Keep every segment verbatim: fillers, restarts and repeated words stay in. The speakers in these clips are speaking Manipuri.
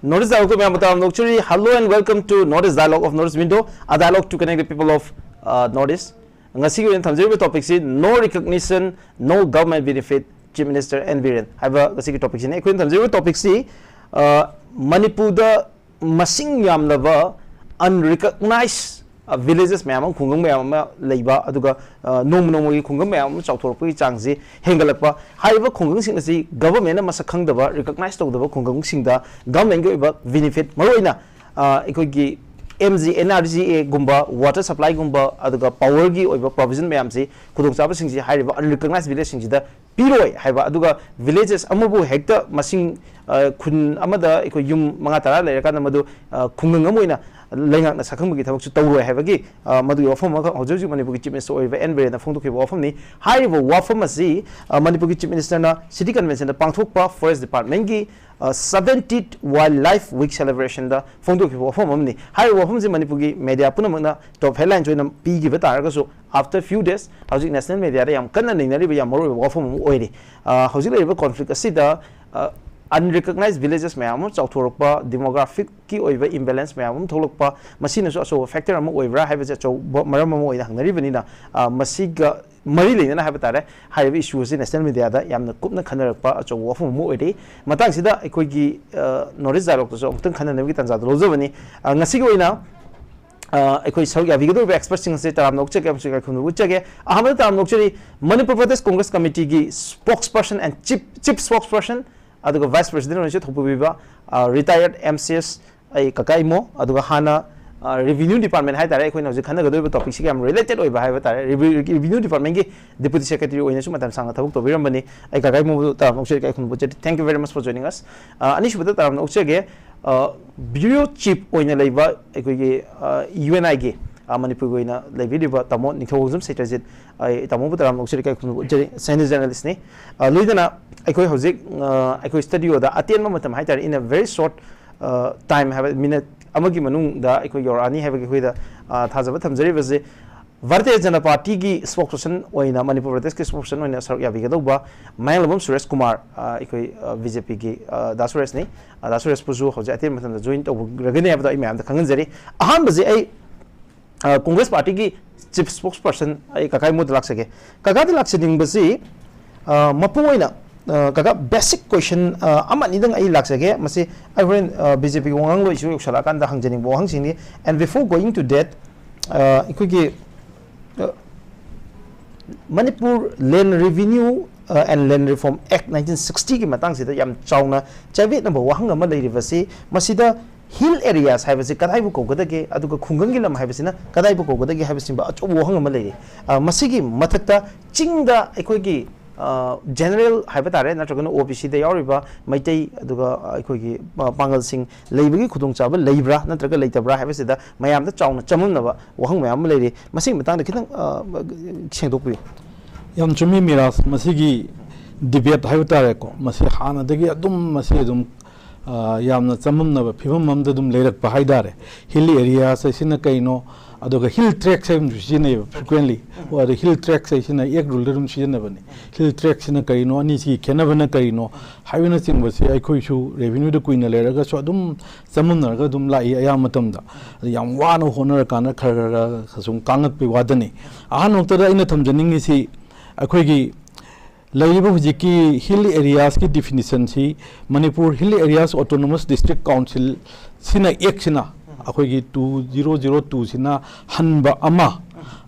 North East Dialogue ꯃꯌꯥꯝꯕꯨ ꯇꯔꯥꯝꯅ ꯑꯣꯛꯆꯔꯤ꯫ Hello and welcome to North East Dialogue of North East Window, a dialogue to connect the people of uh, North East. ꯉꯁꯤꯒꯤ ꯑꯣꯏꯅ ꯊꯝꯖꯔꯤꯕ ꯇꯣꯄꯤꯛꯁꯤ "No recognition, no government benefit, Chief Minister N Biren" ꯍꯥꯏꯕ ꯉꯁꯤꯒꯤ ꯇꯣꯄꯤꯛꯁꯤꯅꯤ꯫ ꯑꯩꯈꯣꯏꯅ ꯊꯝꯖꯔꯤꯕ ꯇꯣꯄꯤꯛꯁꯤ ꯑ, ꯃꯅꯤꯄꯨꯔꯗ ꯃꯁꯤꯡ ꯌꯥꯝꯂꯕ unrecognized ꯚꯤꯂꯦꯖꯦꯁ ꯃꯌꯥꯝ ꯑꯃ, ꯈꯨꯡꯒꯪ ꯃꯌꯥꯝ ꯑꯃ ꯂꯩꯕ, ꯑꯗꯨꯒ ꯑ, ꯅꯣꯡꯃ ꯅꯣꯡꯃꯒꯤ ꯈꯨꯡꯒꯪ ꯃꯌꯥꯝ ꯑꯃ ꯆꯥꯎꯊꯣꯔꯛꯄꯒꯤ ꯆꯥꯡꯁꯤ ꯍꯦꯟꯒꯠꯂꯛꯄ꯫ ꯍꯥꯏꯔꯤꯕ ꯈꯨꯡꯒꯪꯁꯤꯡ ꯑꯁꯤ ꯒꯚꯔꯟꯃꯦꯟꯅ ꯃꯁꯛ ꯈꯪꯗꯕ, ꯔꯤꯀꯛꯅꯥꯏꯁ ꯇꯧꯗꯕ ꯈꯨꯡꯒꯪꯁꯤꯡꯗ ꯒꯚꯔꯟꯃꯦꯟꯒꯤ ꯑꯣꯏꯕ ꯕꯦꯅꯤꯐꯤꯠ, ꯃꯔꯨꯑꯣꯏꯅ ꯑ, ꯑꯩꯈꯣꯏꯒꯤ M G N R G ꯑꯦꯒꯨꯝꯕ, ꯋꯥꯇꯔ ꯁꯄ꯭ꯂꯥꯏꯒꯨꯝꯕ, ꯑꯗꯨꯒ ꯄꯥꯋꯔꯒꯤ ꯑꯣꯏꯕ ꯄ꯭ꯔꯣꯕꯤꯖꯟ ꯃꯌꯥꯝꯁꯤ, ꯈꯨꯗꯣꯡꯆꯥꯕꯁꯤꯡꯁꯤ ꯍꯥꯏꯔꯤꯕ ꯑꯟꯔꯤꯀꯛꯅꯥꯏꯁ ꯚꯤꯂꯦꯖꯁꯤꯡꯁꯤꯗ ꯄꯤꯔꯣꯏ ꯍꯥꯏꯕ, ꯑꯗꯨꯒ ꯚꯤꯂꯦꯖꯦꯁ ꯑꯃꯕꯨ ꯍꯦꯛꯇ ꯃꯁꯤꯡ, ꯑ, ꯈꯨꯟ ꯑꯃꯗ ꯑꯩꯈꯣꯏ ꯌꯨꯝ ꯃꯉꯥ ꯇꯔꯥ ꯂꯩꯔꯀꯥꯟꯗ ꯃꯗꯨ, ꯑ, ꯈꯨꯡꯒꯪ ꯑꯃ ꯑꯣꯏꯅ ꯂꯩꯉꯥꯛꯅ ꯁꯛꯈꯪꯕꯒꯤ ꯊꯕꯛꯁꯨ ꯇꯧꯔꯣꯏ ꯍꯥꯏꯕꯒꯤ, ꯑ, ꯃꯗꯨꯒꯤ ꯋꯥꯐꯝ ꯑꯃꯈꯛ ꯍꯧꯖꯤꯛ ꯍꯧꯖꯤꯛ ꯃꯅꯤꯄꯨꯔꯒꯤ ꯆꯤꯐ ꯃꯤꯅꯤꯁꯇꯔ ꯑꯣꯏꯔꯤꯕ ꯑꯦꯟ ꯕꯤꯔꯦꯟꯅ ꯐꯣꯡꯗꯣꯛꯈꯤꯕ ꯋꯥꯐꯝꯅꯤ꯫ ꯍꯥꯏꯔꯤꯕ ꯋꯥꯐꯝ ꯑꯁꯤ, ꯑ, ꯃꯅꯤꯄꯨꯔꯒꯤ ꯆꯤꯐ ꯃꯤꯅꯤꯁꯇꯔꯅ ꯁꯤꯇꯤ ꯀꯟꯚꯦꯟꯁꯟꯗ ꯄꯥꯡꯊꯣꯛꯄ ꯐꯣꯔꯦꯁ ꯗꯤꯄꯥꯔꯠꯃꯦꯟꯒꯤ, ꯑ, seventieth Wildlife Week celebrationꯗ ꯐꯣꯡꯗꯣꯛꯈꯤꯕ ꯋꯥꯐꯝ ꯑꯃꯅꯤ꯫ ꯍꯥꯏꯔꯤꯕ ꯋꯥꯐꯝꯁꯤ ꯃꯅꯤꯄꯨꯔꯒꯤ ꯃꯦꯗꯤꯌꯥ ꯄꯨꯝꯅꯃꯛꯅ ꯇꯣꯞ ꯍꯦꯗꯂꯥꯏꯟꯁ ꯑꯣꯏꯅ ꯄꯤꯈꯤꯕ ꯇꯥꯔꯒꯁꯨ, after few days ꯍꯧꯖꯤꯛ ꯅꯦꯁꯅꯦꯜ ꯃꯦꯗꯤꯌꯥꯗ ꯌꯥꯝ ꯀꯟꯅ ꯅꯩꯅꯔꯤꯕ ꯌꯥꯝ ꯃꯔꯨꯑꯣꯏꯕ ꯋꯥꯐꯝ ꯑꯃ ꯑꯣꯏꯔꯤ꯫ ꯑ, ꯍꯧꯖꯤꯛ ꯂꯩꯔꯤꯕ ꯀꯣꯟꯐ꯭ꯂꯤꯛ ꯑꯁꯤꯗ, ꯑ, ꯑꯟꯔꯤꯀꯛꯅꯥꯏꯁ ꯚꯤꯂꯦꯖꯦꯁ ꯃꯌꯥꯝ ꯑꯃ ꯆꯥꯎꯊꯣꯔꯛꯄ, ꯗꯤꯃꯣꯒ꯭ꯔꯥꯐꯤꯛꯀꯤ ꯑꯣꯏꯕ ꯏꯝꯕꯦꯂꯦꯟꯁ ꯃꯌꯥꯝ ꯑꯃ ꯊꯣꯛꯂꯛꯄ, ꯃꯁꯤꯅꯁꯨ ꯑꯆꯧꯕ ꯐꯦꯛꯇꯔ ꯑꯃ ꯑꯣꯏꯕ꯭ꯔꯥ ꯍꯥꯏꯕꯁꯦ ꯑꯆꯧꯕ ꯃꯔꯝ ꯑꯃ ꯑꯣꯏꯅ ꯍꯪꯅꯔꯤꯕꯅꯤꯅ, ꯑ, ꯃꯁꯤꯒ ꯃꯔꯤ ꯂꯩꯅꯅ ꯍꯥꯏꯕ ꯇꯥꯔꯦ, ꯍꯥꯏꯔꯤꯕ ꯏꯁꯨ ꯑꯁꯤ ꯅꯦꯁꯅꯦꯜ ꯃꯦꯗꯤꯌꯥꯗ ꯌꯥꯝꯅ ꯀꯨꯞꯅ ꯈꯟꯅꯔꯛꯄ ꯑꯆꯧꯕ ꯋꯥꯐꯝ ꯑꯃ ꯑꯣꯏꯔꯤ꯫ ꯃꯇꯥꯡꯁꯤꯗ ꯑꯩꯈꯣꯏꯒꯤ, ꯑ, ꯅꯣꯔꯠ ꯏꯁ ꯗꯥꯏꯂꯣꯛꯇꯁꯨ ꯑꯃꯨꯛꯇꯪ ꯈꯟꯅꯅꯕꯒꯤ ꯇꯥꯟꯖꯥꯗꯨ ꯂꯧꯖꯕꯅꯤ꯫ ꯑ, ꯉꯁꯤꯒꯤ ꯑꯣꯏꯅ, ꯑ, ꯑꯩꯈꯣꯏ ꯁꯔꯨꯛ ꯌꯥꯕꯤꯒꯗꯧꯔꯤꯕ ꯑꯦꯛꯁꯄꯔꯠꯁꯤꯡ ꯑꯁꯤ ꯇꯔꯥꯝꯅ ꯑꯣꯛꯆꯒꯦ ꯑꯃꯁꯨꯡ ꯏꯀꯥꯏ ꯈꯨꯝꯅꯕ ꯎꯠꯆꯒꯦ꯫ ꯑꯍꯥꯟꯕꯗ ꯇꯔꯥꯝꯅ ꯑꯣꯛꯆꯔꯤ Manipur Pradesh Congress ꯀꯃꯤꯇꯤꯒꯤ spokesperson and chief, chief spokesperson ꯑꯗꯨꯒ vice president ꯑꯣꯏꯅꯁꯨ ꯊꯧꯄꯨꯕꯤꯕ, ꯑ, retired M C S ꯑꯩ ꯀꯀꯥ ꯏꯃꯣ, ꯑꯗꯨꯒ ꯍꯥꯟꯅ, ꯑ, revenue department ꯍꯥꯏ ꯇꯥꯔꯦ, ꯑꯩꯈꯣꯏꯅ ꯍꯧꯖꯤꯛ ꯈꯟꯅꯒꯗꯧꯔꯤꯕ ꯇꯣꯄꯤꯛꯁꯤꯒ ꯌꯥꯝ ꯔꯤꯂꯦꯇꯦꯠ ꯑꯣꯏꯕ ꯍꯥꯏꯕ ꯇꯥꯔꯦ, ꯔꯤꯚ꯭ꯌꯨ-, revenue departmentꯀꯤ deputy secretary ꯑꯣꯏꯅꯁꯨ ꯃꯇꯝ ꯁꯥꯡꯅ ꯊꯕꯛ ꯇꯧꯕꯤꯔꯝꯕꯅꯤ꯫ ꯑꯩ ꯀꯀꯥ ꯏꯃꯣꯕꯨ ꯇꯔꯥꯝꯅ ꯑꯣꯛꯆꯔꯤ, ꯏꯀꯥꯏ ꯈꯨꯝꯅꯕ ꯎꯠꯆꯔꯤ꯫ Thank you very much for joining us. ꯑ, ꯑꯅꯤꯁꯨꯕꯗ ꯇꯔꯥꯝꯅ ꯑꯣꯛꯆꯒꯦ, ꯑ, bureau chief ꯑꯣꯏꯅ ꯂꯩꯕ ꯑꯩꯈꯣꯏꯒꯤ, ꯑ, U N Iꯒꯤ, ꯑ, ꯃꯅꯤꯄꯨꯔꯒꯤ ꯑꯣꯏꯅ ꯂꯩꯕꯤꯔꯤꯕ ꯇꯥꯃꯣ ꯅꯤꯡꯊꯧꯖꯝ ꯁꯩꯇ꯭ꯔꯖꯤꯠ, ꯑꯩ ꯇꯥꯃꯣꯕꯨ ꯇꯔꯥꯝꯅ ꯑꯣꯛꯆꯔꯤ, ꯏꯀꯥꯏ ꯈꯨꯝꯅꯕ ꯎꯠꯆꯔꯤ꯫ Senior journalistꯅꯤ꯫ ꯑ, ꯂꯣꯏꯅꯅ ꯑꯩꯈꯣꯏ ꯍꯧꯖꯤꯛ, ꯑ, ꯑꯩꯈꯣꯏ studioꯗ ꯑꯇꯦꯟꯕ ꯃꯇꯝ ꯍꯥꯏ ꯇꯥꯔꯦ, in a very short, ꯑ, time ꯍꯥꯏꯕ, ꯃꯤꯅꯠ ꯑꯃꯒꯤ ꯃꯅꯨꯡꯗ ꯑꯩꯈꯣꯏ ꯌꯧꯔꯛꯑꯅꯤ ꯍꯥꯏꯕꯒꯤ ꯑꯩꯈꯣꯏꯗ, ꯑ, ꯊꯥꯖꯕ ꯊꯝꯖꯔꯤꯕꯁꯦ꯫ ꯚꯥꯔꯇꯤꯌ ꯖꯅꯇꯥ ꯄꯥꯔꯇꯤꯒꯤ ꯁ꯭ꯄꯣꯛꯁ ꯄꯔꯁꯟ ꯑꯣꯏꯅ, ꯃꯅꯤꯄꯨꯔ ꯄ꯭ꯔꯗꯦꯁꯀꯤ ꯁ꯭ꯄꯣꯛꯁ ꯄꯔꯁꯟ ꯑꯣꯏꯅ ꯁꯔꯨꯛ ꯌꯥꯕꯤꯒꯗꯧꯕ ꯃꯌꯥꯡꯂꯝꯕꯝ ꯁꯨꯔꯦꯁ ꯀꯨꯃꯥꯔ, ꯑ, ꯑꯩꯈꯣꯏ, ꯑ, ꯕꯤ ꯖꯦ ꯄꯤꯒꯤ, ꯑ, ꯗꯥ ꯁꯨꯔꯦꯁꯅꯤ꯫ ꯑ, ꯗꯥ ꯁꯨꯔꯦꯁꯄꯨꯁꯨ ꯍꯧꯖꯤꯛ ꯑꯇꯦꯟꯕ ꯃꯇꯝꯗ ꯖꯣꯏꯟ ꯇꯧꯕꯤꯔꯒꯅꯤ ꯍꯥꯏꯕꯗꯣ ꯑꯩ ꯃꯌꯥꯝꯗ ꯈꯪꯍꯟꯖꯔꯤ꯫ ꯑꯍꯥꯟꯕꯁꯦ ꯑꯩ, ꯑ, ꯀꯣꯡꯒ꯭ꯔꯦꯁ ꯄꯥꯔꯇꯤꯒꯤ ꯆꯤꯐ ꯁ꯭ꯄꯣꯛꯁ ꯄꯔꯁꯟ ꯑꯩ ꯀꯀꯥ ꯏꯃꯣꯗ ꯂꯥꯛꯆꯒꯦ꯫ ꯀꯀꯥꯗ ꯂꯥꯛꯆꯅꯤꯡꯕꯁꯤ, ꯑ, ꯃꯄꯨꯡ ꯑꯣꯏꯅ, ꯑ, ꯀꯀꯥ, ꯕꯦꯁꯤꯛ ꯀꯣꯏꯁꯟ, ꯑ, ꯑꯃ ꯑꯅꯤꯗꯪ ꯑꯩ ꯂꯥꯛꯆꯒꯦ꯫ ꯃꯁꯤ ꯑꯩ ꯍꯣꯔꯦꯟ, ꯑ, ꯕꯤ ꯖꯦ ꯄꯤꯒꯤ ꯋꯥꯉꯥꯡꯂꯣꯏꯁꯨ ꯌꯧꯁꯜꯂꯛꯑꯀꯥꯟꯗ ꯍꯪꯖꯅꯤꯡꯕ ꯋꯥꯍꯪꯁꯤꯡꯅꯤ꯫ And before going to that, ꯑ, ꯑꯩꯈꯣꯏꯒꯤ, ꯑ, ꯃꯅꯤꯄꯨꯔ Land Revenue, ꯑ, and Land Reform Act nineteen sixty ꯒꯤ ꯃꯇꯥꯡꯁꯤꯗ ꯌꯥꯝ ꯆꯥꯎꯅ ꯆꯌꯦꯠꯅꯕ ꯋꯥꯍꯪ ꯑꯃ ꯂꯩꯔꯤꯕꯁꯤ, ꯃꯁꯤꯗ ꯍꯤꯜ ꯑꯦꯔꯤꯌꯥꯁ ꯍꯥꯏꯕꯁꯤ ꯀꯗꯥꯏꯕꯨ ꯀꯧꯒꯗꯒꯦ, ꯑꯗꯨꯒ ꯈꯨꯡꯒꯪꯒꯤ ꯂꯝ ꯍꯥꯏꯕꯁꯤꯅ ꯀꯗꯥꯏꯕꯨ ꯀꯧꯒꯗꯒꯦ ꯍꯥꯏꯕꯁꯤꯡꯕ ꯑꯆꯧꯕ ꯋꯥꯍꯪ ꯑꯃ ꯂꯩꯔꯤ꯫ ꯑ, ꯃꯁꯤꯒꯤ ꯃꯊꯛꯇ ꯆꯤꯡꯗ ꯑꯩꯈꯣꯏꯒꯤ, ꯑ, ꯖꯦꯅꯔꯦꯜ ꯍꯥꯏꯕ ꯇꯥꯔꯦ, ꯅꯠꯇ꯭ꯔꯒꯅ ꯑꯣ ꯕꯤ ꯁꯤꯗ ꯌꯥꯎꯔꯤꯕ ꯃꯩꯇꯩ, ꯑꯗꯨꯒ ꯑꯩꯈꯣꯏꯒꯤ, ꯑ, ꯄꯥꯡꯒꯜꯁꯤꯡ ꯂꯩꯕꯒꯤ ꯈꯨꯗꯣꯡꯆꯥꯕ ꯂꯩꯕ꯭ꯔꯥ ꯅꯠꯇ꯭ꯔꯒ ꯂꯩꯇꯕ꯭ꯔꯥ ꯍꯥꯏꯕꯁꯤꯗ ꯃꯌꯥꯝꯗ ꯆꯥꯎꯅ ꯆꯃꯝꯅꯕ ꯋꯥꯍꯪ ꯃꯌꯥꯝ ꯑꯃ ꯂꯩꯔꯤ꯫ ꯃꯁꯤꯒꯤ ꯃꯇꯥꯡꯗ ꯈꯤꯇꯪ, ꯑ, ꯁꯦꯡꯗꯣꯛꯄꯤꯌꯨ꯫ ꯌꯥꯝ ꯆꯨꯝꯃꯤ ꯃꯤꯔꯥꯖ, ꯃꯁꯤꯒꯤ ꯗꯤꯕꯦꯠ ꯍꯥꯏꯕ ꯇꯥꯔꯦꯀꯣ, ꯃꯁꯤ ꯍꯥꯟꯅꯗꯒꯤ ꯑꯗꯨꯝ ꯃꯁꯤ ꯑꯗꯨꯝ, ꯑ, ꯌꯥꯝꯅ ꯆꯃꯝꯅꯕ ꯐꯤꯕꯝ ꯑꯃꯗ ꯑꯗꯨꯝ ꯂꯩꯔꯛꯄ ꯍꯥꯏ ꯇꯥꯔꯦ꯫ ꯍꯤꯜ ꯑꯦꯔꯤꯌꯥꯁ ꯍꯥꯏꯁꯤꯅ ꯀꯩꯅꯣ, ꯑꯗꯨꯒ ꯍꯤꯜ ꯇ꯭ꯔꯦꯛꯁ ꯍꯥꯏꯕ ꯑꯃꯁꯨ ꯁꯤꯖꯤꯟꯅꯩꯌꯦꯕ ꯐ꯭ꯔꯤꯀ꯭ꯋꯦꯟꯂꯤ꯫ ꯑꯗꯣ ꯍꯤꯜ ꯇ꯭ꯔꯦꯛꯁ ꯍꯥꯏꯁꯤꯅ ꯑꯦꯛ ꯔꯨꯜꯗ ꯑꯗꯨꯝ ꯁꯤꯖꯤꯟꯅꯕꯅꯤ꯫ ꯍꯤꯜ ꯇ꯭ꯔꯦꯛꯁꯤꯅ ꯀꯔꯤꯅꯣ, ꯑꯅꯤꯁꯤꯒꯤ ꯈꯦꯠꯅꯕꯅ ꯀꯔꯤꯅꯣ ꯍꯥꯏꯕꯅꯆꯤꯡꯕꯁꯦ ꯑꯩꯈꯣꯏꯁꯨ ꯔꯦꯚꯤꯅ꯭ꯌꯨꯗ ꯀꯨꯏꯅ ꯂꯩꯔꯒꯁꯨ ꯑꯗꯨꯝ ꯆꯃꯝꯅꯔꯒ ꯑꯗꯨꯝ ꯂꯥꯛꯏ ꯑꯌꯥꯝꯕ ꯃꯇꯝꯗ꯫ ꯑꯗ ꯌꯥꯝ ꯋꯥꯅ ꯍꯣꯠꯅꯔꯀꯥꯟꯗ ꯈꯔ ꯈꯔ ꯈꯔ ꯁꯨꯝ ꯀꯥꯡꯉꯛꯄꯩ ꯋꯥꯗꯅꯤ꯫ ꯑꯍꯥꯟꯕꯃꯛꯇꯗ ꯑꯩꯅ ꯊꯝꯖꯅꯤꯡꯉꯤꯁꯤ, ꯑꯩꯈꯣꯏꯒꯤ ꯂꯩꯔꯤꯕ ꯍꯧꯖꯤꯛꯀꯤ ꯍꯤꯜ ꯑꯦꯔꯤꯌꯥꯁꯀꯤ ꯗꯤꯐꯤꯅꯤꯁꯟꯁꯤ Manipur hill areas autonomous district ꯀꯥꯎꯟꯁꯤꯜꯁꯤꯅ, ꯑꯦꯛꯁꯤꯅ, ꯑꯩꯈꯣꯏꯒꯤ two zero zero two ꯁꯤꯅ ꯍꯟꯕ ꯑꯃ,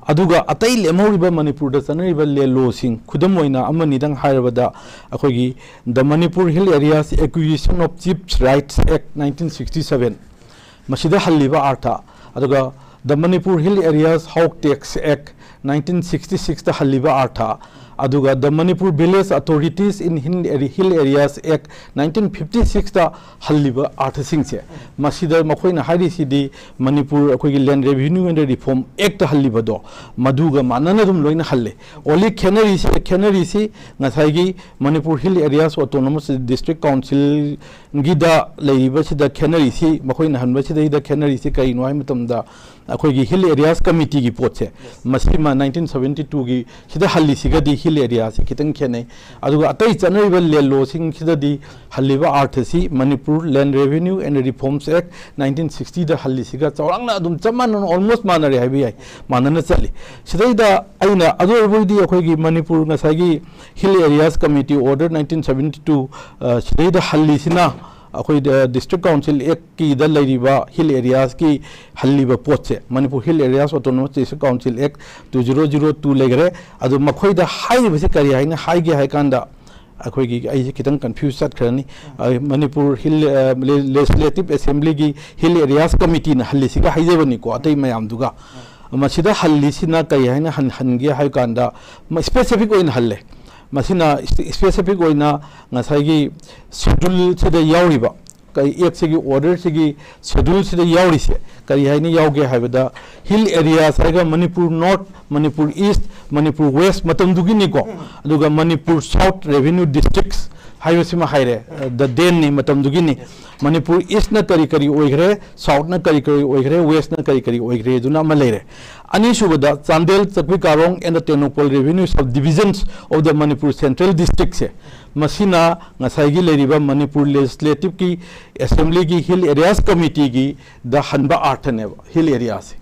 ꯑꯗꯨꯒ ꯑꯇꯩ ꯂꯦꯝꯍꯧꯔꯤꯕ ꯃꯅꯤꯄꯨꯔꯗ ꯆꯠꯅꯔꯤꯕ ꯂꯦꯂꯣꯁꯤꯡ, ꯈꯨꯗꯝ ꯑꯣꯏꯅ ꯑꯃꯅꯤꯗꯪ ꯍꯥꯏꯔꯕꯗ, ꯑꯩꯈꯣꯏꯒꯤ The Manipur Hill Areas Acquisition of Chiefs Rights Act nineteen sixty seven, ꯃꯁꯤꯗ ꯍꯜꯂꯤꯕ ꯑꯥꯔꯊ, ꯑꯗꯨꯒ The Manipur Hill Areas Hog Tax Act nineteen sixty sixꯇ ꯍꯜꯂꯤꯕ ꯑꯥꯔꯊ, ꯑꯗꯨꯒ The Manipur Village Authorities in Hill Area- Hill Areas Act nineteen fifty sixꯇ ꯍꯜꯂꯤꯕ ꯑꯥꯔꯊꯁꯤꯡꯁꯦ, ꯃꯁꯤꯗ ꯃꯈꯣꯏꯅ ꯍꯥꯏꯔꯤꯁꯤꯗꯤ ꯃꯅꯤꯄꯨꯔ ꯑꯩꯈꯣꯏꯒꯤ Land Revenue and Reform Actꯇ ꯍꯜꯂꯤꯕꯗꯣ, ꯃꯗꯨꯒ ꯃꯥꯟꯅꯅ ꯑꯗꯨꯝ ꯂꯣꯏꯅ ꯍꯜꯂꯦ꯫ Only ꯈꯦꯠꯅꯔꯤꯁꯤ, ꯈꯦꯠꯅꯔꯤꯁꯤ ꯉꯁꯥꯏꯒꯤ Manipur Hill Areas Autonomous District Councilꯒꯤꯗ ꯂꯩꯔꯤꯕꯁꯤꯗ ꯈꯦꯠꯅꯔꯤꯁꯤ, ꯃꯈꯣꯏꯅ ꯍꯟꯕꯁꯤꯗꯩꯗ ꯈꯦꯠꯅꯔꯤꯁꯤ ꯀꯔꯤꯅꯣ ꯍꯥꯏꯕ ꯃꯇꯝꯗ, ꯑꯩꯈꯣꯏꯒꯤ Hill Areas Committeeꯒꯤ ꯄꯣꯠꯁꯦ, ꯃꯁꯤꯃ nineteen seventy twoꯒꯤ ꯁꯤꯗ ꯍꯜꯂꯤꯁꯤꯒꯗꯤ Hill Areaꯁꯤ ꯈꯤꯇꯪ ꯈꯦꯠꯅꯩ꯫ ꯑꯗꯨꯒ ꯑꯇꯩ ꯆꯠꯅꯔꯤꯕ land lawꯁꯤꯡꯁꯤꯗꯗꯤ ꯍꯜꯂꯤꯕ ꯑꯥꯔꯊꯁꯤ Manipur Land Revenue and Reforms Act nineteen sixtyꯗ ꯍꯜꯂꯤꯁꯤꯒ ꯆꯥꯎꯔꯥꯛꯅ ꯑꯗꯨꯝ ꯆꯞ ꯃꯥꯟꯅꯅ, almost ꯃꯥꯟꯅꯔꯦ ꯍꯥꯏꯕ ꯌꯥꯏ, ꯃꯥꯟꯅꯅ ꯆꯠꯂꯤ꯫ ꯁꯤꯗꯩꯗ ꯑꯩꯅ ꯑꯔꯣꯏꯕ ꯑꯣꯏꯗꯤ ꯑꯩꯈꯣꯏꯒꯤ ꯃꯅꯤꯄꯨꯔ ꯉꯁꯥꯏꯒꯤ Hill Areas Committee Order nineteen seventy two, ꯑ, ꯁꯤꯗꯩꯗ ꯍꯜꯂꯤꯁꯤꯅ ꯑꯩꯈꯣꯏꯗ District Council Actꯀꯤꯗ ꯂꯩꯔꯤꯕ Hill Areasꯀꯤ ꯍꯜꯂꯤꯕ ꯄꯣꯠꯁꯦ, Manipur Hill Areas Autonomous District Council Act two zero zero two ꯂꯩꯈ꯭ꯔꯦ꯫ ꯑꯗꯨ ꯃꯈꯣꯏꯗ ꯍꯥꯏꯔꯤꯕꯁꯤ ꯀꯔꯤ ꯍꯥꯏꯅ ꯍꯥꯏꯒꯦ ꯍꯥꯏ ꯀꯥꯟꯗ, ꯑꯩꯈꯣꯏꯒꯤ, ꯑꯩꯁꯦ ꯈꯤꯇꯪ confuse ꯆꯠꯈ꯭ꯔꯅꯤ꯫ ꯑ, ꯃꯅꯤꯄꯨꯔ Hill, ꯑ, Le- Legislative Assemblyꯒꯤ Hill Areas Committeeꯅ ꯍꯜꯂꯤꯁꯤꯒ ꯍꯥꯏꯖꯕꯅꯤꯀꯣ, ꯑꯇꯩ ꯃꯌꯥꯝꯗꯨꯒ꯫ ꯃꯁꯤꯗ ꯍꯜꯂꯤꯁꯤꯅ ꯀꯔꯤ ꯍꯥꯏꯅ ꯍꯟ- ꯍꯟꯒꯦ ꯍꯥꯏꯕ ꯀꯥꯟꯗ, ꯃ- specific ꯑꯣꯏꯅ ꯍꯜꯂꯦ꯫ ꯃꯁꯤꯅ ꯏꯁ- specific ꯑꯣꯏꯅ ꯉꯁꯥꯏꯒꯤ scheduleꯁꯤꯗ ꯌꯥꯎꯔꯤꯕ, ꯀꯩ, Actꯁꯤꯒꯤ orderꯁꯤꯒꯤ scheduleꯁꯤꯗ ꯌꯥꯎꯔꯤꯁꯦ ꯀꯔꯤ ꯍꯥꯏꯅ ꯌꯥꯎꯒꯦ ꯍꯥꯏꯕꯗ, Hill Areas ꯍꯥꯏꯔꯒ Manipur North, Manipur East, Manipur West ꯃꯇꯝꯗꯨꯒꯤꯅꯤꯀꯣ, ꯑꯗꯨꯒ ꯃꯅꯤꯄꯨꯔ South Revenue Districts ꯍꯥꯏꯕꯁꯤꯃ ꯍꯥꯏꯔꯦ, ꯑ, the thenꯅꯤ, ꯃꯇꯝꯗꯨꯒꯤꯅꯤ꯫ ꯃꯅꯤꯄꯨꯔ Eastꯅ ꯀꯔꯤ ꯀꯔꯤ ꯑꯣꯏꯈ꯭ꯔꯦ, Southꯅ ꯀꯔꯤ ꯀꯔꯤ ꯑꯣꯏꯈ꯭ꯔꯦ, Westꯅ ꯀꯔꯤ ꯀꯔꯤ ꯑꯣꯏꯈ꯭ꯔꯦ ꯑꯗꯨꯅ ꯑꯃ ꯂꯩꯔꯦ꯫ ꯑꯅꯤꯁꯨꯕꯗ, Chandel, Chakpikarong and the Tengnoupal Revenue Subdivisions of the Manipur Central Districtꯁꯦ, ꯃꯁꯤꯅ ꯉꯁꯥꯏꯒꯤ ꯂꯩꯔꯤꯕ ꯃꯅꯤꯄꯨꯔ Legislativeꯀꯤ Assemblyꯒꯤ Hill Areas Committeeꯒꯤꯗ ꯍꯟꯕ ꯑꯥꯔꯊꯅꯦꯕ Hill Areaꯁꯦ꯫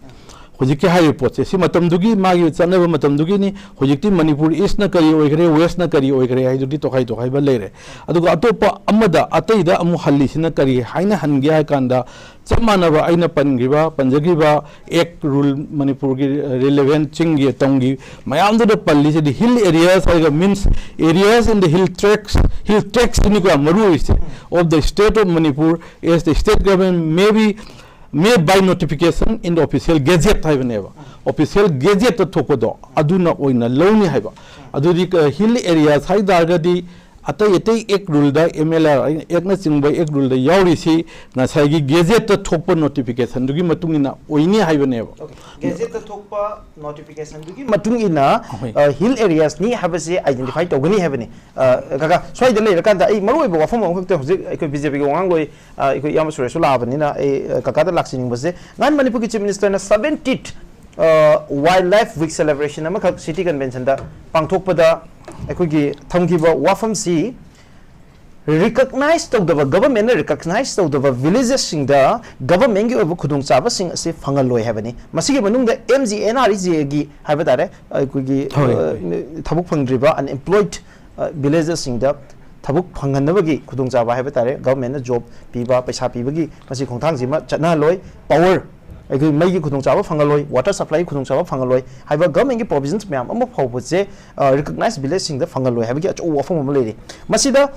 ꯍꯧꯖꯤꯛꯀꯤ ꯍꯥꯏꯔꯤꯕ ꯄꯣꯠꯁꯦ, ꯁꯤ ꯃꯇꯝꯗꯨꯒꯤ, ꯃꯥꯒꯤ ꯆꯠꯅꯕ ꯃꯇꯝꯗꯨꯒꯤꯅꯤ꯫ ꯍꯧꯖꯤꯛꯇꯤ ꯃꯅꯤꯄꯨꯔ Eastꯅ ꯀꯔꯤ ꯑꯣꯏꯈ꯭ꯔꯦ, Westꯅ ꯀꯔꯤ ꯑꯣꯏꯈ꯭ꯔꯦ ꯍꯥꯏꯗꯨꯗꯤ ꯇꯣꯈꯥꯏ ꯇꯣꯈꯥꯏꯕ ꯂꯩꯔꯦ꯫ ꯑꯗꯨꯒ ꯑꯇꯣꯞꯄ ꯑꯃꯗ, ꯑꯇꯩꯗ ꯑꯃꯨꯛ ꯍꯜꯂꯤꯁꯤꯅ ꯀꯔꯤ ꯍꯥꯏꯅ ꯍꯟꯒꯦ ꯍꯥꯏ ꯀꯥꯟꯗ, ꯆꯞ ꯃꯥꯟꯅꯕ ꯑꯩꯅ ꯄꯟꯈ꯭ꯔꯤꯕ, ꯄꯟꯖꯈ꯭ꯔꯤꯕ Act, rule, ꯃꯅꯤꯄꯨꯔꯒꯤ relevant ꯆꯤꯡꯒꯤ ꯇꯝꯒꯤ ꯃꯌꯥꯝꯗꯨꯗ ꯄꯜꯂꯤꯁꯤꯗꯤ Hill Areas ꯍꯥꯏꯔꯒ means areas in the hill tracts, hill tractsꯅꯤꯀꯣ ꯌꯥꯝ ꯃꯔꯨ ꯑꯣꯏꯔꯤꯁꯦ, of the state of Manipur as the state government may be Made by notification in the official gazette ꯍꯥꯏꯕꯅꯦꯕ꯫ Official gazette ꯊꯣꯛꯄꯗꯣ ꯑꯗꯨꯅ ꯑꯣꯏꯅ ꯂꯧꯅꯤ ꯍꯥꯏꯕ꯫ ꯑꯗꯨꯗꯤ, ꯑ, hill areas ꯍꯥꯏ ꯇꯥꯔꯒꯗꯤ ꯑꯇꯩ ꯑꯇꯩ act ruleꯗ, M L R actꯅꯆꯤꯡꯕ act ruleꯗ ꯌꯥꯎꯔꯤꯁꯤ ꯉꯁꯥꯏꯒꯤ gazette ꯊꯣꯛꯄ notificationꯗꯨꯒꯤ ꯃꯇꯨꯡ ꯏꯟꯅ ꯑꯣꯏꯅꯤ ꯍꯥꯏꯕꯅꯦꯕ꯫ Gazetteꯗ ꯊꯣꯛꯄ notificationꯗꯨꯒꯤ ꯃꯇꯨꯡ ꯏꯟꯅ ꯑꯍꯣꯏ꯫ ꯑ, hill areasꯅꯤ ꯍꯥꯏꯕꯁꯦ identify ꯇꯧꯒꯅꯤ ꯍꯥꯏꯕꯅꯤ꯫ ꯑ, ꯀꯀꯥ, ꯁ꯭ꯋꯥꯏꯗ ꯂꯩꯔꯀꯥꯟꯗ ꯑꯩ ꯃꯔꯨ ꯑꯣꯏꯕ ꯋꯥꯐꯝ ꯑꯃꯈꯛꯇ ꯍꯧꯖꯤꯛ ꯑꯩꯈꯣꯏ BJPꯒꯤ ꯋꯥꯉꯥꯡꯂꯣꯏ, ꯑ, ꯑꯩꯈꯣꯏ ꯏꯌꯥꯝꯕ ꯁꯨꯔꯦꯁꯁꯨ ꯂꯥꯛꯑꯕꯅꯤꯅ ꯑꯩ, ꯑ, ꯀꯀꯥꯗ ꯂꯥꯛꯆꯅꯤꯡꯕꯁꯦ, ꯅꯍꯥꯟ ꯃꯅꯤꯄꯨꯔꯒꯤ Chief Ministerꯅ seventieth, ꯑ, Wildlife Week celebration ꯑꯃꯈꯛ City Conventionꯗ ꯄꯥꯡꯊꯣꯛꯄꯗ ꯑꯩꯈꯣꯏꯒꯤ ꯊꯝꯈꯤꯕ ꯋꯥꯐꯝꯁꯤ recognize ꯇꯧꯗꯕ, governmentꯅ recognize ꯇꯧꯗꯕ villagesꯁꯤꯡꯗ governmentꯀꯤ ꯑꯣꯏꯕ ꯈꯨꯗꯣꯡꯆꯥꯕꯁꯤꯡ ꯑꯁꯤ ꯐꯪꯍꯜꯂꯣꯏ ꯍꯥꯏꯕꯅꯤ꯫ ꯃꯁꯤꯒꯤ ꯃꯅꯨꯡꯗ MGNREGAꯒꯤ ꯍꯥꯏꯕ ꯇꯥꯔꯦ, ꯑꯩꯈꯣꯏꯒꯤ, ꯍꯣꯏ, ꯑ, ꯍꯣꯏ꯫ ꯊꯕꯛ ꯐꯪꯗ꯭ꯔꯤꯕ unemployed, ꯑ, villagesꯁꯤꯡꯗ ꯊꯕꯛ ꯐꯪꯍꯟꯅꯕꯒꯤ ꯈꯨꯗꯣꯡꯆꯥꯕ ꯍꯥꯏꯕ ꯇꯥꯔꯦ, governmentꯅ job ꯄꯤꯕ, ꯄꯩꯁꯥ ꯄꯤꯕꯒꯤ ꯃꯁꯤ ꯈꯣꯡꯊꯥꯡꯁꯤꯃ ꯆꯠꯅꯍꯜꯂꯣꯏ꯫ Power, ꯑꯩꯈꯣꯏ ꯃꯩꯒꯤ ꯈꯨꯗꯣꯡꯆꯥꯕ ꯐꯪꯍꯜꯂꯣꯏ, water supplyꯒꯤ ꯈꯨꯗꯣꯡꯆꯥꯕ ꯐꯪꯍꯜꯂꯣꯏ ꯍꯥꯏꯕ governmentꯀꯤ provisions ꯃꯌꯥꯝ ꯑꯃ ꯐꯥꯎꯕꯁꯦ, ꯑ, recognize villageꯁꯤꯡꯗ ꯐꯪꯍꯜꯂꯣꯏ ꯍꯥꯏꯕꯒꯤ ꯑꯆꯧꯕ ꯋꯥꯐꯝ ꯑꯃ ꯂꯩꯔꯤ꯫ ꯃꯁꯤꯗ,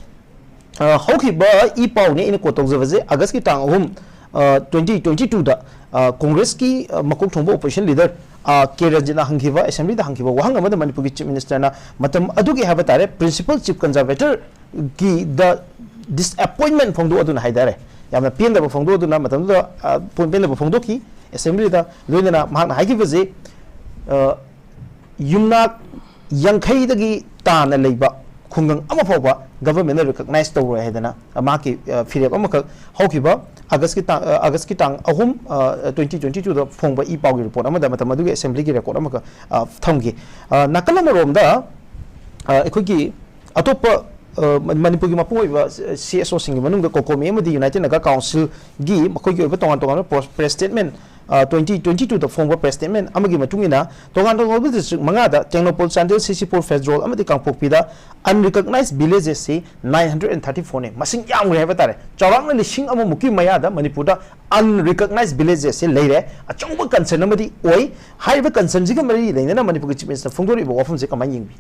ꯑ, ꯍꯧꯈꯤꯕ ꯏ ꯄꯥꯎꯅꯤ ꯑꯩꯅ quote ꯇꯧꯖꯕꯁꯦ, Augustꯀꯤ ꯇꯥꯡ ꯑꯍꯨꯝ, ꯑ, twenty twenty twoꯗ, ꯑ, Congressꯀꯤ, ꯑ, ꯃꯀꯣꯛ ꯊꯣꯡꯕ opposition leader, ꯑ, ꯀꯦ ꯔꯟꯖꯤꯠꯅ ꯍꯪꯈꯤꯕ, assemblyꯗ ꯍꯪꯈꯤꯕ ꯋꯥꯍꯪ ꯑꯃꯗ ꯃꯅꯤꯄꯨꯔꯒꯤ Chief Ministerꯅ ꯃꯇꯝ ꯑꯗꯨꯒꯤ ꯍꯥꯏꯕ ꯇꯥꯔꯦ, principal chief conservatorꯒꯤꯗ disappointment ꯐꯣꯡꯗꯣꯛꯑꯗꯨꯅ ꯍꯥꯏ ꯇꯥꯔꯦ, ꯌꯥꯝꯅ ꯄꯦꯟꯗꯕ ꯐꯣꯡꯗꯣꯛꯑꯗꯨꯅ ꯃꯇꯝꯗꯨꯗ, ꯑ, ꯄꯦꯟꯗꯕ ꯐꯣꯡꯗꯣꯛꯈꯤ assemblyꯗ꯫ ꯂꯣꯏꯅꯅ ꯃꯍꯥꯛꯅ ꯍꯥꯏꯈꯤꯕꯁꯤ, ꯑ, ꯌꯨꯝꯅꯥꯛ ꯌꯥꯡꯈꯩꯗꯒꯤ ꯇꯥꯅ ꯂꯩꯕ ꯈꯨꯡꯒꯪ ꯑꯃ ꯐꯥꯎꯕ governmentꯅ recognize ꯇꯧꯔꯣꯏ ꯍꯥꯏꯗꯅ, ꯑ, ꯃꯍꯥꯛꯀꯤ, ꯑ, ꯐꯤꯔꯦꯞ ꯑꯃꯈꯛ ꯍꯧꯈꯤꯕ Augustꯀꯤ ꯇꯥꯡ, ꯑ, Augustꯀꯤ ꯇꯥꯡ ꯑꯍꯨꯝ, ꯑ, twenty twenty twoꯗ ꯐꯣꯡꯕ ꯏ ꯄꯥꯎꯒꯤ report ꯑꯃꯗ, ꯃꯇꯝ ꯑꯗꯨꯒꯤ assemblyꯒꯤ record ꯑꯃꯈꯛ, ꯑ, ꯊꯝꯈꯤ꯫ ꯑ, ꯅꯥꯀꯜ ꯑꯃꯔꯣꯝꯗ, ꯑ, ꯑꯩꯈꯣꯏꯒꯤ ꯑꯇꯣꯞꯄ, ꯑ, ꯃ-, ꯃꯅꯤꯄꯨꯔꯒꯤ ꯃꯄꯨꯡ ꯑꯣꯏꯕ CSOꯁꯤꯡꯒꯤ ꯃꯅꯨꯡꯗ COCOMI ꯑꯃꯗꯤ United Naga Councilꯒꯤ ꯃꯈꯣꯏꯒꯤ ꯑꯣꯏꯕ ꯇꯣꯉꯥꯟ ꯇꯣꯉꯥꯟꯕ ꯄ꯭ꯔꯣ-, press statement, ꯑ, twenty twenty twoꯗ ꯐꯣꯡꯕ press statement ꯑꯃꯒꯤ ꯃꯇꯨꯡ ꯏꯟꯅ, ꯇꯣꯉꯥꯟ ꯇꯣꯉꯥꯟꯕ district ꯃꯉꯥꯗ, ꯇꯦꯡꯅꯧꯄꯜ, ꯆꯥꯟꯗꯦꯜ, ꯁꯤꯁꯤꯄꯨꯔ, ꯐꯦꯖꯣꯜ ꯑꯃꯗꯤ ꯀꯥꯡꯄꯣꯛꯄꯤꯗ unrecognized villagesꯁꯤ nine hundred and thirty fourꯅꯤ꯫ ꯃꯁꯤꯡ ꯌꯥꯝꯈ꯭ꯔꯦ ꯍꯥꯏꯕ ꯇꯥꯔꯦ꯫ ꯆꯥꯎꯔꯥꯛꯅ ꯂꯤꯁꯤꯡ ꯑꯃꯃꯨꯛꯀꯤ ꯃꯌꯥꯗ ꯃꯅꯤꯄꯨꯔꯗ unrecognized villagesꯁꯤ ꯂꯩꯔꯦ꯫ ꯑꯆꯧꯕ concern ꯑꯃꯗꯤ ꯑꯣꯏ꯫ ꯍꯥꯏꯔꯤꯕ concernꯁꯤꯒ ꯃꯔꯤ ꯂꯩꯅꯅ ꯃꯅꯤꯄꯨꯔꯒꯤ Chief Minister ꯐꯣꯡꯗꯣꯔꯛꯏꯕ ꯋꯥꯐꯝꯁꯦ ꯀꯃꯥꯏꯅ ꯌꯦꯡꯕꯤ?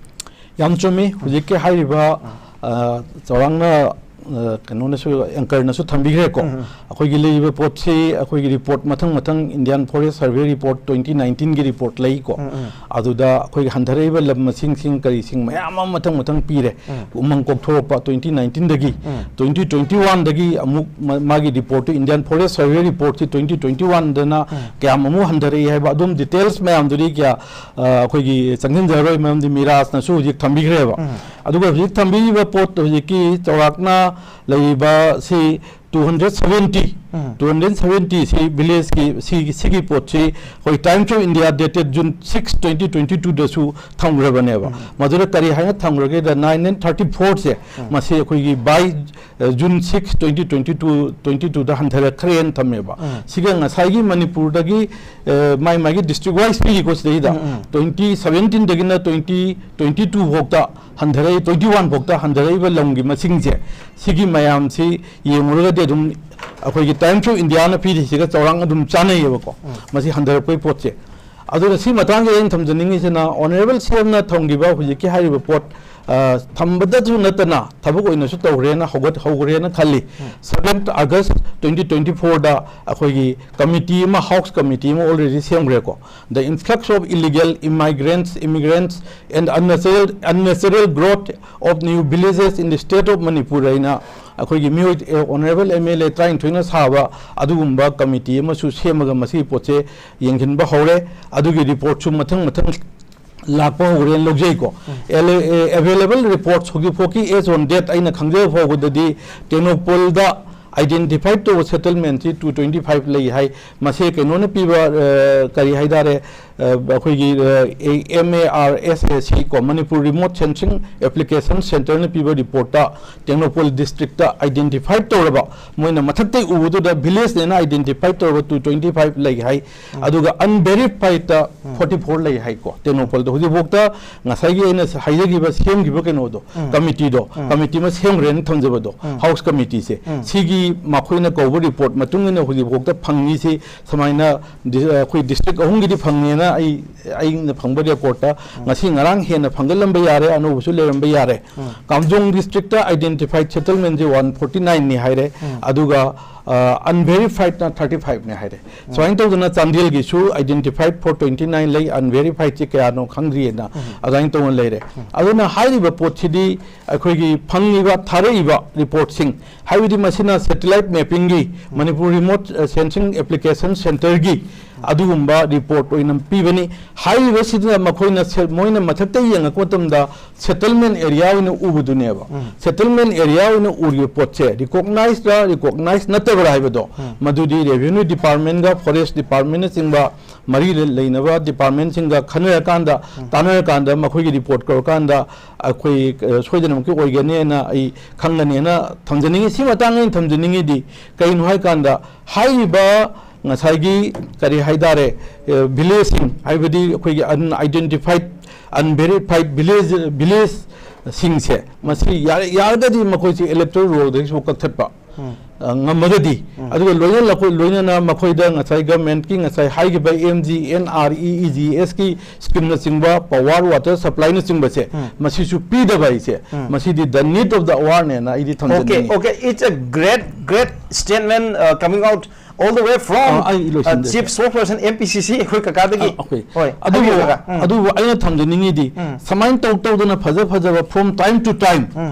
ꯌꯥꯝ ꯆꯨꯝꯃꯤ꯫ ꯍꯧꯖꯤꯛꯀꯤ ꯍꯥꯏꯔꯤꯕ, ꯑ, ꯆꯥꯎꯔꯥꯛꯅ ꯑ, ꯀꯩꯅꯣꯅꯁꯨ, anchorꯅꯁꯨ ꯊꯝꯕꯤꯈ꯭ꯔꯦꯀꯣ꯫ ꯎꯝ, ꯎꯝ꯫ ꯑꯩꯈꯣꯏꯒꯤ ꯂꯩꯔꯤꯕ ꯄꯣꯠꯁꯤ ꯑꯩꯈꯣꯏꯒꯤ report ꯃꯊꯪ ꯃꯊꯪ Indian Forest Survey Report twenty nineteenꯒꯤ report ꯂꯩꯀꯣ꯫ ꯎꯝ, ꯎꯝ꯫ ꯑꯗꯨꯗ ꯑꯩꯈꯣꯏꯒꯤ ꯍꯟꯊꯔꯛꯏꯕ ꯂꯝ ꯃꯁꯤꯡꯁꯤꯡ ꯀꯔꯤꯁꯤꯡ ꯃꯌꯥꯝ ꯑꯃ ꯃꯊꯪ ꯃꯊꯪ ꯄꯤꯔꯦ꯫ ꯎꯝ꯫ ꯎꯃꯪ ꯀꯣꯛꯊꯣꯔꯛꯄ twenty nineteenꯗꯒꯤ ꯎꯝ꯫ twenty twenty oneꯗꯒꯤ ꯑꯃꯨꯛ ꯃ-, ꯃꯥꯒꯤ reportꯇꯨ, Indian Forest Survey Reportꯁꯤ twenty twenty oneꯗꯅ ꯎꯝ꯫ ꯀꯌꯥꯝ ꯑꯃꯨꯛ ꯍꯟꯊꯔꯛꯏ ꯍꯥꯏꯕ ꯑꯗꯨꯝ details ꯃꯌꯥꯝꯗꯨꯗꯤ ꯀꯌꯥ, ꯑ, ꯑꯩꯈꯣꯏꯒꯤ ꯆꯪꯁꯤꯟꯖꯔꯔꯣꯏ, ꯃꯔꯝꯗꯤ ꯃꯤꯔꯥꯖꯅꯁꯨ ꯍꯧꯖꯤꯛ ꯊꯝꯕꯤꯈ꯭ꯔꯦꯕ꯫ ꯎꯝ꯫ ꯑꯗꯨꯒ ꯍꯧꯖꯤꯛ ꯊꯝꯕꯤꯔꯤꯕ ꯄꯣꯠ ꯍꯧꯖꯤꯛꯀꯤ ꯆꯥꯎꯔꯥꯛꯅ ꯂꯩꯔꯤꯕ ꯁꯤ two hundred seventy, ꯎꯝ꯫ Two hundred seventy ꯁꯤ villageꯀꯤ ꯁꯤꯒꯤ, ꯁꯤꯒꯤ ꯄꯣꯠꯁꯤ ꯑꯩꯈꯣꯏ Times of India dated June six, twenty twenty-twoꯗꯁꯨ ꯊꯝꯈ꯭ꯔꯕꯅꯦꯕ꯫ ꯎꯝ꯫ ꯃꯗꯨꯗ ꯀꯔꯤ ꯍꯥꯏꯅ ꯊꯝꯈ꯭ꯔꯒꯦꯗ, nine nine thirty-fourꯁꯦ ꯎꯝ꯫ ꯃꯁꯤ ꯑꯩꯈꯣꯏꯒꯤ by, ꯑ, June six, twenty twenty-two, twenty-twoꯗ ꯍꯟꯊꯔꯛꯈ꯭ꯔꯦꯅ ꯊꯝꯃꯦꯕ꯫ ꯎꯝ꯫ ꯁꯤꯒ ꯉꯁꯥꯏꯒꯤ ꯃꯅꯤꯄꯨꯔꯗꯒꯤ, ꯑ, ꯃꯥꯏ ꯃꯥꯏꯒꯤ district wise ꯄꯤꯔꯤꯀꯣ ꯁꯤꯗꯩꯗ꯫ ꯎꯝ, ꯎꯝ꯫ Twenty seventeenꯗꯒꯤꯅ twenty twenty-two ꯐꯥꯎꯗ ꯍꯟꯊꯔꯛꯏ, twenty one ꯐꯥꯎꯗ ꯍꯟꯊꯔꯛꯏꯕ ꯂꯝꯒꯤ ꯃꯁꯤꯡꯁꯦ, ꯁꯤꯒꯤ ꯃꯌꯥꯝꯁꯤ ꯌꯦꯡꯉꯨꯔꯒꯗꯤ ꯑꯗꯨꯝ ꯑꯩꯈꯣꯏꯒꯤ Times of Indiaꯅ ꯄꯤꯔꯤꯁꯤꯒ ꯆꯥꯎꯔꯥꯛꯅ ꯑꯗꯨꯝ ꯆꯥꯟꯅꯩꯌꯦꯕꯀꯣ, ꯎꯝ꯫ ꯃꯁꯤ ꯍꯟꯊꯔꯛꯄꯒꯤ ꯄꯣꯠꯁꯦ꯫ ꯑꯗꯨꯅ ꯁꯤ ꯃꯇꯥꯡꯁꯤꯗ ꯑꯩꯅ ꯊꯝꯖꯅꯤꯡꯉꯤꯁꯤꯅ, Honourable CMꯅ ꯊꯝꯈꯤꯕ ꯍꯧꯖꯤꯛꯀꯤ ꯍꯥꯏꯔꯤꯕ ꯄꯣꯠ, ꯑ, ꯊꯝꯕꯗꯁꯨ ꯅꯠꯇꯅ ꯊꯕꯛ ꯑꯣꯏꯅꯁꯨ ꯇꯧꯈ꯭ꯔꯦꯅ ꯍꯧꯒꯠ-, ꯍꯧꯈ꯭ꯔꯦꯅ ꯈꯜꯂꯤ꯫ ꯎꯝ꯫ Seventh August twenty twenty-fourꯗ ꯑꯩꯈꯣꯏꯒꯤ committee ꯑꯃ, House committee ꯑꯃ already ꯁꯦꯝꯈ꯭ꯔꯦꯀꯣ꯫ The influx of illegal immigrants, immigrants and unnatural, unnatural growth of new villages in the state of Manipur ꯍꯥꯏꯅ ꯑꯩꯈꯣꯏꯒꯤ ꯃꯤꯑꯣꯏ, ꯑꯦ, Honourable MLA ꯇꯔꯥꯅꯤꯊꯣꯏꯅ ꯁꯥꯕ ꯑꯗꯨꯒꯨꯝꯕ committee ꯑꯃꯁꯨ ꯁꯦꯝꯃꯒ ꯃꯁꯤꯒꯤ ꯄꯣꯠꯁꯦ ꯌꯦꯡꯁꯤꯟꯕ ꯍꯧꯔꯦ꯫ ꯑꯗꯨꯒꯤ reportꯁꯨ ꯃꯊꯪ ꯃꯊꯪ ꯂꯥꯛꯄ ꯍꯧꯔꯦꯅ ꯂꯧꯖꯩꯀꯣ꯫ ꯎꯝ꯫ ꯑꯦꯂꯦ-, ꯑꯦ, available reports ꯍꯧꯖꯤꯛ ꯐꯥꯎꯒꯤ as on date ꯑꯩꯅ ꯈꯪꯖꯕ ꯐꯥꯎꯕꯗꯗꯤ ꯇꯦꯡꯅꯧꯄꯜꯗ identified ꯇꯧꯕ settlementꯁꯤ two twenty five ꯂꯩ ꯍꯥꯏ꯫ ꯃꯁꯤ ꯀꯩꯅꯣꯅ ꯄꯤꯕ, ꯑ, ꯀꯔꯤ ꯍꯥꯏꯇꯥꯔꯦ, ꯑ, ꯑꯩꯈꯣꯏꯒꯤ, ꯑ, ꯑꯦ-, MARSAC ꯀꯣ, Manipur Remote Sensing Application Centreꯅ ꯄꯤꯕ reportꯇ ꯇꯦꯡꯅꯧꯄꯜ districtꯇ identified ꯇꯧꯔꯕ, ꯃꯣꯏꯅ ꯃꯊꯛꯇꯩ ꯎꯕꯗꯨꯗ villageꯅꯦꯅ identified ꯇꯧꯔꯕ two twenty five ꯂꯩ ꯍꯥꯏ꯫ ꯎꯝ꯫ ꯑꯗꯨꯒ unverifiedꯇ ꯎꯝ꯫ forty four ꯂꯩ ꯍꯥꯏꯀꯣ, ꯇꯦꯡꯅꯧꯄꯜꯗ꯫ ꯍꯧꯖꯤꯛꯐꯥꯎꯗ ꯉꯁꯥꯏꯒꯤ ꯑꯩꯅ ꯍꯥꯏꯖꯈꯤꯕ, ꯁꯦꯝꯈꯤꯕ ꯀꯩꯅꯣꯗꯣ, ꯎꯝ꯫ Committeeꯗꯣ, ꯎꯝ꯫ Committee ꯑꯃ ꯁꯦꯝꯈ꯭ꯔꯦꯅ ꯊꯝꯖꯕꯗꯣ, ꯎꯝ꯫ House committeeꯁꯦ, ꯎꯝ꯫ ꯁꯤꯒꯤ ꯃꯈꯣꯏꯅ ꯀꯧꯕ report ꯃꯇꯨꯡ ꯏꯟꯅ ꯍꯧꯖꯤꯛꯐꯥꯎꯗ ꯐꯪꯉꯤꯁꯤ ꯁꯨꯃꯥꯏꯅ ꯗꯤ-, ꯑꯩꯈꯣꯏ district ꯑꯍꯨꯝꯒꯤꯗꯤ ꯐꯪꯉꯦꯅ ꯑꯩ ꯑꯩꯅ ꯐꯪꯕ ꯔꯦꯀꯣꯔꯠꯇ ꯉꯁꯤ ꯉꯔꯥꯡ ꯍꯦꯟꯅ ꯐꯪꯒꯠꯂꯝꯕ ꯌꯥꯔꯦ, ꯑꯅꯧꯕꯁꯨ ꯂꯩꯔꯝꯕ ꯌꯥꯔꯦ꯫ ꯀꯥꯝꯖꯣꯡ ꯗꯤꯁꯇ꯭ꯔꯤꯛꯇ ꯑꯥꯏꯗꯦꯟꯇꯤꯐꯥꯏꯠ ꯁꯦꯇꯜꯃꯦꯟꯁꯦ ꯋꯥꯟ ꯐꯣꯔꯇꯤ ꯅꯥꯏꯟꯅꯤ ꯍꯥꯏꯔꯦ꯫ ꯑꯗꯨꯒ ꯑꯟꯚꯦꯔꯤꯐꯥꯏꯠꯅ ꯊꯥꯔꯇꯤ ꯐꯥꯏꯚꯅꯤ ꯍꯥꯏꯔꯦ꯫ ꯁꯨꯃꯥꯏꯅ ꯇꯧꯗꯅ ꯆꯥꯟꯗꯦꯜꯒꯤꯁꯨ ꯑꯥꯏꯗꯦꯟꯇꯤꯐꯥꯏꯠ ꯐꯣꯔ ꯇ꯭ꯋꯦꯟꯇꯤ ꯅꯥꯏꯟ ꯂꯩ, ꯑꯟꯚꯦꯔꯤꯐꯥꯏꯠꯁꯤ ꯀꯌꯥꯅꯣ ꯈꯪꯗ꯭ꯔꯤꯑꯅ ꯑꯗꯨꯃꯥꯏꯅ ꯇꯧꯅ ꯂꯩꯔꯦ꯫ ꯑꯗꯨꯅ ꯍꯥꯏꯔꯤꯕ ꯄꯣꯠꯁꯤꯗꯤ ꯑꯩꯈꯣꯏꯒꯤ ꯐꯪꯉꯤꯕ ꯊꯥꯔꯛꯏꯕ ꯔꯤꯄꯣꯔꯠꯁꯤꯡ, ꯍꯥꯏꯕꯗꯤ ꯃꯁꯤꯅ ꯁꯦꯇꯤꯂꯥꯏꯠ ꯃꯦꯞꯄꯤꯡꯒꯤ, ꯃꯅꯤꯄꯨꯔ ꯔꯤꯃꯣꯠ ꯁꯦꯟꯁꯤꯡ ꯑꯦꯄ꯭ꯂꯤꯀꯦꯁꯟ ꯁꯦꯟꯇꯔꯒꯤ ꯑꯗꯨꯒꯨꯝꯕ ꯔꯤꯄꯣꯔꯠ ꯑꯣꯏꯅ ꯄꯤꯕꯅꯤ꯫ ꯍꯥꯏꯔꯤꯕꯁꯤꯗ ꯃꯈꯣꯏꯅ ꯁꯦ-, ꯃꯣꯏꯅ ꯃꯊꯛꯇ ꯌꯦꯡꯉꯛꯄ ꯃꯇꯝꯗ ꯁꯦꯇꯜꯃꯦꯟ ꯑꯦꯔꯤꯌꯥ ꯑꯣꯏꯅ ꯎꯕꯗꯨꯅꯦꯕ꯫ ꯁꯦꯇꯜꯃꯦꯟ ꯑꯦꯔꯤꯌꯥ ꯑꯣꯏꯅ ꯎꯔꯤꯕ ꯄꯣꯠꯁꯦ ꯔꯤꯀꯣꯛꯅꯥꯏꯁꯔ ꯔꯤꯀꯣꯛꯅꯥꯏꯁ ꯅꯠꯇꯕ꯭ꯔꯥ ꯍꯥꯏꯕꯗꯣ ꯃꯗꯨꯗꯤ ꯔꯦꯚꯤꯅ꯭ꯌꯨ ꯗꯤꯄꯥꯔꯠꯃꯦꯟꯒ ꯐꯣꯔꯦꯁ ꯗꯤꯄꯥꯔꯠꯃꯦꯟꯅꯆꯤꯡꯕ ꯃꯔꯤ ꯂꯩ-, ꯂꯩꯅꯕ ꯗꯤꯄꯥꯔꯠꯃꯦꯟꯁꯤꯡꯒ ꯈꯟꯅꯔꯀꯥꯟꯗ, ꯇꯥꯟꯅꯔꯀꯥꯟꯗ ꯃꯈꯣꯏꯒꯤ ꯔꯤꯄꯣꯔꯠ ꯀꯧꯔꯀꯥꯟꯗ ꯑꯩꯈꯣꯏ, ꯑ, ꯁꯣꯏꯗꯅꯃꯛꯀꯤ ꯑꯣꯏꯒꯅꯤꯅ ꯑꯩ ꯈꯪꯒꯅꯤꯅ ꯊꯝꯖꯅꯤꯡꯉꯤ꯫ ꯁꯤ ꯃꯇꯥꯡꯗ ꯑꯩꯅ ꯊꯝꯖꯅꯤꯡꯉꯤꯗꯤ ꯀꯩꯅꯣ ꯍꯥꯏꯀꯥꯟꯗ ꯍꯥꯏꯔꯤꯕ ꯉꯁꯥꯏꯒꯤ ꯀꯔꯤ ꯍꯥꯏꯇꯥꯔꯦ, ꯑ, ꯚꯤꯂꯦꯖꯁꯤꯡ ꯍꯥꯏꯕꯗꯤ ꯑꯩꯈꯣꯏꯒꯤ ꯑꯟꯑꯥꯏꯗꯦꯟꯇꯤꯐꯥꯏꯠ, ꯑꯟꯚꯦꯔꯤꯐꯥꯏꯠ ꯚꯤꯂꯦꯖ, ꯚꯤꯂꯦꯖꯁꯤꯡꯁꯦ ꯃꯁꯤ ꯌꯥꯔ-, ꯌꯥꯔꯒꯗꯤ ꯃꯈꯣꯏꯁꯤ ꯏꯂꯦꯛꯇꯣꯔꯦꯜ ꯔꯣꯜꯗꯒꯤꯁꯨ ꯀꯛꯊꯠꯄ꯫ ꯑ, ꯉꯝꯃꯒꯗꯤ, ꯑꯗꯨꯒ ꯂꯣꯏꯅ ꯂꯈꯣꯏ-, ꯂꯣꯏꯅꯅ ꯃꯈꯣꯏꯗ ꯉꯁꯥꯏ ꯒꯚꯔꯟꯃꯦꯟꯠꯀꯤ ꯉꯁꯥꯏ ꯍꯥꯏꯈꯤꯕ M G N R E E G ꯑꯦꯁꯀꯤ ꯁ꯭ꯀꯤꯝꯅꯆꯤꯡꯕ, ꯄꯋꯥꯔ ꯋꯥꯇꯔ ꯁꯄ꯭ꯂꯥꯏꯅꯆꯤꯡꯕꯁꯦ ꯃꯁꯤꯁꯨ ꯄꯤꯗꯕ ꯍꯥꯏꯁꯦ ꯃꯁꯤꯗꯤ the need of the hourꯅꯦꯅ ꯑꯩꯗꯤ ꯊꯝꯖꯅꯤꯡꯉꯤ꯫ Okay, okay, it's a great, great statement, uh, coming out all the way from, ꯑ, ꯑꯩ ꯂꯣꯏꯁꯤꯟꯖꯒꯦ꯫ Uh, chief spokesperson M P C C ꯑꯩꯈꯣꯏ ꯀꯀꯥꯗꯒꯤ꯫ ꯑ, ꯑꯩꯈꯣꯏ ꯍꯣꯏ, ꯑꯗꯨꯕꯨ, ꯍꯥꯏꯕꯤꯌꯨ ꯀꯀꯥ꯫ ꯎꯝ꯫ ꯑꯗꯨꯕꯨ ꯑꯩꯅ ꯊꯝꯖꯅꯤꯡꯉꯤꯗꯤ ꯁꯨꯃꯥꯏꯅ ꯇꯧ ꯇꯧꯗꯅ ꯐꯖ ꯐꯖꯕ from time to time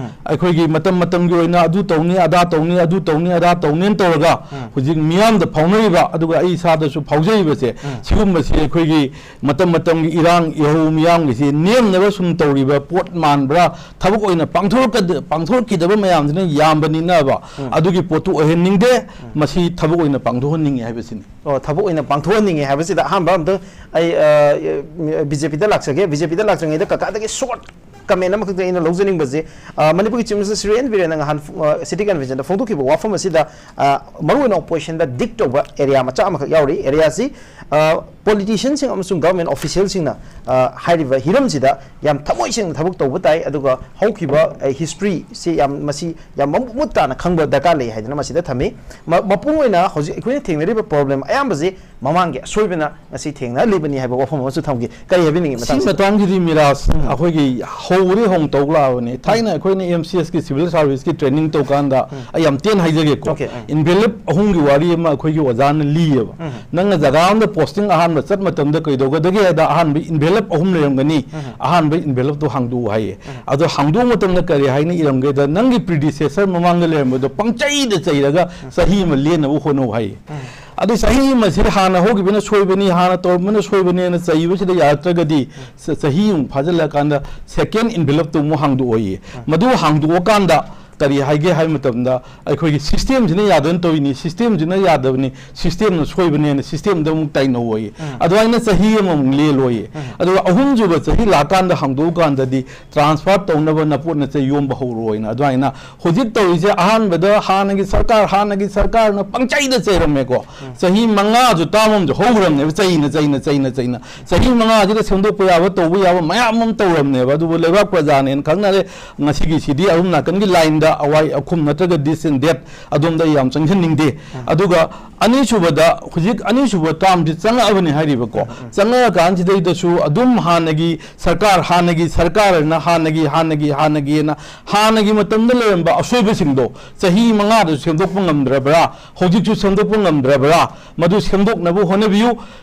ꯑꯩꯈꯣꯏꯒꯤ ꯃꯇꯝ ꯃꯇꯝꯒꯤ ꯑꯣꯏꯅ ꯑꯗꯨ ꯇꯧꯅꯤ, ꯑꯗꯥ ꯇꯧꯅꯤ, ꯑꯗꯨ ꯇꯧꯅꯤ, ꯑꯗꯥ ꯇꯧꯅꯤꯅ ꯇꯧꯔꯒ ꯍꯧꯖꯤꯛ ꯃꯤꯌꯥꯝꯗ ꯐꯥꯎꯅꯔꯤꯕ, ꯑꯗꯨꯒ ꯑꯩ ꯏꯁꯥꯗꯁꯨ ꯐꯥꯎꯖꯔꯤꯕꯁꯦ, ꯁꯤꯒꯨꯝꯕꯁꯤ ꯑꯩꯈꯣꯏꯒꯤ ꯃꯇꯝ ꯃꯇꯝꯒꯤ ꯏꯔꯥꯡ ꯏꯍꯧ ꯃꯤꯌꯥꯝꯒꯤꯁꯤ ꯅꯦꯝꯅꯕ ꯁꯨꯝ ꯇꯧꯔꯤꯕ ꯄꯣꯠ ꯃꯥꯟꯕ꯭ꯔꯥ, ꯊꯕꯛ ꯑꯣꯏꯅ ꯄꯥꯡꯊꯣꯔꯛꯀ-, ꯄꯥꯡꯊꯣꯔꯛꯈꯤꯗꯕ ꯃꯌꯥꯝꯁꯤꯅ ꯌꯥꯝꯕꯅꯤꯅꯕ, ꯑꯗꯨꯒꯤ ꯄꯣꯠꯇꯨ ꯑꯣꯏꯍꯟꯅꯤꯡꯗꯦ꯫ ꯃꯁꯤ ꯊꯕꯛ ꯑꯣꯏꯅ ꯄꯥꯡꯊꯣꯛꯍꯟꯅꯤꯡꯉꯤ ꯍꯥꯏꯕꯁꯤꯅꯤ꯫ ꯑꯣ, ꯊꯕꯛ ꯑꯣꯏꯅ ꯄꯥꯡꯊꯣꯛꯍꯟꯅꯤꯡꯉꯤ ꯍꯥꯏꯕꯁꯤꯗ ꯑꯍꯥꯟꯕ ꯑꯝꯇꯪ ꯑꯩ, ꯑ, ꯕꯤ ꯖꯦ ꯄꯤꯗ ꯂꯥꯛꯆꯒꯦ꯫ ꯕꯤ ꯖꯦ ꯄꯤꯗ ꯂꯥꯛꯆꯔꯤꯉꯩꯗ ꯀꯀꯥꯗꯒꯤ ꯁꯣꯔꯠ ꯀꯃꯦꯟ ꯑꯃꯈꯛꯇ ꯑꯩꯅ ꯂꯧꯖꯅꯤꯡꯕꯁꯦ, ꯑ, ꯃꯅꯤꯄꯨꯔꯒꯤ ꯆꯤꯐ ꯃꯤꯅꯤꯁꯇꯔ ꯁ꯭ꯔꯤ ꯑꯦꯟ ꯕꯤꯔꯦꯟꯅ ꯉꯍꯥꯟ, ꯑ, ꯁꯤꯇꯤ ꯀꯟꯚꯦꯟꯁꯟꯗ ꯐꯣꯡꯗꯣꯛꯈꯤꯕ ꯋꯥꯐꯝ ꯑꯁꯤꯗ, ꯑ, ꯃꯔꯨꯑꯣꯏꯅ ꯑꯣꯄꯣꯖꯤꯁꯟꯗ ꯗꯤꯛ ꯇꯧꯕ ꯑꯦꯔꯤꯌꯥ ꯃꯆꯥ ꯑꯃꯈꯛ ꯌꯥꯎꯔꯤ꯫ ꯑꯦꯔꯤꯌꯥꯁꯤ, ꯑ, ꯄꯣꯂꯤꯇꯤꯁꯤꯌꯟꯁꯤꯡ ꯑꯃꯁꯨꯡ ꯒꯚꯔꯟꯃꯦꯟ ꯑꯣꯐꯤꯁꯤꯌꯦꯜꯁꯤꯡꯅ, ꯑ, ꯍꯥꯏꯔꯤꯕ ꯍꯤꯔꯝꯁꯤꯗ ꯌꯥꯝ ꯊꯃꯣꯏ ꯁꯦꯡꯅ ꯊꯕꯛ ꯇꯧꯕ ꯇꯥꯏ, ꯑꯗꯨꯒ ꯍꯧꯈꯤꯕ, ꯑ, ꯍꯤꯁꯇ꯭ꯔꯤꯁꯤ ꯌꯥꯝ, ꯃꯁꯤ ꯌꯥꯝ ꯃꯃꯨꯠ ꯃꯃꯨꯠ ꯇꯥꯅ ꯈꯪꯕ ꯗꯔꯀꯥꯔ ꯂꯩ ꯍꯥꯏꯗꯅ ꯃꯁꯤꯗ ꯊꯝꯃꯤ꯫ ꯃ-, ꯃꯄꯨꯡ ꯑꯣꯏꯅ ꯍꯧꯖꯤꯛ ꯑꯩꯈꯣꯏꯅ ꯊꯦꯡꯅꯔꯤꯕ ꯄ꯭ꯔꯣꯕ꯭ꯂꯦꯝ ꯑꯌꯥꯝꯕꯁꯤ ꯃꯃꯥꯡꯒꯤ ꯑꯁꯣꯏꯕꯅ ꯉꯁꯤ ꯊꯦꯡꯅꯍꯜꯂꯤꯕꯅꯤ ꯍꯥꯏꯕ ꯋꯥꯐꯝ ꯑꯃꯁꯨ ꯊꯝꯒꯦ꯫ ꯀꯔꯤ ꯍꯥꯏꯕꯤꯅꯤꯡꯉꯤ ꯁꯤ ꯃꯇꯥꯡꯁꯤꯗ? ꯃꯇꯥꯡꯁꯤꯗꯤ ꯃꯤꯔꯥꯖ, ꯎꯝ꯫ ꯑꯩꯈꯣꯏꯒꯤ ꯍꯧꯔꯦ ꯍꯧꯅ ꯇꯧ ꯂꯥꯛꯑꯕꯅꯤ꯫ ꯊꯥꯏꯅ ꯑꯩꯈꯣꯏꯅ ꯑꯦꯝ ꯁꯤ ꯑꯦꯁꯀꯤ ꯁꯤꯚꯤꯜ ꯁꯥꯔꯚꯤꯁꯀꯤ ꯇ꯭ꯔꯦꯅꯤꯡ ꯇꯧꯀꯥꯟꯗ, ꯎꯝ꯫ ꯑꯩ ꯌꯥꯝ ꯇꯦꯟ ꯍꯥꯏꯖꯒꯦꯀꯣ, ꯑꯣꯀꯦ, ꯎꯝ꯫ ꯏꯟꯚꯦꯂꯞ ꯑꯍꯨꯝꯒꯤ ꯋꯥꯔꯤ ꯑꯃ ꯑꯩꯈꯣꯏꯒꯤ ꯑꯣꯖꯥꯅ ꯂꯤꯌꯦꯕ꯫ ꯎꯝ꯫ ꯅꯪꯅ ꯖꯒꯥ ꯑꯃꯗ ꯄꯣꯁꯇꯤꯡ ꯑꯍꯥꯟꯕ ꯆꯠ ꯃꯇꯝꯗ ꯀꯩꯗꯧꯒꯗꯒꯦ ꯍꯥꯏꯗ ꯑꯍꯥꯟꯕ ꯏꯟꯚꯦꯂꯞ ꯑꯍꯨꯝ ꯂꯩꯔꯝꯒꯅꯤ꯫ ꯎꯝ꯫ ꯑꯍꯥꯟꯕ ꯏꯟꯚꯦꯂꯞꯇꯣ ꯍꯥꯡꯗꯣꯛꯎ ꯍꯥꯏꯌꯦ꯫ ꯎꯝ꯫ ꯑꯗꯣ ꯍꯥꯡꯗꯣꯛꯄ ꯃꯇꯝꯗ ꯀꯔꯤ ꯍꯥꯏꯅ ꯏꯔꯝꯒꯦꯗ, ꯅꯪꯒꯤ ꯄ꯭ꯔꯤꯗꯤꯁꯦꯁꯔ ꯃꯃꯥꯡꯗ ꯂꯩꯔꯝꯕꯗꯣ ꯄꯪꯆꯩꯗ ꯆꯩꯔꯒ ꯎꯝ꯫ ꯆꯍꯤ ꯑꯃ ꯂꯦꯟꯅꯕ ꯍꯣꯠꯅꯧ ꯍꯥꯏꯌꯦ꯫ ꯎꯝ꯫ ꯑꯗꯣ ꯆꯍꯤ ꯑꯃꯁꯤꯗ ꯍꯥꯟꯅ ꯍꯧꯈꯤꯕꯅ ꯁꯣꯏꯕꯅꯤ, ꯍꯥꯟꯅ ꯇꯧꯔꯝꯕꯅ ꯁꯣꯏꯕꯅꯦꯅ ꯆꯩꯕꯁꯤꯗ ꯌꯥꯔꯛꯇ꯭ꯔꯒꯗꯤ, ꯎꯝ꯫ ꯆ-, ꯆꯍꯤ ꯑꯃꯨꯛ ꯐꯥꯖꯤꯜꯂꯀꯥꯟꯗ ꯁꯦꯀꯦꯟ ꯏꯟꯚꯦꯂꯞꯇꯨ ꯑꯃꯨꯛ ꯍꯥꯡꯗꯣꯛꯑꯣꯌꯦ꯫ ꯎꯝ꯫ ꯃꯗꯨ ꯍꯥꯡꯗꯣꯛꯑꯀꯥꯟꯗ ꯀꯔꯤ ꯍꯥꯏꯒꯦ ꯍꯥꯏꯕ ꯃꯇꯝꯗ, ꯑꯩꯈꯣꯏꯒꯤ ꯁꯤꯁꯇꯦꯝꯁꯤꯅ ꯌꯥꯗꯅ ꯇꯧꯔꯤꯅꯤ, ꯁꯤꯁꯇꯦꯝꯁꯤꯅ ꯌꯥꯗꯕꯅꯤ, ꯁꯤꯁꯇꯦꯝꯅ ꯁꯣꯏꯕꯅꯦꯅ ꯁꯤꯁꯇꯦꯝꯗ ꯑꯃꯨꯛ ꯇꯥꯏꯅꯧꯑꯣꯌꯦ꯫ ꯎꯝ꯫ ꯑꯗꯨꯃꯥꯏꯅ ꯆꯍꯤ ꯑꯃꯃꯨꯛ ꯂꯦꯜꯂꯣꯌꯦ꯫ ꯎꯝ꯫ ꯑꯗꯨꯒ ꯑꯍꯨꯝꯁꯨꯕ ꯆꯍꯤ ꯂꯥꯛꯀꯥꯟꯗ ꯍꯥꯡꯗꯣꯛꯑꯀꯥꯟꯗꯗꯤ ꯇ꯭ꯔꯥꯟꯁꯐꯔ ꯇꯧꯅꯕ ꯅꯄꯣꯠ ꯅꯆꯩ ꯌꯣꯝꯕ ꯍꯧꯔꯣꯏꯅ꯫ ꯑꯗꯨꯃꯥꯏꯅ ꯍꯧꯖꯤꯛ ꯇꯧꯔꯤꯁꯦ, ꯑꯍꯥꯟꯕꯗ ꯍꯥꯟꯅꯒꯤ ꯁꯔꯀꯥꯔ, ꯍꯥꯟꯅꯒꯤ ꯁꯔꯀꯥꯔꯅ ꯄꯪꯆꯩꯗ ꯆꯩꯔꯝꯃꯦꯀꯣ꯫ ꯎꯝ꯫ ꯆꯍꯤ ꯃꯉꯥꯁꯨ ꯇꯥꯝ ꯑꯃꯁꯨ ꯍꯧꯈ꯭ꯔꯕꯅꯦꯕ, ꯆꯩꯅ, ꯆꯩꯅ, ꯆꯩꯅ, ꯆꯩꯅ꯫ ꯆꯍꯤ ꯃꯉꯥꯁꯤꯗ ꯁꯦꯝꯗꯣꯛꯄ ꯌꯥꯕ, ꯇꯧꯕ ꯌꯥꯕ ꯃꯌꯥꯝ ꯑꯃ ꯇꯧꯔꯝꯅꯦꯕ꯫ ꯑꯗꯨꯕꯨ ꯂꯩꯕꯥꯛ ꯄ꯭ꯔꯖꯥꯅꯦꯅ ꯈꯪꯅꯔꯦ꯫ ꯉꯁꯤꯒꯤꯁꯤꯗꯤ ꯑꯗꯨꯝ ꯅꯥꯀꯟꯒꯤ ꯂꯥꯏꯟꯗ ꯑꯋꯥꯏ ꯑꯈꯨꯝ ꯅꯠꯇ꯭ꯔꯒ ꯗꯤꯁ ꯑꯦꯟ ꯗꯦꯠ ꯑꯗꯣꯝꯗ ꯑꯩ ꯌꯥꯝ ꯆꯪꯁꯤꯟꯅꯤꯡꯗꯦ꯫ ꯎꯝ꯫ ꯑꯗꯨꯒ ꯑꯅꯤꯁꯨꯕꯗ, ꯍꯧꯖꯤꯛ ꯑꯅꯤꯁꯨꯕ ꯇꯥꯝꯁꯤ ꯆꯪꯉꯛꯑꯕꯅꯤ ꯍꯥꯏꯔꯤꯕꯀꯣ꯫ ꯎꯝ, ꯎꯝ꯫ ꯆꯪꯉꯛꯑꯀꯥꯟꯁꯤꯗꯩꯗꯁꯨ ꯑꯗꯨꯝ ꯍꯥꯟꯅꯒꯤ ꯁꯔꯀꯥꯔ, ꯍꯥꯟꯅꯒꯤ ꯁꯔꯀꯥꯔꯅ ꯍꯥꯟꯅꯒꯤ, ꯍꯥꯟꯅꯒꯤ, ꯍꯥꯟꯅꯒꯤꯅ ꯍꯥꯟꯅꯒꯤ ꯃꯇꯝꯗ ꯂꯩꯔꯝꯕ ꯑꯁꯣꯏꯕꯁꯤꯡꯗꯣ ꯆꯍꯤ ꯃꯉꯥꯗꯁꯨ ꯁꯦꯝꯗꯣꯛꯄ ꯉꯝꯗ꯭ꯔꯕ꯭ꯔꯥ? ꯍꯧꯖꯤꯛꯁꯨ ꯁꯦꯝꯗꯣꯛꯄ ꯉꯝꯗ꯭ꯔꯕ꯭ꯔꯥ? ꯃꯗꯨ ꯁꯦꯝꯗꯣꯛꯅꯕ ꯍꯣꯠꯅꯕꯤꯌꯨ꯫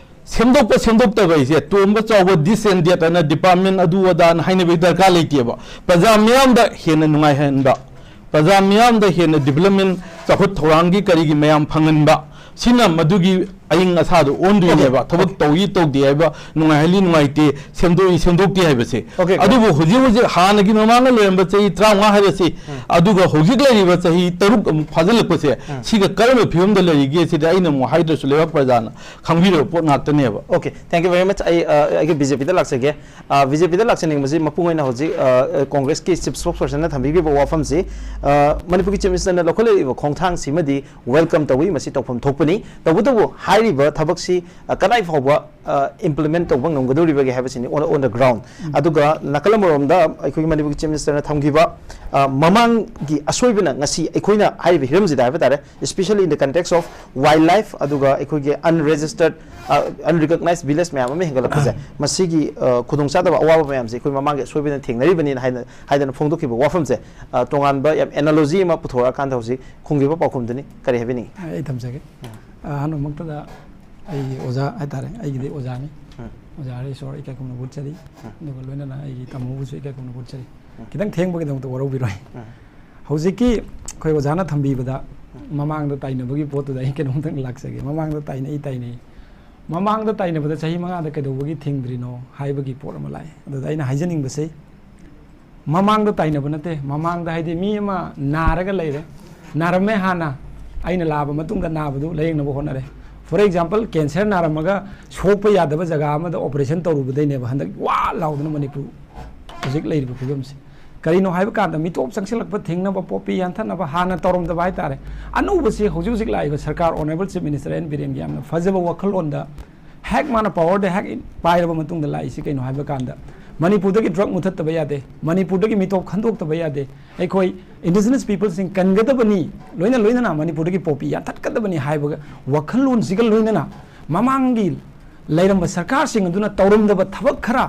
ꯁꯦꯝꯗꯣꯛꯄ ꯁꯦꯝꯗꯣꯛꯇꯕ ꯍꯥꯏꯁꯦ ꯇꯣꯝꯕ ꯆꯥꯎꯕ ꯗꯤꯁ ꯑꯦꯟ ꯗꯦꯠ ꯑꯅ ꯗꯤꯄꯥꯔꯠꯃꯦꯟ ꯑꯗꯨ ꯑꯗꯥꯅ ꯍꯥꯏꯅꯕꯒꯤ ꯗꯔꯀꯥꯔ ꯂꯩꯇꯦꯕ꯫ ꯄ꯭ꯔꯖꯥ ꯃꯤꯌꯥꯝꯗ ꯍꯦꯟꯅ ꯅꯨꯡꯉꯥꯏꯍꯟꯕ, ꯄ꯭ꯔꯖꯥ ꯃꯤꯌꯥꯝꯗ ꯍꯦꯟꯅ ꯗꯤꯕꯂꯞꯃꯦꯟ, ꯆꯥꯎꯈꯠ ꯊꯧꯔꯥꯡꯒꯤ ꯀꯔꯤꯒꯤ ꯃꯌꯥꯝ ꯐꯪꯍꯟꯕ, ꯁꯤꯅ ꯃꯗꯨꯒꯤ ꯑꯏꯪ ꯑꯁꯥꯗꯣ ꯑꯣꯟꯗꯣꯏꯅꯦꯕ꯫ ꯑꯣꯀꯦ, ꯊꯕꯛ ꯑꯣꯀꯦ꯫ ꯇꯧꯏ ꯇꯧꯗꯦ ꯍꯥꯏꯕ, ꯅꯨꯡꯉꯥꯏꯍꯜꯂꯤ ꯅꯨꯡꯉꯥꯏꯇꯦ, ꯁꯦꯝꯗꯣꯛꯏ ꯁꯦꯝꯗꯣꯛꯇꯦ ꯍꯥꯏꯕꯁꯦ꯫ Okay, okay. ꯑꯗꯨꯕꯨ ꯍꯧꯖꯤꯛ ꯍꯧꯖꯤꯛ ꯍꯥꯟꯅꯒꯤ ꯃꯃꯥꯡꯗ ꯂꯩꯔꯝꯕ ꯆꯍꯤ ꯇꯔꯥꯃꯉꯥ ꯍꯥꯏꯔꯁꯤ, ꯎꯝ꯫ ꯑꯗꯨꯒ ꯍꯧꯖꯤꯛ ꯂꯩꯔꯤꯕ ꯆꯍꯤ ꯇꯔꯨꯛ ꯑꯃꯨꯛ ꯐꯥꯖꯤꯜꯂꯛꯄꯁꯦ, ꯎꯝ꯫ ꯁꯤꯒ ꯀꯔꯝꯕ ꯐꯤꯕꯝꯗ ꯂꯩꯔꯤꯒꯦ ꯁꯤꯗꯤ ꯑꯩꯅ ꯑꯃꯨꯛ ꯍꯥꯏꯗ꯭ꯔꯁꯨ ꯂꯩꯕꯥꯛ ꯄ꯭ꯔꯖꯥꯅ ꯈꯪꯕꯤꯔꯕ ꯄꯣꯠ ꯉꯥꯛꯇꯅꯦꯕ꯫ Okay, thank you very much꯫ ꯑꯩ, ꯑ, ꯑꯩꯒꯤ ꯕꯤ ꯖꯦ ꯄꯤꯗ ꯂꯥꯛꯆꯒꯦ꯫ ꯑ, ꯕꯤ ꯖꯦ ꯄꯤꯗ ꯂꯥꯛꯆꯅꯤꯡꯕꯁꯤ ꯃꯄꯨꯡ ꯑꯣꯏꯅ ꯍꯧꯖꯤꯛ, ꯑ, ꯀꯣꯡꯒ꯭ꯔꯦꯁꯀꯤ ꯆꯤꯐ ꯁ꯭ꯄꯣꯛꯁ ꯄꯔꯁꯟꯅ ꯊꯝꯕꯤꯈꯤꯕ ꯋꯥꯐꯝꯁꯤ, ꯑ, ꯃꯅꯤꯄꯨꯔꯒꯤ ꯆꯤꯐ ꯃꯤꯅꯤꯁꯇꯔꯅ ꯂꯧꯈꯠꯂꯛꯂꯤꯕ ꯈꯣꯡꯊꯥꯡꯁꯤꯃꯗꯤ ꯋꯦꯜꯀꯝ ꯇꯧꯏ, ꯃꯁꯤ ꯇꯧꯐꯝ ꯊꯣꯛꯄꯅꯤ꯫ ꯇꯧꯕꯇꯕꯨ ꯍꯥꯏꯔꯤꯕ ꯊꯕꯛꯁꯤ, ꯑ, ꯀꯗꯥꯏ ꯐꯥꯎꯕ, ꯑ, implement ꯇꯧꯕ ꯉꯝꯒꯗꯧꯔꯤꯕꯒꯦ ꯍꯥꯏꯕꯁꯤꯅꯤ on, on the ground꯫ ꯑꯗꯨꯒ ꯅꯥꯀꯜ ꯑꯃꯔꯣꯝꯗ ꯑꯩꯈꯣꯏꯒꯤ ꯃꯅꯤꯄꯨꯔꯒꯤ Chief Minister ꯅ ꯊꯝꯈꯤꯕ, ꯑ, ꯃꯃꯥꯡꯒꯤ ꯑꯁꯣꯏꯕꯅ ꯉꯁꯤ ꯑꯩꯈꯣꯏꯅ ꯍꯥꯏꯔꯤꯕ ꯍꯤꯔꯝꯁꯤꯗ ꯍꯥꯏꯕ ꯇꯥꯔꯦ, especially in the context of wildlife ꯑꯗꯨꯒ ꯑꯩꯈꯣꯏꯒꯤ unregistered, ꯑ, unrecognized village ꯃꯌꯥꯝ ꯑꯃ ꯍꯦꯟꯒꯠꯂꯛꯄꯁꯦ, ꯃꯁꯤꯒꯤ, ꯑ, ꯈꯨꯗꯣꯡꯆꯥꯗꯕ ꯑꯋꯥꯕ ꯃꯌꯥꯝꯁꯦ ꯑꯩꯈꯣꯏ ꯃꯃꯥꯡꯒꯤ ꯑꯁꯣꯏꯕꯅ ꯊꯦꯡꯅꯔꯤꯕꯅꯤꯅ ꯍꯥꯏꯅ, ꯍꯥꯏꯗꯅ ꯐꯣꯡꯗꯣꯛꯈꯤꯕ ꯋꯥꯐꯝꯁꯦ, ꯑ, ꯇꯣꯉꯥꯟꯕ ꯌꯥꯝ analogy ꯑꯃ ꯄꯨꯊꯣꯔꯛꯑꯀꯥꯟꯗ ꯍꯧꯖꯤꯛ ꯈꯨꯝꯈꯤꯕ ꯄꯥꯎꯈꯨꯝꯗꯨꯅꯤ꯫ ꯀꯔꯤ ꯍꯥꯏꯕꯤꯅꯤꯡꯉꯤ? ꯑꯩ ꯊꯝꯖꯒꯦ꯫ ꯑꯍꯥꯟꯕꯃꯛꯇꯗ ꯑꯩꯒꯤ ꯑꯣꯖꯥ ꯍꯥꯏꯇꯥꯔꯦ, ꯑꯩꯒꯤꯗꯤ ꯑꯣꯖꯥꯅꯤ꯫ ꯎꯝ꯫ ꯑꯣꯖꯥ ꯍꯔꯦꯁꯣꯔ ꯏꯀꯥꯏ ꯈꯨꯝꯅ ꯎꯠꯆꯔꯤ꯫ ꯎꯝ꯫ ꯑꯗꯨꯒ ꯂꯣꯏꯅꯅ ꯑꯩꯒꯤ ꯇꯥꯃꯣꯕꯨꯁꯨ ꯏꯀꯥꯏ ꯈꯨꯝꯅ ꯎꯠꯆꯔꯤ꯫ ꯎꯝ꯫ ꯈꯤꯇꯪ ꯊꯦꯡꯕꯒꯤꯗꯃꯛꯇ ꯋꯥꯔꯧꯕꯤꯔꯣꯏ꯫ ꯎꯝ꯫ ꯍꯧꯖꯤꯛꯀꯤ ꯑꯩꯈꯣꯏ ꯑꯣꯖꯥꯅ ꯊꯝꯕꯤꯕꯗ ꯎꯝ꯫ ꯃꯃꯥꯡꯗ ꯇꯥꯏꯅꯕꯒꯤ ꯄꯣꯠꯇꯨꯗ ꯑꯩ ꯀꯩꯅꯣꯝꯇꯪ ꯂꯥꯛꯆꯒꯦ꯫ ꯃꯃꯥꯡꯗ ꯇꯥꯏꯅꯩ, ꯇꯥꯏꯅꯩ꯫ ꯃꯃꯥꯡꯗ ꯇꯥꯏꯅꯕꯗ ꯆꯍꯤ ꯃꯉꯥꯗ ꯀꯩꯗꯧꯕꯒꯤ ꯊꯤꯡꯗ꯭ꯔꯤꯅꯣ ꯍꯥꯏꯕꯒꯤ ꯄꯣꯠ ꯑꯃ ꯂꯥꯛꯑꯦ꯫ ꯑꯗꯨꯗ ꯑꯩꯅ ꯍꯥꯏꯖꯅꯤꯡꯕꯁꯤ, ꯃꯃꯥꯡꯗ ꯇꯥꯏꯅꯕ ꯅꯠꯇꯦ, ꯃꯃꯥꯡꯗ ꯍꯥꯏꯗꯤ ꯃꯤ ꯑꯃ ꯅꯥꯔꯒ ꯂꯩꯔꯦ, ꯅꯥꯔꯝꯃꯦ ꯍꯥꯟꯅ, ꯑꯩꯅ ꯂꯥꯛꯑꯕ ꯃꯇꯨꯡꯗ ꯅꯥꯕꯗꯨ ꯂꯥꯌꯦꯡꯅꯕ ꯍꯣꯠꯅꯔꯦ꯫ For example, cancer ꯅꯥꯔꯝꯃꯒ ꯁꯣꯛꯄ ꯌꯥꯗꯕ ꯖꯒꯥ ꯑꯃꯗ operation ꯇꯧꯔꯨꯕꯗꯩꯅꯦꯕ ꯍꯟꯗꯛ ꯋꯥ ꯂꯥꯎꯗꯅ ꯃꯅꯤꯄꯨꯔ ꯍꯧꯖꯤꯛ ꯂꯩꯔꯤꯕ ꯐꯤꯕꯝꯁꯦ꯫ ꯀꯔꯤꯅꯣ ꯍꯥꯏꯕ ꯀꯥꯟꯗ ꯃꯤꯇꯣꯞ ꯆꯪꯁꯤꯜꯂꯛꯄ ꯊꯤꯡꯅꯕ, ꯄꯣꯄꯤ ꯌꯥꯟꯊꯠꯅꯕ ꯍꯥꯟꯅ ꯇꯧꯔꯝꯗꯕ ꯍꯥꯏꯇꯥꯔꯦ꯫ ꯑꯅꯧꯕꯁꯤ ꯍꯧꯖꯤꯛ ꯍꯧꯖꯤꯛ ꯂꯥꯛꯏꯕ ꯁꯔꯀꯥꯔ, Honourable Chief Minister ꯑꯦꯟ ꯕꯤꯔꯦꯟꯒꯤ ꯌꯥꯝꯅ ꯐꯖꯕ ꯋꯥꯈꯜꯂꯣꯟꯗ ꯍꯦꯛ ꯃꯥꯅ powerꯗ ꯍꯦꯛ ꯄꯥꯏꯔꯕ ꯃꯇꯨꯡꯗ ꯂꯥꯛꯏꯁꯤ ꯀꯩꯅꯣ ꯍꯥꯏꯕ ꯀꯥꯟꯗ, ꯃꯅꯤꯄꯨꯔꯗꯒꯤ drug ꯃꯨꯊꯠꯇꯕ ꯌꯥꯗꯦ, ꯃꯅꯤꯄꯨꯔꯗꯒꯤ ꯃꯤꯇꯣꯞ ꯈꯟꯗꯣꯛꯇꯕ ꯌꯥꯗꯦ, ꯑꯩꯈꯣꯏ indigenous peopleꯁꯤꯡ ꯀꯟꯒꯗꯕꯅꯤ, ꯂꯣꯏꯅ ꯂꯣꯏꯅꯅ ꯃꯅꯤꯄꯨꯔꯗꯒꯤ ꯄꯣꯄꯤ ꯌꯥꯟꯊꯠꯀꯗꯕꯅꯤ ꯍꯥꯏꯕ ꯋꯥꯈꯜꯂꯣꯟꯁꯤꯒ ꯂꯣꯏꯅꯅ ꯃꯃꯥꯡꯒꯤ ꯂꯩꯔꯝꯕ ꯁꯔꯀꯥꯔꯁꯤꯡ ꯑꯗꯨꯅ ꯇꯧꯔꯝꯗꯕ ꯊꯕꯛ ꯈꯔ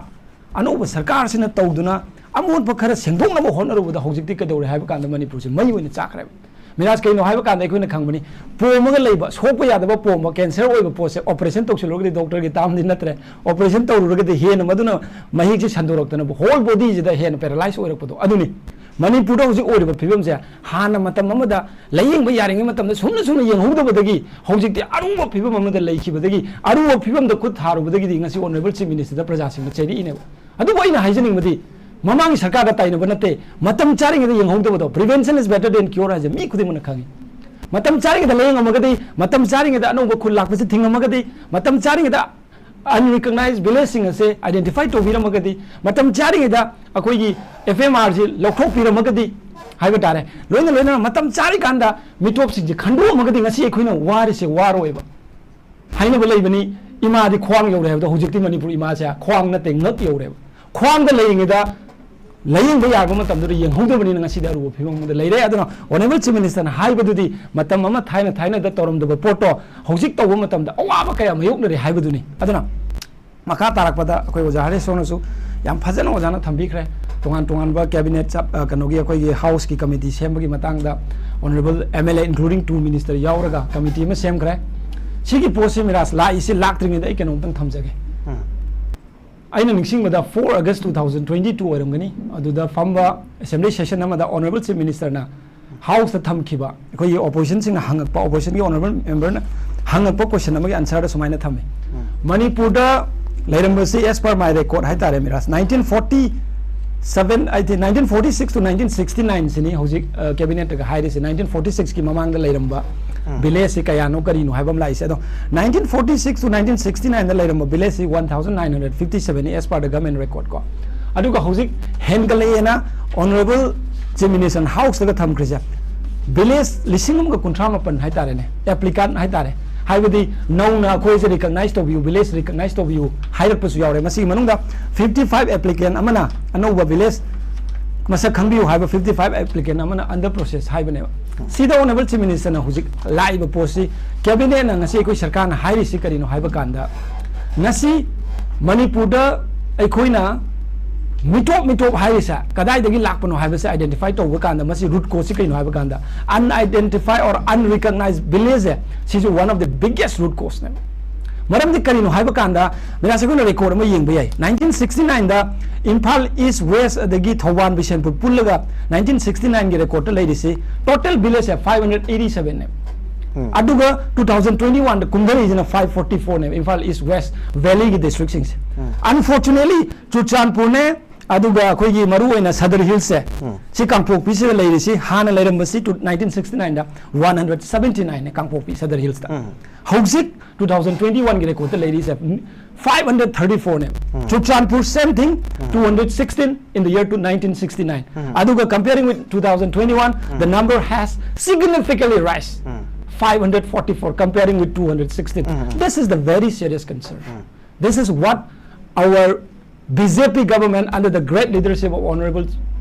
ꯑꯅꯧꯕ ꯁꯔꯀꯥꯔꯁꯤꯅ ꯇꯧꯗꯨꯅ ꯑꯃꯣꯠꯄ ꯈꯔ ꯁꯦꯡꯗꯣꯛꯅꯕ ꯍꯣꯠꯅꯔꯨꯕꯗ ꯍꯧꯖꯤꯛꯇꯤ ꯀꯩꯗꯧꯔꯦ ꯍꯥꯏꯕ ꯀꯥꯟꯗ ꯃꯅꯤꯄꯨꯔꯁꯦ ꯃꯩ ꯑꯣꯏꯅ ꯆꯥꯛꯈ꯭ꯔꯦꯕ꯫ ꯃꯤꯔꯥꯖ, ꯀꯩꯅꯣ ꯍꯥꯏꯕ ꯀꯥꯟꯗ ꯑꯩꯈꯣꯏꯅ ꯈꯪꯕꯅꯤ, ꯄꯣꯝꯃꯒ ꯂꯩꯕ, ꯁꯣꯛꯄ ꯌꯥꯗꯕ ꯄꯣꯝꯕ, cancer ꯑꯣꯏꯕ ꯄꯣꯠꯁꯦ operation ꯇꯧꯁꯤꯜꯂꯨꯔꯒꯗꯤ doctorꯒꯤ termꯗꯤ ꯅꯠꯇ꯭ꯔꯦ, operation ꯇꯧꯔꯨꯔꯒꯗꯤ ꯍꯦꯟꯅ ꯃꯗꯨꯅ ꯃꯍꯤꯛꯁꯦ ꯁꯟꯗꯣꯔꯛꯇꯅꯕ whole bodyꯁꯤꯗ ꯍꯦꯟꯅ paralyse ꯑꯣꯏꯔꯛꯄꯗꯣ ꯑꯗꯨꯅꯤ꯫ ꯃꯅꯤꯄꯨꯔꯗ ꯍꯧꯖꯤꯛ ꯑꯣꯏꯔꯤꯕ ꯐꯤꯕꯝꯁꯦ ꯍꯥꯟꯅ ꯃꯇꯝ ꯑꯃꯗ ꯂꯥꯌꯦꯡꯕ ꯌꯥꯔꯤꯉꯩ ꯃꯇꯝꯗ ꯁꯨꯝꯅ ꯁꯨꯝꯅ ꯌꯦꯡꯍꯧꯗꯕꯗꯒꯤ ꯍꯧꯖꯤꯛꯇꯤ ꯑꯔꯨꯕ ꯐꯤꯕꯝ ꯑꯃꯗ ꯂꯩꯈꯤꯕꯗꯒꯤ, ꯑꯔꯨꯕ ꯐꯤꯕꯝꯗ ꯈꯨꯠ ꯊꯥꯔꯨꯕꯗꯒꯤꯗꯤ ꯉꯁꯤ Honourable Chief Ministerꯗ ꯄ꯭ꯔꯖꯥꯁꯤꯡꯅ ꯆꯩꯔꯛꯏꯅꯦꯕ꯫ ꯑꯗꯨꯕꯨ ꯑꯩꯅ ꯍꯥꯏꯖꯅꯤꯡꯕꯗꯤ, ꯃꯃꯥꯡꯒꯤ ꯁꯔꯀꯥꯔꯗ ꯇꯥꯏꯅꯕ ꯅꯠꯇꯦ, ꯃꯇꯝ ꯆꯥꯔꯤꯉꯩꯗ ꯌꯦꯡꯍꯧꯗꯕꯗꯣ, prevention is better than cure ꯍꯥꯏꯁꯦ ꯃꯤ ꯈꯨꯗꯤꯡꯃꯛꯅ ꯈꯪꯉꯤ꯫ ꯃꯇꯝ ꯆꯥꯔꯤꯉꯩꯗ ꯂꯥꯌꯦꯡꯉꯝꯃꯒꯗꯤ, ꯃꯇꯝ ꯆꯥꯔꯤꯉꯩꯗ ꯑꯅꯧꯕ ꯈꯨꯜ ꯂꯥꯛꯄꯁꯦ ꯊꯤꯡꯉꯝꯃꯒꯗꯤ, ꯃꯇꯝ ꯆꯥꯔꯤꯉꯩꯗ unrecognized villageꯁꯤꯡ ꯑꯁꯦ identify ꯇꯧꯕꯤꯔꯝꯃꯒꯗꯤ, ꯃꯇꯝ ꯆꯥꯔꯤꯉꯩꯗ ꯑꯩꯈꯣꯏꯒꯤ FMRꯁꯤ ꯂꯧꯊꯣꯛꯄꯤꯔꯝꯃꯒꯗꯤ ꯍꯥꯏꯕ ꯇꯥꯔꯦ, ꯂꯣꯏꯅ ꯂꯣꯏꯅꯅ ꯃꯇꯝ ꯆꯥꯔꯤꯀꯥꯟꯗ ꯃꯤꯇꯣꯞꯁꯤꯡꯁꯦ ꯈꯟꯗꯣꯛꯑꯝꯃꯒꯗꯤ ꯉꯁꯤ ꯑꯩꯈꯣꯏꯅ ꯋꯥꯔꯤꯁꯦ ꯋꯥꯔꯣꯏꯕ꯫ ꯍꯥꯏꯅꯕ ꯂꯩꯕꯅꯤ, ꯏꯃꯥꯗꯤ ꯈ꯭ꯋꯥꯡ ꯌꯧꯔꯦ ꯍꯥꯏꯕꯗꯣ ꯍꯧꯖꯤꯛꯇꯤ ꯃꯅꯤꯄꯨꯔ ꯏꯃꯥꯁꯦ ꯈ꯭ꯋꯥꯡ ꯅꯠꯇꯦ, ꯉꯛ ꯌꯧꯔꯦꯕ꯫ ꯈ꯭ꯋꯥꯡꯗ ꯂꯩꯔꯤꯉꯩꯗ ꯂꯥꯌꯦꯡꯕ ꯌꯥꯕ ꯃꯇꯝꯗꯨꯗ ꯌꯦꯡꯍꯧꯗꯕꯅꯤꯅ ꯉꯁꯤꯗꯤ ꯑꯔꯨꯕ ꯐꯤꯕꯝ ꯑꯃꯗ ꯂꯩꯔꯦ꯫ ꯑꯗꯨꯅ Honourable Chief Minister ꯅ ꯍꯥꯏꯕꯗꯨꯗꯤ ꯃꯇꯝ ꯑꯃ ꯊꯥꯏꯅ ꯊꯥꯏꯅꯗ ꯇꯧꯔꯝꯗꯕ ꯄꯣꯠꯇꯣ ꯍꯧꯖꯤꯛ ꯇꯧꯕ ꯃꯇꯝꯗ ꯑꯋꯥꯕ ꯀꯌꯥ ꯃꯥꯌꯣꯛꯅꯔꯦ ꯍꯥꯏꯕꯗꯨꯅꯤ꯫ ꯑꯗꯨꯅ ꯃꯈꯥ ꯇꯥꯔꯛꯄꯗ ꯑꯩꯈꯣꯏ ꯑꯣꯖꯥ ꯍꯔꯦꯁꯣꯔꯅꯁꯨ ꯌꯥꯝ ꯐꯖꯅ ꯑꯣꯖꯥꯅ ꯊꯝꯕꯤꯈ꯭ꯔꯦ꯫ ꯇꯣꯉꯥꯟ ꯇꯣꯉꯥꯟꯕ cabinet ꯆꯞ-, ꯑ, ꯀꯩꯅꯣꯒꯤ ꯑꯩꯈꯣꯏꯒꯤ House ꯀꯤ committee ꯁꯦꯝꯕꯒꯤ ꯃꯇꯥꯡꯗ Honourable M L A including two minister ꯌꯥꯎꯔꯒ committee ꯑꯃ ꯁꯦꯝꯈ꯭ꯔꯦ꯫ ꯁꯤꯒꯤ ꯄꯣꯠꯁꯤ ꯃꯤꯔꯥꯖ ꯂꯥꯛꯏꯁꯤ ꯂꯥꯛꯇ꯭ꯔꯤꯉꯩꯗ ꯑꯩ ꯀꯩꯅꯣꯝꯇꯪ ꯊꯝꯖꯒꯦ꯫ ꯑꯩꯅ ꯅꯤꯡꯁꯤꯡꯕꯗ four August two thousand twenty two ꯑꯣꯏꯔꯝꯒꯅꯤ, ꯑꯗꯨꯗ ꯐꯝꯕ Assembly session ꯑꯃꯗ Honourable Chief Minister ꯅ House ꯇ ꯊꯝꯈꯤꯕ ꯑꯩꯈꯣꯏꯒꯤ opposition ꯁꯤꯡꯅ ꯍꯪꯉꯛꯄ, opposition ꯒꯤ Honourable Member ꯅ ꯍꯪꯉꯛꯄ question ꯑꯃꯒꯤ answer ꯗ ꯁꯨꯃꯥꯏꯅ ꯊꯝꯃꯤ꯫ ꯃꯅꯤꯄꯨꯔꯗ ꯂꯩꯔꯝꯕꯁꯤ, as per my record ꯍꯥꯏꯇꯥꯔꯦ Miraj, nineteen forty seven, I think nineteen forty six to nineteen sixty nine ꯁꯤꯅꯤ ꯍꯧꯖꯤꯛ, ꯑ, cabinet ꯇꯒ ꯍꯥꯏꯔꯤꯁꯦ꯫ Nineteen forty six ꯀꯤ ꯃꯃꯥꯡꯗ ꯂꯩꯔꯝꯕ village ꯁꯤ ꯀꯌꯥꯅꯣ ꯀꯔꯤꯅꯣ ꯍꯥꯏꯕ ꯑꯃ ꯂꯥꯛꯏꯁꯦ꯫ ꯑꯗꯣ nineteen forty six to nineteen sixty nine ꯗ ꯂꯩꯔꯝꯕ village ꯁꯤ one thousand nine hundred fifty seven ꯅꯤ, as per the government record ꯀꯣ꯫ ꯑꯗꯨꯒ ꯍꯧꯖꯤꯛ ꯍꯦꯟꯒꯠꯂꯛꯑꯦꯅ Honourable Chief Minister ꯅ House ꯇꯒ ꯊꯝꯈ꯭ꯔꯤꯁꯦ, village ꯂꯤꯁꯤꯡ ꯑꯃꯒ ꯀꯨꯟꯊ꯭ꯔꯥ ꯃꯥꯄꯟ ꯍꯥꯏꯇꯥꯔꯦꯅꯦ, applicant ꯍꯥꯏꯇꯥꯔꯦ꯫ ꯍꯥꯏꯕꯗꯤ ꯅꯧꯅ ꯑꯩꯈꯣꯏꯁꯦ recognize ꯇꯧꯕꯤꯌꯨ, village recognize ꯇꯧꯕꯤꯌꯨ ꯍꯥꯏꯔꯛꯄꯁꯨ ꯌꯥꯎꯔꯦ꯫ ꯃꯁꯤꯒꯤ ꯃꯅꯨꯡꯗ fifty five applicant ꯑꯃꯅ ꯑꯅꯧꯕ village ꯃꯁꯛ ꯈꯪꯕꯤꯌꯨ ꯍꯥꯏꯕ fifty five applicant ꯑꯃꯅ under process ꯍꯥꯏꯕꯅꯦꯕ꯫ ꯁꯤꯗ Honourable Chief Minister ꯅ ꯍꯧꯖꯤꯛ ꯂꯥꯛꯏꯕ ꯄꯣꯠꯁꯤ, cabinet ꯅ ꯉꯁꯤ ꯑꯩꯈꯣꯏ ꯁꯔꯀꯥꯔꯅ ꯍꯥꯏꯔꯤꯁꯤ ꯀꯔꯤꯅꯣ ꯍꯥꯏꯕ ꯀꯥꯟꯗ, ꯉꯁꯤ ꯃꯅꯤꯄꯨꯔꯗ ꯑꯩꯈꯣꯏꯅ ꯃꯤꯇꯣꯞ ꯃꯤꯇꯣꯞ ꯍꯥꯏꯔꯤꯁꯦ ꯀꯗꯥꯏꯗꯒꯤ ꯂꯥꯛꯄꯅꯣ ꯍꯥꯏꯕꯁꯦ identify ꯇꯧꯕ ꯀꯥꯟꯗ, ꯃꯁꯤ root cause ꯁꯤ ꯀꯩꯅꯣ ꯍꯥꯏꯕ ꯀꯥꯟꯗ, unidentified or unrecognized village ꯁꯦ, ꯁꯤꯁꯨ one of the biggest root cause ꯅꯦꯕ꯫ ꯃꯔꯝꯗꯤ ꯀꯔꯤꯅꯣ ꯍꯥꯏꯕ ꯀꯥꯟꯗ, ꯃꯤꯔꯥꯖ, ꯑꯩꯈꯣꯏꯅ record ꯑꯃ ꯌꯦꯡꯕ ꯌꯥꯏ꯫ Nineteen sixty nine ꯗ ꯏꯝꯐꯥꯜ East, West ꯑꯗꯒꯤ ꯊꯧꯕꯥꯜ, ꯕꯤꯁꯦꯟꯄꯨꯔ ꯄꯨꯜꯂꯒ nineteen sixty nine ꯒꯤ record ꯇ ꯂꯩꯔꯤꯁꯤ total village ꯁꯦ five hundred eighty seven ꯅꯦꯕ꯫ ꯑꯗꯨꯒ two thousand twenty one ꯗ ꯀꯨꯝꯊꯔꯛꯏꯁꯤꯅ five forty four ꯅꯦꯕ, ꯏꯝꯐꯥꯜ East, West Valley ꯒꯤ district ꯁꯤꯡꯁꯦ꯫ Unfortunately, ꯆꯨꯔꯆꯥꯟꯄꯨꯔꯅꯦ, ꯑꯗꯨꯒ ꯑꯩꯈꯣꯏꯒꯤ ꯃꯔꯨꯑꯣꯏꯅ ꯁꯗꯔ ꯍꯤꯜꯁꯁꯦ, ꯁꯤ ꯀꯥꯡꯄꯣꯛꯄꯤꯁꯤꯗ ꯂꯩꯔꯤꯁꯤ, ꯍꯥꯟꯅ ꯂꯩꯔꯝꯕꯁꯤ ꯇꯨ-, nineteen sixty nine ꯗ one hundred seventy nine ꯅꯦ ꯀꯥꯡꯄꯣꯛꯄꯤ ꯁꯗꯔ ꯍꯤꯜꯁꯇ꯫ ꯍꯧꯖꯤꯛ two thousand twenty one ꯒꯤ record ꯇ ꯂꯩꯔꯤꯁꯦ five hundred thirty four ꯅꯦ꯫ Churachandpur same thing, two hundred sixteen in the year to nineteen sixty nine꯫ ꯑꯗꯨꯒ comparing with two thousand twenty one, the number has significantly rise. five hundred forty-four, comparing with two hundred sixteen. This is the very serious concern. This is what our B J P government under the great leadership of Honorable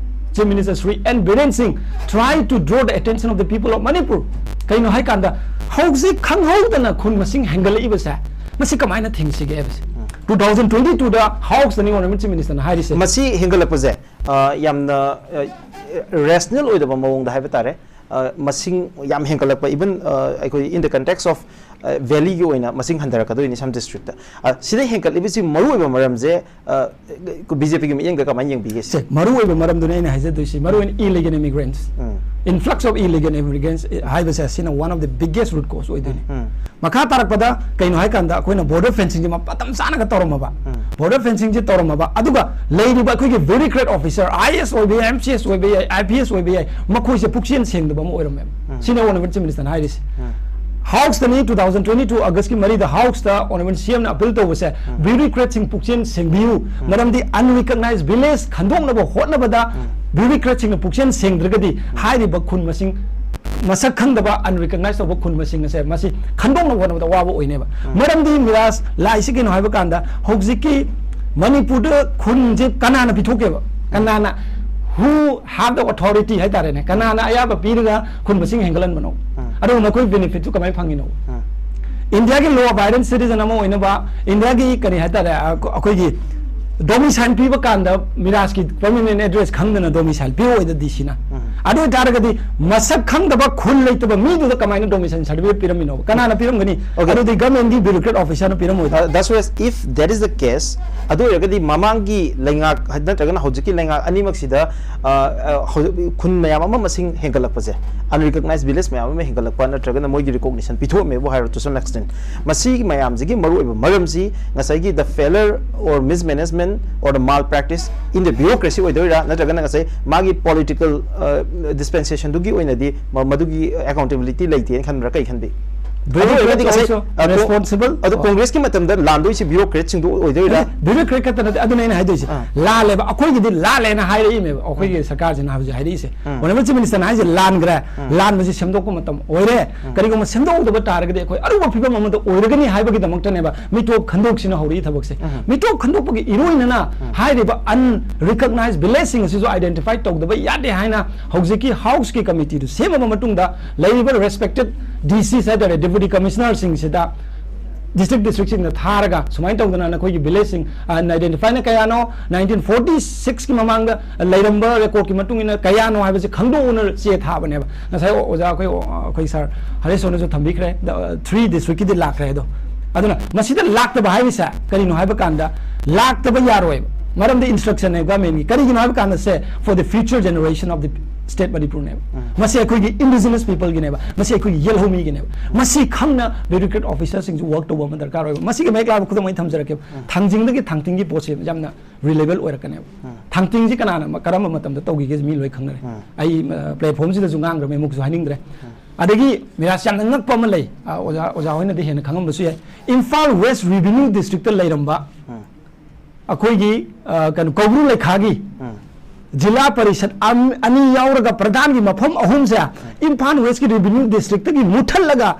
Chief Minister Shri N Biren Singh try to draw the attention of the people of Manipur. ꯀꯩꯅꯣ ꯍꯥꯏꯀꯥꯟꯗ, ꯍꯧꯖꯤꯛ ꯈꯪꯍꯧꯗꯅ ꯈꯨꯟ ꯃꯁꯤꯡ ꯍꯦꯟꯒꯠꯂꯛꯏꯕꯁꯦ, ꯃꯁꯤ ꯀꯃꯥꯏꯅ ꯊꯤꯡꯁꯤꯒꯦ ꯍꯥꯏꯕꯁꯦ꯫ Two thousand twenty-two ꯗ ꯍꯥꯎꯁꯇꯅꯤ Honorable Chief Minister ꯅ ꯍꯥꯏꯔꯤꯁꯦ꯫ ꯃꯁꯤ ꯍꯦꯟꯒꯠꯂꯛꯄꯁꯦ, ꯑ, ꯌꯥꯝꯅ, ꯑ, ꯔꯦꯁꯅꯦꯜ ꯑꯣꯏꯗꯕ ꯃꯑꯣꯡꯗ ꯍꯥꯏꯕ ꯇꯥꯔꯦ꯫ ꯑ, ꯃꯁꯤꯡ ꯌꯥꯝ ꯍꯦꯟꯒꯠꯂꯛꯄ, even, ꯑ, ꯑꯩꯈꯣꯏ in the context of, ꯑ, valley ꯒꯤ ꯑꯣꯏꯅ ꯃꯁꯤꯡ ꯍꯟꯊꯔꯛꯀꯗꯣꯏꯅꯤ some district ꯇ꯫ ꯑ, ꯁꯤꯗ ꯍꯦꯟꯒꯠꯂꯤꯕꯁꯤ ꯃꯔꯨꯑꯣꯏꯕ ꯃꯔꯝꯁꯦ, ꯑ, B J P ꯒꯤ ꯃꯤꯠꯌꯦꯡꯗ ꯀꯃꯥꯏꯅ ꯌꯦꯡꯕꯤꯒꯦ? ꯁꯦ, ꯃꯔꯨꯑꯣꯏꯕ ꯃꯔꯝꯗꯨꯅꯦ ꯑꯩꯅ ꯍꯥꯏꯖꯗꯣꯏꯁꯤ, ꯃꯔꯨꯑꯣꯏꯅ illegal immigrants, um. Influx of illegal immigrants ꯍꯥꯏꯕꯁꯦ, ꯑꯁꯤꯅ one of the biggest root cause ꯑꯣꯏꯗꯣꯏꯅꯤ꯫ ꯎꯝ꯫ ꯃꯈꯥ ꯇꯥꯔꯛꯄꯗ ꯀꯩꯅꯣ ꯍꯥꯏꯀꯥꯟꯗ, ꯑꯩꯈꯣꯏꯅ border fencing ꯁꯦ ꯃꯇꯝ ꯆꯥꯅꯒ ꯇꯧꯔꯝꯃꯕ, ꯎꯝ꯫ Border fencing ꯁꯦ ꯇꯧꯔꯝꯃꯕ, ꯑꯗꯨꯒ ꯂꯩꯔꯤꯕ ꯑꯩꯈꯣꯏꯒꯤ bureaucrat officer, I A S ꯑꯣꯏꯕ ꯌꯥꯏ, M C S ꯑꯣꯏꯕ ꯌꯥꯏ, I P S ꯑꯣꯏꯕ ꯌꯥꯏ, ꯃꯈꯣꯏꯁꯦ ꯄꯨꯛꯆꯦꯜ ꯁꯦꯡꯗꯕ ꯑꯃ ꯑꯣꯏꯔꯝꯃꯦꯕ꯫ ꯎꯝ꯫ ꯁꯤꯅꯦ Honorable Chief Minister ꯅ ꯍꯥꯏꯔꯤꯁꯦ꯫ ꯎꯝ꯫ ꯍꯥꯎꯁꯇꯅꯤ, two thousand twenty-two August ꯀꯤ ꯃꯔꯤꯗ ꯍꯥꯎꯁꯇ Honorable C M ꯅ appeal ꯇꯧꯕꯁꯦ, ꯎꯝ꯫ Bureaucrat ꯁꯤꯡ ꯄꯨꯛꯆꯦꯜ ꯁꯦꯡꯕꯤꯌꯨ, ꯎꯝ꯫ ꯃꯔꯝꯗꯤ unrecognized village ꯈꯟꯗꯣꯛꯅꯕ ꯍꯣꯠꯅꯕꯗ, ꯎꯝ꯫ Bureaucrat ꯁꯤꯡꯅ ꯄꯨꯛꯆꯦꯜ ꯁꯦꯡꯗ꯭ꯔꯒꯗꯤ, ꯎꯝ꯫ ꯍꯥꯏꯔꯤꯕ ꯈꯨꯟ ꯃꯁꯤꯡ, ꯃꯁꯛ ꯈꯪꯗꯕ, unrecognized ꯇꯧꯕ ꯈꯨꯟ ꯃꯁꯤꯡ ꯑꯁꯦ, ꯃꯁꯤ ꯈꯟꯗꯣꯛꯅꯕ ꯍꯣꯠꯅꯕꯗ ꯑꯋꯥꯕ ꯑꯣꯏꯅꯦꯕ꯫ ꯎꯝ꯫ ꯃꯔꯝꯗꯤ ꯃꯤꯔꯥꯖ ꯂꯥꯛꯏꯁꯤ ꯀꯩꯅꯣ ꯍꯥꯏꯕ ꯀꯥꯟꯗ, ꯍꯧꯖꯤꯛꯀꯤ ꯃꯅꯤꯄꯨꯔꯗ ꯈꯨꯟꯁꯦ ꯀꯅꯥꯅ ꯄꯤꯊꯣꯛꯀꯦꯕ? ꯀꯅꯥꯅ, who have the authority ꯍꯥꯏꯇꯥꯔꯦꯅꯦ, ꯀꯅꯥꯅ ꯑꯌꯥꯕ ꯄꯤꯔꯒ ꯈꯨꯟ ꯃꯁꯤꯡ ꯍꯦꯟꯒꯠꯍꯟꯕꯅꯣ? ꯎꯝ꯫ ꯑꯗꯨꯒ ꯃꯈꯣꯏ benefit ꯇꯨ ꯀꯃꯥꯏꯅ ꯐꯪꯉꯤꯅꯣ? ꯎꯝ꯫ ꯏꯟꯗꯤꯌꯥꯒꯤ law abiding citizen ꯑꯃ ꯑꯣꯏꯅꯕ, ꯏꯟꯗꯤꯌꯥꯒꯤ ꯀꯔꯤ ꯍꯥꯏꯇꯥꯔꯦ, ꯑ, ꯑꯩꯈꯣꯏꯒꯤ domicile ꯄꯤꯕ ꯀꯥꯟꯗ ꯃꯤꯔꯥꯖꯀꯤ permanent address ꯈꯪꯗꯅ domicile ꯄꯤꯔꯛꯑꯣꯏꯗ D C ꯅ꯫ ꯎꯝ꯫ ꯑꯗꯨ ꯑꯣꯏꯇꯥꯔꯒꯗꯤ ꯃꯁꯛ ꯈꯪꯗꯕ ꯈꯨꯟ ꯂꯩꯇꯕ ꯃꯤꯗꯨꯗ ꯀꯃꯥꯏꯅ domicile certificate ꯄꯤꯔꯝꯃꯤꯅꯣ? ꯀꯅꯥꯅ ꯄꯤꯔꯝꯒꯅꯤ? Okay. ꯑꯗꯨꯗꯤ government ꯒꯤ bureaucrat officer ꯅ ꯄꯤꯔꯝꯃꯣꯏꯗ꯭ꯔꯣ? Uh, that's why if that is the case, ꯑꯗꯨ ꯑꯣꯏꯔꯒꯗꯤ ꯃꯃꯥꯡꯒꯤ ꯂꯩꯉꯥꯛ ꯍꯥꯏ-, ꯅꯠꯇ꯭ꯔꯒꯅ ꯍꯧꯖꯤꯛꯀꯤ ꯂꯩꯉꯥꯛ ꯑꯅꯤꯃꯛꯁꯤꯗ, ꯑ, ꯑ, ꯍꯧꯖꯤꯛ ꯈꯨꯟ ꯃꯌꯥꯝ ꯑꯃ ꯃꯁꯤꯡ ꯍꯦꯟꯒꯠꯂꯛꯄꯁꯦ, unrecognized village ꯃꯌꯥꯝ ꯑꯃ ꯍꯦꯟꯒꯠꯂꯛꯄ ꯅꯠꯇ꯭ꯔꯒꯅ ꯃꯣꯏꯒꯤ recognition ꯄꯤꯊꯣꯛꯑꯝꯃꯦꯕꯨ ꯍꯥꯏꯔꯣ, to some extent, ꯃꯁꯤꯒꯤ ꯃꯌꯥꯝꯁꯤꯒꯤ ꯃꯔꯨꯑꯣꯏꯕ ꯃꯔꯝꯁꯤ ꯉꯁꯥꯏꯒꯤ the failure or mismanagement or the malpractice in the bureaucracy ꯑꯣꯏꯗꯣꯏꯔꯥ, ꯅꯠꯇ꯭ꯔꯒꯅ ꯉꯁꯥꯏ ꯃꯥꯒꯤ political, ꯑ, dispensation ꯗꯨꯒꯤ ꯑꯣꯏꯅꯗꯤ ꯃ-, ꯃꯗꯨꯒꯤ accountability ꯂꯩꯇꯦꯅ ꯈꯟꯕ꯭ꯔꯥ? ꯀꯩ ꯈꯟꯕꯤ? ꯑꯗꯨ ꯑꯣꯏꯔꯒꯗꯤ ꯉꯁꯥꯏ, ꯑꯣꯏꯔꯁꯨ ꯑ, ꯀꯣ-, responsible꯫ ꯑꯗꯣ ꯀꯣꯡꯒ꯭ꯔꯦꯁꯀꯤ ꯃꯇꯝꯗ ꯂꯥꯟꯗꯣꯏꯁꯤ bureaucratꯁꯤꯡꯗꯣ ꯑꯣꯏꯗꯣꯏꯔꯥ? Bureaucrat ꯈꯛꯇ ꯅꯠꯇꯦ, ꯑꯗꯨꯅ ꯑꯩꯅ ꯍꯥꯏꯗꯣꯏꯁꯦ꯫ ꯑꯥ꯫ ꯂꯥꯜꯂꯦꯕ, ꯑꯩꯈꯣꯏꯒꯤꯗꯤ ꯂꯥꯜꯂꯦꯅ ꯍꯥꯏꯔꯛꯏꯃꯦꯕ ꯑꯩꯈꯣꯏꯒꯤ ꯁꯔꯀꯥꯔꯁꯤꯅ ꯍꯧꯖꯤꯛ ꯍꯥꯏꯔꯛꯏꯁꯦ꯫ ꯎꯝ꯫ Honourable Chief Ministerꯅ ꯍꯥꯏꯁꯦ ꯂꯥꯟꯈ꯭ꯔꯦ, ꯎꯝ꯫ ꯂꯥꯟꯕꯁꯤ ꯁꯦꯝꯗꯣꯛꯄ ꯃꯇꯝ ꯑꯣꯏꯔꯦ꯫ ꯎꯝ꯫ ꯀꯔꯤꯒꯨꯝꯕ ꯁꯦꯝꯗꯣꯛꯍꯧꯗꯕ ꯇꯥꯔꯒꯗꯤ ꯑꯩꯈꯣꯏ ꯑꯔꯨꯕ ꯐꯤꯕꯝ ꯑꯃꯗ ꯑꯣꯏꯔꯒꯅꯤ ꯍꯥꯏꯕꯒꯤꯗꯃꯛꯇꯅꯦꯕ ꯃꯤꯇꯣꯞ ꯈꯟꯗꯣꯛꯁꯤꯅ ꯍꯧꯔꯛꯏ ꯊꯕꯛꯁꯦ꯫ ꯎꯝ꯫ ꯃꯤꯇꯣꯞ ꯈꯟꯗꯣꯛꯄꯒꯤ ꯏꯔꯣꯏꯅꯅ ꯎꯝ꯫ ꯍꯥꯏꯔꯤꯕ unrecognized villageꯁꯤꯡ ꯑꯁꯤꯁꯨ identify ꯇꯧꯗꯕ ꯌꯥꯗꯦ ꯍꯥꯏꯅ ꯍꯧꯖꯤꯛꯀꯤ Houseꯀꯤ committeeꯗꯨ ꯁꯦꯝꯃꯕ ꯃꯇꯨꯡꯗ ꯂꯩꯔꯤꯕ respected DCs ꯍꯥꯏꯇꯥꯔꯦ, Deputy Commissionerꯁꯤꯡꯁꯤꯗ district districtꯁꯤꯡꯗ ꯊꯥꯔꯒ ꯁꯨꯃꯥꯏꯅ ꯇꯧꯗꯅ ꯅꯈꯣꯏꯒꯤ villageꯁꯤꯡ unidentifiedꯅ ꯀꯌꯥꯅꯣ, nineteen forty sixꯀꯤ ꯃꯃꯥꯡꯗ ꯂꯩꯔꯝꯕ recordꯀꯤ ꯃꯇꯨꯡ ꯏꯟꯅ ꯀꯌꯥꯅꯣ ꯍꯥꯏꯕꯁꯤ ꯈꯪꯗꯣꯛꯎꯅ ꯆꯦ ꯊꯥꯕꯅꯦꯕ꯫ ꯉꯁꯥꯏ ꯑꯣꯖꯥ ꯑꯩꯈꯣꯏ, ꯑꯩꯈꯣꯏ sir ꯍꯔꯤꯁ ꯍꯣꯏꯅꯁꯨ ꯊꯝꯕꯤꯈ꯭ꯔꯦ, three districtꯀꯤꯗꯤ ꯂꯥꯛꯈ꯭ꯔꯦ꯫ ꯑꯗꯣ ꯑꯗꯨꯅ ꯃꯁꯤꯗ ꯂꯥꯛꯇꯕ ꯍꯥꯏꯔꯤꯁꯦ ꯀꯔꯤꯅꯣ ꯍꯥꯏꯕ ꯀꯥꯟꯗ ꯂꯥꯛꯇꯕ ꯌꯥꯔꯣꯏꯕ꯫ ꯃꯔꯝꯗꯤ instructionꯅꯦ governmentꯀꯤ꯫ ꯀꯔꯤꯒꯤꯅꯣ ꯍꯥꯏꯕ ꯀꯥꯟꯗ ꯁꯦ for the future generation of the state Manipurꯅꯦꯕ꯫ ꯎꯝ꯫ ꯃꯁꯤ ꯑꯩꯈꯣꯏꯒꯤ indigenous peopleꯒꯤꯅꯦꯕ, ꯃꯁꯤ ꯑꯩꯈꯣꯏꯒꯤ ꯌꯦꯜꯍꯧꯃꯤꯒꯤꯅꯦꯕ꯫ ꯃꯁꯤ ꯈꯪꯅ bureaucrat officerꯁꯤꯡꯁꯨ work ꯇꯧꯕ ꯑꯃ ꯗꯔꯀꯥꯔ ꯑꯣꯏꯕ꯫ ꯃꯁꯤꯒꯤ ꯃꯌꯦꯛ ꯂꯥꯕ ꯈꯨꯗꯝ ꯑꯩ ꯊꯝꯖꯔꯛꯀꯦ꯫ ꯊꯥꯡꯖꯤꯡꯗꯒꯤ ꯊꯥꯡꯇꯤꯡꯒꯤ ꯄꯣꯠꯁꯦ ꯌꯥꯝꯅ relevant ꯑꯣꯏꯔꯛꯀꯅꯦꯕ꯫ ꯎꯝ꯫ ꯊꯥꯡꯇꯤꯡꯁꯤ ꯀꯅꯥꯅ ꯃ-, ꯀꯔꯝꯕ ꯃꯇꯝꯗ ꯇꯧꯈꯤꯒꯦ ꯃꯤ ꯂꯣꯏ ꯈꯪꯅꯔꯦ꯫ ꯎꯝ꯫ ꯑꯩ, ꯑ, platformꯁꯤꯗꯁꯨ ꯉꯥꯡꯈ꯭ꯔꯕꯅꯤ, ꯑꯃꯨꯛꯁꯨ ꯍꯥꯏꯅꯤꯡꯗ꯭ꯔꯦ꯫ ꯑꯗꯒꯤ ꯃꯤꯔꯥꯁ ꯌꯥꯝꯅ ꯉꯛꯄ ꯑꯃ ꯂꯩ, ꯑ, ꯑꯣꯖꯥ, ꯑꯣꯖꯥ ꯍꯣꯏꯅꯗꯤ ꯍꯦꯟꯅ ꯈꯪꯉꯝꯕꯁꯨ ꯌꯥꯏ꯫ ꯏꯝꯐꯥꯜ West Revenue Districtꯇ ꯂꯩꯔꯝꯕ ꯎꯝ꯫ ꯑꯩꯈꯣꯏꯒꯤ, ꯑ, ꯀꯩꯅꯣ, ꯀꯧꯕ꯭ꯔꯨ ꯂꯩꯈꯥꯒꯤ ꯎꯝ꯫ ꯖꯤꯂꯥ ꯄꯔꯤꯁꯠ ꯑꯝ-, ꯑꯅꯤ ꯌꯥꯎꯔꯒ ꯄ꯭ꯔꯙꯥꯟꯒꯤ ꯃꯐꯝ ꯑꯍꯨꯝꯁꯦ ꯏꯝꯐꯥꯜ Westꯀꯤ Revenue Districtꯇꯒꯤ ꯃꯨꯠꯊꯠꯂꯒ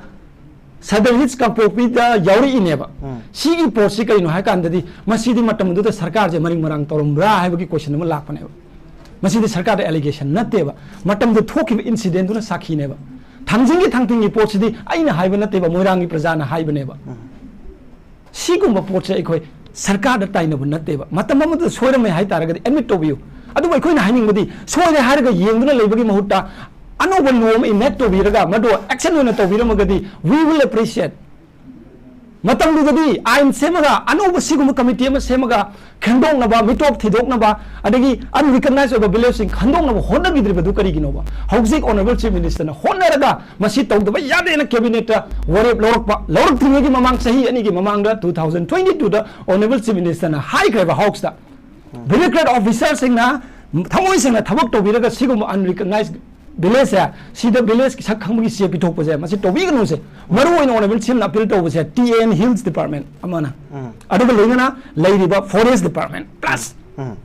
Southern Hills ꯀꯥꯡꯄꯣꯛꯄꯤꯗ ꯌꯥꯎꯔꯛꯏꯅꯦꯕ꯫ ꯎꯝ꯫ ꯁꯤꯒꯤ ꯄꯣꯠꯁꯤ ꯀꯔꯤꯅꯣ ꯍꯥꯏ ꯀꯥꯟꯗꯗꯤ ꯃꯁꯤꯗꯤ ꯃꯇꯝꯗꯨꯗ ꯁꯔꯀꯥꯔꯁꯦ ꯃꯔꯤꯡ ꯃꯔꯥꯡ ꯇꯧꯔꯝꯕ꯭ꯔꯥ ꯍꯥꯏꯕꯒꯤ question ꯑꯃ ꯂꯥꯛꯄꯅꯦꯕ꯫ ꯃꯁꯤꯗꯤ ꯁꯔꯀꯥꯔꯗ allegation ꯅꯠꯇꯦꯕ, ꯃꯇꯝꯗꯨ ꯊꯣꯛꯈꯤꯕ incidentꯗꯨꯅ ꯁꯥꯈꯤꯅꯦꯕ꯫ ꯊꯥꯡꯖꯤꯡꯒꯤ ꯊꯥꯡꯇꯤꯡꯒꯤ ꯄꯣꯠꯁꯤꯗꯤ ꯑꯩꯅ ꯍꯥꯏꯕ ꯅꯠꯇꯦꯕ, ꯃꯣꯏꯔꯥꯡꯒꯤ ꯄ꯭ꯔꯖꯥꯅ ꯍꯥꯏꯕꯅꯦꯕ꯫ ꯁꯤꯒꯨꯝꯕ ꯄꯣꯠꯁꯦ ꯑꯩꯈꯣꯏ ꯁꯔꯀꯥꯔꯗ ꯇꯥꯏꯅꯕ ꯅꯠꯇꯦꯕ꯫ ꯃꯇꯝ ꯑꯃꯗ ꯁꯣꯏꯔꯝꯃꯦ ꯍꯥꯏꯇꯥꯔꯒꯗꯤ admit ꯇꯧꯕꯤꯌꯨ꯫ ꯑꯗꯨꯕꯨ ꯑꯩꯈꯣꯏꯅ ꯍꯥꯏꯅꯤꯡꯕꯗꯤ ꯁꯣꯏꯔꯦ ꯍꯥꯏꯔꯒ ꯌꯦꯡꯗꯨꯅ ꯂꯩꯕꯒꯤ ꯃꯍꯨꯠꯇ ꯑꯅꯧꯕ norm enact ꯇꯧꯕꯤꯔꯒ ꯃꯗꯨ action ꯑꯣꯏꯅ ꯇꯧꯕꯤꯔꯝꯃꯒꯗꯤ we will appreciate꯫ ꯃꯇꯝꯗꯨꯗꯗꯤ ꯑꯥꯏꯟ ꯁꯦꯝꯃꯒ ꯑꯅꯧꯕ ꯁꯤꯒꯨꯝꯕ committee ꯑꯃ ꯁꯦꯝꯃꯒ ꯈꯟꯗꯣꯛꯅꯕ, ꯃꯤꯇꯣꯞ ꯊꯤꯗꯣꯛꯅꯕ, ꯑꯗꯒꯤ unrecognized ꯑꯣꯏꯕ villageꯁꯤꯡ ꯈꯟꯗꯣꯛꯅꯕ ꯍꯣꯠꯅꯈꯤꯗ꯭ꯔꯤꯕꯗꯨ ꯀꯔꯤꯒꯤꯅꯣꯕ? ꯍꯧꯖꯤꯛ Honourable Chief Ministerꯅ ꯍꯣꯠꯅꯔꯒ ꯃꯁꯤ ꯇꯧꯗꯕ ꯌꯥꯗꯦꯅ cabinetꯇ ꯋꯥꯔꯦꯞ ꯂꯧꯔꯛꯄ, ꯂꯧꯔꯛꯇ꯭ꯔꯤꯉꯩꯒꯤ ꯃꯃꯥꯡ ꯆꯍꯤ ꯑꯅꯤꯒꯤ ꯃꯃꯥꯡꯗ two thousand twenty twoꯗ Honourable Chief Ministerꯅ ꯍꯥꯏꯈ꯭ꯔꯦꯕ Houseꯇ, bureaucrat officerꯁꯤꯡꯅ ꯊꯃꯣꯏ ꯁꯦꯡꯅ ꯊꯕꯛ ꯇꯧꯕꯤꯔꯒ ꯁꯤꯒꯨꯝꯕ unrecognized ꯚꯤꯂꯦꯖꯁꯦ, ꯁꯤꯗ ꯚꯤꯂꯦꯖꯀꯤ ꯁꯛ ꯈꯪꯕꯒꯤ ꯆꯦ ꯄꯤꯊꯣꯛꯄꯁꯦ ꯃꯁꯤ ꯇꯧꯕꯤꯒꯅꯨꯁꯦ꯫ ꯃꯔꯨ ꯑꯣꯏꯅ ꯑꯣꯅꯔꯦꯕꯜ ꯁꯤ ꯑꯦꯝꯅ ꯑꯄꯤꯜ ꯇꯧꯕꯁꯦ ꯇꯤ ꯑꯦꯟ ꯍꯤꯜꯁ ꯗꯤꯄꯥꯔꯠꯃꯦꯟ ꯑꯃꯅ, ꯑꯗꯨꯒ ꯂꯣꯏꯅꯅ ꯂꯩꯔꯤꯕ ꯐꯣꯔꯦꯁ ꯗꯤꯄꯥꯔꯠꯃꯦꯟ ꯄ꯭ꯂꯁ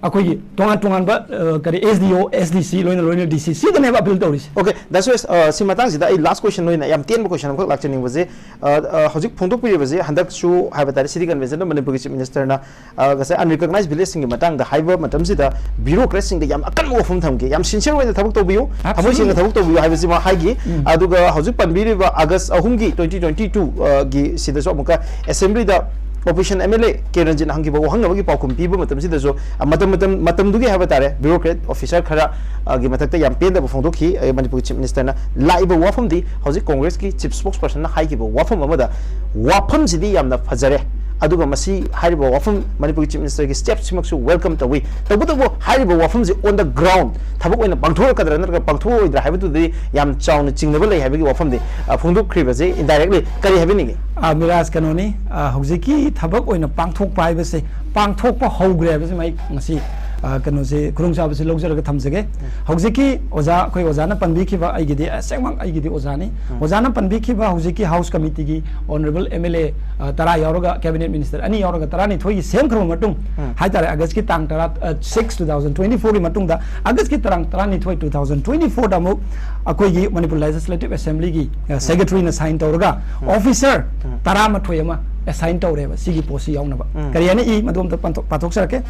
ꯑꯩꯈꯣꯏꯒꯤ ꯇꯣꯉꯥꯟ ꯇꯣꯉꯥꯟꯕ ꯑ, ꯀꯔꯤ ꯑꯦꯁ ꯗꯤ ꯑꯣ, ꯑꯦꯁ ꯗꯤ ꯁꯤ, ꯂꯣꯏꯅ ꯂꯣꯏꯅ ꯗꯤ ꯁꯤ, ꯁꯤꯗꯅꯦꯕ ꯑꯄꯤꯜ ꯇꯧꯔꯤꯁꯦ꯫ Okay, ꯗꯥ ꯁꯨꯔꯦꯁ, ꯑ, ꯁꯤ ꯃꯇꯥꯡꯁꯤꯗ ꯑꯩ ꯂꯥꯁ ꯀꯣꯏꯁꯟ ꯑꯣꯏꯅ ꯌꯥꯝ ꯇꯦꯟꯕ ꯀꯣꯏꯁꯟ ꯑꯃꯈꯛ ꯂꯥꯛꯆꯅꯤꯡꯕꯁꯦ, ꯑ, ꯑ, ꯍꯧꯖꯤꯛ ꯐꯣꯡꯗꯣꯛꯄꯤꯔꯤꯕꯁꯦ ꯍꯟꯗꯛꯁꯨ ꯍꯥꯏꯕ ꯇꯥꯔꯦ ꯁꯤꯇꯤ ꯀꯟꯚꯦꯟꯁꯟꯗ ꯃꯅꯤꯄꯨꯔꯒꯤ ꯆꯤꯐ ꯃꯤꯅꯤꯁꯇꯔꯅ, ꯑ, ꯉꯁꯥꯏ ꯑꯟꯔꯤꯀꯣꯒꯅꯥꯏꯖ ꯚꯤꯂꯦꯖꯁꯤꯡꯒꯤ ꯃꯇꯥꯡꯗ ꯍꯥꯏꯕ ꯃꯇꯝꯁꯤꯗ ꯕ꯭ꯌꯨꯔꯣꯀ꯭ꯔꯦꯠꯁꯤꯡꯗ ꯌꯥꯝ ꯑꯀꯟꯕ ꯋꯥꯐꯝ ꯊꯝꯈꯤ, ꯌꯥꯝ ꯁꯤꯟꯁꯤꯌꯔ ꯑꯣꯏꯅ ꯊꯕꯛ ꯇꯧꯕꯤꯌꯨ, ꯊꯃꯣꯏ ꯁꯦꯡꯅ ꯊꯕꯛ ꯇꯧꯕꯤꯌꯨ ꯍꯥꯏꯕꯁꯤꯃ ꯍꯥꯏꯈꯤ꯫ ꯑꯗꯨꯒ ꯍꯧꯖꯤꯛ ꯄꯟꯕꯤꯔꯤꯕ ꯑꯥꯒꯁ ꯑꯍꯨꯝꯒꯤ ꯇ꯭ꯋꯦꯟꯇꯤ ꯇ꯭ꯋꯦꯟꯇꯤ ꯇꯨꯒꯤ ꯁꯤꯗꯁꯨ ꯑꯃꯨꯛꯀ ꯑꯦꯁꯦꯝꯕ꯭ꯂꯤꯗ opposition M L A K ꯔꯟꯖꯤꯠꯅ ꯍꯪꯈꯤꯕ ꯋꯥꯍꯪ ꯑꯃꯒꯤ ꯄꯥꯎꯈꯨꯝ ꯄꯤꯕ ꯃꯇꯝꯁꯤꯗꯁꯨ, ꯑ, ꯃꯇꯝ ꯃꯇꯝ ꯃꯇꯝꯗꯨꯒꯤ ꯍꯥꯏꯕ ꯇꯥꯔꯦ ꯕ꯭ꯌꯨꯔꯣꯀ꯭ꯔꯦꯠ ꯑꯣꯐꯤꯁꯔ ꯈꯔ, ꯑ, ꯒꯤ ꯃꯊꯛꯇ ꯌꯥꯝ ꯄꯦꯟꯗꯕ ꯐꯣꯡꯗꯣꯛꯈꯤ꯫ ꯑ, ꯃꯅꯤꯄꯨꯔꯒꯤ ꯆꯤꯐ ꯃꯤꯅꯤꯁꯇꯔꯅ ꯂꯥꯛꯏꯕ ꯋꯥꯐꯝꯗꯤ ꯍꯧꯖꯤꯛ ꯀꯣꯡꯒ꯭ꯔꯦꯁꯀꯤ ꯆꯤꯐ ꯁ꯭ꯄꯣꯛꯁ ꯄꯔꯁꯟꯅ ꯍꯥꯏꯈꯤꯕ ꯋꯥꯐꯝ ꯑꯃꯗ ꯋꯥꯐꯝꯁꯤꯗꯤ ꯌꯥꯝꯅ ꯐꯖꯔꯦ, ꯑꯗꯨꯒ ꯃꯁꯤ ꯍꯥꯏꯔꯤꯕ ꯋꯥꯐꯝ ꯃꯅꯤꯄꯨꯔꯒꯤ ꯆꯤꯐ ꯃꯤꯅꯤꯁꯇꯔꯒꯤ ꯁ꯭ꯇꯦꯞꯁꯤꯃꯛꯁꯨ ꯋꯦꯜꯀꯝ ꯇꯧꯏ꯫ ꯇꯧꯕꯇꯕꯨ ꯍꯥꯏꯔꯤꯕ ꯋꯥꯐꯝꯁꯤ ꯑꯣꯟ ꯗ ꯒ꯭ꯔꯥꯎꯟ ꯊꯕꯛ ꯑꯣꯏꯅ ꯄꯥꯡꯊꯣꯔꯛꯀꯗ꯭ꯔꯥ ꯅꯠꯇ꯭ꯔꯒ ꯄꯥꯡꯊꯣꯛꯑꯣꯏꯗ꯭ꯔꯥ ꯍꯥꯏꯕꯗꯨꯗꯤ ꯌꯥꯝ ꯆꯥꯎꯅ ꯆꯤꯡꯅꯕ ꯂꯩ ꯍꯥꯏꯕꯒꯤ ꯋꯥꯐꯝꯗꯤ, ꯑ, ꯐꯣꯡꯗꯣꯛꯈ꯭ꯔꯤꯕꯁꯦ ꯏꯟꯗꯥꯏꯔꯦꯛꯂꯤ ꯀꯔꯤ ꯍꯥꯏꯕꯤꯅꯤꯡꯉꯤ? ꯑ, ꯃꯤꯔꯥꯖ, ꯀꯩꯅꯣꯅꯤ, ꯑ, ꯍꯧꯖꯤꯛꯀꯤ ꯊꯕꯛ ꯑꯣꯏꯅ ꯄꯥꯡꯊꯣꯛꯄ ꯍꯥꯏꯕꯁꯦ ꯄꯥꯡꯊꯣꯛꯄ ꯍꯧꯈ꯭ꯔꯦ ꯍꯥꯏꯕꯁꯤꯃ ꯑꯩ ꯉꯁꯤ, ꯑ, ꯀꯩꯅꯣꯁꯦ, ꯈꯨꯗꯣꯡꯆꯥꯕꯁꯤ ꯂꯧꯖꯔꯒ ꯊꯝꯖꯒꯦ꯫ ꯍꯧꯖꯤꯛꯀꯤ ꯑꯣꯖꯥ, ꯑꯩꯈꯣꯏ ꯑꯣꯖꯥꯅ ꯄꯟꯕꯤꯈꯤꯕ, ꯑꯩꯒꯤꯗꯤ ꯑꯁꯦꯡꯃꯛ ꯑꯩꯒꯤꯗꯤ ꯑꯣꯖꯥꯅꯤ꯫ ꯑꯣꯖꯥꯅ ꯄꯟꯕꯤꯈꯤꯕ ꯍꯧꯖꯤꯛꯀꯤ ꯍꯥꯎꯁ ꯀꯃꯤꯇꯤꯒꯤ ꯑꯣꯅꯔꯦꯕꯜ ꯑꯦꯝ ꯑꯦꯜ ꯑꯦ, ꯑ, ꯇꯔꯥ ꯌꯥꯎꯔꯒ, ꯀꯦꯕꯤꯅꯦꯠ ꯃꯤꯅꯤꯁꯇꯔ ꯑꯅꯤ ꯌꯥꯎꯔꯒ ꯇꯔꯥꯅꯤꯊꯣꯏꯒꯤ ꯁꯦꯝꯈ꯭ꯔꯕ ꯃꯇꯨꯡ ꯍꯥꯏꯇꯥꯔꯦ, ꯑꯥꯒꯁꯀꯤ ꯇꯥꯡ ꯇꯔꯥ, ꯑ, ꯁꯤꯛꯁ, ꯇꯨ ꯊꯥꯎꯖꯟ ꯇ꯭ꯋꯦꯟꯇꯤ ꯐꯣꯔꯒꯤ ꯃꯇꯨꯡꯗ, ꯑꯥꯒꯁꯀꯤ ꯇꯥꯡ ꯇꯔꯥꯅꯤꯊꯣꯏ, ꯇꯨ ꯊꯥꯎꯖꯟ ꯇ꯭ꯋꯦꯟꯇꯤ ꯐꯣꯔꯗ ꯑꯃꯨꯛ ꯑꯩꯈꯣꯏꯒꯤ ꯃꯅꯤꯄꯨꯔ ꯂꯦꯖꯤꯁꯂꯦꯇꯤꯚ ꯑꯦꯁꯦꯝꯕ꯭ꯂꯤꯒꯤ, ꯑ, ꯁꯦꯀ꯭ꯔꯦꯇꯔꯤꯅ ꯁꯥꯏꯟ ꯇꯧꯔꯒ ꯑꯣꯐꯤꯁꯔ ꯇꯔꯥꯃꯥꯊꯣꯏ ꯑꯃ ꯑꯦꯁꯥꯏꯟ ꯇꯧꯔꯦꯕ ꯁꯤꯒꯤ ꯄꯣꯠꯁꯤ ꯌꯥꯎꯅꯕ꯫ ꯀꯔꯤ ꯍꯥꯏꯅ ꯏ? ꯃꯗꯨ ꯑꯝꯇ ꯄꯟꯊꯣꯛ-, ꯄꯥꯊꯣꯛꯆꯔꯛꯀꯦ꯫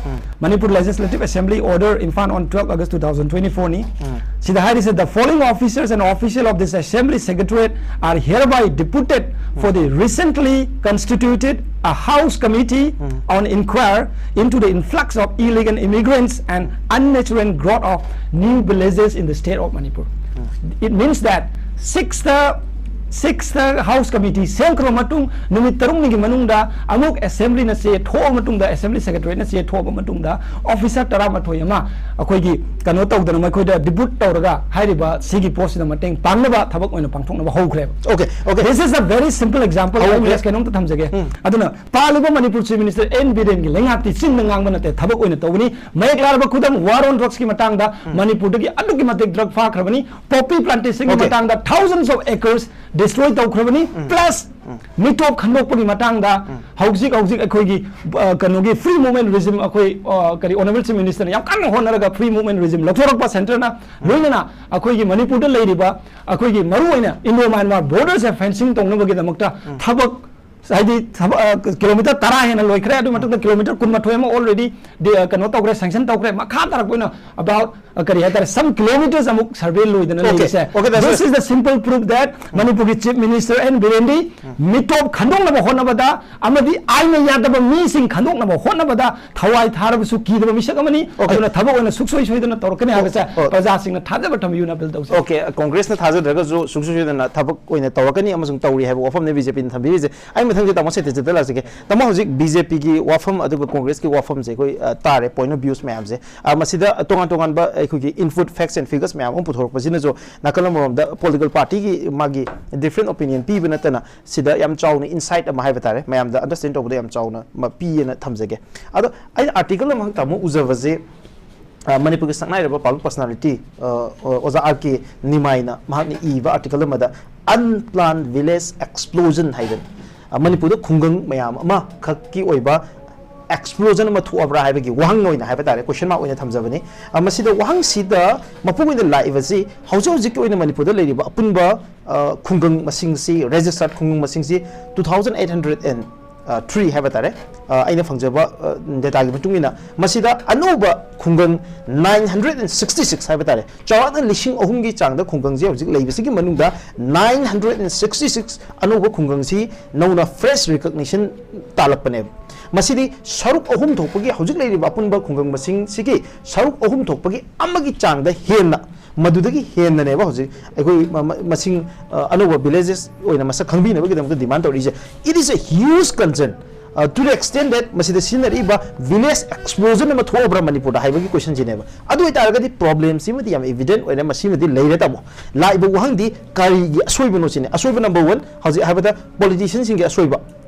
Manipur Legislative Assembly order, Imphal, on twelve August two thousand twenty-four ꯅꯤ꯫ ꯁꯤꯗ ꯍꯥꯏꯔꯤꯁꯦ, "The following officers and official of this assembly secretariat are hereby deputed for the recently constituted a house committee on inquire into the influx of illegal immigrants and unnatural growth of new villages in the state of Manipur." It means that six, the sixth house committee ꯁꯦꯝꯈ꯭ꯔꯕ ꯃꯇꯨꯡ, ꯅꯨꯃꯤꯠ ꯇꯔꯨꯛꯅꯤꯒꯤ ꯃꯅꯨꯡꯗ ꯑꯃꯨꯛ ꯑꯦꯁꯦꯝꯕ꯭ꯂꯤꯅ ꯆꯦ ꯊꯣꯛꯑꯕ ꯃꯇꯨꯡꯗ, ꯑꯦꯁꯦꯝꯕ꯭ꯂꯤ ꯁꯦꯀ꯭ꯔꯦꯇꯔꯤꯌꯦꯠꯅ ꯆꯦ ꯊꯣꯛꯑꯕ ꯃꯇꯨꯡꯗ, ꯑꯣꯐꯤꯁꯥꯔ ꯇꯔꯥꯃꯥꯊꯣꯏ ꯑꯃ ꯑꯩꯈꯣꯏꯒꯤ ꯀꯩꯅꯣ ꯇꯧꯗꯅ, ꯃꯈꯣꯏꯗ ꯗꯤꯄꯨꯠ ꯇꯧꯔꯒ ꯍꯥꯏꯔꯤꯕ ꯁꯤꯒꯤ ꯄꯣꯁꯁꯤꯗ ꯃꯇꯦꯡ ꯄꯥꯡꯅꯕ ꯊꯕꯛ ꯑꯣꯏꯅ ꯄꯥꯡꯊꯣꯛꯅꯕ ꯍꯧꯈ꯭ꯔꯦꯕ꯫ Okay, okay. This is a very simple example. ꯑꯩ ꯍꯧꯈ꯭ꯔꯦ꯫ Just ꯀꯩꯅꯣꯝꯇ ꯊꯝꯖꯒꯦ꯫ ꯎꯝ꯫ ꯑꯗꯨꯅ ꯄꯥꯜꯂꯤꯕ ꯃꯅꯤꯄꯨꯔ ꯆꯤꯐ ꯃꯤꯅꯤꯁꯇꯔ ꯑꯦꯟ ꯕꯤꯔꯦꯟꯒꯤ ꯂꯩꯉꯥꯛꯇꯤ ꯆꯤꯟꯗ ꯉꯥꯡꯕ ꯅꯠꯇꯦ, ꯊꯕꯛ ꯑꯣꯏꯅ ꯇꯧꯕꯅꯤ꯫ ꯃꯌꯦꯛ ꯂꯥꯔꯕ ꯈꯨꯗꯝ, war on drugsꯀꯤ ꯃꯇꯥꯡꯗ ꯃꯅꯤꯄꯨꯔꯗꯒꯤ ꯑꯗꯨꯛꯀꯤ ꯃꯇꯤꯛ ꯗ꯭ꯔꯒ ꯐꯥꯈ꯭ꯔꯕꯅꯤ꯫ ꯄꯣꯄꯤ ꯄ꯭ꯂꯥꯟꯇꯦꯁꯟꯒꯤ Okay. ꯃꯇꯥꯡꯗ thousands of acres destroy ꯇꯧꯈ꯭ꯔꯕꯅꯤ꯫ Plus ꯃꯤꯇꯣꯞ ꯈꯟꯗꯣꯛꯄꯒꯤ ꯃꯇꯥꯡꯗ ꯍꯧꯖꯤꯛ ꯍꯧꯖꯤꯛ ꯑꯩꯈꯣꯏꯒꯤ ꯑ, ꯀꯩꯅꯣꯒꯤ free movement regime, ꯑꯩꯈꯣꯏ ꯑ, ꯀꯔꯤ, ꯑꯣꯅꯔꯦꯕꯜ ꯆꯤꯐ ꯃꯤꯅꯤꯁꯇꯔꯅ ꯌꯥꯝ ꯀꯟꯅ ꯍꯣꯠꯅꯔꯒ free movement regime ꯂꯧꯊꯣꯔꯛꯄ ꯁꯦꯟꯇꯔꯅ, ꯂꯣꯏꯅꯅ ꯑꯩꯈꯣꯏꯒꯤ ꯃꯅꯤꯄꯨꯔꯗ ꯂꯩꯔꯤꯕ ꯑꯩꯈꯣꯏꯒꯤ ꯃꯔꯨꯑꯣꯏꯅ ꯏꯟꯗꯣ ꯃꯌꯥꯟꯃꯥꯔ ꯕꯣꯔꯗꯔꯁꯦ ꯐꯦꯟꯁꯤꯡ ꯇꯧꯅꯕꯒꯤꯗꯃꯛꯇ ꯊꯕꯛ, ꯍꯥꯏꯗꯤ ꯊꯕꯛ, ꯑ, ꯀꯤꯂꯣꯃꯤꯇꯔ ꯇꯔꯥ ꯍꯦꯟꯅ ꯂꯣꯏꯈ꯭ꯔꯦ꯫ ꯑꯗꯨꯒꯤ ꯃꯊꯛꯇ ꯀꯤꯂꯣꯃꯤꯇꯔ ꯀꯨꯟꯃꯥꯊꯣꯏ ꯑꯃ already ꯗꯤ, ꯑ, ꯀꯩꯅꯣ ꯇꯧꯈ꯭ꯔꯦ, ꯁꯦꯡꯁꯟ ꯇꯧꯈ꯭ꯔꯦ꯫ ꯃꯈꯥ ꯇꯥꯔꯛꯄ ꯑꯣꯏꯅ about, ꯑ, ꯀꯔꯤ ꯍꯥꯏꯇꯥꯔꯦ, some kilometers ꯑꯃꯨꯛ ꯁꯔꯚꯦ ꯂꯣꯏꯗꯅ Okay, ꯂꯩꯔꯤꯁꯦ꯫ okay, that's This right. is the simple proof that ꯃꯅꯤꯄꯨꯔꯒꯤ ꯆꯤꯐ ꯃꯤꯅꯤꯁꯇꯔ ꯑꯦꯟ ꯕꯤꯔꯦꯟꯗꯤ ꯃꯤꯇꯣꯞ ꯈꯟꯗꯣꯛꯅꯕ ꯍꯣꯠꯅꯕꯗ ꯑꯃꯗꯤ ꯑꯥꯏꯟꯅ ꯌꯥꯗꯕ ꯃꯤꯁꯤꯡ ꯈꯟꯗꯣꯛꯅꯕ ꯍꯣꯠꯅꯕꯗ ꯊꯋꯥꯏ ꯊꯥꯔꯕꯁꯨ ꯀꯤꯗꯕ ꯃꯤꯁꯛ ꯑꯃꯅꯤ꯫ Okay. ꯑꯗꯨꯅ ꯊꯕꯛ ꯑꯣꯏꯅ ꯁꯨꯡꯁꯣꯏ ꯁꯣꯏꯗꯅ ꯇꯧꯔꯛꯀꯅꯤ ꯍꯥꯏꯕꯁꯦ Oh. ꯄ꯭ꯔꯖꯥꯁꯤꯡꯅ ꯊꯥꯖꯕ ꯊꯝꯕꯤꯌꯨꯅ ꯑꯄꯤꯜ ꯇꯧꯖꯩ꯫ Okay, ꯀꯣꯡꯒ꯭ꯔꯦꯁꯅ ꯊꯥꯖꯗ꯭ꯔꯒꯁꯨ ꯁꯨꯡꯁꯣꯏ ꯁꯣꯏꯗꯅ ꯊꯕꯛ ꯑꯣꯏꯅ ꯇꯧꯔꯛꯀꯅꯤ ꯑꯃꯁꯨꯡ ꯇꯧꯔꯤ ꯍꯥꯏꯕ ꯋꯥꯐꯝꯅꯤ ꯕꯤ ꯖꯦ ꯄꯤꯅ ꯊꯝꯕꯤꯔꯤꯁꯦ꯫ ꯑꯩ ꯃꯊꯪꯁꯦ ꯇꯥꯃꯣ ꯁꯦꯇꯦꯟꯗ꯭ꯔꯗ ꯂꯥꯛꯆꯒꯦ꯫ ꯇꯥꯃꯣ, ꯍꯧꯖꯤꯛ ꯕꯤ ꯖꯦ ꯄꯤꯒꯤ ꯋꯥꯐꯝ ꯑꯗꯨꯒ ꯀꯣꯡꯒ꯭ꯔꯦꯁꯀꯤ ꯋꯥꯐꯝꯁꯦ ꯑꯩꯈꯣꯏ, ꯑ, ꯇꯥꯔꯦ, point of views ꯃꯌꯥꯝꯁꯦ꯫ ꯑ, ꯃꯁꯤꯗ ꯇꯣꯉꯥꯟ ꯇꯣꯉꯥꯟꯕ ꯑꯩꯈꯣꯏꯒꯤ input, facts and figures ꯃꯌꯥꯝ ꯑꯃ ꯄꯨꯊꯣꯔꯛꯄꯁꯤꯅꯁꯨ ꯅꯥꯀꯜ ꯑꯃꯔꯣꯝꯗ political partyꯒꯤ ꯃꯥꯒꯤ different opinion ꯄꯤꯕ ꯅꯠꯇꯅ ꯁꯤꯗ ꯌꯥꯝ ꯆꯥꯎꯅ insight ꯑꯃ ꯍꯥꯏꯕ ꯇꯥꯔꯦ, ꯃꯌꯥꯝꯗ understand ꯇꯧꯕꯗ ꯌꯥꯝ ꯆꯥꯎꯅ ꯃ-, ꯄꯤꯌꯦꯅ ꯊꯝꯖꯒꯦ꯫ ꯑꯗꯣ ꯑꯩꯅ article ꯑꯃꯈꯛ ꯇꯥꯃꯣ ꯎꯖꯕꯁꯦ, ꯑ, ꯃꯅꯤꯄꯨꯔꯒꯤ ꯁꯛꯅꯥꯏꯔꯕ ꯄꯥꯕ꯭ꯂꯤꯛ ꯄꯔꯁꯅꯥꯂꯤꯇꯤ, ꯑ, ꯑ, ꯑꯣꯖꯥ ꯑꯥꯔ ꯀꯦ ꯅꯤꯃꯥꯏꯅ ꯃꯍꯥꯛꯅ ꯏꯕ article ꯑꯃꯗ Unplanned Village Explosion ꯍꯥꯏꯗꯅ, ꯑ, ꯃꯅꯤꯄꯨꯔꯗ ꯈꯨꯡꯒꯪ ꯃꯌꯥꯝ ꯑꯃꯈꯛꯀꯤ ꯑꯣꯏꯕ explosion ꯑꯃ ꯊꯣꯛꯑꯕ꯭ꯔꯥ ꯍꯥꯏꯕꯒꯤ ꯋꯥꯍꯪ ꯑꯣꯏꯅ ꯍꯥꯏꯕ ꯇꯥꯔꯦ, question mark ꯑꯣꯏꯅ ꯊꯝꯖꯕꯅꯤ꯫ ꯑ, ꯃꯁꯤꯗ ꯋꯥꯍꯪꯁꯤꯗ ꯃꯄꯨꯡ ꯑꯣꯏꯅ ꯂꯥꯛꯏꯕꯁꯤ ꯍꯧꯖꯤꯛ ꯍꯧꯖꯤꯛꯀꯤ ꯑꯣꯏꯅ ꯃꯅꯤꯄꯨꯔꯗ ꯂꯩꯔꯤꯕ ꯑꯄꯨꯟꯕ, ꯑ, ꯈꯨꯡꯒꯪ ꯃꯁꯤꯡꯁꯤ, registered ꯈꯨꯡꯒꯪ ꯃꯁꯤꯡꯁꯤ two thousand eight hundred and three ꯍꯥꯏꯕ ꯇꯥꯔꯦ꯫ ꯑ, ꯑꯩꯅ ꯐꯪꯖꯕ, ꯑ, dataꯒꯤ ꯃꯇꯨꯡ ꯏꯟꯅ ꯃꯁꯤꯗ ꯑꯅꯧꯕ ꯈꯨꯡꯒꯪ nine hundred and sixty six ꯍꯥꯏꯕ ꯇꯥꯔꯦ, ꯆꯥꯎꯔꯥꯛꯅ ꯂꯤꯁꯤꯡ ꯑꯍꯨꯝꯒꯤ ꯆꯥꯡꯗ ꯈꯨꯡꯒꯪꯁꯦ ꯍꯧꯖꯤꯛ ꯂꯩꯕꯁꯤꯒꯤ ꯃꯅꯨꯡꯗ nine hundred and sixty six ꯑꯅꯧꯕ ꯈꯨꯡꯒꯪꯁꯤ ꯅꯧꯅ fresh recognition ꯇꯥꯜꯂꯛꯄꯅꯦꯕ꯫ ꯃꯁꯤꯗꯤ ꯁꯔꯨꯛ ꯑꯍꯨꯝ ꯊꯣꯛꯄꯒꯤ, ꯍꯧꯖꯤꯛ ꯂꯩꯔꯤꯕ ꯑꯄꯨꯟꯕ ꯈꯨꯡꯒꯪ ꯃꯁꯤꯡꯁꯤꯒꯤ ꯁꯔꯨꯛ ꯑꯍꯨꯝ ꯊꯣꯛꯄꯒꯤ ꯑꯃꯒꯤ ꯆꯥꯡꯗ ꯍꯦꯟꯅ ꯃꯗꯨꯗꯒꯤ ꯍꯦꯟꯅꯅꯦꯕ ꯍꯧꯖꯤꯛ ꯑꯩꯈꯣꯏ ꯃ- ꯃ- ꯃꯁꯤꯡ ꯑ, ꯑꯅꯧꯕ villages ꯑꯣꯏꯅ ꯃꯁꯛ ꯈꯪꯕꯤꯅꯕꯒꯤꯗꯃꯛꯇ demand ꯇꯧꯔꯛꯏꯁꯦ꯫ It is a huge concern, uh, to the extent that ꯃꯁꯤꯗ ꯁꯤꯖꯤꯟꯅꯔꯤꯕ village explosion ꯑꯃ ꯊꯣꯛꯑꯕ꯭ꯔꯥ ꯃꯅꯤꯄꯨꯔꯗ ꯍꯥꯏꯕꯒꯤ question ꯁꯤꯅꯦꯕ꯫ ꯑꯗꯨ ꯑꯣꯏꯇꯥꯔꯒꯗꯤ problem ꯁꯤꯃꯗꯤ ꯌꯥꯝ evident ꯑꯣꯏꯔꯦ, ꯃꯁꯤꯃꯗꯤ ꯂꯩꯔꯦ ꯇꯥꯃꯣ꯫ ꯂꯥꯛꯏꯕ ꯋꯥꯍꯪꯗꯤ ꯀꯔꯤꯒꯤ ꯑꯁꯣꯏꯕꯅꯣ ꯁꯤꯅꯤ꯫ ꯑꯁꯣꯏꯕ number one, ꯍꯧꯖꯤꯛ ꯍꯥꯏꯕꯗ politician ꯁꯤꯡꯒꯤ ꯑꯁꯣꯏꯕ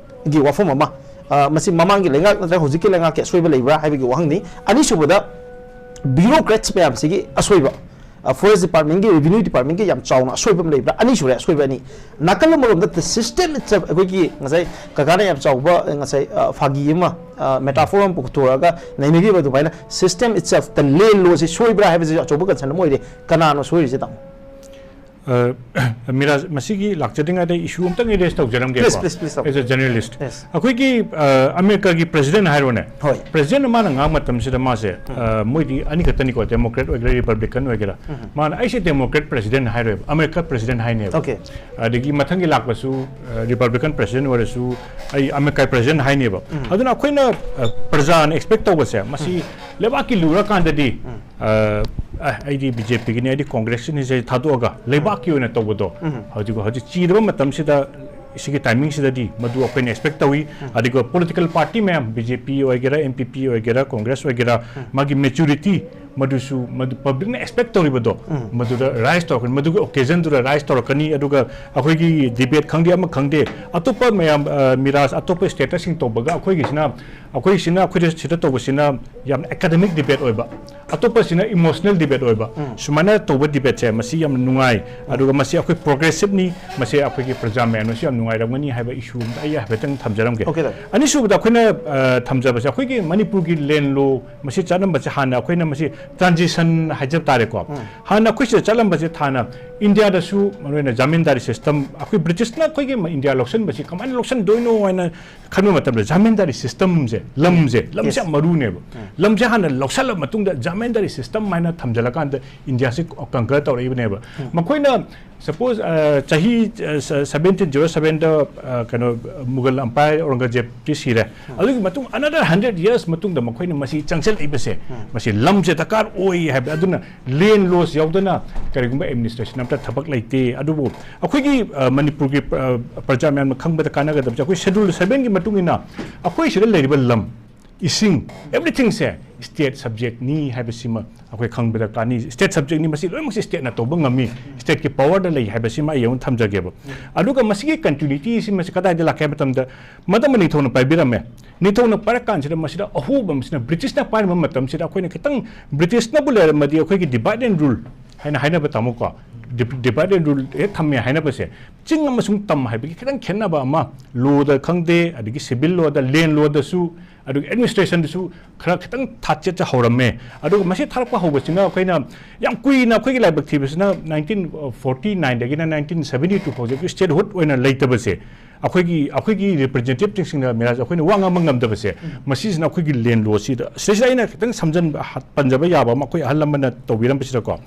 ꯒꯤ ꯋꯥꯐꯝ ꯑꯃ, ꯑ, ꯃꯁꯤ ꯃꯃꯥꯡꯒꯤ ꯂꯩꯉꯥꯛ ꯅꯠꯇ꯭ꯔꯒ ꯍꯧꯖꯤꯛꯀꯤ ꯂꯩꯉꯥꯛꯀꯤ ꯑꯁꯣꯏꯕ ꯂꯩꯕ꯭ꯔꯥ ꯍꯥꯏꯕꯒꯤ ꯋꯥꯍꯪꯅꯤ꯫ ꯑꯅꯤꯁꯨꯕꯗ, bureaucrats ꯃꯌꯥꯝꯁꯤꯒꯤ ꯑꯁꯣꯏꯕ, ꯑ, forest department ꯀꯤ, revenue department ꯀꯤ ꯌꯥꯝ ꯆꯥꯎꯅ ꯑꯁꯣꯏꯕ ꯑꯃ ꯂꯩꯕ꯭ꯔꯥ? ꯑꯅꯤꯁꯨꯔꯦ ꯑꯁꯣꯏꯕ ꯑꯅꯤ꯫ ꯅꯥꯀꯜ ꯑꯃꯔꯣꯝꯗ, the system itself, ꯑꯩꯈꯣꯏꯒꯤ ꯉꯁꯥꯏ ꯀꯀꯥꯅ ꯌꯥꯝ ꯆꯥꯎꯕ, ꯑ, ꯉꯁꯥꯏ, ꯑ, ꯐꯥꯒꯤ ꯑꯃ, ꯑ, metaphor ꯑꯃ ꯄꯨꯊꯣꯔꯛꯑꯒ ꯅꯩꯅꯈꯤꯕ ꯑꯗꯨꯃꯥꯏꯅ, system itself, the land law ꯁꯤ ꯁꯣꯏꯕ꯭ꯔꯥ ꯍꯥꯏꯕꯁꯤꯁꯨ ꯑꯆꯧꯕ concern ꯑꯃ ꯑꯣꯏꯔꯦ꯫ ꯀꯅꯥꯅꯣ ꯁꯣꯏꯔꯤꯁꯦ, ꯇꯥꯃꯣ? ꯑ, ꯃꯤꯔꯥꯖ, ꯃꯁꯤꯒꯤ ꯂꯥꯛꯆꯗ꯭ꯔꯤꯉꯩꯗ issue ꯑꯝꯇꯪ raise ꯇꯧꯖꯔꯝꯒꯦꯀꯣ꯫ Please, please, please, ꯇꯧ꯫ As a journalist. Yes. ꯑꯩꯈꯣꯏꯒꯤ, ꯑ, ꯑꯃꯦꯔꯤꯀꯥꯒꯤ president ꯍꯥꯏꯔꯣꯅꯦ꯫ ꯍꯣꯏ꯫ President ꯃꯥꯅ ꯉꯥꯡꯕ ꯃꯇꯝꯁꯤꯗ ꯃꯥꯁꯦ, ꯎꯝ꯫ ꯑ, ꯃꯣꯏꯗꯤ ꯑꯅꯤꯈꯛꯇꯅꯤꯀꯣ, Democrat ꯑꯣꯏꯒꯦꯔꯥ, Republican ꯑꯣꯏꯒꯦꯔꯥ꯫ ꯎꯝ꯫ ꯃꯥꯅ "ꯑꯩꯁꯦ Democrat president ꯍꯥꯏꯔꯣꯏꯕ, America president ꯍꯥꯏꯅꯦꯕ"꯫ Okay꯫ ꯑꯗꯒꯤ ꯃꯊꯪꯒꯤ ꯂꯥꯛꯄꯁꯨ, ꯑ, Republican president ꯑꯣꯏꯔꯁꯨ, "ꯑꯩ America president ꯍꯥꯏꯅꯦꯕ"꯫ ꯎꯝ꯫ ꯑꯗꯨꯅ ꯑꯩꯈꯣꯏꯅ, ꯑ, ꯄ꯭ꯔꯖꯥꯅ expect ꯇꯧꯕꯁꯦ, ꯃꯁꯤ ꯎꯝ꯫ ꯂꯩꯕꯥꯛꯀꯤ ꯂꯨꯔꯀꯥꯟꯗꯗꯤ, ꯎꯝ꯫ ꯑ, ꯑ, "ꯑꯩꯗꯤ BJP ꯒꯤꯅꯤ, ꯑꯩꯗꯤ Congress ꯀꯤꯅꯤ" ꯁꯦ ꯊꯥꯗꯣꯛꯑꯒ ꯂꯩꯕꯥꯛꯀꯤ ꯑꯣꯏꯅ ꯇꯧꯕꯗꯣ, ꯎꯝ꯫ ꯍꯧꯖꯤꯛ, ꯍꯧꯖꯤꯛ ꯆꯤꯗꯕ ꯃꯇꯝꯁꯤꯗ ꯁꯤꯒꯤ timing ꯁꯤꯗꯗꯤ ꯃꯗꯨ ꯑꯩꯈꯣꯏꯅ expect ꯇꯧꯏ꯫ ꯎꯝ꯫ ꯑꯗꯨꯒ political party ꯃꯌꯥꯝ, BJP ꯑꯣꯏꯒꯦꯔꯥ, NPP ꯑꯣꯏꯒꯦꯔꯥ, Congress ꯑꯣꯏꯒꯦꯔꯥ, ꯎꯝ꯫ ꯃꯥꯒꯤ maturity ꯃꯗꯨꯁꯨ, ꯃꯗꯨ public ꯅ expect ꯇꯧꯔꯤꯕꯗꯣ, ꯎꯝ꯫ ꯃꯗꯨꯗ rise ꯇꯧꯔꯛꯀꯅꯤ, ꯃꯗꯨꯒꯤ occasion ꯗꯨꯗ rise ꯇꯧꯔꯛꯀꯅꯤ꯫ ꯑꯗꯨꯒ ꯑꯩꯈꯣꯏꯒꯤ debate ꯈꯪꯗꯦ, ꯑꯃ ꯈꯪꯗꯦ, ꯑꯇꯣꯞꯄ ꯃꯌꯥꯝ, ꯑ, ꯃꯤꯔꯥꯖ, ꯑꯇꯣꯞꯄ state ꯁꯤꯡ ꯇꯧꯕꯒ ꯑꯩꯈꯣꯏꯒꯤꯁꯤꯅ, ꯑꯩꯈꯣꯏꯁꯤꯅ, ꯑꯩꯈꯣꯏꯗ ꯁꯤꯗ ꯇꯧꯕꯁꯤꯅ ꯌꯥꯝ academic debate ꯑꯣꯏꯕ, ꯑꯇꯣꯞꯄꯁꯤꯅ emotional debate ꯑꯣꯏꯕ, ꯎꯝ꯫ ꯁꯨꯃꯥꯏꯅ ꯇꯧꯕ debate ꯁꯦ, ꯃꯁꯤ ꯌꯥꯝꯅ ꯅꯨꯡꯉꯥꯏ꯫ ꯎꯝ꯫ ꯑꯗꯨꯒ ꯃꯁꯤ ꯑꯩꯈꯣꯏ progressive ꯅꯤ, ꯃꯁꯤ ꯑꯩꯈꯣꯏꯒꯤ ꯄ꯭ꯔꯖꯥ ꯃꯌꯥꯝꯅꯁꯨ ꯌꯥꯝ ꯅꯨꯡꯉꯥꯏꯔꯝꯒꯅꯤ ꯍꯥꯏꯕ issue ꯑꯃ ꯑꯩ ꯍꯥꯏꯐꯦꯠꯇꯪ ꯊꯝꯖꯔꯝꯒꯦ꯫ Okay, sir꯫ ꯑꯅꯤꯁꯨꯕꯗ ꯑꯩꯈꯣꯏꯅ, ꯑ, ꯊꯝꯖꯕꯁꯦ, ꯑꯩꯈꯣꯏꯒꯤ ꯃꯅꯤꯄꯨꯔꯒꯤ land law ꯃꯁꯤ ꯆꯠꯂꯝꯕꯁꯦ, ꯍꯥꯟꯅ ꯑꯩꯈꯣꯏꯅ ꯃꯁꯤ transition ꯍꯥꯏꯖꯕ ꯇꯥꯔꯦꯀꯣ꯫ ꯎꯝ꯫ ꯍꯥꯟꯅ ꯑꯩꯈꯣꯏ ꯁꯤꯗ ꯆꯠꯂꯝꯕꯁꯦ, ꯊꯥꯅ ꯏꯟꯗꯤꯌꯥꯗꯁꯨ ꯃꯔꯨꯑꯣꯏꯅ ꯖꯥꯃꯤꯟꯗꯥꯔꯤ system, ꯑꯩꯈꯣꯏ British ꯅ ꯑꯩꯈꯣꯏꯒꯤ ꯏꯟꯗꯤꯌꯥ ꯂꯧꯁꯤꯟꯕꯁꯤ ꯀꯃꯥꯏꯅ ꯂꯧꯁꯤꯟꯗꯣꯏꯅꯣ ꯍꯥꯏꯅ ꯈꯟꯕ ꯃꯇꯝꯗ, ꯖꯥꯃꯤꯟꯗꯥꯔꯤ system ꯁꯦ, ꯂꯝꯁꯦ, ꯂꯝꯁꯦ Yes꯫ ꯌꯥꯝ ꯃꯔꯨꯅꯦꯕ꯫ ꯎꯝ꯫ ꯂꯝꯁꯦ ꯍꯥꯟꯅ ꯂꯧꯁꯜꯂ ꯃꯇꯨꯡꯗ ꯖꯃꯤꯟꯗꯥꯔꯤ system ꯍꯥꯏꯅ ꯊꯝꯖꯤꯜꯂꯀꯥꯟꯗ ꯏꯟꯗꯤꯌꯥꯁꯤ conquer ꯇꯧꯔꯛꯏꯕꯅꯦꯕ꯫ ꯃꯈꯣꯏꯅ suppose, ꯑ, ꯆꯍꯤ, ꯑ, ꯁ-, seventeen zero seven ꯗ, ꯑ, ꯀꯩꯅꯣ, ꯃꯨꯒꯜ umpire ꯑꯧꯔꯪꯒꯖꯦꯕꯇꯤ ꯁꯤꯔꯦ꯫ ꯑꯗꯨꯒꯤ ꯃꯇꯨꯡ another hundred years ꯃꯇꯨꯡꯗ ꯃꯈꯣꯏꯅ ꯃꯁꯤ ꯆꯪꯁꯤꯜꯂꯛꯏꯕꯁꯦ, ꯃꯁꯤ ꯂꯝꯁꯦ ꯗꯔꯀꯥꯔ ꯑꯣꯏ ꯍꯥꯏꯕ꯫ ꯑꯗꯨꯅ land loss ꯌꯥꯎꯗꯅ ꯀꯔꯤꯒꯨꯝꯕ administration ꯑꯝꯇ ꯊꯕꯛ ꯂꯩꯇꯦ꯫ ꯑꯗꯨꯕꯨ ꯑꯩꯈꯣꯏꯒꯤ, ꯑ, ꯃꯅꯤꯄꯨꯔꯒꯤ, ꯑ, ꯄ꯭ꯔꯖꯥ ꯃꯌꯥꯝꯅ ꯈꯪꯕꯗ ꯀꯥꯟꯅꯒꯗꯕꯁꯦ, ꯑꯩꯈꯣꯏ Schedule seven ꯒꯤ ꯃꯇꯨꯡ ꯏꯟꯅ ꯑꯩꯈꯣꯏ ꯁꯤꯗ ꯂꯩꯔꯤꯕ ꯂꯝ, ꯏꯁꯤꯡ, everything ꯁꯦ state subject ꯅꯤ ꯍꯥꯏꯕꯁꯤꯃ ꯑꯩꯈꯣꯏ ꯈꯪꯕꯗ ꯀꯥꯟꯅꯤ꯫ State subject ꯅꯤ, ꯃꯁꯤ ꯂꯣꯏꯅꯃꯛꯁꯤ state ꯅ ꯇꯧꯕ ꯉꯝꯃꯤ, state ꯀꯤ power ꯗ ꯂꯩ ꯍꯥꯏꯕꯁꯤꯃ ꯑꯩ ꯑꯃꯨꯛ ꯊꯝꯖꯒꯦꯕ꯫ ꯑꯗꯨꯒ ꯃꯁꯤꯒꯤ continuity ꯁꯤ ꯃꯁꯤ ꯀꯗꯥꯏꯗ ꯂꯥꯛꯀꯦ ꯍꯥꯏꯕ ꯃꯇꯝꯗ, ꯃꯇꯝ ꯑꯃ ꯅꯤꯡꯊꯧꯅ ꯄꯥꯏꯕꯤꯔꯝꯃꯦ꯫ ꯅꯤꯡꯊꯧꯅ ꯄꯥꯏꯔꯛ ꯀꯥꯟꯁꯤꯗ ꯃꯁꯤꯗ ꯑꯍꯣꯕ ꯑꯃꯁꯤꯅ, British ꯅ ꯄꯥꯏꯔꯝꯕ ꯃꯇꯝꯁꯤꯗ ꯑꯩꯈꯣꯏꯅ ꯈꯤꯇꯪ, British ꯅꯕꯨ ꯂꯩꯔꯝꯃꯗꯤ ꯑꯩꯈꯣꯏꯒꯤ divide and rule ꯍꯥꯏꯅ ꯍꯥꯏꯅꯕ ꯇꯥꯃꯣꯀꯣ, div-, divide and rule ꯍꯦꯛ ꯊꯝꯃꯦ ꯍꯥꯏꯅꯕꯁꯦ, ꯆꯤꯡ ꯑꯃꯁꯨꯡ ꯇꯝ ꯍꯥꯏꯕꯒꯤ ꯈꯤꯇꯪ ꯈꯦꯠꯅꯕ ꯑꯃ, law ꯗ ꯈꯪꯗꯦ, ꯑꯗꯒꯤ civil law ꯗ, land law ꯗꯁꯨ, ꯑꯗꯨꯒ administration ꯗꯁꯨ ꯈꯔ ꯈꯤꯇꯪ ꯊꯥꯆꯦꯠꯆ ꯍꯧꯔꯝꯃꯦ꯫ ꯑꯗꯨꯒ ꯃꯁꯤ ꯊꯥꯔꯛꯄ ꯍꯧꯕꯁꯤꯅ ꯑꯩꯈꯣꯏꯅ ꯌꯥꯝ ꯀꯨꯏꯅ ꯑꯩꯈꯣꯏꯒꯤ ꯂꯥꯏꯕꯛ ꯊꯤꯕꯁꯤꯅ nineteen forty nine ꯗꯒꯤꯅ nineteen seventy two ꯐꯥꯎꯁꯦ statehood ꯑꯣꯏꯅ ꯂꯩꯇꯕꯁꯦ, ꯑꯩꯈꯣꯏꯒꯤ, ꯑꯩꯈꯣꯏꯒꯤ representative ꯁꯤꯡꯅ ꯃꯤꯔꯥꯖ ꯑꯩꯈꯣꯏꯅ ꯋꯥ ꯉꯥꯡꯕ ꯉꯝꯗꯕꯁꯦ, ꯃꯁꯤꯁꯤꯅ ꯑꯩꯈꯣꯏꯒꯤ land law ꯁꯤꯗ, ꯁꯤꯗꯩꯁꯤꯗ ꯑꯩꯅ ꯈꯤꯇꯪ ꯁꯝꯖꯟꯕ, ꯍ-, ꯄꯟꯖꯕ ꯌꯥꯕ ꯑꯃ ꯑꯩꯈꯣꯏ ꯑꯍꯜ ꯂꯃꯟꯅ ꯇꯧꯕꯤꯔꯝꯕꯁꯤꯗꯀꯣ,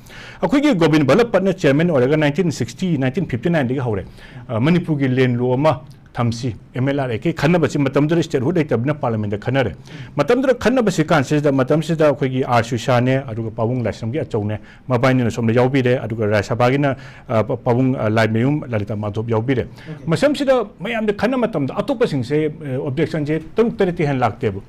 ꯑꯩꯈꯣꯏꯒꯤ ꯒꯣꯕꯤꯟ ꯚꯜꯂꯚ ꯄꯠꯅ chairman ꯑꯣꯏꯔꯒ nineteen sixty, nineteen fifty nine ꯗꯒꯤ ꯍꯧꯔꯦ, ꯑ, ꯃꯅꯤꯄꯨꯔꯒꯤ land law ꯑꯃ ꯊꯝꯁꯤ, M L R Act ꯀꯤ ꯈꯟꯅꯕꯁꯤ ꯃꯇꯝꯗꯨꯗ statehood ꯂꯩꯇꯕꯅꯤꯅ parliament ꯗ ꯈꯟꯅꯔꯦ꯫ ꯃꯇꯝꯗꯨꯗ ꯈꯟꯅꯕꯁꯤ ꯀꯥꯟꯁꯤꯗ, ꯃꯇꯝꯁꯤꯗ ꯑꯩꯈꯣꯏꯒꯤ ꯑꯥꯔ ꯁꯨꯏꯁꯥꯅꯦ, ꯑꯗꯨꯒ ꯄꯥꯕꯨꯡ ꯂꯥꯏꯁ꯭ꯔꯝꯒꯤ ꯑꯆꯧꯅꯦ, ꯃꯕꯥꯏꯅꯤꯅ ꯁꯣꯝꯗ ꯌꯥꯎꯕꯤꯔꯦ, ꯑꯗꯨꯒ ꯔꯥꯖ꯭ꯌ ꯁꯚꯥꯒꯤꯅ, ꯑ, ꯄ-, ꯄꯥꯕꯨꯡ, ꯑ, ꯂꯥꯏꯃꯌꯨꯝ ꯂꯂꯤꯇꯥ ꯃꯥꯙꯣꯞ ꯌꯥꯎꯕꯤꯔꯦ꯫ ꯃꯁꯝꯁꯤꯗ ꯃꯌꯥꯝꯗ ꯈꯟꯅ ꯃꯇꯝꯗ ꯑꯇꯣꯞꯄꯁꯤꯡꯁꯦ, ꯑ, objection ꯁꯦ ꯇꯔꯨꯛ ꯇꯔꯦꯠꯇꯤ ꯍꯦꯟꯅ ꯂꯥꯛꯇꯦꯕ꯫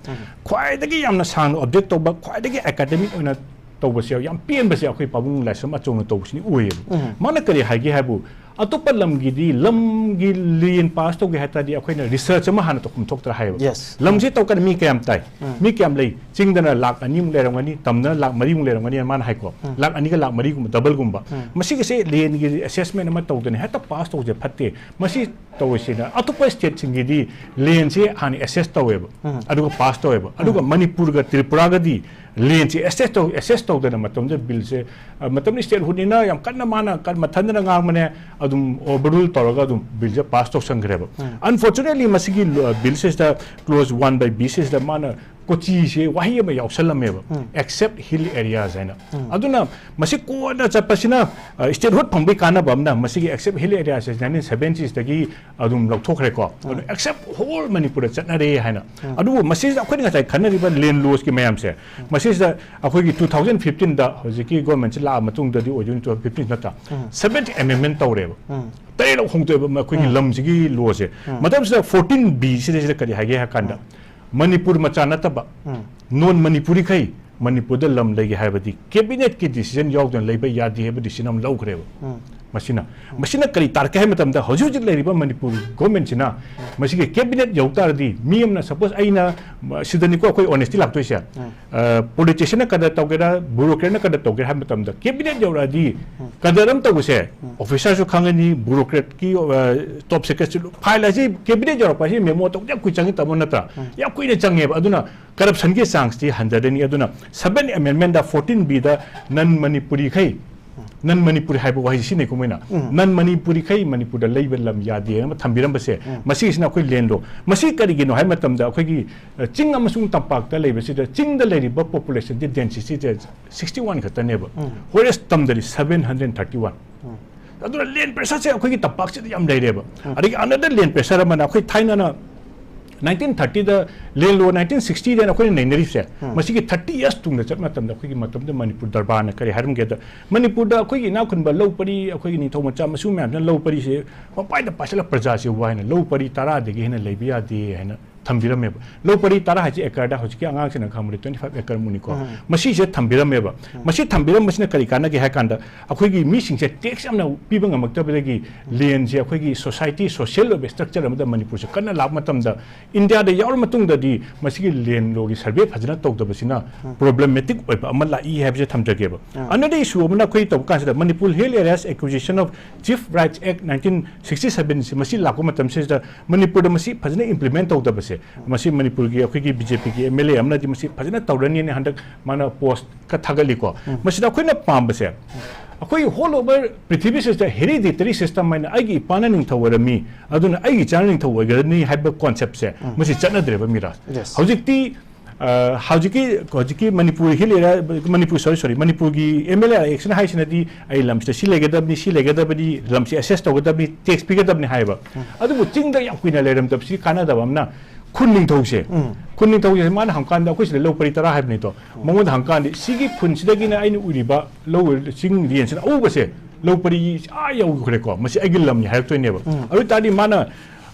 ꯈ꯭ꯋꯥꯏꯗꯒꯤ ꯌꯥꯝꯅ ꯁꯥꯡꯅ object ꯇꯧꯕ, ꯈ꯭ꯋꯥꯏꯗꯒꯤ academic ꯑꯣꯏꯅ ꯇꯧꯕꯁꯦ, ꯌꯥꯝ ꯄꯦꯟꯕꯁꯦ ꯑꯩꯈꯣꯏ ꯄꯥꯕꯨꯡ ꯂꯥꯏꯁ꯭ꯔꯝ ꯑꯆꯧꯅ ꯇꯧꯕꯁꯤꯅꯤ ꯑꯣꯏꯌꯦꯕ꯫ ꯃꯥꯅ ꯀꯔꯤ ꯍꯥꯏꯒꯦ ꯍꯥꯏꯕꯨ, ꯑꯇꯣꯞꯄ ꯂꯝꯒꯤꯗꯤ ꯂꯝꯒꯤ land pass ꯇꯧꯒꯦ ꯍꯥꯏ ꯇꯥꯔꯗꯤ ꯑꯩꯈꯣꯏꯅ research ꯑꯃ ꯍꯥꯟꯅ ꯇꯧꯐꯝ ꯊꯣꯛꯇ꯭ꯔꯥ ꯍꯥꯏꯌꯦꯕ꯫ Yes. ꯂꯝꯁꯤ ꯇꯧꯀꯥꯟꯗ ꯃꯤ ꯀꯌꯥꯝ ꯇꯥꯏ? ꯃꯤ ꯀꯌꯥꯝ ꯂꯩ? ꯆꯤꯡꯗꯅ ꯂꯥꯛ ꯑꯅꯤꯃꯨꯛ ꯂꯩꯔꯝꯒꯅꯤ, ꯇꯝꯗꯅ ꯂꯥꯛ ꯃꯔꯤꯃꯨꯛ ꯂꯩꯔꯝꯒꯅꯤ, ꯃꯥꯅ ꯍꯥꯏꯀꯣ꯫ ꯂꯥꯛ ꯑꯅꯤꯒ ꯂꯥꯛ ꯃꯔꯤꯒꯨꯝꯕ, double ꯒꯨꯝꯕ꯫ ꯃꯁꯤꯒꯤꯁꯦ land ꯒꯤ assessment ꯑꯃ ꯇꯧꯗꯅ ꯍꯦꯛꯇ pass ꯇꯧꯁꯦ ꯐꯠꯇꯦ꯫ ꯃꯁꯤ ꯇꯧꯔꯤꯁꯤꯅ ꯑꯇꯣꯞꯄ state ꯁꯤꯡꯒꯤꯗꯤ land ꯁꯦ ꯍꯥꯟꯅ assess ꯇꯧꯋꯦꯕ, ꯑꯗꯨꯒ pass ꯇꯧꯋꯦꯕ, ꯑꯗꯨꯒ ꯃꯅꯤꯄꯨꯔꯒ ꯇ꯭ꯔꯤꯄꯨꯔꯥꯒꯗꯤ land ꯁꯦ assess ꯇꯧ-, assess ꯇꯧꯗꯅ ꯃꯇꯝꯗꯨꯗ bill ꯁꯦ, ꯑ, ꯃꯇꯝꯗꯨꯗ statehood ꯅꯤꯅ ꯌꯥꯝ ꯀꯟꯅ ꯃꯥꯅ ꯀꯟ-, ꯃꯊꯟꯗꯅ ꯉꯥꯡꯕꯅꯦ, ꯑꯗꯨꯝ overrule ꯇꯧꯔꯒ ꯑꯗꯨꯝ bill ꯁꯦ pass ꯇꯧꯁꯟꯈ꯭ꯔꯦꯕ꯫ Unfortunately, ꯃꯁꯤꯒꯤ ꯂꯣ-, bill ꯁꯤꯗ clause one by B ꯁꯤꯗ ꯃꯥꯅ ꯀꯣꯆꯤꯁꯦ ꯋꯥꯍꯩ ꯑꯃ ꯌꯥꯎꯁꯜꯂꯝꯃꯦꯕ, except hill areas ꯍꯥꯏꯅ꯫ ꯑꯗꯨꯅ ꯃꯁꯤ ꯀꯣꯟꯅ ꯆꯠꯄꯁꯤꯅ, ꯑ, statehood ꯐꯪꯕꯒꯤ ꯀꯥꯟꯅꯕ ꯑꯃꯅ, ꯃꯁꯤꯒꯤ except hill areas ꯁꯦ nineteen seventies ꯇꯒꯤ ꯑꯗꯨꯝ ꯂꯧꯊꯣꯛꯈ꯭ꯔꯦꯀꯣ꯫ ꯑꯗꯨ except whole ꯃꯅꯤꯄꯨꯔꯗ ꯆꯠꯅꯔꯦ ꯍꯥꯏꯅ꯫ ꯑꯗꯨꯕꯨ ꯃꯁꯤꯁꯤꯗ ꯑꯩꯈꯣꯏꯅ ꯉꯁꯥꯏ ꯈꯟꯅꯔꯤꯕ land laws ꯀꯤ ꯃꯌꯥꯝꯁꯦ, ꯃꯁꯤꯁꯤꯗ ꯑꯩꯈꯣꯏꯒꯤ two thousand fifteen ꯗ ꯍꯧꯖꯤꯛꯀꯤ government ꯁꯤ ꯂꯥꯛꯑ ꯃꯇꯨꯡꯗꯗꯤ ꯑꯣꯏꯗꯣꯏꯅꯤ, two thousand fifteen ꯅꯠꯇ꯭ꯔꯥ? Seventh Amendment ꯇꯧꯔꯦꯕ꯫ ꯇꯔꯦꯠꯂꯛ ꯍꯣꯡꯗꯣꯛꯑꯦꯕ ꯑꯩꯈꯣꯏꯒꯤ ꯂꯝꯁꯤꯒꯤ law ꯁꯦ꯫ ꯃꯇꯝꯁꯤꯗ fourteen B ꯁꯤꯗꯩꯁꯤꯗ ꯀꯔꯤ ꯍꯥꯏꯒꯦ ꯍꯥꯏ ꯀꯥꯟꯗ, ꯃꯅꯤꯄꯨꯔ ꯃꯆꯥ ꯅꯠꯇꯕ non ꯃꯅꯤꯄꯨꯔꯤꯈꯩ ꯃꯅꯤꯄꯨꯔꯗ ꯂꯝ ꯂꯩꯒꯦ ꯍꯥꯏꯕꯗꯤ cabinet ꯀꯤ decision ꯌꯥꯎꯗꯅ ꯂꯩꯕ ꯌꯥꯗꯦ ꯍꯥꯏꯕ decision ꯑꯃ ꯂꯧꯈ꯭ꯔꯦꯕ꯫ ꯃꯁꯤꯅ, ꯃꯁꯤꯅ ꯀꯔꯤ ꯇꯥꯔꯛꯀꯦ ꯍꯥꯏꯕ ꯃꯇꯝꯗ, ꯍꯧꯖꯤꯛ ꯍꯧꯖꯤꯛ ꯂꯩꯔꯤꯕ ꯃꯅꯤꯄꯨꯔ government ꯁꯤꯅ ꯃꯁꯤꯒꯤ cabinet ꯌꯧ ꯇꯥꯔꯗꯤ, ꯃꯤ ꯑꯃꯅ, suppose ꯑꯩꯅ, ꯁꯤꯗꯅꯤꯀꯣ ꯑꯩꯈꯣꯏ honesty ꯂꯥꯛꯇꯣꯏꯁꯦ, ꯑ, politician ꯅ ꯀꯗꯔ ꯇꯧꯒꯦꯔꯥ, bureaucrat ꯅ ꯀꯗꯔ ꯇꯧꯒꯦꯔꯥ ꯍꯥꯏꯕ ꯃꯇꯝꯗ, cabinet ꯌꯧꯔꯛꯑꯗꯤ ꯀꯗꯔ ꯑꯃ ꯇꯧꯕꯁꯦ officer ꯁꯨ ꯈꯪꯒꯅꯤ, bureaucrat ꯀꯤ, ꯑ, top secret ꯁꯨ꯫ File ꯍꯥꯏꯁꯤ cabinet ꯌꯧꯔꯛꯄ ꯍꯥꯏꯁꯤ memo ꯇꯧꯕꯗ ꯌꯥꯝ ꯀꯨꯏ ꯆꯪꯉꯤ, ꯇꯥꯃꯣ, ꯅꯠꯇ꯭ꯔꯥ? ꯌꯥꯝ ꯀꯨꯏꯅ ꯆꯪꯉꯦꯕ꯫ ꯑꯗꯨꯅ corruption ꯒꯤ chance ꯇꯤ ꯍꯟꯊꯔꯅꯤ꯫ ꯑꯗꯨꯅ Seventh Amendment ꯗ fourteen B ꯗ non ꯃꯅꯤꯄꯨꯔꯤꯈꯩ, non ꯃꯅꯤꯄꯨꯔꯤ ꯍꯥꯏꯕ ꯋꯥꯍꯩꯁꯤ ꯁꯤꯖꯤꯟꯅꯩꯀꯣ ꯃꯣꯏꯅ, non ꯃꯅꯤꯄꯨꯔꯤꯈꯩ ꯃꯅꯤꯄꯨꯔꯗ ꯂꯩꯕ ꯂꯝ ꯌꯥꯗꯦꯅ ꯑꯃ ꯊꯝꯕꯤꯔꯝꯕꯁꯦ, ꯃꯁꯤꯒꯤꯁꯤꯅ ꯑꯩꯈꯣꯏ land law꯫ ꯃꯁꯤ ꯀꯔꯤꯒꯤꯅꯣ ꯍꯥꯏꯕ ꯃꯇꯝꯗ, ꯑꯩꯈꯣꯏꯒꯤ, ꯑ, ꯆꯤꯡ ꯑꯃꯁꯨꯡ ꯇꯝꯄꯥꯛꯇ ꯂꯩꯕꯁꯤꯗ, ꯆꯤꯡꯗ ꯂꯩꯔꯤꯕ population ꯗꯤ, density ꯁꯦ sixty one ꯈꯛꯇꯅꯦꯕ꯫ Whereas ꯇꯝꯗꯗꯤ seven hundred thirty one꯫ ꯑꯗꯨꯅ land pressure ꯁꯦ ꯑꯩꯈꯣꯏꯒꯤ ꯇꯝꯄꯥꯛꯁꯤꯗ ꯌꯥꯝ ꯂꯩꯔꯦꯕ꯫ ꯑꯗꯒꯤ another land pressure ꯑꯃꯅ, ꯑꯩꯈꯣꯏ ꯊꯥꯏꯅꯅ nineteen thirty ꯗ land law, nineteen sixty ꯗ ꯑꯩꯈꯣꯏꯅ ꯅꯩꯅꯔꯤꯁꯦ, ꯃꯁꯤꯒꯤ thirty years ꯇꯨꯡꯗ ꯆꯠꯄ ꯃꯇꯝꯗ, ꯑꯩꯈꯣꯏꯒꯤ ꯃꯇꯝꯗ ꯃꯅꯤꯄꯨꯔ ꯗꯔꯕꯥꯔꯅ ꯀꯔꯤ ꯍꯥꯏꯔꯝꯒꯦꯗ, ꯃꯅꯤꯄꯨꯔꯗ ꯑꯩꯈꯣꯏꯒꯤ ꯏꯅꯥꯛ ꯈꯨꯟꯕ ꯂꯧ ꯄꯔꯤ, ꯑꯩꯈꯣꯏꯒꯤ ꯅꯤꯡꯊꯧ ꯃꯆꯥ ꯃꯁꯨ ꯃꯌꯥꯝꯁꯤꯅ ꯂꯧ ꯄꯔꯤꯁꯦ ꯄꯪꯄꯥꯏꯗ ꯄꯥꯏꯁꯤꯜꯂ ꯄ꯭ꯔꯖꯥꯁꯦ ꯋꯥꯏꯅ, ꯂꯧ ꯄꯔꯤ ꯇꯔꯥꯗꯒꯤ ꯍꯦꯟꯅ ꯂꯩꯕ ꯌꯥꯗꯦ ꯍꯥꯏꯅ ꯊꯝꯕꯤꯔꯝꯃꯦꯕ꯫ ꯂꯧ ꯄꯔꯤ ꯇꯔꯥ ꯍꯥꯏꯁꯦ acre ꯗ ꯍꯧꯖꯤꯛꯀꯤ ꯑꯉꯥꯡꯁꯤꯡꯅ ꯈꯪꯕꯗ twenty five acre ꯃꯨꯛꯅꯤꯀꯣ꯫ ꯃꯁꯤꯁꯦ ꯊꯝꯕꯤꯔꯝꯃꯦꯕ꯫ ꯃꯁꯤ ꯊꯝꯕꯤꯔꯝꯕꯁꯤꯅ ꯀꯔꯤ ꯀꯥꯟꯅꯒꯦ ꯍꯥꯏ ꯀꯥꯟꯗ, ꯑꯩꯈꯣꯏꯒꯤ ꯃꯤꯁꯤꯡꯁꯦ tax ꯌꯥꯝꯅ ꯄꯤꯕ ꯉꯝꯃꯛꯇꯕꯗꯒꯤ land ꯁꯦ ꯑꯩꯈꯣꯏꯒꯤ society, social ꯑꯣꯏꯕ structure ꯑꯃꯗ ꯃꯅꯤꯄꯨꯔꯁꯦ ꯀꯟꯅ ꯂꯥꯛꯄ ꯃꯇꯝꯗ, ꯏꯟꯗꯤꯌꯥꯗ ꯌꯥꯎꯔ ꯃꯇꯨꯡꯗꯗꯤ ꯃꯁꯤꯒꯤ land law ꯒꯤ survey ꯐꯖꯅ ꯇꯧꯗꯕꯁꯤꯅ problematic ꯑꯣꯏꯕ ꯑꯃ ꯂꯥꯛꯏ ꯍꯥꯏꯕꯁꯦ ꯊꯝꯖꯒꯦꯕ꯫ Another issue ꯑꯃꯅ, ꯑꯩꯈꯣꯏ ꯇꯧꯕ ꯀꯥꯟꯁꯤꯗ Manipur Hill Areas Acquisition of Chief Rights Act nineteen sixty seven ꯁꯤ ꯃꯁꯤ ꯂꯥꯛꯄ ꯃꯇꯝꯁꯤꯗ ꯃꯅꯤꯄꯨꯔꯗ ꯃꯁꯤ ꯐꯖꯅ implement ꯇꯧꯗꯕꯁꯦ, ꯃꯁꯤ ꯃꯅꯤꯄꯨꯔꯒꯤ ꯑꯩꯈꯣꯏꯒꯤ B J P ꯒꯤ M L A ꯑꯃꯅꯗꯤ ꯃꯁꯤ ꯐꯖꯅ ꯇꯧꯔꯅꯤꯅ ꯍꯟꯗꯛ ꯃꯥꯅ post ꯈ ꯊꯥꯒꯠꯂꯤꯀꯣ꯫ ꯃꯁꯤꯗ ꯑꯩꯈꯣꯏꯅ ꯄꯥꯝꯕꯁꯦ, ꯑꯩꯈꯣꯏ all over ꯄ꯭ꯔꯤꯊꯤꯕꯤꯁꯤꯗ hereditary system ꯍꯥꯏꯅ, ꯑꯩꯒꯤ ꯏꯄꯥꯅ ꯅꯤꯡꯊꯧ ꯑꯣꯏꯔꯝꯃꯤ, ꯑꯗꯨꯅ ꯑꯩꯒꯤ ꯏꯆꯥꯅ ꯅꯤꯡꯊꯧ ꯑꯣꯏꯒꯅꯤ ꯍꯥꯏꯕ concept ꯁꯦ, ꯃꯁꯤ ꯆꯠꯅꯗ꯭ꯔꯦꯕ, ꯃꯤꯔꯥꯖ꯫ Yes. ꯍꯧꯖꯤꯛꯇꯤ ꯑ, ꯍꯧꯖꯤꯛꯀꯤ ꯍꯧꯖꯤꯛꯀꯤ ꯃꯅꯤꯄꯨꯔ ꯍꯤꯜ ꯑꯦꯔꯤꯌꯥ, ꯃꯅꯤꯄꯨꯔ, ꯁꯣꯔꯤ ꯁꯣꯔꯤ, ꯃꯅꯤꯄꯨꯔꯒꯤ ꯑꯦꯝ ꯑꯦꯜ ꯑꯦ ꯑꯦꯛꯁꯟ ꯍꯥꯏꯁꯤꯅꯗꯤ ꯑꯩ ꯂꯝꯁꯤꯗ ꯁꯤ ꯂꯩꯒꯗꯕꯅꯤ, ꯁꯤ ꯂꯩꯒꯗꯕꯅꯤ, ꯂꯝꯁꯤ ꯑꯦꯁꯦꯁ ꯇꯧꯒꯗꯕꯅꯤ, ꯇꯦꯛꯁ ꯄꯤꯒꯗꯕꯅꯤ ꯍꯥꯏꯌꯦꯕ꯫ ꯑꯗꯨꯕꯨ ꯆꯤꯡꯗ ꯌꯥꯝ ꯀꯨꯏꯅ ꯂꯩꯔꯝꯗꯕꯁꯤ ꯀꯥꯟꯅꯗꯕ ꯑꯃꯅ, ꯈꯨꯟ ꯅꯤꯡꯊꯧꯁꯦ, ꯎꯝ꯫ ꯈꯨꯟ ꯅꯤꯡꯊꯧꯁꯦ ꯃꯥꯅ ꯍꯪꯀꯥꯟꯗ ꯑꯩꯈꯣꯏ ꯁꯤꯗ ꯂꯧ ꯄꯔꯤ ꯇꯔꯥ ꯍꯥꯏꯕꯅꯤꯗꯣ꯫ ꯎꯝ꯫ ꯃꯉꯣꯟꯗ ꯍꯪꯀꯥꯟꯗ ꯁꯤꯒꯤ ꯈꯨꯟꯁꯤꯗꯒꯤꯅ ꯑꯩꯅ ꯎꯔꯤꯕ ꯂꯧ, ꯆꯤꯡ ꯌꯦꯟꯁꯤꯅ ꯑꯎꯕꯁꯦ, ꯂꯧ ꯄꯔꯤ ꯑꯥ ꯌꯧꯈ꯭ꯔꯦꯀꯣ, ꯃꯁꯤ ꯑꯩꯒꯤ ꯂꯝꯅꯤ ꯍꯥꯏꯔꯛꯇꯣꯏꯅꯦꯕ꯫ ꯎꯝ꯫ ꯑꯗꯨ ꯑꯣꯏ ꯇꯥꯔꯗꯤ ꯃꯥꯅ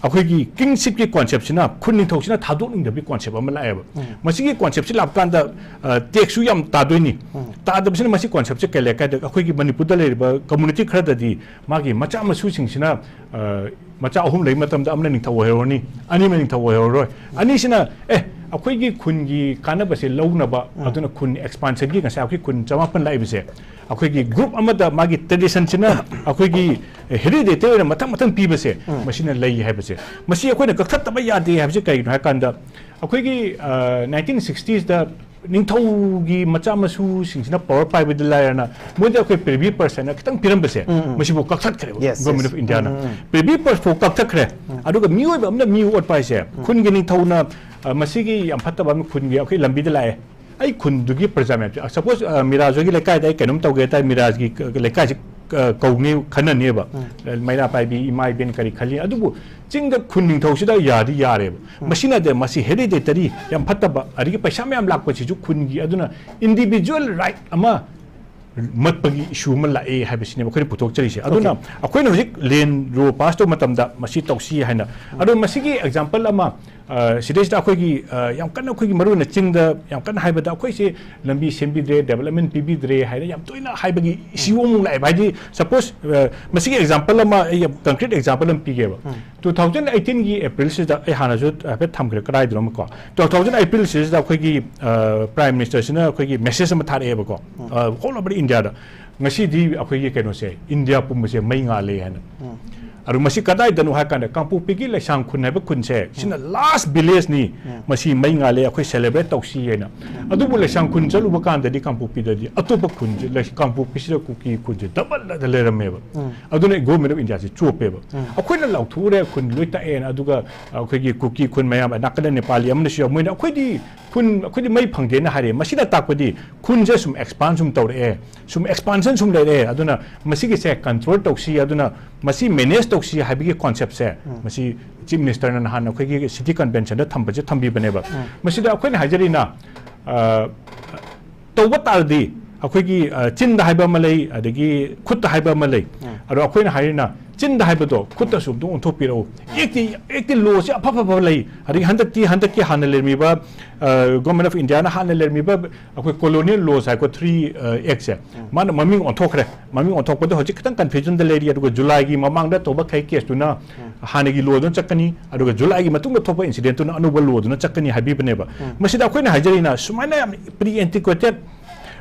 ꯑꯩꯈꯣꯏꯒꯤ ꯀꯤꯡꯁꯤꯞꯀꯤ ꯀꯣꯟꯁꯦꯞꯁꯤꯅ ꯈꯨꯟ ꯅꯤꯡꯊꯧꯁꯤꯅ ꯊꯥꯗꯣꯛꯅꯤꯡꯗꯕꯒꯤ ꯀꯣꯟꯁꯦꯞ ꯑꯃ ꯂꯥꯛꯑꯦꯕ꯫ ꯎꯝ꯫ ꯃꯁꯤꯒꯤ ꯀꯣꯟꯁꯦꯞꯁꯤ ꯂꯥꯛꯄ ꯀꯥꯟꯗ, ꯑ, ꯇꯦꯛꯁꯁꯨ ꯌꯥꯝ ꯇꯥꯗꯣꯏꯅꯤ꯫ ꯎꯝ꯫ ꯇꯥꯗꯕꯁꯤꯅ ꯃꯁꯤ ꯀꯣꯟꯁꯦꯞꯁꯦ ꯀꯩ ꯂꯩ ꯍꯥꯏ ꯀꯥꯟꯗ ꯑꯩꯈꯣꯏꯒꯤ ꯃꯅꯤꯄꯨꯔꯗ ꯂꯩꯔꯤꯕ ꯀꯝꯃꯨꯅꯤꯇꯤ ꯈꯔꯗꯗꯤ ꯃꯥꯒꯤ ꯃꯆꯥ ꯃꯁꯨꯁꯤꯡꯁꯤꯅ, ꯑ, ꯃꯆꯥ ꯑꯍꯨꯝ ꯂꯩꯕ ꯃꯇꯝꯗ ꯑꯃꯅ ꯅꯤꯡꯊꯧ ꯑꯣꯏꯍꯧꯔꯅꯤ, ꯑꯅꯤꯃ ꯅꯤꯡꯊꯧ ꯑꯣꯏꯍꯧꯔꯔꯣꯏ꯫ ꯑꯅꯤꯁꯤꯅ, "ꯑꯦ, ꯑꯩꯈꯣꯏꯒꯤ ꯈꯨꯟꯒꯤ ꯀꯥꯟꯅꯕꯁꯦ ꯂꯧꯅꯕ", ꯎꯝ꯫ ꯑꯗꯨꯅ ꯈꯨꯟ ꯑꯦꯛꯁꯄꯥꯟꯁꯟꯒꯤ ꯉꯁꯥꯏ ꯑꯩꯈꯣꯏ ꯈꯨꯟ ꯆꯃꯥꯄꯟ ꯂꯥꯛꯏꯕꯁꯦ, ꯑꯩꯈꯣꯏꯒꯤ ꯒ꯭ꯔꯨꯞ ꯑꯃꯗ ꯃꯥꯒꯤ ꯇ꯭ꯔꯦꯗꯤꯁꯟꯁꯤꯅ ꯑꯩꯈꯣꯏꯒꯤ ꯍꯦꯔꯤꯗꯤꯇꯦ ꯑꯣꯏꯅ ꯃꯊꯪ ꯃꯊꯪ ꯄꯤꯕꯁꯦ, ꯎꯝ꯫ ꯃꯁꯤꯅ ꯂꯩ ꯍꯥꯏꯕꯁꯦ꯫ ꯃꯁꯤ ꯑꯩꯈꯣꯏꯅ ꯀꯛꯊꯠꯇꯕ ꯌꯥꯗꯦ ꯍꯥꯏꯕꯁꯦ ꯀꯔꯤꯒꯤꯅꯣ ꯍꯥꯏ ꯀꯥꯟꯗ, ꯑꯩꯈꯣꯏꯒꯤ, ꯑ, ꯅꯥꯏꯟꯇꯤꯟ ꯁꯤꯛꯁꯇꯤꯁꯇ ꯅꯤꯡꯊꯧꯒꯤ ꯃꯆꯥ ꯃꯁꯨꯁꯤꯡꯁꯤꯅ ꯄꯋꯔ ꯄꯥꯏꯕꯗꯤ ꯂꯥꯏꯔꯅ, ꯃꯣꯏꯗ ꯑꯩꯈꯣꯏ ꯄ꯭ꯔꯤꯚꯤ ꯄꯔꯁ ꯍꯥꯏꯅ ꯈꯤꯇꯪ ꯄꯤꯔꯝꯕꯁꯦ, ꯎꯝ, ꯎꯝ꯫ ꯃꯁꯤꯕꯨ ꯀꯛꯊꯠꯈ꯭ꯔꯦꯕ, yes, ꯒꯣꯔꯃꯦꯟ yes꯫ ꯑꯣꯐ ꯏꯟꯗꯤꯌꯥꯅ꯫ ꯎꯝ, ꯎꯝ, ꯎꯝ꯫ ꯄ꯭ꯔꯤꯚꯤ ꯄꯔꯁ ꯐꯥꯎ ꯀꯛꯊꯠꯈ꯭ꯔꯦ꯫ ꯎꯝ꯫ ꯑꯗꯨꯒ ꯃꯤꯑꯣꯏꯕ ꯑꯃꯅ ꯃꯤ ꯑꯣꯠꯄ ꯍꯥꯏꯁꯦ, ꯎꯝ꯫ ꯈꯨꯟꯒꯤ ꯅꯤꯡꯊꯧꯅ, ꯑ, ꯃꯁꯤꯒꯤ ꯌꯥꯝ ꯐꯠꯇꯕ ꯑꯃ ꯈꯨꯟꯒꯤ ꯑꯩꯈꯣꯏ ꯂꯝꯕꯤꯗ ꯂꯥꯛꯑꯦ꯫ ꯑꯩ ꯈꯨꯟꯗꯨꯒꯤ ꯄ꯭ꯔꯖꯥ ꯃꯌꯥꯝꯁꯦ, ꯁꯄꯣꯁ, ꯑ, ꯃꯤꯔꯥꯖ ꯍꯣꯏꯒꯤ ꯂꯩꯀꯥꯏꯗ ꯑꯩ ꯀꯩꯅꯣꯝ ꯇꯧꯒꯦ ꯍꯥꯏ ꯇꯥꯔꯗꯤ, ꯃꯤꯔꯥꯖꯒꯤ ꯀ-, ꯂꯩꯀꯥꯏꯁꯦ, ꯑ, ꯀꯧꯅꯤ, ꯈꯟꯅꯅꯦꯕ꯫ ꯎꯝ꯫ ꯃꯩꯔꯥ ꯄꯥꯏꯕꯤ, ꯏꯃꯥ ꯏꯕꯦꯟ ꯀꯔꯤ ꯈꯜꯂꯤ? ꯑꯗꯨꯕꯨ ꯆꯤꯡꯗ ꯈꯨꯟ ꯅꯤꯡꯊꯧꯁꯤꯗ ꯌꯥꯗꯤ ꯌꯥꯔꯦꯕ꯫ ꯎꯝ꯫ ꯃꯁꯤꯅꯗꯤ ꯃꯁꯤ ꯍꯦꯔꯤꯗꯤꯇꯔꯤ ꯌꯥꯝ ꯐꯠꯇꯕ, ꯑꯗꯒꯤ ꯄꯩꯁꯥ ꯃꯌꯥꯝ ꯂꯥꯛꯄꯁꯤꯁꯨ ꯈꯨꯟꯒꯤ, ꯑꯗꯨꯅ ꯏꯟꯗꯤꯚꯤꯖꯨꯋꯦꯜ ꯔꯥꯏꯠ ꯑꯃ ꯃꯠꯄꯒꯤ ꯏꯁꯨ ꯑꯃ ꯂꯥꯛꯑꯦ ꯍꯥꯏꯕꯁꯤꯅꯦꯕ ꯑꯩꯈꯣꯏꯅ ꯄꯨꯊꯣꯛꯆꯔꯤꯁꯦ꯫ ꯑꯗꯨꯅ OK꯫ ꯑꯩꯈꯣꯏꯅ ꯍꯧꯖꯤꯛ ꯂꯦꯟ ꯂꯣ ꯄꯥꯁ ꯇꯧꯕ ꯃꯇꯝꯗ ꯃꯁꯤ ꯇꯧꯁꯤ ꯍꯥꯏꯅ꯫ ꯎꯝ꯫ ꯑꯗꯣ ꯃꯁꯤꯒꯤ ꯑꯦꯛꯖꯥꯝꯄꯜ ꯑꯃ, ꯑ, ꯁꯤꯗꯩꯁꯤꯗ ꯑꯩꯈꯣꯏꯒꯤ, ꯑ, ꯌꯥꯝ ꯀꯟꯅ ꯑꯩꯈꯣꯏꯒꯤ ꯃꯔꯨ ꯑꯣꯏꯅ ꯆꯤꯡꯗ ꯌꯥꯝ ꯀꯟꯅ ꯍꯥꯏꯕꯗ ꯑꯩꯈꯣꯏꯁꯦ ꯂꯝꯕꯤ ꯁꯦꯝꯕꯤꯗ꯭ꯔꯦ, ꯗꯦꯕꯂꯞꯃꯦꯟ ꯄꯤꯕꯤꯗ꯭ꯔꯦ ꯍꯥꯏꯅ ꯌꯥꯝ ꯇꯣꯏꯅ ꯍꯥꯏꯕꯒꯤ ꯏꯁꯨ ꯑꯃꯨꯛ ꯂꯥꯛꯑꯦꯕ꯫ ꯍꯥꯏꯗꯤ, ꯁꯄꯣꯁ, ꯑ, ꯃꯁꯤꯒꯤ ꯑꯦꯛꯖꯥꯝꯄꯜ ꯑꯃ, ꯑꯩ ꯌꯥꯝ ꯀꯟꯀ꯭ꯔꯤꯠ ꯑꯦꯛꯖꯥꯝꯄꯜ ꯑꯃ ꯄꯤꯒꯦꯕ꯫ ꯎꯝ꯫ ꯇꯨ ꯊꯥꯎꯖꯟ ꯑꯩꯠꯇꯤꯟꯒꯤ ꯑꯦꯄ꯭ꯔꯤꯜꯁꯤꯗ, ꯑꯩ ꯍꯥꯟꯅꯁꯨ ꯍꯥꯏꯐꯦꯠ ꯊꯝꯈ꯭ꯔꯦ ꯀꯗꯥꯏꯗꯅꯣ ꯑꯃꯀꯣ, ꯇꯨ ꯊꯥꯎꯖꯟ ꯑꯩꯠꯇꯤꯟꯁꯤꯗ ꯑꯩꯈꯣꯏꯒꯤ, ꯑ, ꯄ꯭ꯔꯥꯏꯝ ꯃꯤꯅꯤꯁꯇꯔꯁꯤꯅ ꯑꯩꯈꯣꯏꯒꯤ ꯃꯦꯁꯦꯖ ꯑꯃ ꯊꯥꯔꯛꯑꯦꯕꯀꯣ, ꯎꯝ꯫ ꯑ, all over India ꯗ꯫ ꯉꯁꯤꯗꯤ ꯑꯩꯈꯣꯏꯒꯤ ꯀꯩꯅꯣꯁꯦ, ꯏꯟꯗꯤꯌꯥ ꯄꯨꯝꯕꯁꯦ ꯃꯩ ꯉꯥꯜꯂꯦ ꯍꯥꯏꯅ꯫ ꯎꯝ꯫ ꯑꯗꯨ ꯃꯁꯤ ꯀꯗꯥꯏꯗꯅꯣ ꯍꯥꯏ ꯀꯥꯟꯗ ꯀꯥꯡꯄꯣꯛꯄꯤꯒꯤ ꯂꯩꯁꯥꯡ ꯈꯨꯟ ꯍꯥꯏꯕ ꯈꯨꯟꯁꯦ, ꯁꯤꯅ ꯂꯥꯁ ꯚꯤꯂꯦꯖꯅꯤ, ꯃꯁꯤ ꯃꯩ ꯉꯥꯜꯂꯦ, ꯑꯩꯈꯣꯏ ꯁꯦꯂꯦꯕ꯭ꯔꯦꯠ ꯇꯧꯁꯤ ꯍꯥꯏꯅ꯫ ꯑꯗꯨꯕꯨ ꯂꯩꯁꯥꯡ ꯈꯨꯟ ꯆꯠꯂꯨꯕ ꯀꯥꯟꯗꯗꯤ ꯀꯥꯡꯄꯣꯛꯄꯤꯗꯗꯤ ꯑꯇꯣꯞꯄ ꯈꯨꯟꯁꯦ, ꯂꯩ-, ꯀꯥꯡꯄꯣꯛꯄꯤꯁꯤꯗ ꯀꯨꯀꯤ ꯈꯨꯟꯁꯦ ꯗꯕꯜꯗ ꯂꯩꯔꯝꯃꯦꯕ꯫ ꯑꯗꯨꯅ ꯒꯣꯔꯃꯦꯟ ꯑꯣꯐ ꯏꯟꯗꯤꯌꯥꯁꯦ ꯆꯣꯞꯄꯦꯕ꯫ ꯑꯩꯈꯣꯏꯅ ꯂꯥꯎꯊꯣꯛꯎꯔꯦ, ꯈꯨꯟ ꯂꯣꯏ ꯇꯛꯑꯦꯅ, ꯑꯗꯨꯒ ꯑꯩꯈꯣꯏꯒꯤ ꯀꯨꯀꯤ ꯈꯨꯟ ꯃꯌꯥꯝ, ꯅꯥꯀꯟꯗ ꯅꯦꯄꯥꯂꯤ ꯑꯃꯅꯁꯨ ꯌꯥꯎ-, ꯃꯣꯏꯅ ꯑꯩꯈꯣꯏꯗꯤ ꯈꯨꯟ, ꯑꯩꯈꯣꯏꯗꯤ ꯃꯩ ꯐꯪꯗꯦꯅ ꯍꯥꯏꯔꯦ꯫ ꯃꯁꯤꯅ ꯇꯥꯛꯄꯗꯤ ꯈꯨꯟꯁꯦ ꯁꯨꯝ ꯑꯦꯛꯁꯄꯥꯟ ꯁꯨꯝ ꯇꯧꯔꯛꯑꯦ, ꯁꯨꯝ ꯑꯦꯛꯁꯄꯥꯟꯁꯟ ꯁꯨꯝ ꯂꯩꯔꯛꯑꯦ꯫ ꯑꯗꯨꯅ ꯃꯁꯤꯒꯤꯁꯦ ꯀꯟꯇ꯭ꯔꯣꯜ ꯇꯧꯁꯤ, ꯑꯗꯨꯅ ꯃꯁꯤ ꯃꯦꯅꯦꯖ ꯇꯧꯁꯤ ꯍꯥꯏꯕꯒꯤ ꯀꯣꯟꯁꯦꯞꯁꯦ, ꯃꯁꯤ ꯆꯤꯐ ꯃꯤꯅꯤꯁꯇꯔꯅ ꯅꯍꯥꯟ ꯑꯩꯈꯣꯏꯒꯤ ꯁꯤꯇꯤ ꯀꯟꯚꯦꯟꯁꯟꯗ ꯊꯝꯕꯁꯦ ꯊꯝꯕꯤꯕꯅꯦꯕ꯫ ꯃꯁꯤꯗ ꯑꯩꯈꯣꯏꯅ ꯍꯥꯏꯖꯔꯤꯅ, ꯑ, ꯇꯧꯕ ꯇꯥꯔꯗꯤ ꯑꯩꯈꯣꯏꯒꯤ, ꯑ, ꯆꯤꯟꯗ ꯍꯥꯏꯕ ꯑꯃ ꯂꯩ, ꯑꯗꯒꯤ ꯈꯨꯠꯇ ꯍꯥꯏꯕ ꯑꯃ ꯂꯩ꯫ ꯑꯗꯣ ꯑꯩꯈꯣꯏꯅ ꯍꯥꯏꯔꯤꯅ ꯆꯤꯟꯗ ꯍꯥꯏꯕꯗꯣ ꯈꯨꯠꯇꯁꯨ ꯑꯝꯇ ꯑꯣꯟꯊꯣꯛꯄꯤꯔꯛꯎ꯫ ꯑꯦꯛꯇꯤ, ꯑꯦꯛꯇꯤ ꯂꯣꯁꯤ ꯑꯐ ꯑꯐꯕ ꯂꯩ꯫ ꯑꯗꯒꯤ ꯍꯟꯗꯛꯇꯤ, ꯍꯟꯗꯛꯀꯤ ꯍꯥꯟꯅ ꯂꯩꯔꯝꯃꯤꯕ, ꯑ, ꯒꯣꯔꯃꯦꯟ ꯑꯣꯐ ꯏꯟꯗꯤꯌꯥꯅ ꯍꯥꯟꯅ ꯂꯩꯔꯝꯃꯤꯕ ꯑꯩꯈꯣꯏ ꯀꯣꯂꯣꯅꯤꯌꯦꯜ ꯂꯣꯁ ꯍꯥꯏꯀꯣ, ꯊ꯭ꯔꯤ, ꯑ, ꯑꯦꯛꯁꯦ, ꯃꯥꯅ ꯃꯃꯤꯡ ꯑꯣꯟꯊꯣꯛꯈ꯭ꯔꯦ꯫ ꯃꯃꯤꯡ ꯑꯣꯟꯊꯣꯛꯄꯗ ꯍꯧꯖꯤꯛ ꯈꯤꯇꯪ ꯀꯟꯐ꯭ꯌꯨꯖꯟꯗ ꯂꯩꯔꯤ꯫ ꯑꯗꯨꯒ ꯖꯨꯂꯥꯏꯒꯤ ꯃꯃꯥꯡꯗ ꯇꯧꯕ ꯈꯩ ꯀꯦꯁꯇꯨꯅ ꯍꯥꯟꯅꯒꯤ ꯂꯣꯗꯨꯅ ꯆꯠꯀꯅꯤ, ꯑꯗꯨꯒ ꯖꯨꯂꯥꯏꯒꯤ ꯃꯇꯨꯡꯗ ꯊꯣꯛꯄ ꯏꯟꯁꯤꯗꯦꯟꯠꯇꯨꯅ ꯑꯅꯧꯕ ꯂꯣꯗꯨꯅ ꯆꯠꯀꯅꯤ ꯍꯥꯏꯕꯤꯕꯅꯦꯕ꯫ ꯃꯁꯤꯗ ꯑꯩꯈꯣꯏꯅ ꯍꯥꯏꯖꯔꯤꯅ, ꯁꯨꯃꯥꯏꯅ ꯌꯥꯝ ꯄ꯭ꯔꯤ ꯑꯦꯟꯇꯤꯀ꯭ꯋꯦꯇꯦꯠ,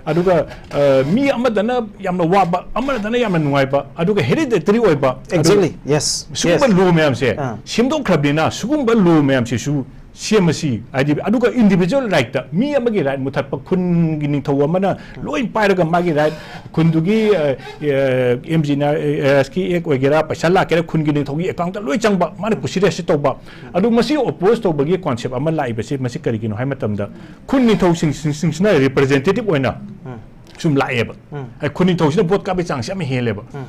ꯑꯗꯨꯒ, ꯑ, ꯃꯤ ꯑꯃꯗꯅ ꯌꯥꯝꯅ ꯋꯥꯕ, ꯑꯃꯗꯅ ꯌꯥꯝꯅ ꯅꯨꯡꯉꯥꯏꯕ, ꯑꯗꯨꯒ ꯍꯦꯔꯤꯗꯦꯇꯔꯤ ꯑꯣꯏꯕ, ꯑꯗꯨ Exactly. Yes. ꯁꯤꯒꯨꯝꯕ Yes. ꯂꯣ ꯃꯌꯥꯝꯁꯦ ꯑꯥ. ꯁꯦꯝꯗꯣꯛꯈ꯭ꯔꯕꯅꯤꯅ, ꯁꯤꯒꯨꯝꯕ ꯂꯣ ꯃꯌꯥꯝꯁꯤꯁꯨ ꯁꯦꯝꯃꯁꯤ꯫ ꯍꯥꯏꯗꯤ, ꯑꯗꯨꯒ ꯏꯟꯗꯤꯚꯤꯖꯨꯋꯦꯜ ꯔꯥꯏꯠꯇ ꯃꯤ ꯑꯃꯒꯤ ꯔꯥꯏꯠ ꯃꯨꯊꯠꯄ, ꯈꯨꯟꯒꯤ ꯅꯤꯡꯊꯧ ꯑꯃꯅ ꯂꯣꯏ ꯄꯥꯏꯔꯒ ꯃꯥꯒꯤ ꯔꯥꯏꯠ, ꯈꯨꯟꯗꯨꯒꯤ, ꯑ, ꯑ, ꯑꯦꯝ ꯖꯤ ꯑꯦꯟ ꯑꯥꯔ ꯑꯦꯁꯀꯤ ꯑꯦꯛ ꯑꯣꯏꯒꯦꯔꯥ, ꯄꯩꯁꯥ ꯂꯥꯛꯀꯦꯔꯥ, ꯈꯨꯟꯒꯤ ꯅꯤꯡꯊꯧꯒꯤ ꯑꯦꯀꯥꯎꯟꯇ ꯂꯣꯏ ꯆꯪꯕ, ꯃꯥꯅ ꯀꯨꯁꯤ ꯔꯦꯁꯤ ꯇꯧꯕ꯫ ꯑꯗꯨ ꯃꯁꯤ ꯑꯣꯄꯣꯖ ꯇꯧꯕꯒꯤ ꯀꯣꯟꯁꯦꯞ ꯑꯃ ꯂꯥꯛꯏꯕꯁꯤ, ꯃꯁꯤ ꯀꯔꯤꯒꯤꯅꯣ ꯍꯥꯏꯕ ꯃꯇꯝꯗ, ꯈꯨꯟ ꯅꯤꯡꯊꯧꯁꯤꯡ, ꯁꯤꯡ-, ꯁꯤꯡꯁꯤꯅ ꯔꯤꯄ꯭ꯔꯖꯦꯟꯇꯦꯇꯤꯚ ꯑꯣꯏꯅ ꯁꯨꯝ ꯂꯥꯛꯑꯦꯕ꯫ ꯎꯝ꯫ ꯑꯩ ꯈꯨꯟꯅꯤꯡꯊꯧꯁꯤꯅ ꯚꯣꯠ ꯀꯥꯕꯒꯤ ꯆꯥꯡꯁꯤ ꯌꯥꯝ ꯍꯦꯜꯂꯦꯕ꯫ ꯎꯝ꯫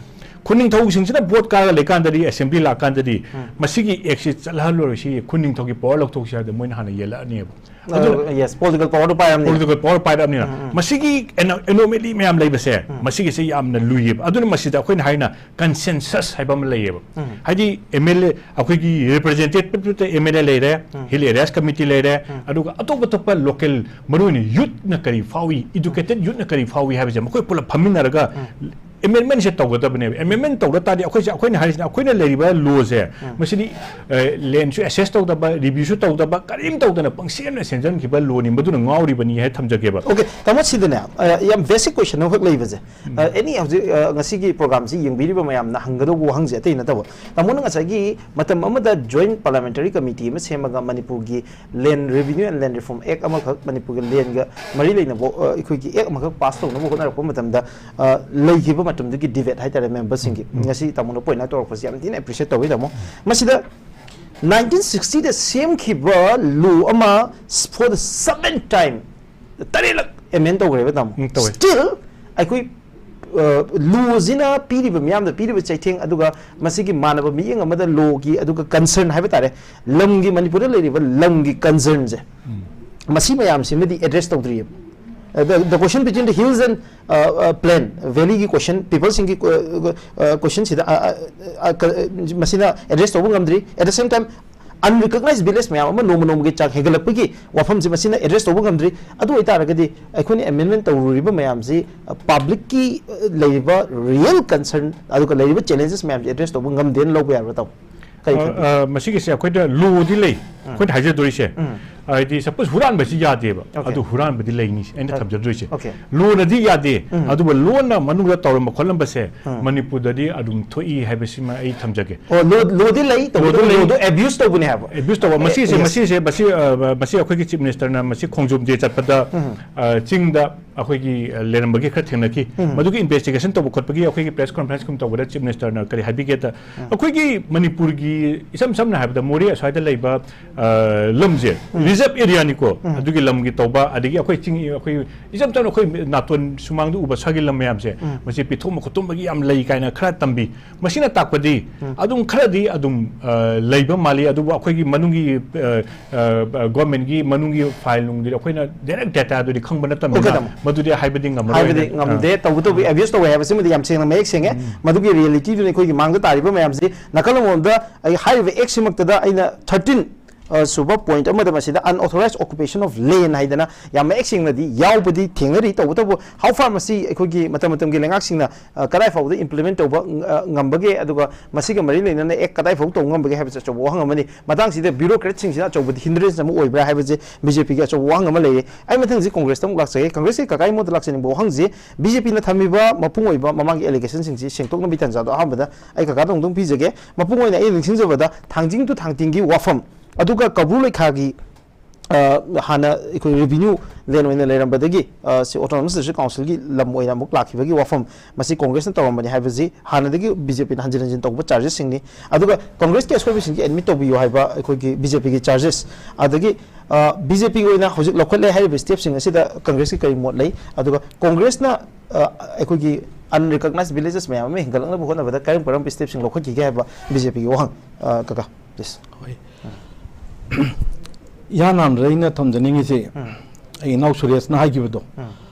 ꯈꯨꯟꯅꯤꯡꯊꯧꯁꯤꯡꯁꯤꯅ ꯚꯣꯠ ꯀꯥꯔꯒ ꯂꯩꯀꯥꯟꯗꯗꯤ, ꯑꯦꯁꯦꯝꯕ꯭ꯂꯤ ꯂꯥꯛꯀꯥꯟꯗꯗꯤ, ꯎꯝ꯫ ꯃꯁꯤꯒꯤ ꯑꯦꯛꯁꯤ ꯆꯠꯍꯜꯂꯔꯣꯏꯁꯤ, ꯈꯨꯟꯅꯤꯡꯊꯧꯒꯤ ꯄꯋꯥꯔ ꯂꯧꯊꯣꯛꯁꯤ ꯍꯥꯏꯕꯗ ꯃꯣꯏꯅ ꯍꯥꯟꯅ ꯌꯦꯜꯂꯛꯑꯅꯦꯕ꯫ ꯑꯗꯨꯅ ꯑ, yes, ꯄꯣꯂꯤꯇꯤꯀꯦꯜ ꯄꯋꯥꯔꯗꯨ ꯄꯥꯏꯔꯕꯅꯤꯅ꯫ ꯄꯣꯂꯤꯇꯤꯀꯦꯜ ꯄꯋꯥꯔ ꯄꯥꯏꯔꯕꯅꯤꯅ꯫ ꯎꯝ, ꯎꯝ꯫ ꯃꯁꯤꯒꯤ ꯑꯦꯅꯣ-, ꯑꯦꯅꯣꯃꯦꯂꯤ ꯃꯌꯥꯝ ꯂꯩꯕꯁꯦ, ꯎꯝ꯫ ꯃꯁꯤꯒꯤꯁꯦ ꯌꯥꯝꯅ ꯂꯨꯏꯌꯦꯕ꯫ ꯑꯗꯨꯅ ꯃꯁꯤꯗ ꯑꯩꯈꯣꯏꯅ ꯍꯥꯏꯅ ꯀꯟꯁꯦꯟꯁꯁ ꯍꯥꯏꯕ ꯑꯃ ꯂꯩꯌꯦꯕ꯫ ꯎꯝ꯫ ꯍꯥꯏꯗꯤ, ꯑꯦꯝ ꯑꯦꯜ ꯑꯦ, ꯑꯩꯈꯣꯏꯒꯤ ꯔꯤꯄ꯭ꯔꯖꯦꯟꯇꯦꯇꯤꯚꯇ ꯑꯦꯝ ꯑꯦꯜ ꯑꯦ ꯂꯩꯔꯦ, ꯎꯝ꯫ ꯍꯤꯜ ꯑꯦꯔꯤꯌꯥꯁ ꯀꯃꯤꯇꯤ ꯂꯩꯔꯦ, ꯎꯝ꯫ ꯑꯗꯨꯒ ꯑꯇꯣꯞ ꯑꯇꯣꯞꯄ ꯂꯣꯀꯦꯜ, ꯃꯔꯨꯑꯣꯏꯅ ꯌꯨꯠꯅ ꯀꯔꯤ ꯐꯥꯎꯏ, ꯏꯗꯨꯀꯦꯇꯦꯗ ꯌꯨꯠꯅ ꯀꯔꯤ ꯐꯥꯎꯏ ꯍꯥꯏꯕꯁꯦ ꯃꯈꯣꯏ ꯄꯨꯂꯞ ꯐꯝꯃꯤꯟꯅꯔꯒ ꯎꯝ꯫ ꯑꯦꯃꯦꯟꯃꯦꯟꯁꯦ ꯇꯧꯒꯗꯕꯅꯦꯕ꯫ ꯑꯦꯃꯦꯟꯃꯦꯟ ꯇꯧꯗ ꯇꯥꯔꯗꯤ ꯑꯩꯈꯣꯏꯁꯦ, ꯑꯩꯈꯣꯏꯅ ꯍꯥꯏꯔꯤꯁꯤꯅ, ꯑꯩꯈꯣꯏꯅ ꯂꯩꯔꯤꯕ ꯂꯣꯁꯦ, ꯃꯁꯤꯗꯤ ꯂꯦꯟꯁꯨ ꯑꯦꯁꯦꯁ ꯇꯧꯗꯕ, ꯔꯤꯚ꯭ꯌꯨꯁꯨ ꯇꯧꯗꯕ, ꯀꯔꯤꯝ ꯇꯧꯗꯅ ꯄꯪꯁꯦꯝꯅ ꯁꯦꯝꯖꯤꯟꯈꯤꯕ ꯂꯣꯅꯤ꯫ ꯃꯗꯨꯅ ꯉꯥꯎꯔꯤꯕꯅꯤ ꯍꯥꯏ ꯊꯝꯖꯒꯦꯕ꯫ ꯑꯣꯀꯦ, ꯇꯥꯃꯣ, ꯁꯤꯗꯅꯦ, ꯑ, ꯌꯥꯝ ꯕꯦꯁꯤꯛ ꯀꯣꯏꯁꯟ ꯑꯃꯈꯛ ꯂꯩꯕꯁꯦ꯫ ꯑ, ꯑꯦꯅꯤ ꯍꯧꯖꯤꯛ, ꯑ, ꯉꯁꯤꯒꯤ ꯄ꯭ꯔꯣꯒ꯭ꯔꯥꯝꯁꯤ ꯌꯦꯡꯕꯤꯔꯤꯕ ꯃꯌꯥꯝꯅ ꯍꯪꯒꯗꯧꯕ ꯋꯥꯍꯪꯁꯦ ꯑꯇꯩ ꯅꯠꯇꯕ, ꯇꯥꯃꯣꯅ ꯉꯁꯥꯏꯒꯤ ꯃꯇꯝ ꯑꯃꯗ ꯖꯣꯏꯟ ꯄꯥꯔꯂꯤꯌꯥꯃꯦꯟꯇꯔꯤ ꯀꯃꯤꯇꯤ ꯑꯃ ꯁꯦꯝꯃꯒ ꯃꯅꯤꯄꯨꯔꯒꯤ ꯂꯦꯟ ꯔꯦꯚꯤꯅ꯭ꯌꯨ ꯑꯦꯟ ꯂꯦꯟ ꯔꯤꯐꯣꯔꯝ ꯑꯦꯛ ꯑꯃꯈꯛ, ꯃꯅꯤꯄꯨꯔꯒꯤ ꯂꯦꯟꯒ ꯃꯔꯤ ꯂꯩꯅꯕ, ꯑ, ꯑꯩꯈꯣꯏꯒꯤ ꯑꯦꯛ ꯑꯃꯈꯛ ꯄꯥꯁ ꯇꯧꯅꯕ ꯍꯣꯠꯅꯔꯛꯄ ꯃꯇꯝꯗ, ꯑ, ꯂꯩꯈꯤꯕ ꯃꯇꯝꯗꯨꯒꯤ ꯗꯤꯕꯦꯠ ꯍꯥꯏꯇꯥꯔꯦ ꯃꯦꯝꯕꯔꯁꯤꯡꯒꯤ꯫ ꯉꯁꯤ ꯇꯥꯃꯣꯅ ꯄꯣꯏꯟ ꯑꯥꯎꯠ ꯇꯧꯔꯛꯄꯁꯤ ꯌꯥꯝ ꯊꯤꯅ ꯑꯦꯄ꯭ꯔꯤꯁꯤꯌꯦꯠ ꯇꯧꯋꯤ, ꯇꯥꯃꯣ꯫ ꯃꯁꯤꯗ ꯅꯥꯏꯟꯇꯤꯟ ꯁꯤꯛꯁꯇꯤꯗ ꯁꯦꯝꯈꯤꯕ ꯂꯣ ꯑꯃ for the seventh time, ꯇꯔꯦꯠꯂꯛ ꯑꯦꯃꯦꯟ ꯇꯧꯈ꯭ꯔꯦꯕ, ꯇꯥꯃꯣ꯫ ꯎꯝ, ꯇꯧꯋꯦ꯫ Still ꯑꯩꯈꯣꯏ, ꯑ, ꯂꯣꯁꯤꯅ ꯄꯤꯔꯤꯕ ꯃꯤꯌꯥꯝꯗ ꯄꯤꯔꯤꯕ ꯆꯩꯊꯦꯡ, ꯑꯗꯨꯒ ꯃꯁꯤꯒꯤ ꯃꯥꯟꯅꯕ ꯃꯤꯠꯌꯦꯡ ꯑꯃꯗ ꯂꯣꯒꯤ ꯑꯗꯨꯒ ꯀꯟꯁꯔꯟ ꯍꯥꯏꯕ ꯇꯥꯔꯦ, ꯂꯝꯒꯤ, ꯃꯅꯤꯄꯨꯔꯗ ꯂꯩꯔꯤꯕ ꯂꯝꯒꯤ ꯀꯟꯁꯔꯟꯁꯦ, ꯃꯁꯤ ꯃꯌꯥꯝꯁꯤꯃꯗꯤ ꯑꯦꯗ꯭ꯔꯦꯁ ꯇꯧꯗ꯭ꯔꯤꯑꯕ꯫ ꯑ, the, the question between the hills and, uh, uh, plain, valley ꯒꯤ ꯀꯣꯏꯁꯟ, ꯄꯤꯄꯜꯁꯤꯡꯒꯤ ꯀꯣꯏꯁꯟꯁꯤꯗ, ꯑ, ꯑ, ꯑ, ꯀ-, ꯃꯁꯤꯅ ꯑꯦꯗ꯭ꯔꯦꯁ ꯇꯧꯕ ꯉꯝꯗ꯭ꯔꯤ꯫ At the same time, unrecognized village ꯃꯌꯥꯝ ꯑꯃ ꯅꯣꯡꯃ ꯅꯣꯡꯃꯒꯤ ꯆꯥꯡ ꯍꯦꯟꯒꯠꯂꯛꯄꯒꯤ ꯋꯥꯐꯝꯁꯤ ꯃꯁꯤꯅ ꯑꯦꯗ꯭ꯔꯦꯁ ꯇꯧꯕ ꯉꯝꯗ꯭ꯔꯤ꯫ ꯑꯗꯨ ꯑꯣꯏꯇꯥꯔꯒꯗꯤ ꯑꯩꯈꯣꯏꯅ ꯑꯦꯃꯦꯟꯃꯦꯟ ꯇꯧꯔꯨꯔꯤꯕ ꯃꯌꯥꯝꯁꯤ, ꯑ, ꯄꯕ꯭ꯂꯤꯛꯀꯤ, ꯑ, ꯂꯩꯔꯤꯕ ꯔꯤꯌꯦꯜ ꯀꯟꯁꯔꯟ ꯑꯗꯨꯒ ꯂꯩꯔꯤꯕ ꯆꯦꯂꯦꯟꯖꯦꯁ ꯃꯌꯥꯝꯁꯤ ꯑꯦꯗ꯭ꯔꯦꯁ ꯇꯧꯕ ꯉꯝꯗꯦꯅ ꯂꯧꯕ ꯌꯥꯕ꯭ꯔꯥ, ꯇꯥꯃꯣ? ꯀꯔꯤ ꯈꯟꯕꯤ? ꯑ, ꯑ, ꯃꯁꯤꯒꯤꯁꯦ ꯑꯩꯈꯣꯏꯗ ꯂꯣꯗꯤ ꯂꯩ, ꯑꯩꯈꯣꯏꯅ ꯍꯥꯏꯖꯗꯣꯏꯁꯦ꯫ ꯍꯥꯏꯗꯤ, ꯁꯄꯣꯁ, ꯍꯨꯔꯥꯟꯕꯁꯤ ꯌꯥꯗꯦꯕ, ꯑꯣꯀꯦ꯫ ꯑꯗꯨ ꯍꯨꯔꯥꯟꯕꯗꯤ ꯂꯩꯅꯤ, ꯑꯩꯅ ꯑ, ꯊꯝꯖꯗꯣꯏꯁꯦ꯫ ꯑꯣꯀꯦ꯫ ꯂꯣꯅꯗꯤ ꯌꯥꯗꯦ, ꯑꯗꯨꯕꯨ ꯂꯣꯟꯅ ꯃꯅꯨꯡꯗ ꯇꯧꯔꯝꯕ ꯈꯣꯠꯂꯝꯕꯁꯦ ꯃꯅꯤꯄꯨꯔꯗꯗꯤ ꯑꯗꯨꯝ ꯊꯣꯛꯏ ꯍꯥꯏꯕꯁꯤꯃ ꯑꯩ ꯊꯝꯖꯒꯦ꯫ ꯑꯣ, ꯂꯣ, ꯂꯣꯗꯤ ꯂꯩ, ꯇꯧꯕꯇꯕꯨ ꯂꯣꯗꯤ ꯂꯩ꯫ ꯂꯣꯗꯣ ꯑꯦꯕ꯭ꯌꯨꯁ ꯇꯧꯕꯅꯦ ꯍꯥꯏꯕ꯫ ꯑꯦꯕ꯭ꯌꯨꯁ ꯇꯧꯕ, ꯃꯁꯤꯁꯦ, ꯌꯦꯁ꯫ ꯃꯁꯤꯁꯦ, ꯃꯁꯤ, ꯑ, ꯃꯁꯤ ꯑꯩꯈꯣꯏꯒꯤ ꯆꯤꯐ ꯃꯤꯅꯤꯁꯇꯔꯅ ꯃꯁꯤ ꯈꯣꯡꯖꯣꯝ ꯗꯦ ꯆꯠꯄꯗ, ꯑ, ꯆꯤꯡꯗ ꯑꯩꯈꯣꯏꯒꯤ, ꯑ, ꯂꯩꯔꯝꯕꯒꯤ ꯈꯔ ꯊꯦꯡꯅꯈꯤ꯫ ꯃꯗꯨꯒꯤ ꯏꯟꯚꯦꯁꯇꯤꯒꯦꯁꯟ ꯇꯧꯕ ꯈꯣꯠꯄꯒꯤ ꯑꯩꯈꯣꯏꯒꯤ ꯄ꯭ꯔꯦꯁ ꯀꯣꯟꯐꯔꯦꯟꯁ ꯀꯨꯝ ꯇꯧꯕꯗ ꯆꯤꯐ ꯃꯤꯅꯤꯁꯇꯔꯅ ꯀꯔꯤ ꯍꯥꯏꯕꯤꯒꯦꯗ, ꯑꯩꯈꯣꯏꯒꯤ ꯃꯅꯤꯄꯨꯔꯒꯤ ꯏꯁꯝ ꯁꯝꯅ ꯍꯥꯏꯔꯕꯗ ꯃꯣꯔꯦ ꯑꯁ꯭ꯋꯥꯏꯗ ꯂꯩꯕ, ꯑ, ꯂꯝꯁꯦ, ꯔꯤꯖꯔꯕ ꯑꯦꯔꯤꯌꯥꯅꯤꯀꯣ, ꯑꯗꯨꯒꯤ ꯂꯝꯒꯤ ꯇꯧꯕ, ꯑꯗꯒꯤ ꯑꯩꯈꯣꯏ ꯆꯤꯡ, ꯑꯩꯈꯣꯏ ꯏꯆꯝ ꯆꯝꯅ ꯑꯩꯈꯣꯏ ꯅꯥꯇꯣꯟ ꯁꯨꯃꯥꯡꯗ ꯎꯕ ꯁ꯭ꯋꯥꯏꯒꯤ ꯂꯝ ꯃꯌꯥꯝꯁꯦ, ꯃꯁꯤ ꯄꯤꯊꯣꯛꯑꯝꯕ ꯈꯣꯠꯇꯣꯛꯑꯝꯕꯒꯤ ꯌꯥꯝ ꯂꯩ ꯀꯥꯏꯅ ꯈꯔ ꯇꯝꯕꯤ꯫ ꯃꯁꯤꯅ ꯇꯥꯛꯄꯗꯤ ꯑꯗꯨꯝ ꯈꯔꯗꯤ ꯑꯗꯨꯝ, ꯑ, ꯂꯩꯕ ꯃꯥꯜꯂꯤ, ꯑꯗꯨꯕꯨ ꯑꯩꯈꯣꯏꯒꯤ ꯃꯅꯨꯡꯒꯤ, ꯑ, ꯑ, ꯒꯣꯔꯃꯦꯟꯒꯤ ꯃꯅꯨꯡꯒꯤ ꯐꯥꯏꯜ ꯅꯨꯡꯗꯨꯗꯤ ꯑꯩꯈꯣꯏꯅ ꯗꯥꯏꯔꯦꯛ ꯗꯦꯇꯥꯗꯨꯗꯤ ꯈꯪꯕ ꯅꯠꯇꯕꯅꯤꯅ ꯑꯣꯀꯦ, ꯇꯥꯃꯣ꯫ ꯃꯗꯨꯗꯤ ꯍꯥꯏꯕꯗꯤ ꯉꯝꯃꯔꯣꯏ ꯍꯥꯏꯕꯗꯤ ꯍꯥꯏꯅ, ꯑ, ꯉꯝꯗꯦ, ꯇꯧꯕꯇꯕꯨ ꯑꯦꯕ꯭ꯌꯨꯁ ꯇꯧꯋꯦ ꯍꯥꯏꯕꯁꯤꯃꯗꯤ ꯌꯥꯝ ꯁꯦꯡꯅ ꯃꯌꯦꯛ ꯁꯦꯡꯉꯦ꯫ ꯃꯗꯨꯒꯤ ꯔꯤꯌꯦꯂꯤꯇꯤꯗꯨꯅ ꯑꯩꯈꯣꯏꯒꯤ ꯃꯥꯡꯗ ꯇꯥꯔꯤꯕ ꯃꯌꯥꯝꯁꯤ꯫ ꯅꯥꯀꯜ ꯑꯃꯔꯣꯝꯗ ꯑꯩ ꯍꯥꯏꯔꯤꯕ ꯑꯦꯛꯁꯤꯃꯛꯇꯗ ꯑꯩꯅ ꯊꯥꯔꯇꯤꯟ ꯑ, ꯁꯨꯕ ꯄꯣꯏꯟꯠ ꯑꯃꯗ ꯃꯁꯤꯗ unauthorized occupation of land ꯍꯥꯏꯗꯅ ꯌꯥꯝ ꯃꯌꯦꯛ ꯁꯦꯡꯅꯗꯤ ꯌꯥꯎꯕꯗꯤ ꯊꯦꯡꯅꯔꯤ꯫ ꯇꯧꯕꯇꯕꯨ, how far ꯃꯁꯤ ꯑꯩꯈꯣꯏꯒꯤ ꯃꯇꯝ ꯃꯇꯝꯒꯤ ꯂꯩꯉꯥꯛꯁꯤꯡꯅ, ꯑ, ꯀꯗꯥꯏ ꯐꯥꯎꯕꯗ implement ꯇꯧꯕ, ꯑ, ꯉꯝꯕꯒꯦ, ꯑꯗꯨꯒ ꯃꯁꯤꯒ ꯃꯔꯤ ꯂꯩꯅꯅ act ꯀꯗꯥꯏ ꯐꯥꯎ ꯇꯧꯕ ꯉꯝꯕꯒꯦ ꯍꯥꯏꯕꯁꯤ ꯑꯆꯧꯕ ꯋꯥꯍꯪ ꯑꯃꯅꯤ꯫ ꯃꯇꯥꯡꯁꯤꯗ bureaucratꯁꯤꯡꯁꯤꯅ ꯑꯆꯧꯕꯗ hindrance ꯑꯃ ꯑꯣꯏꯕ꯭ꯔꯥ ꯍꯥꯏꯕꯁꯦ B J Pꯒꯤ ꯑꯆꯧꯕ ꯋꯥꯍꯪ ꯑꯃ ꯂꯩꯔꯦ꯫ ꯑꯩ ꯃꯊꯪꯁꯤ Congressꯇ ꯑꯃꯨꯛ ꯂꯥꯛꯆꯒꯦ꯫ Congressꯀꯤ ꯀꯀꯥꯒꯤ ꯃꯣꯠꯇ ꯂꯥꯛꯆꯅꯤꯡꯕ ꯋꯥꯍꯪꯁꯤ, B J Pꯅ ꯊꯝꯃꯤꯕ ꯃꯄꯨꯡ ꯑꯣꯏꯕ ꯃꯃꯥꯡꯒꯤ allegationsꯁꯤꯡꯁꯤ ꯁꯦꯡꯗꯣꯛꯅꯕꯒꯤ ꯇꯥꯟꯖꯥꯗꯣ ꯑꯍꯥꯟꯕꯗ ꯑꯩ ꯀꯀꯥꯗ ꯑꯃꯨꯛꯇꯪ ꯄꯤꯖꯒꯦ꯫ ꯃꯄꯨꯡ ꯑꯣꯏꯅ ꯑꯩꯅ ꯅꯤꯡꯁꯤꯡꯖꯕꯗ ꯊꯥꯡꯖꯤꯡ to ꯊꯥꯡꯇꯤꯡꯒꯤ ꯋꯥꯐꯝ, ꯑꯗꯨꯒ ꯀꯧꯕ꯭ꯔꯨ ꯂꯩꯈꯥꯒꯤ, ꯑ, ꯍꯥꯟꯅ ꯑꯩꯈꯣꯏ revenue land ꯑꯣꯏꯅ ꯂꯩꯔꯝꯕꯗꯒꯤ, ꯑ, ꯁꯤ Autonomous District Councilꯒꯤ ꯂꯝ ꯑꯣꯏꯅ ꯑꯃꯨꯛ ꯂꯥꯛꯈꯤꯕꯒꯤ ꯋꯥꯐꯝ, ꯃꯁꯤ Congressꯅ ꯇꯧꯔꯝꯕꯅꯤ ꯍꯥꯏꯕꯁꯤ ꯍꯥꯟꯅꯗꯒꯤ B J Pꯅ ꯍꯟꯖꯤꯟ ꯍꯟꯖꯤꯟ ꯇꯧꯕ chargesꯁꯤꯡꯅꯤ꯫ ꯑꯗꯨꯒ Congressꯀꯤ ꯑꯁꯣꯏꯕꯁꯤꯡꯁꯤ admit ꯇꯧꯕꯤꯌꯨ ꯍꯥꯏꯕ ꯑꯩꯈꯣꯏꯒꯤ B J Pꯒꯤ charges, ꯑꯗꯒꯤ, ꯑ, B J Pꯒꯤ ꯑꯣꯏꯅ ꯍꯧꯖꯤꯛ ꯂꯧꯈꯠꯂꯦ ꯍꯥꯏꯔꯤꯕ stepꯁꯤꯡ ꯑꯁꯤꯗ Congressꯀꯤ ꯀꯔꯤ ꯃꯣꯠ ꯂꯩ? ꯑꯗꯨꯒ Congressꯅ, ꯑ, ꯑꯩꯈꯣꯏꯒꯤ unrecognized villages ꯃꯌꯥꯝ ꯑꯃ ꯍꯦꯟꯒꯠꯂꯛꯅꯕ ꯍꯣꯠꯅꯕꯗ ꯀꯔꯝ ꯀꯔꯝꯕ stepꯁꯤꯡ ꯂꯧꯈꯠꯈꯤꯒꯦ ꯍꯥꯏꯕ B J Pꯒꯤ ꯋꯥꯍꯪ, ꯑ, ꯀꯀꯥ, please꯫ ꯍꯣꯏ꯫ ꯏꯍꯥꯟ ꯍꯥꯟꯕꯗ ꯑꯩꯅ ꯊꯝꯖꯅꯤꯡꯉꯤꯁꯦ, ꯎꯝ꯫ ꯑꯩ ꯏꯅꯥꯎ ꯁꯨꯔꯦꯁꯅ ꯍꯥꯏꯈꯤꯕꯗꯣ, ꯎꯝ꯫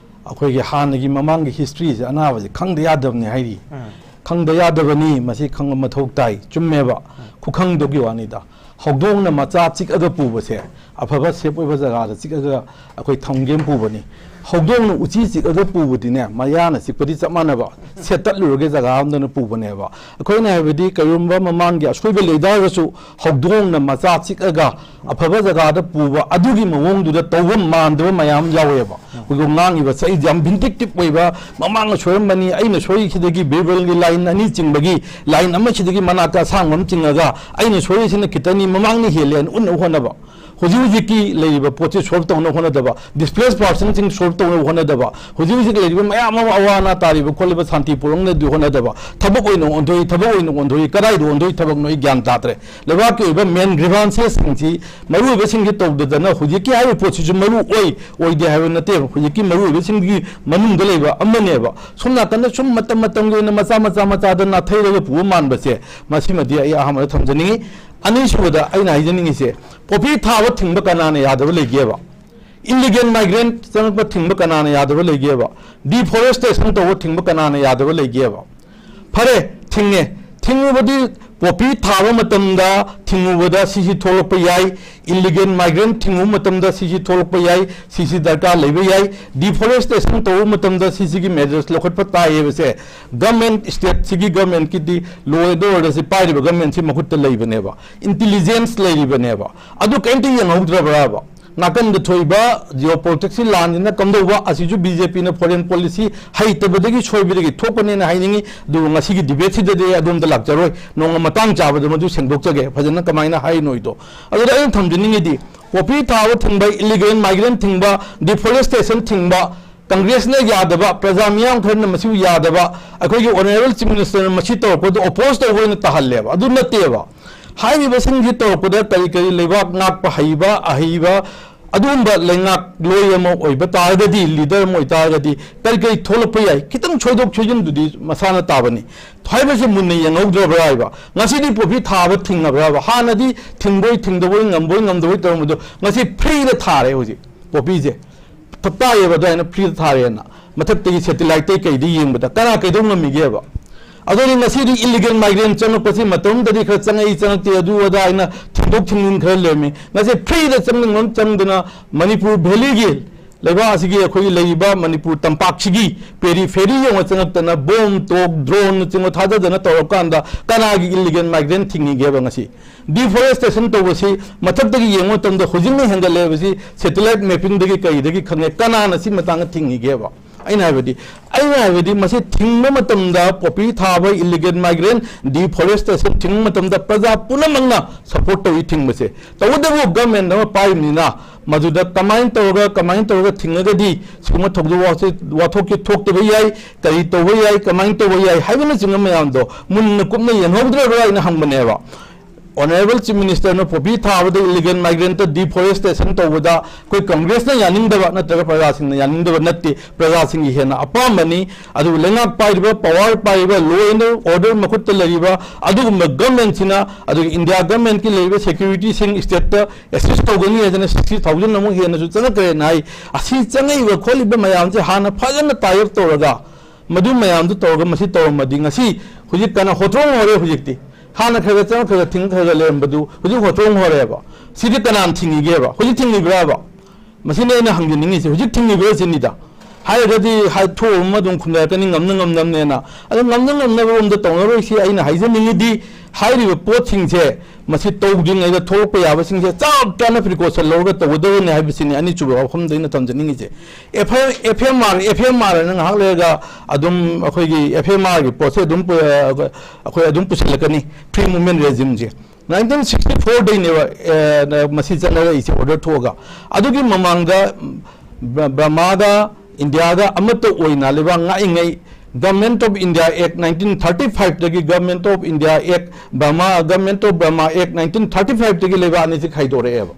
ꯑꯩꯈꯣꯏꯒꯤ ꯍꯥꯟꯅꯒꯤ ꯃꯃꯥꯡꯒꯤ historyꯁꯦ, ꯑꯅꯥꯕꯁꯦ ꯈꯪꯗ ꯌꯥꯗꯕꯅꯤ ꯍꯥꯏꯔꯤ꯫ ꯎꯝ꯫ ꯈꯪꯗ ꯌꯥꯗꯕꯅꯤ, ꯃꯁꯤ ꯈꯪꯕ ꯃꯊꯧ ꯇꯥꯏ꯫ ꯆꯨꯝꯃꯦꯕ, ꯎꯝ꯫ ꯈꯨꯈꯪꯗꯨꯒꯤ ꯋꯥꯅꯤꯗ꯫ ꯍꯧꯗꯣꯡꯅ ꯃꯆꯥ ꯆꯤꯛꯑꯒ ꯄꯨꯕꯁꯦ, ꯑꯐꯕ safe ꯑꯣꯏꯕ ꯖꯒꯥꯗ ꯆꯤꯛꯑꯒ ꯑꯩꯈꯣꯏ ꯊꯝꯒꯦꯅ ꯄꯨꯕꯅꯤ꯫ ꯍꯧꯗꯣꯡꯅ ꯎꯆꯤ ꯆꯤꯛꯑꯒ ꯄꯨꯕꯗꯤꯅꯦ, ꯃꯌꯥꯅ ꯆꯤꯛꯄꯗꯤ ꯆꯞ ꯃꯥꯟꯅꯕ, ꯁꯦꯠꯇꯠꯂꯨꯔꯒ ꯖꯒꯥ ꯑꯃꯗꯅ ꯄꯨꯕꯅꯦꯕ꯫ ꯑꯩꯈꯣꯏꯅ ꯍꯥꯏꯕꯗꯤ ꯀꯔꯤꯒꯨꯝꯕ ꯃꯃꯥꯡꯒꯤ ꯑꯁꯣꯏꯕ ꯂꯩ ꯇꯥꯔꯒꯁꯨ, ꯍꯧꯗꯣꯡꯅ ꯃꯆꯥ ꯆꯤꯛꯑꯒ ꯑꯐꯕ ꯖꯒꯥꯗ ꯄꯨꯕ, ꯑꯗꯨꯒꯤ ꯃꯑꯣꯡꯗꯨꯗ ꯇꯧꯕ ꯃꯥꯟꯗꯕ ꯃꯌꯥꯝ ꯌꯥꯎꯋꯦꯕ꯫ ꯑꯩꯈꯣꯏꯒꯤ ꯉꯥꯡꯉꯤꯕ ꯆꯍꯤꯁꯦ ꯌꯥꯝ vindictive ꯑꯣꯏꯕ, ꯃꯃꯥꯡꯅ ꯁꯣꯏꯔꯝꯕꯅꯤ, ꯑꯩꯅ ꯁꯣꯏꯈꯤꯗꯒꯤ ꯕꯤꯔꯕꯜꯒꯤ line ꯑꯅꯤ ꯆꯤꯡꯕꯒꯤ line ꯑꯃꯁꯤꯗꯒꯤ ꯃꯅꯥꯛꯇ ꯑꯁꯥꯡꯕ ꯑꯃ ꯆꯤꯡꯉꯒ, ꯑꯩꯅ ꯁꯣꯏꯔꯤꯁꯤꯅ ꯈꯤꯇꯅꯤ, ꯃꯃꯥꯡꯅ ꯍꯦꯜꯂꯦ ꯍꯥꯏꯅ ꯎꯠꯅꯕ ꯍꯣꯠꯅꯕ꯫ ꯍꯧꯖꯤꯛ ꯍꯧꯖꯤꯛꯀꯤ ꯂꯩꯔꯤꯕ ꯄꯣꯠꯁꯤ solve ꯇꯧꯅꯕ ꯍꯣꯠꯅꯗꯕ, displaced personꯁꯤꯡ solve ꯇꯧꯅꯕ ꯍꯣꯠꯅꯗꯕ, ꯍꯧꯖꯤꯛ ꯍꯧꯖꯤꯛ ꯂꯩꯔꯤꯕ ꯃꯌꯥꯝ ꯑꯃ ꯑꯋꯥ ꯑꯅꯥ ꯇꯥꯔꯤꯕ ꯈꯣꯠꯂꯤꯕ ꯁꯥꯟꯇꯤ ꯄꯨꯔꯛꯅꯕꯗꯤ ꯍꯣꯠꯅꯗꯕ, ꯊꯕꯛ ꯑꯣꯏꯅ ꯑꯣꯟꯊꯣꯛꯏ, ꯊꯕꯛ ꯑꯣꯏꯅ ꯑꯣꯟꯊꯣꯛꯏ, ꯀꯗꯥꯏꯗ ꯑꯣꯟꯊꯣꯛꯏ ꯊꯕꯛꯅꯣ ꯑꯩ ꯒ꯭ꯌꯥꯟ ꯇꯥꯗ꯭ꯔꯦ꯫ ꯂꯩꯕꯥꯛꯀꯤ ꯑꯣꯏꯕ main grievances ꯁꯤꯡꯁꯤ, ꯃꯔꯨꯑꯣꯏꯕꯁꯤꯡꯁꯤ ꯇꯧꯗꯗꯅ ꯍꯧꯖꯤꯛꯀꯤ ꯍꯥꯏꯔꯤꯕ ꯄꯣꯠꯁꯤꯁꯨ ꯃꯔꯨ ꯑꯣꯏ, ꯑꯣꯏꯗꯦ ꯍꯥꯏꯕ ꯅꯠꯇꯦꯕ, ꯍꯧꯖꯤꯛꯀꯤ ꯃꯔꯨꯑꯣꯏꯕꯁꯤꯡꯒꯤ ꯃꯅꯨꯡꯗ ꯂꯩꯕ ꯑꯃꯅꯦꯕ꯫ ꯁꯣꯝ ꯅꯥꯀꯟꯗ ꯁꯨꯝ ꯃꯇꯝ ꯃꯇꯝꯒꯤ ꯑꯣꯏꯅ ꯃꯆꯥ ꯃꯆꯥ ꯃꯆꯥꯗ ꯅꯥꯊꯩꯔꯒ ꯄꯨꯕ ꯃꯥꯟꯕꯁꯦ, ꯃꯁꯤꯃꯗꯤ ꯑꯩ ꯑꯍꯥꯟꯕꯗ ꯊꯝꯖꯅꯤꯡꯉꯤ꯫ ꯑꯅꯤꯁꯨꯕꯗ ꯑꯩꯅ ꯍꯥꯏꯖꯅꯤꯡꯉꯤꯁꯦ, poppy ꯊꯥꯕ ꯊꯤꯡꯕ ꯀꯅꯥꯅ ꯌꯥꯗꯕ ꯂꯩꯒꯦꯕ? Illegal migrant ꯆꯪꯉꯛꯄ ꯊꯤꯡꯕ ꯀꯅꯥꯅ ꯌꯥꯗꯕ ꯂꯩꯒꯦꯕ? Deforestation ꯇꯧꯕ ꯊꯤꯡꯕ ꯀꯅꯥꯅ ꯌꯥꯗꯕ ꯂꯩꯒꯦꯕ? ꯐꯔꯦ, ꯊꯤꯡꯉꯦ꯫ ꯊꯤꯡꯉꯨꯕꯗꯤ ꯄꯣꯄꯤ ꯊꯥꯕ ꯃꯇꯝꯗ ꯊꯤꯡꯉꯨꯕꯗ ꯁꯤꯁꯤ ꯊꯣꯛꯂꯛꯄ ꯌꯥꯏ, ꯏꯂꯤꯒꯦꯜ ꯃꯥꯏꯒ꯭ꯔꯦꯟ ꯊꯤꯡꯉꯨꯕ ꯃꯇꯝꯗ ꯁꯤꯁꯤ ꯊꯣꯛꯂꯛꯄ ꯌꯥꯏ, ꯁꯤꯁꯤ ꯗꯔꯀꯥꯔ ꯂꯩꯕ ꯌꯥꯏ, ꯗꯤꯐꯣꯔꯦꯁꯇꯦꯁꯟ ꯇꯧꯕ ꯃꯇꯝꯗ ꯁꯤꯁꯤꯒꯤ ꯃꯦꯖꯔꯁ ꯂꯧꯈꯠꯄ ꯇꯥꯏ ꯍꯥꯏꯕꯁꯦ ꯒꯃꯦꯟ, ꯁ꯭ꯇꯦꯠꯁꯤꯒꯤ ꯒꯃꯦꯟꯀꯤꯗꯤ ꯂꯣ ꯑꯦꯟ ꯑꯣꯔꯗꯔꯁꯤ ꯄꯥꯏꯔꯤꯕ ꯒꯃꯦꯟꯁꯤ ꯃꯈꯨꯠꯇ ꯂꯩꯕꯅꯦꯕ, ꯏꯟꯇꯤꯂꯤꯖꯦꯟꯁ ꯂꯩꯔꯤꯕꯅꯦꯕ꯫ ꯑꯗꯨ ꯀꯔꯤꯝꯇ ꯌꯦꯡꯍꯧꯗ꯭ꯔꯕ꯭ꯔꯥꯕ? ꯅꯥꯀꯟꯗ ꯊꯣꯛꯏꯕ ꯖꯤꯑꯣ ꯄꯣꯂꯤꯇꯤꯛꯁꯀꯤ ꯂꯥꯟꯁꯤꯅ ꯀꯝꯗꯧꯕ? ꯑꯁꯤꯁꯨ ꯕꯤ ꯖꯦ ꯄꯤꯅ ꯐꯣꯔꯦꯟ ꯄꯣꯂꯤꯁꯤ ꯍꯩꯇꯕꯗꯒꯤ, ꯁꯣꯏꯕꯗꯒꯤ ꯊꯣꯛꯄꯅꯦꯅ ꯍꯥꯏꯅꯤꯡꯉꯤ꯫ ꯑꯗꯨꯕꯨ ꯉꯁꯤꯒꯤ ꯗꯤꯕꯦꯠꯁꯤꯗꯗꯤ ꯑꯩ ꯑꯗꯣꯝꯗ ꯂꯥꯛꯆꯔꯣꯏ, ꯅꯣꯡꯃ ꯃꯇꯥꯡ ꯆꯥꯕꯗ ꯃꯗꯨ ꯁꯦꯡꯗꯣꯛꯆꯒꯦ, ꯐꯖꯅ ꯀꯃꯥꯏꯅ ꯍꯥꯏꯅꯣꯏꯗꯣ꯫ ꯑꯗꯨꯗ ꯑꯩꯅ ꯊꯝꯖꯅꯤꯡꯉꯤꯗꯤ, ꯄꯣꯄꯤ ꯊꯥꯕ ꯊꯤꯡꯕ, ꯏꯂꯤꯒꯦꯜ ꯃꯥꯏꯒ꯭ꯔꯦꯟ ꯊꯤꯡꯕ, ꯗꯤꯐꯣꯔꯦꯁꯇꯦꯁꯟ ꯊꯤꯡꯕ, ꯀꯪꯒ꯭ꯔꯦꯁꯅ ꯌꯥꯗꯕ, ꯄ꯭ꯔꯖꯥ ꯃꯤꯌꯥꯝ ꯈꯔꯅ ꯃꯁꯤꯕꯨ ꯌꯥꯗꯕ, ꯑꯩꯈꯣꯏꯒꯤ ꯑꯣꯅꯔꯦꯕꯜ ꯆꯤꯐ ꯃꯤꯅꯤꯁꯇꯔꯅ ꯃꯁꯤ ꯇꯧꯔꯛꯄꯗꯨ ꯑꯣꯄꯣꯖ ꯇꯧꯕ ꯑꯣꯏꯅ ꯇꯥꯍꯜꯂꯦꯕ꯫ ꯑꯗꯨ ꯅꯠꯇꯦꯕ꯫ ꯍꯥꯏꯔꯤꯕꯁꯤꯡꯁꯤ ꯇꯧꯔꯛꯄꯗ ꯀꯔꯤ ꯀꯔꯤ ꯂꯩꯕꯥꯛ ꯉꯥꯛꯄ ꯍꯩꯕ, ꯑꯍꯩꯕ, ꯑꯗꯨꯒꯨꯝꯕ ꯂꯩꯉꯥꯛꯂꯣꯏ ꯑꯃ ꯑꯣꯏꯕ ꯇꯥꯔꯒꯗꯤ, ꯂꯤꯗꯔ ꯑꯃ ꯑꯣꯏꯇꯥꯔꯒꯗꯤ ꯀꯔꯤ ꯀꯔꯤ ꯊꯣꯛꯂꯛꯄ ꯌꯥꯏ? ꯈꯤꯇꯪ ꯁꯣꯏꯗꯣꯛ ꯁꯣꯏꯖꯤꯟꯗꯨꯗꯤ ꯃꯁꯥꯅ ꯇꯥꯕꯅꯤ꯫ ꯍꯥꯏꯕꯁꯤ ꯃꯨꯟꯅ ꯌꯦꯡꯍꯧꯗ꯭ꯔꯕ꯭ꯔꯥ ꯍꯥꯏꯕ? ꯉꯁꯤꯗꯤ ꯄꯣꯄꯤ ꯊꯥꯕ ꯊꯤꯡꯉꯕ꯭ꯔꯥ ꯍꯥꯏꯕ? ꯍꯥꯟꯅꯗꯤ ꯊꯤꯡꯕꯣꯏ ꯊꯤꯡꯗꯕꯣꯏ, ꯉꯝꯕꯣꯏ ꯉꯝꯗꯕꯣꯏ ꯇꯧꯔꯝꯕꯗꯣ ꯉꯁꯤ ꯐ꯭ꯔꯤꯗ ꯊꯥꯔꯦ ꯍꯧꯖꯤꯛ ꯄꯣꯄꯤꯁꯦ꯫ ꯇꯥꯏꯌꯦꯕ ꯑꯗꯨꯃꯥꯏꯅ ꯐ꯭ꯔꯤꯗ ꯊꯥꯔꯦꯅ, ꯃꯊꯛꯇꯒꯤ ꯁꯦꯇꯤꯂꯥꯏꯠꯇꯩ ꯀꯩꯗꯩ ꯌꯦꯡꯕꯗ ꯀꯅꯥ ꯀꯩꯗꯧ ꯉꯝꯃꯤꯒꯦꯕ? ꯑꯗꯨꯅꯤ ꯉꯁꯤꯗꯤ ꯏꯂꯤꯒꯦꯜ ꯃꯥꯏꯒ꯭ꯔꯦꯟ ꯆꯪꯉꯛꯄꯁꯤ ꯃꯇꯝꯗꯨꯗꯗꯤ ꯈꯔ ꯆꯪꯉꯛꯏ ꯆꯪꯉꯛꯇꯦ ꯑꯗꯨ ꯑꯗꯥ ꯍꯥꯏꯅ ꯊꯤꯟꯗꯣꯛ ꯊꯤꯟꯖꯤꯟ ꯈꯔ ꯂꯩꯔꯝꯃꯤ꯫ ꯉꯁꯤ ꯐ꯭ꯔꯤꯗ ꯆꯪꯅꯤꯡꯕ ꯑꯃ ꯆꯪꯗꯅ ꯃꯅꯤꯄꯨꯔ ꯚꯦꯂꯤꯒꯤ ꯂꯩꯕꯥꯛ ꯑꯁꯤꯒꯤ ꯑꯩꯈꯣꯏꯒꯤ ꯂꯩꯔꯤꯕ ꯃꯅꯤꯄꯨꯔ ꯇꯝꯄꯥꯛꯁꯤꯒꯤ ꯄꯦꯔꯤꯐꯦꯔꯤ ꯌꯧꯅ ꯆꯪꯉꯛꯇꯅ ꯕꯣꯝ, ꯇꯣꯛ, ꯗ꯭ꯔꯣꯟꯅꯆꯤꯡꯕ ꯊꯥꯗꯗꯅ ꯇꯧꯔꯀꯥꯟꯗ ꯀꯅꯥꯒꯤ ꯏꯂꯤꯒꯦꯜ ꯃꯥꯏꯒ꯭ꯔꯦꯟ ꯊꯤꯡꯉꯤꯒꯦꯕ ꯉꯁꯤ? ꯗꯤꯐꯣꯔꯦꯁꯇꯦꯁꯟ ꯇꯧꯕꯁꯤ ꯃꯊꯛꯇꯒꯤ ꯌꯦꯡꯕ ꯃꯇꯝꯗ ꯍꯧꯖꯤꯛꯅ ꯍꯦꯟꯒꯠꯂꯛꯂꯕꯁꯤ ꯁꯦꯇꯤꯂꯥꯏꯠ ꯃꯦꯞꯄꯤꯡꯗꯒꯤ ꯀꯩꯗꯒꯤ ꯈꯪꯉꯦ꯫ ꯀꯅꯥꯅ ꯁꯤ ꯃꯇꯥꯡꯗ ꯊꯤꯡꯉꯤꯒꯦꯕ? ꯑꯩꯅ ꯍꯥꯏꯕꯗꯤ, ꯑꯩꯅ ꯍꯥꯏꯕꯗꯤ ꯃꯁꯤ ꯊꯤꯡꯕ ꯃꯇꯝꯗ ꯄꯣꯄꯤ ꯊꯥꯕ, ꯏꯂꯤꯒꯦꯜ ꯃꯥꯏꯒ꯭ꯔꯦꯟ, ꯗꯤꯐꯣꯔꯦꯁꯇꯦꯁꯟ ꯊꯤꯡꯕ ꯃꯇꯝꯗ ꯄ꯭ꯔꯖꯥ ꯄꯨꯝꯅꯃꯛꯅ ꯁꯄꯣꯔꯠ ꯇꯧꯏ ꯊꯤꯡꯕꯁꯦ꯫ ꯇꯧꯕꯇꯕꯨ ꯒꯃꯦꯟ ꯑꯃ ꯄꯥꯏꯕꯅꯤꯅ ꯃꯗꯨꯗ ꯀꯃꯥꯏꯅ ꯇꯧꯔꯒ, ꯀꯃꯥꯏꯅ ꯇꯧꯔꯒ ꯊꯤꯡꯉꯒꯗꯤ ꯁꯤꯒꯨꯝꯕ ꯊꯧꯗꯣꯛ ꯋꯥꯊꯣꯛ-, ꯋꯥꯊꯣꯛꯁꯦ ꯊꯣꯛꯇꯕ ꯌꯥꯏ, ꯀꯔꯤ ꯇꯧꯕ ꯌꯥꯏ, ꯀꯃꯥꯏꯅ ꯇꯧꯕ ꯌꯥꯏ ꯍꯥꯏꯕꯅꯆꯤꯡꯕ ꯃꯌꯥꯝꯗꯣ ꯃꯨꯟꯅ ꯀꯨꯞꯅ ꯌꯦꯡꯍꯧꯗ꯭ꯔꯕ꯭ꯔꯥ ꯍꯥꯏꯅ ꯍꯪꯕꯅꯦꯕ꯫ ꯑꯣꯅꯔꯦꯕꯜ ꯆꯤꯐ ꯃꯤꯅꯤꯁꯇꯔꯅ ꯄꯣꯄꯤ ꯊꯥꯕꯗ, ꯏꯂꯤꯒꯦꯜ ꯃꯥꯏꯒ꯭ꯔꯦꯟꯇ, ꯗꯤꯐꯣꯔꯦꯁꯇꯦꯁꯟ ꯇꯧꯕꯗ ꯑꯩꯈꯣꯏ ꯀꯪꯒ꯭ꯔꯦꯁꯅ ꯌꯥꯅꯤꯡꯗꯕ ꯅꯠꯇ꯭ꯔꯒ ꯄ꯭ꯔꯖꯥꯁꯤꯡꯅ ꯌꯥꯅꯤꯡꯗꯕ ꯅꯠꯇꯦ, ꯄ꯭ꯔꯖꯥꯁꯤꯡꯒꯤ ꯍꯦꯟꯅ ꯑꯄꯥꯝꯕꯅꯤ꯫ ꯑꯗꯨꯕꯨ ꯂꯩꯉꯥꯛ ꯄꯥꯏꯔꯤꯕ, ꯄꯋꯥꯔ ꯄꯥꯏꯔꯤꯕ, ꯂꯣ ꯑꯦꯟ ꯑꯣꯔꯗꯔ ꯃꯈꯨꯠꯇ ꯂꯩꯔꯤꯕ ꯑꯗꯨꯒꯨꯝꯕ ꯒꯃꯦꯟꯁꯤꯅ, ꯑꯗꯨꯒ ꯏꯟꯗꯤꯌꯥ ꯒꯃꯦꯟꯀꯤ ꯂꯩꯔꯤꯕ ꯁꯦꯀ꯭ꯌꯨꯔꯤꯇꯤꯁꯤꯡ ꯁ꯭ꯇꯦꯠꯇ ꯑꯦꯁꯤꯁ ꯇꯧꯒꯅꯤ ꯍꯥꯏꯗꯅ ꯁꯤꯛꯁꯇꯤ ꯊꯥꯎꯖꯟ ꯑꯃꯨꯛ ꯍꯦꯟꯅꯁꯨ ꯆꯪꯉꯛꯈ꯭ꯔꯦꯅ ꯍꯥꯏ꯫ ꯑꯁꯤ ꯆꯪꯉꯛꯏꯕ ꯈꯣꯠꯂꯤꯕ ꯃꯌꯥꯝꯁꯦ ꯍꯥꯟꯅ ꯐꯖꯅ ꯇꯥꯏ ꯑꯞ ꯇꯧꯔꯒ, ꯃꯗꯨ ꯃꯌꯥꯝꯗꯨ ꯇꯧꯔꯒ ꯃꯁꯤ ꯇꯧꯔꯝꯃꯗꯤ ꯉꯁꯤ ꯍꯧꯖꯤꯛ ꯀꯟꯅ ꯍꯣꯇ꯭ꯔꯣꯡ ꯍꯧꯔꯦ ꯍꯧꯖꯤꯛꯇꯤ꯫ ꯍꯥꯟꯅ ꯈꯔ ꯈꯔ ꯆꯪꯉ ꯈꯔ ꯈꯔ ꯊꯤꯡꯉ ꯈꯔ ꯈꯔ ꯂꯩꯔꯝꯕꯗꯨ ꯍꯧꯖꯤꯛ ꯍꯣꯊꯣꯡ ꯍꯣꯔꯦꯕ꯫ ꯁꯤꯗꯤ ꯀꯅꯥꯅ ꯊꯤꯡꯉꯤꯒꯦꯕ? ꯍꯧꯖꯤꯛ ꯊꯤꯡꯉꯤꯕ꯭ꯔꯥꯕ? ꯃꯁꯤꯅꯤ ꯑꯩꯅ ꯍꯪꯖꯅꯤꯡꯉꯤꯁꯦ, ꯍꯧꯖꯤꯛ ꯊꯤꯡꯉꯤꯕ꯭ꯔꯥ ꯁꯤꯅꯤꯗ꯫ ꯍꯥꯏꯔꯒꯗꯤ ꯍꯥꯏ-, ꯊꯣꯛꯑꯕ ꯑꯃ ꯑꯗꯨꯝ ꯈꯨꯝꯅꯔꯛꯀꯅꯤ, ꯉꯝꯅ ꯉꯝꯅꯕꯅꯦꯅ꯫ ꯑꯗꯣ ꯉꯝꯅ ꯉꯝꯅꯕ ꯔꯣꯝꯗ ꯇꯧꯅꯔꯣꯏꯁꯤ꯫ ꯑꯩꯅ ꯍꯥꯏꯖꯅꯤꯡꯉꯤꯗꯤ ꯍꯥꯏꯔꯤꯕ ꯄꯣꯠꯁꯤꯡꯁꯦ ꯃꯁꯤ ꯇꯧꯗ꯭ꯔꯤꯉꯩꯗ ꯊꯣꯛꯂꯛꯄ ꯌꯥꯕꯁꯤꯡꯁꯦ ꯆꯞ ꯆꯥꯅ ꯄ꯭ꯔꯤꯀꯣꯁꯟ ꯂꯧꯔꯒ ꯇꯧꯒꯗꯕꯅꯤ ꯍꯥꯏꯕꯁꯤꯅꯤ ꯑꯅꯤꯁꯨꯕ ꯋꯥꯐꯝꯗ ꯑꯩꯅ ꯊꯝꯖꯅꯤꯡꯉꯤꯁꯦ꯫ F I, F M R, F M R ꯍꯥꯏꯅ ꯉꯥꯏꯍꯥꯛ ꯂꯩꯔꯒ ꯑꯗꯨꯝ ꯑꯩꯈꯣꯏꯒꯤ ꯑꯦꯐ ꯑꯦꯝ ꯑꯥꯔꯒꯤ ꯄꯣꯠꯁꯦ ꯑꯗꯨꯝ ꯄꯨ-, ꯑꯩꯈꯣꯏ ꯑꯗꯨꯝ ꯄꯨꯁꯤꯜꯂꯛꯀꯅꯤ, ꯐ꯭ꯔꯤ ꯃꯨꯚꯃꯦꯟ ꯔꯦꯖꯤꯝꯁꯦ꯫ ꯅꯥꯏꯟꯇꯤꯟ ꯁꯤꯛꯁꯇꯤ ꯐꯣꯔꯗꯩꯅꯦꯕ, ꯑꯦ, ꯃꯁꯤ ꯆꯠꯅꯔꯛꯏꯁꯦ, ꯑꯣꯔꯗꯔ ꯊꯣꯛꯑꯒ꯫ ꯑꯗꯨꯒꯤ ꯃꯃꯥꯡꯗ ꯕ-, ꯕꯔꯃꯥꯒ ꯏꯟꯗꯤꯌꯥꯒ ꯑꯃꯠꯇ ꯑꯣꯏꯅ ꯂꯩꯕꯥꯛ ꯉꯥꯛꯏꯉꯩ Government of India Act nineteen thirty fiveꯇꯒꯤ, Government of India Act, Burma, Government of Burma Act nineteen thirty fiveꯇꯒꯤ ꯂꯩꯕꯥꯛ ꯑꯅꯤꯁꯤ ꯈꯥꯏꯗꯣꯔꯛꯑꯦꯕ꯫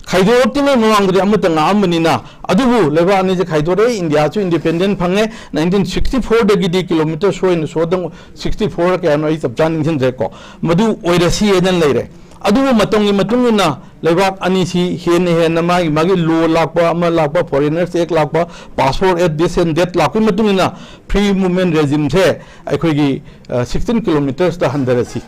ꯈꯥꯏꯗꯣꯔꯛꯇ꯭ꯔꯤꯉꯩ ꯃꯃꯥꯡꯗꯗꯤ ꯑꯃꯠꯇ ꯉꯥꯛꯑꯝꯕꯅꯤꯅ, ꯑꯗꯨꯕꯨ ꯂꯩꯕꯥꯛ ꯑꯅꯤꯁꯦ ꯈꯥꯏꯗꯣꯔꯛꯑꯦ, ꯏꯟꯗꯤꯌꯥꯁꯨ ꯏꯟꯗꯤꯄꯦꯟꯗꯦꯟ ꯐꯪꯉꯦ꯫ ꯅꯥꯏꯟꯇꯤꯟ ꯁꯤꯛꯁꯇꯤ ꯐꯣꯔꯗꯒꯤꯗꯤ ꯀꯤꯂꯣꯃꯤꯇꯔ ꯁꯣꯏꯅ ꯁꯣꯗꯪ, ꯁꯤꯛꯁꯇꯤ ꯐꯣꯔ ꯀꯌꯥꯅꯣ ꯑꯩ ꯆꯞ ꯆꯥ ꯅꯤꯡꯁꯤꯡꯗ꯭ꯔꯦꯀꯣ, ꯃꯗꯨ ꯑꯣꯏꯔꯁꯤ ꯍꯥꯏꯗꯅ ꯂꯩꯔꯦ꯫ ꯑꯗꯨꯕꯨ ꯃꯇꯝꯒꯤ ꯃꯇꯨꯡ ꯏꯟꯅ ꯂꯩꯕꯥꯛ ꯑꯅꯤꯁꯤ ꯍꯦꯟꯅ ꯍꯦꯟꯅ ꯃꯥꯒꯤ ꯃꯥꯒꯤ ꯂꯣ ꯂꯥꯛꯄ, ꯑꯃ ꯂꯥꯛꯄ, Foreigners Act ꯂꯥꯛꯄ, Passport Act, this and that ꯂꯥꯛꯄꯒꯤ ꯃꯇꯨꯡ ꯏꯟꯅ ꯐ꯭ꯔꯤ ꯃꯨꯚꯃꯦꯟ ꯔꯦꯖꯤꯝꯁꯦ ꯑꯩꯈꯣꯏꯒꯤ, ꯑ, ꯁꯤꯛꯁꯇꯤꯟ ꯀꯤꯂꯣꯃꯤꯇꯔꯁꯇ ꯍꯟꯊꯔꯁꯤ,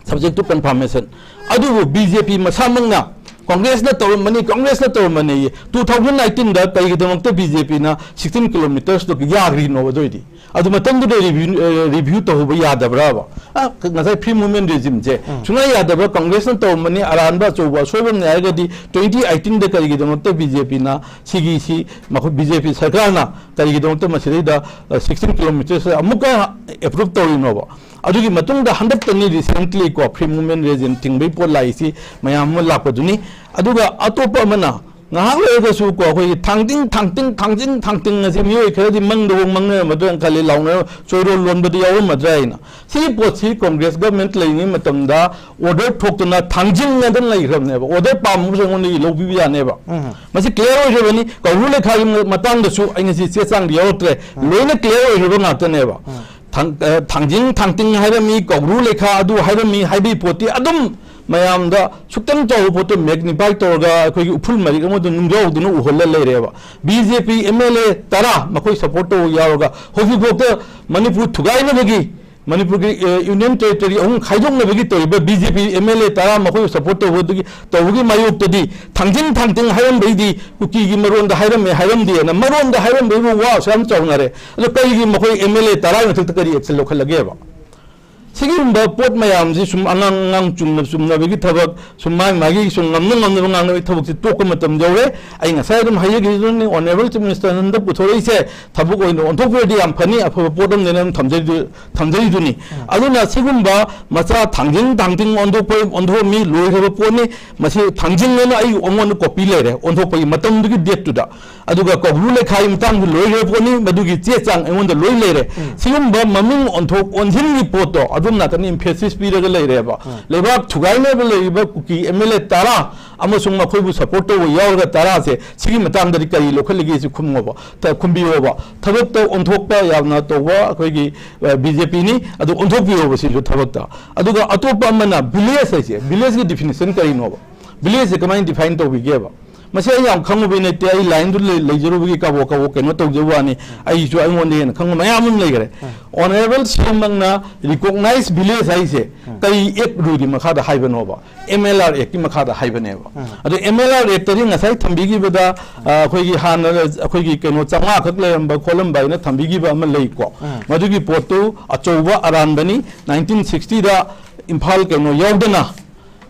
subject to confirmation꯫ ꯑꯗꯨꯕꯨ ꯕꯤ ꯖꯦ ꯄꯤ ꯃꯁꯥꯃꯛꯅ ꯀꯣꯡꯒ꯭ꯔꯦꯁꯅ ꯇꯧꯔꯝꯕꯅꯤ, ꯀꯣꯡꯒ꯭ꯔꯦꯁꯅ ꯇꯧꯔꯝꯕꯅꯤ꯫ ꯇꯨ ꯊꯥꯎꯖꯟ ꯅꯥꯏꯟꯇꯤꯟꯗ ꯀꯩꯒꯤꯗꯃꯛꯇ ꯕꯤ ꯖꯦ ꯄꯤꯅ ꯁꯤꯛꯁꯇꯤꯟ ꯀꯤꯂꯣꯃꯤꯇꯔꯁꯇꯣ ꯌꯥꯈ꯭ꯔꯤꯅꯣꯕ? ꯑꯗꯨ ꯑꯣꯏꯗꯤ ꯑꯗꯨ ꯃꯇꯝꯗꯨꯗ ꯔꯤꯚ꯭ꯌꯨ, ꯑ, ꯔꯤꯚ꯭ꯌꯨ ꯇꯧꯍꯧꯕ ꯌꯥꯗꯕ꯭ꯔꯥꯕ? ꯑ, ꯉꯁꯥꯏ ꯐ꯭ꯔꯤ ꯃꯨꯚꯃꯦꯟ ꯔꯦꯖꯤꯝꯁꯦ ꯎꯝ꯫ ꯁꯨꯡꯌꯥ ꯌꯥꯗꯕ꯭ꯔꯥ? ꯀꯣꯡꯒ꯭ꯔꯦꯁꯅ ꯇꯧꯔꯝꯕꯅꯤ, ꯑꯔꯥꯟꯕ ꯑꯆꯧꯕ ꯑꯁꯣꯏꯕ ꯑꯃꯅꯤ ꯍꯥꯏꯔꯒꯗꯤ, ꯇ꯭ꯋꯦꯟꯇꯤ ꯑꯩꯠꯇꯤꯟꯗ ꯀꯔꯤꯒꯤꯗꯃꯛꯇ ꯕꯤ ꯖꯦ ꯄꯤꯅ ꯁꯤꯒꯤ, ꯁꯤ ꯃꯈꯣꯏ ꯕꯤ ꯖꯦ ꯄꯤ ꯁꯔꯀꯥꯔꯅ ꯀꯔꯤꯒꯤꯗꯃꯛꯇ ꯃꯁꯤꯗꯩꯗ, ꯑ, ꯁꯤꯛꯁꯇꯤꯟ ꯀꯤꯂꯣꯃꯤꯇꯔꯁꯤꯗ ꯑꯃꯨꯛꯀ ꯑꯦꯄ꯭ꯔꯨꯞ ꯇꯧꯔꯤꯅꯣꯕ? ꯑꯗꯨꯒꯤ ꯃꯇꯨꯡꯗ ꯍꯟꯗꯛꯇꯅꯤ recently ꯀꯣ ꯐ꯭ꯔꯤ ꯃꯨꯚꯃꯦꯟ ꯔꯦꯖꯤꯝ ꯊꯤꯡꯕꯒꯤ ꯄꯣꯠ ꯂꯥꯛꯏꯁꯤ, ꯃꯌꯥꯝ ꯑꯃ ꯂꯥꯛꯄꯗꯨꯅꯤ꯫ ꯑꯗꯨꯒ ꯑꯇꯣꯞꯄ ꯑꯃꯅ ꯉꯥꯏꯍꯥꯛ ꯂꯩꯔꯒꯁꯨ ꯀꯣ ꯑꯩꯈꯣꯏꯒꯤ ꯊꯥꯡꯇꯤꯡ, ꯊꯥꯡꯇꯤꯡ, ꯊꯥꯡꯖꯤꯡ, ꯊꯥꯡꯇꯤꯡ ꯑꯁꯤ ꯃꯤꯑꯣꯏ ꯈꯔꯗꯤ ꯃꯪꯗ ꯍꯣꯡ ꯃꯪꯅꯔꯝꯃꯗ꯭ꯔꯥ ꯈꯜꯂꯤ, ꯂꯥꯎꯅꯔ ꯆꯣꯏꯔꯣꯜ ꯂꯣꯟꯕꯗ ꯌꯥꯎꯔꯝꯃꯗ꯭ꯔꯥ ꯍꯥꯏꯅ꯫ ꯁꯤꯒꯤ ꯄꯣꯠꯁꯤ ꯀꯣꯡꯒ꯭ꯔꯦꯁ ꯒꯚꯔꯟꯃꯦꯟꯠ ꯂꯩꯔꯤꯉꯩ ꯃꯇꯝꯗ ꯑꯣꯔꯗꯔ ꯊꯣꯛꯇꯅ ꯊꯥꯡꯖꯤꯡꯅꯗꯅ ꯂꯩꯈ꯭ꯔꯕꯅꯦꯕ꯫ ꯑꯣꯔꯗꯔ ꯄꯥꯝꯃꯕꯁꯨ ꯑꯩꯉꯣꯟꯗꯒꯤ ꯂꯧꯕꯤꯕ ꯌꯥꯅꯦꯕ꯫ ꯎꯝ꯫ ꯃꯁꯤ ꯀ꯭ꯂꯤꯌꯥꯔ ꯑꯣꯏꯈ꯭ꯔꯕꯅꯤ꯫ ꯀꯧꯕ꯭ꯔꯨ ꯂꯩꯈꯥꯒꯤ ꯃꯇꯥꯡꯗꯁꯨ ꯑꯩ ꯉꯁꯤ ꯆꯦ ꯆꯥꯡꯗꯤ ꯌꯥꯎꯔꯛꯇ꯭ꯔꯦ꯫ ꯎꯝ꯫ ꯂꯣꯏꯅ ꯀ꯭ꯂꯤꯌꯥꯔ ꯑꯣꯏꯈ꯭ꯔꯕ ꯉꯥꯛꯇꯅꯦꯕ꯫ ꯎꯝ꯫ ꯊꯥꯡ-, ꯑ, ꯊꯥꯡꯖꯤꯡ ꯊꯥꯡꯇꯤꯡ ꯍꯥꯏꯔꯝꯃꯤ, ꯀꯧꯕ꯭ꯔꯨ ꯂꯩꯈꯥ ꯑꯗꯨ ꯍꯥꯏꯔꯝꯃꯤ ꯍꯥꯏꯕꯒꯤ ꯄꯣꯠꯇꯤ ꯑꯗꯨꯝ ꯃꯌꯥꯝꯗ ꯁꯨꯛꯇꯪ ꯆꯥꯎꯕ ꯄꯣꯠꯇꯣ ꯃꯦꯒꯅꯤꯐꯥꯏ ꯇꯧꯔꯒ ꯑꯩꯈꯣꯏꯒꯤ ꯎꯐꯨꯜ ꯃꯔꯤꯛ ꯑꯃꯗ ꯅꯨꯡꯖꯥꯎꯗꯨꯅ ꯎꯍꯜꯂ ꯂꯩꯔꯦꯕ꯫ B J P M L ꯑꯦ ꯇꯔꯥ ꯃꯈꯣꯏ ꯁꯄꯣꯔꯠ ꯇꯧꯕ ꯌꯥꯎꯔꯒ ꯍꯧꯖꯤꯛꯐꯥꯎꯗ ꯃꯅꯤꯄꯨꯔ ꯊꯨꯒꯥꯏꯅꯕꯒꯤ ꯃꯅꯤꯄꯨꯔꯒꯤ ꯌꯨꯅꯤꯌꯟ ꯇꯦꯔꯤꯇꯣꯔꯤ ꯑꯍꯨꯝ ꯈꯥꯏꯗꯣꯛꯅꯕꯒꯤ ꯇꯧꯔꯤꯕ B J P M L ꯑꯦ ꯇꯔꯥ ꯃꯈꯣꯏꯕꯨ ꯁꯄꯣꯔꯠ ꯇꯧꯕꯗꯨꯒꯤ ꯇꯧꯕꯒꯤ ꯃꯥꯌꯣꯛꯇꯗꯤ ꯊꯥꯡꯖꯤꯡ ꯊꯥꯡꯇꯤꯡ ꯍꯥꯏꯔꯝꯕꯩꯗꯤ ꯀꯨꯀꯤꯒꯤ ꯃꯔꯣꯟꯗ ꯍꯥꯏꯔꯝꯃꯦ ꯍꯥꯏꯔꯝꯗꯦꯅ ꯃꯔꯣꯟꯗ ꯍꯥꯏꯔꯝꯕꯩꯕꯨ ꯋꯥ ꯑꯁꯨꯛ ꯌꯥꯝ ꯆꯥꯎꯅꯔꯦ꯫ ꯑꯗꯣ ꯀꯔꯤꯒꯤ ꯃꯈꯣꯏ ꯑꯦꯝ ꯑꯦꯜ ꯑꯦ ꯇꯔꯥꯒꯤ ꯃꯊꯛꯇ ꯀꯔꯤ ꯑꯦꯛꯁꯟ ꯂꯧꯈꯠꯂꯒꯦꯕ? ꯁꯤꯒꯨꯝꯕ ꯄꯣꯠ ꯃꯌꯥꯝꯁꯤ ꯁꯨꯝ ꯑꯉꯥꯡ ꯑꯉꯥꯡ ꯆꯨꯝꯅ ꯆꯨꯝꯅꯕꯒꯤ ꯊꯕꯛ, ꯁꯨꯝ ꯃꯥꯒꯤ ꯃꯥꯒꯤ ꯁꯨꯝ ꯉꯝꯅ ꯉꯝꯅꯕ ꯉꯥꯡꯅꯕꯒꯤ ꯊꯕꯛꯁꯤ ꯇꯣꯛꯄ ꯃꯇꯝ ꯌꯧꯔꯦ꯫ ꯑꯩ ꯉꯁꯥꯏ ꯑꯗꯨꯝ ꯍꯥꯏꯖꯈꯤꯕꯗꯨꯅꯤ, ꯑꯣꯅꯔꯦꯕꯜ ꯆꯤꯐ ꯃꯤꯅꯤꯁꯇꯔꯅ ꯍꯟꯗꯛ ꯄꯨꯊꯣꯔꯛꯏꯁꯦ ꯊꯕꯛ ꯑꯣꯏꯅ ꯑꯣꯟꯊꯣꯛꯄꯤꯔꯗꯤ ꯌꯥꯝ ꯐꯅꯤ, ꯑꯐꯕ ꯄꯣꯠ ꯑꯃꯅꯦꯅ ꯑꯗꯨꯝ ꯊꯝꯖꯔꯤꯗꯨ-, ꯊꯝꯖꯔꯤꯗꯨꯅꯤ꯫ ꯑꯗꯨꯅ ꯁꯤꯒꯨꯝꯕ ꯃꯆꯥ ꯊꯥꯡꯖꯤꯡ ꯊꯥꯡꯖꯤꯡ ꯑꯣꯟꯊꯣꯛꯄ, ꯑꯣꯟꯊꯣꯛꯑꯝꯃꯤ, ꯂꯣꯏꯈ꯭ꯔꯕ ꯄꯣꯠꯅꯤ꯫ ꯃꯁꯤ ꯊꯥꯡꯖꯤꯡ ꯑꯅ ꯑꯩ ꯑꯩꯉꯣꯟꯗ ꯀꯣꯄꯤ ꯂꯩꯔꯦ, ꯑꯣꯟꯊꯣꯛꯄꯒꯤ ꯃꯇꯝꯗꯨꯒꯤ ꯗꯦꯠꯇꯨꯗ꯫ ꯑꯗꯨꯒ ꯀꯧꯕ꯭ꯔꯨ ꯂꯩꯈꯥꯏ ꯃꯇꯥꯡꯗ ꯂꯣꯏꯈ꯭ꯔ ꯄꯣꯠꯅꯤ, ꯃꯗꯨꯒꯤ ꯆꯦ ꯆꯥꯡ ꯑꯩꯉꯣꯟꯗ ꯂꯣꯏ ꯂꯩꯔꯦ꯫ ꯁꯤꯒꯨꯝꯕ ꯃꯃꯤꯡ ꯑꯣꯟꯊꯣꯛ ꯑꯣꯟꯁꯤꯟꯒꯤ ꯄꯣꯠꯇꯣ ꯑꯗꯣꯝ ꯅꯥꯀꯟꯗ ꯏꯝꯐꯦꯁꯤꯁ ꯄꯤꯔꯒ ꯂꯩꯔꯦꯕ꯫ ꯂꯩꯕꯥꯛ ꯊꯨꯒꯥꯏꯅꯕ ꯂꯩꯔꯤꯕ ꯀꯨꯀꯤ ꯑꯦꯝ ꯑꯦꯜ ꯑꯦ ꯇꯔꯥ ꯑꯃꯁꯨꯡ ꯃꯈꯣꯏꯕꯨ ꯁꯄꯣꯔꯠ ꯇꯧꯕ ꯌꯥꯎꯔꯒ ꯇꯔꯥꯁꯦ ꯁꯤꯒꯤ ꯃꯇꯥꯡꯗꯗꯤ ꯀꯔꯤ ꯂꯧꯈꯠꯂꯤꯒꯦ ꯁꯤ ꯈꯨꯝꯃꯣꯕ, ꯊ-, ꯈꯨꯝꯕꯤꯌꯣꯕ꯫ ꯊꯕꯛꯇ ꯑꯣꯟꯊꯣꯛꯄ ꯌꯥꯝꯅ ꯇꯧꯕ ꯑꯩꯈꯣꯏꯒꯤ ꯕꯤ ꯖꯦ ꯄꯤꯅꯤ, ꯑꯗꯨ ꯑꯣꯟꯊꯣꯛꯄꯤꯌꯣꯕ ꯁꯤꯁꯨ ꯊꯕꯛꯇ꯫ ꯑꯗꯨꯒ ꯑꯇꯣꯞꯄ ꯑꯃꯅ ꯚꯤꯂꯦꯖ ꯍꯥꯏꯁꯦ, ꯚꯤꯂꯦꯖꯀꯤ ꯗꯤꯐꯤꯅꯤꯁꯟ ꯀꯔꯤꯅꯣꯕ? ꯚꯤꯂꯦꯖꯁꯦ ꯀꯃꯥꯏꯅ ꯗꯤꯐꯥꯏꯟ ꯇꯧꯕꯤꯒꯦꯕ? ꯃꯁꯤ ꯑꯩ ꯌꯥꯝ ꯈꯪꯉꯨꯕꯩ ꯅꯠꯇꯦ, ꯑꯩ ꯂꯥꯏꯟꯗꯨ ꯂꯩ-, ꯂꯩꯖꯔꯨꯕꯒꯤ ꯀꯕꯣꯛ ꯀꯕꯣꯛ ꯀꯩꯅꯣ ꯇꯧꯖꯕ ꯋꯥꯅꯤ꯫ ꯑꯩꯁꯨ ꯑꯩꯉꯣꯟꯗ ꯍꯦꯟꯅ ꯈꯪꯕ ꯃꯌꯥꯝ ꯑꯃ ꯂꯩꯈꯔꯦ꯫ ꯑꯣꯅꯔꯦꯕꯜ ꯁꯤ ꯑꯦꯝꯅ ꯔꯤꯀꯣꯛꯅꯥꯏꯖ ꯚꯤꯂꯦꯖ ꯍꯥꯏꯁꯦ ꯀꯔꯤ ꯑꯦꯛ ꯔꯨꯜꯒꯤ ꯃꯈꯥꯗ ꯍꯥꯏꯕꯅꯣꯕ? ꯑꯦꯝ ꯑꯦꯜ ꯑꯥꯔ ꯑꯦꯛꯀꯤ ꯃꯈꯥꯗ ꯍꯥꯏꯕꯅꯦꯕ꯫ ꯑꯗꯣ ꯑꯦꯝ ꯑꯦꯜ ꯑꯥꯔ ꯑꯦꯛꯇꯗꯤ ꯉꯁꯥꯏ ꯊꯝꯕꯤꯈꯤꯕꯗ, ꯑ, ꯑꯩꯈꯣꯏꯒꯤ ꯍꯥꯟꯅ ꯑꯩꯈꯣꯏꯒꯤ ꯀꯩꯅꯣ ꯆꯥꯝꯃꯉꯥ ꯈꯛ ꯂꯩꯔꯝꯕ ꯈꯣꯠꯂꯝꯕ ꯍꯥꯏꯅ ꯊꯝꯕꯤꯈꯤꯕ ꯑꯃ ꯂꯩꯀꯣ꯫ ꯃꯗꯨꯒꯤ ꯄꯣꯠꯇꯨ ꯑꯆꯧꯕ ꯑꯔꯥꯟꯕꯅꯤ꯫ ꯅꯥꯏꯟꯇꯤꯟ ꯁꯤꯛꯁꯇꯤꯗ ꯏꯝꯐꯥꯜ ꯀꯩꯅꯣ ꯌꯥꯎꯗꯅ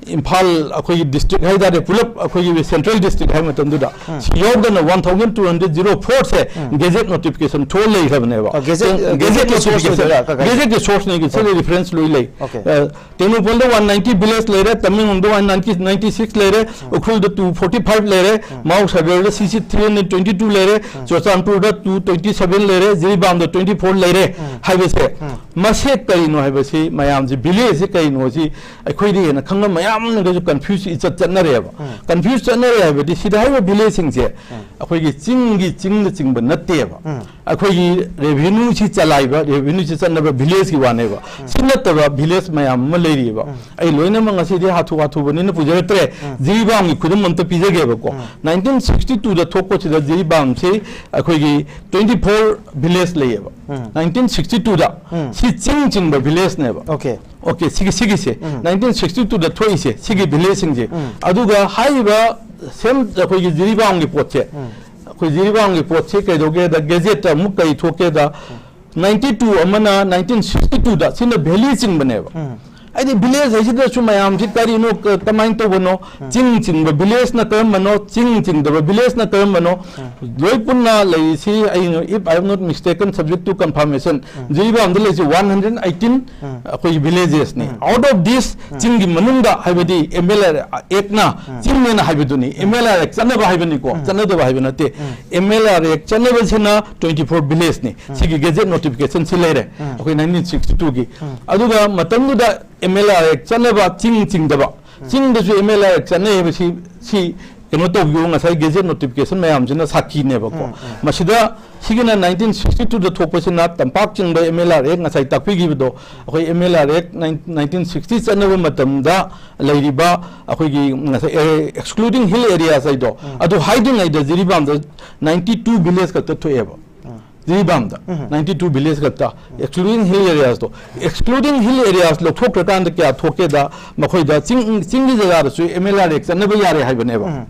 ꯏꯝꯐꯥꯜ ꯑꯩꯈꯣꯏꯒꯤ ꯗꯤꯁꯇ꯭ꯔꯤꯛ ꯍꯥꯏꯇꯥꯔꯦ, ꯄꯨꯂꯞ ꯑꯩꯈꯣꯏꯒꯤ ꯁꯦꯟꯇ꯭ꯔꯦꯜ ꯗꯤꯁꯇ꯭ꯔꯤꯛ ꯍꯥꯏꯕ ꯃꯇꯝꯗꯨꯗ ꯁꯤ ꯌꯥꯎꯗꯅ one thousand two hundred zero ꯐꯣꯔꯁꯦ ꯒꯦꯖꯦꯠ ꯅꯣꯇꯤꯐꯤꯀꯦꯁꯟ ꯊꯣꯛꯑ ꯂꯩꯈ꯭ꯔꯕꯅꯦꯕ꯫ ꯑ, ꯒꯦꯖꯦꯠ, ꯑ, ꯒꯦꯖꯦꯠ ꯒꯦꯖꯦꯠꯀꯤ ꯁꯣꯔꯁ ꯅꯣꯇꯤꯐꯤꯀꯦꯁꯟ, ꯑꯣꯏꯗꯣꯏꯔꯥ? ꯀ-, ꯀ-, ꯒꯦꯖꯦꯠꯀꯤ ꯁꯣꯔꯁꯅꯦ, ꯒꯦꯖꯦꯠ ꯑꯣꯀꯦ꯫ ꯔꯤꯐꯔꯦꯟꯁ ꯂꯣꯏ ꯂꯩ꯫ ꯑꯣꯀꯦ꯫ ꯑ, ꯇꯦꯡꯅꯧꯄꯜꯗ ꯋꯥꯟ ꯅꯥꯏꯟꯇꯤ ꯚꯤꯂꯦꯖ ꯂꯩꯔꯦ, ꯇꯃꯦꯡꯂꯣꯡꯗ ꯋꯥꯟ ꯅꯥꯏꯟꯇꯤ, ꯅꯥꯏꯟꯇꯤ ꯁꯤꯛꯁ ꯂꯩꯔꯦ, ꯎꯈ꯭ꯔꯨꯜꯗ ꯇꯨ ꯐꯣꯔꯇꯤ ꯐꯥꯏꯚ ꯂꯩꯔꯦ, ꯃꯥꯎ ꯁꯥꯒꯔꯗ ꯁꯤ C three hundred twenty two ꯂꯩꯔꯦ, ꯆꯨꯔꯆꯥꯟꯄꯨꯔꯗ ꯇꯨ ꯇ꯭ꯋꯦꯟꯇꯤ ꯁꯚꯦꯟ ꯂꯩꯔꯦ, ꯖꯤꯔꯤꯕꯥꯝꯗ ꯇ꯭ꯋꯦꯟꯇꯤ ꯐꯣꯔ ꯂꯩꯔꯦ ꯍꯥꯏꯕꯁꯦ ꯃꯁꯦ ꯀꯔꯤꯅꯣ ꯍꯥꯏꯕꯁꯤ ꯃꯌꯥꯝꯁꯤ, ꯚꯤꯂꯦꯖꯁꯤ ꯀꯔꯤꯅꯣ ꯁꯤ ꯑꯩꯈꯣꯏꯗꯤ ꯍꯦꯟꯅ ꯈꯪꯕ ꯃꯌꯥꯝꯅꯒꯁꯨ ꯀꯟꯐ꯭ꯌꯨꯁ ꯏꯆꯠ ꯆꯠꯅꯔꯦꯕ꯫ ꯀꯟꯐ꯭ꯌꯨꯁ ꯆꯠꯅꯔꯦ ꯍꯥꯏꯕꯗꯤ ꯁꯤꯗ ꯍꯥꯏꯔꯤꯕ ꯚꯤꯂꯦꯖꯁꯤꯡꯁꯦ ꯑꯩꯈꯣꯏꯒꯤ ꯆꯤꯡꯒꯤ ꯆꯤꯡꯗ ꯆꯤꯡꯕ ꯅꯠꯇꯦꯕ꯫ ꯑꯩꯈꯣꯏꯒꯤ revenue ꯁꯤ ꯆꯂꯥꯏꯕ, revenue ꯁꯤ ꯆꯠꯅꯕ village ꯀꯤ ꯋꯥꯅꯦꯕ꯫ ꯁꯤ ꯅꯠꯇꯕ village ꯃꯌꯥꯝ ꯑꯃ ꯂꯩꯔꯤꯑꯕ꯫ ꯑꯩ ꯂꯣꯏꯅꯃꯛ ꯉꯁꯤꯗꯤ ꯍꯥꯊꯨ ꯍꯥꯊꯨꯕꯅꯤꯅ ꯄꯨꯖꯔꯛꯇ꯭ꯔꯦ꯫ ꯖꯤꯔꯤꯕꯥꯝꯒꯤ ꯈꯨꯗꯝ ꯑꯝꯇ ꯄꯤꯖꯒꯦꯕꯀꯣ꯫ Nineteen sixty two ꯗ ꯊꯣꯛꯄꯁꯤꯗ ꯖꯤꯔꯤꯕꯥꯝꯁꯤ ꯑꯩꯈꯣꯏꯒꯤ twenty four village ꯂꯩꯌꯦꯕ꯫ Nineteen sixty two ꯗ ꯁꯤ ꯆꯤꯡ ꯆꯤꯡꯕ village ꯅꯦꯕ꯫ Okay꯫ Okay, ꯁꯤꯒꯤ ꯁꯤꯒꯤꯁꯦ nineteen sixty two ꯗ ꯊꯣꯛꯏꯁꯦ ꯁꯤꯒꯤ village ꯁꯤꯡꯁꯦ꯫ ꯑꯗꯨꯒ ꯍꯥꯏꯔꯤꯕ same ꯑꯩꯈꯣꯏꯒꯤ ꯖꯤꯔꯤꯕꯥꯝꯒꯤ ꯄꯣꯠꯁꯦ, ꯑꯩꯈꯣꯏ ꯖꯤꯔꯤꯕꯥꯝꯒꯤ ꯄꯣꯠꯁꯦ ꯀꯩꯗꯧꯒꯦꯗ gazette ꯇ ꯑꯃꯨꯛ ꯀꯔꯤ ꯊꯣꯛꯀꯦꯗ, ninety two ꯑꯃꯅ nineteen sixty two ꯗ ꯁꯤꯅ valley ꯆꯤꯡꯕꯅꯦꯕ꯫ ꯍꯥꯏꯗꯤ village ꯍꯥꯏꯁꯤꯗꯁꯨ ꯃꯌꯥꯝꯁꯤ ꯀꯔꯤꯅꯣ, ꯀ- ꯀꯃꯥꯏꯅ ꯇꯧꯕꯅꯣ, ꯆꯤꯡ ꯆꯤꯡꯕ village ꯅ ꯀꯔꯝꯕꯅꯣ, ꯆꯤꯡ ꯆꯤꯡꯗꯕ village ꯅ ꯀꯔꯝꯕꯅꯣ, ꯂꯣꯏ ꯄꯨꯟꯅ ꯂꯩꯔꯤꯁꯤ ꯑꯩꯅ, if I am not mistaken, subject to confirmation, ꯖꯤꯔꯤꯕꯥꯝꯗ ꯂꯩꯔꯤꯁꯤ one hundred eighteen ꯑꯩꯈꯣꯏꯒꯤ villages ꯅꯤ꯫ Out of this, ꯆꯤꯡꯒꯤ ꯃꯅꯨꯡꯗ ꯍꯥꯏꯕꯗꯤ M L A Act ꯅ ꯆꯤꯡꯅꯦꯅ ꯍꯥꯏꯕꯗꯨꯅꯤ, M L A Act ꯆꯠꯅꯕ ꯍꯥꯏꯕꯅꯤꯀꯣ, ꯆꯠꯅꯗꯕ ꯍꯥꯏꯕ ꯅꯠꯇꯦ꯫ M L A Act ꯆꯠꯅꯕꯁꯤꯅ twenty four village ꯅꯤ꯫ ꯁꯤꯒꯤ gazette notification ꯁꯤ ꯂꯩꯔꯦ ꯑꯩꯈꯣꯏ nineteen sixty two ꯒꯤ꯫ ꯑꯗꯨꯒ ꯃꯇꯝꯗꯨꯗ M L A Act ꯆꯠꯅꯕ ꯆꯤꯡ ꯆꯤꯡꯗꯕ, ꯆꯤꯡꯗꯁꯨ M L A Act ꯆꯠꯅꯩ ꯍꯥꯏꯕꯁꯤ ꯁꯤ ꯀꯩꯅꯣ ꯇꯧꯕꯤꯌꯨ, ꯉꯁꯥꯏ gazette notification ꯃꯌꯥꯝꯁꯤꯅ ꯁꯥꯈꯤꯅꯦꯕꯀꯣ꯫ ꯃꯁꯤꯗ ꯁꯤꯒꯤꯅ nineteen sixty two ꯗ ꯊꯣꯛꯄꯁꯤꯅ ꯇꯝꯄꯥꯛ ꯆꯤꯡꯕ M L A Act ꯉꯁꯥꯏ ꯇꯥꯛꯄꯤꯈꯤꯕꯗꯣ, ꯑꯩꯈꯣꯏ M L A Act nineteen sixty ꯆꯠꯅꯕ ꯃꯇꯝꯗ ꯂꯩꯔꯤꯕ ꯑꯩꯈꯣꯏꯒꯤ ꯉꯁꯥꯏ excluding hill areas ꯍꯥꯏꯗꯣ, ꯑꯗꯨ ꯍꯥꯏꯗ꯭ꯔꯤꯉꯩꯗ ꯖꯤꯔꯤꯕꯥꯝꯗ ninety two village ꯈꯛꯇ ꯊꯣꯛꯑꯦꯕ꯫ ꯖꯤꯔꯤꯕꯥꯝꯗ ninety two village ꯈꯛꯇ, excluding hill areas ꯇꯣ꯫ Excluding hill areas ꯂꯧꯊꯣꯛꯈ꯭ꯔꯀꯥꯟꯗ ꯀꯌꯥ ꯊꯣꯛꯀꯦꯗ, ꯃꯈꯣꯏꯗ ꯆꯤꯡ, ꯆꯤꯡꯒꯤ ꯖꯒꯥꯗꯁꯨ M L A Act ꯆꯠꯅꯕ ꯌꯥꯔꯦ ꯍꯥꯏꯕꯅꯦꯕ꯫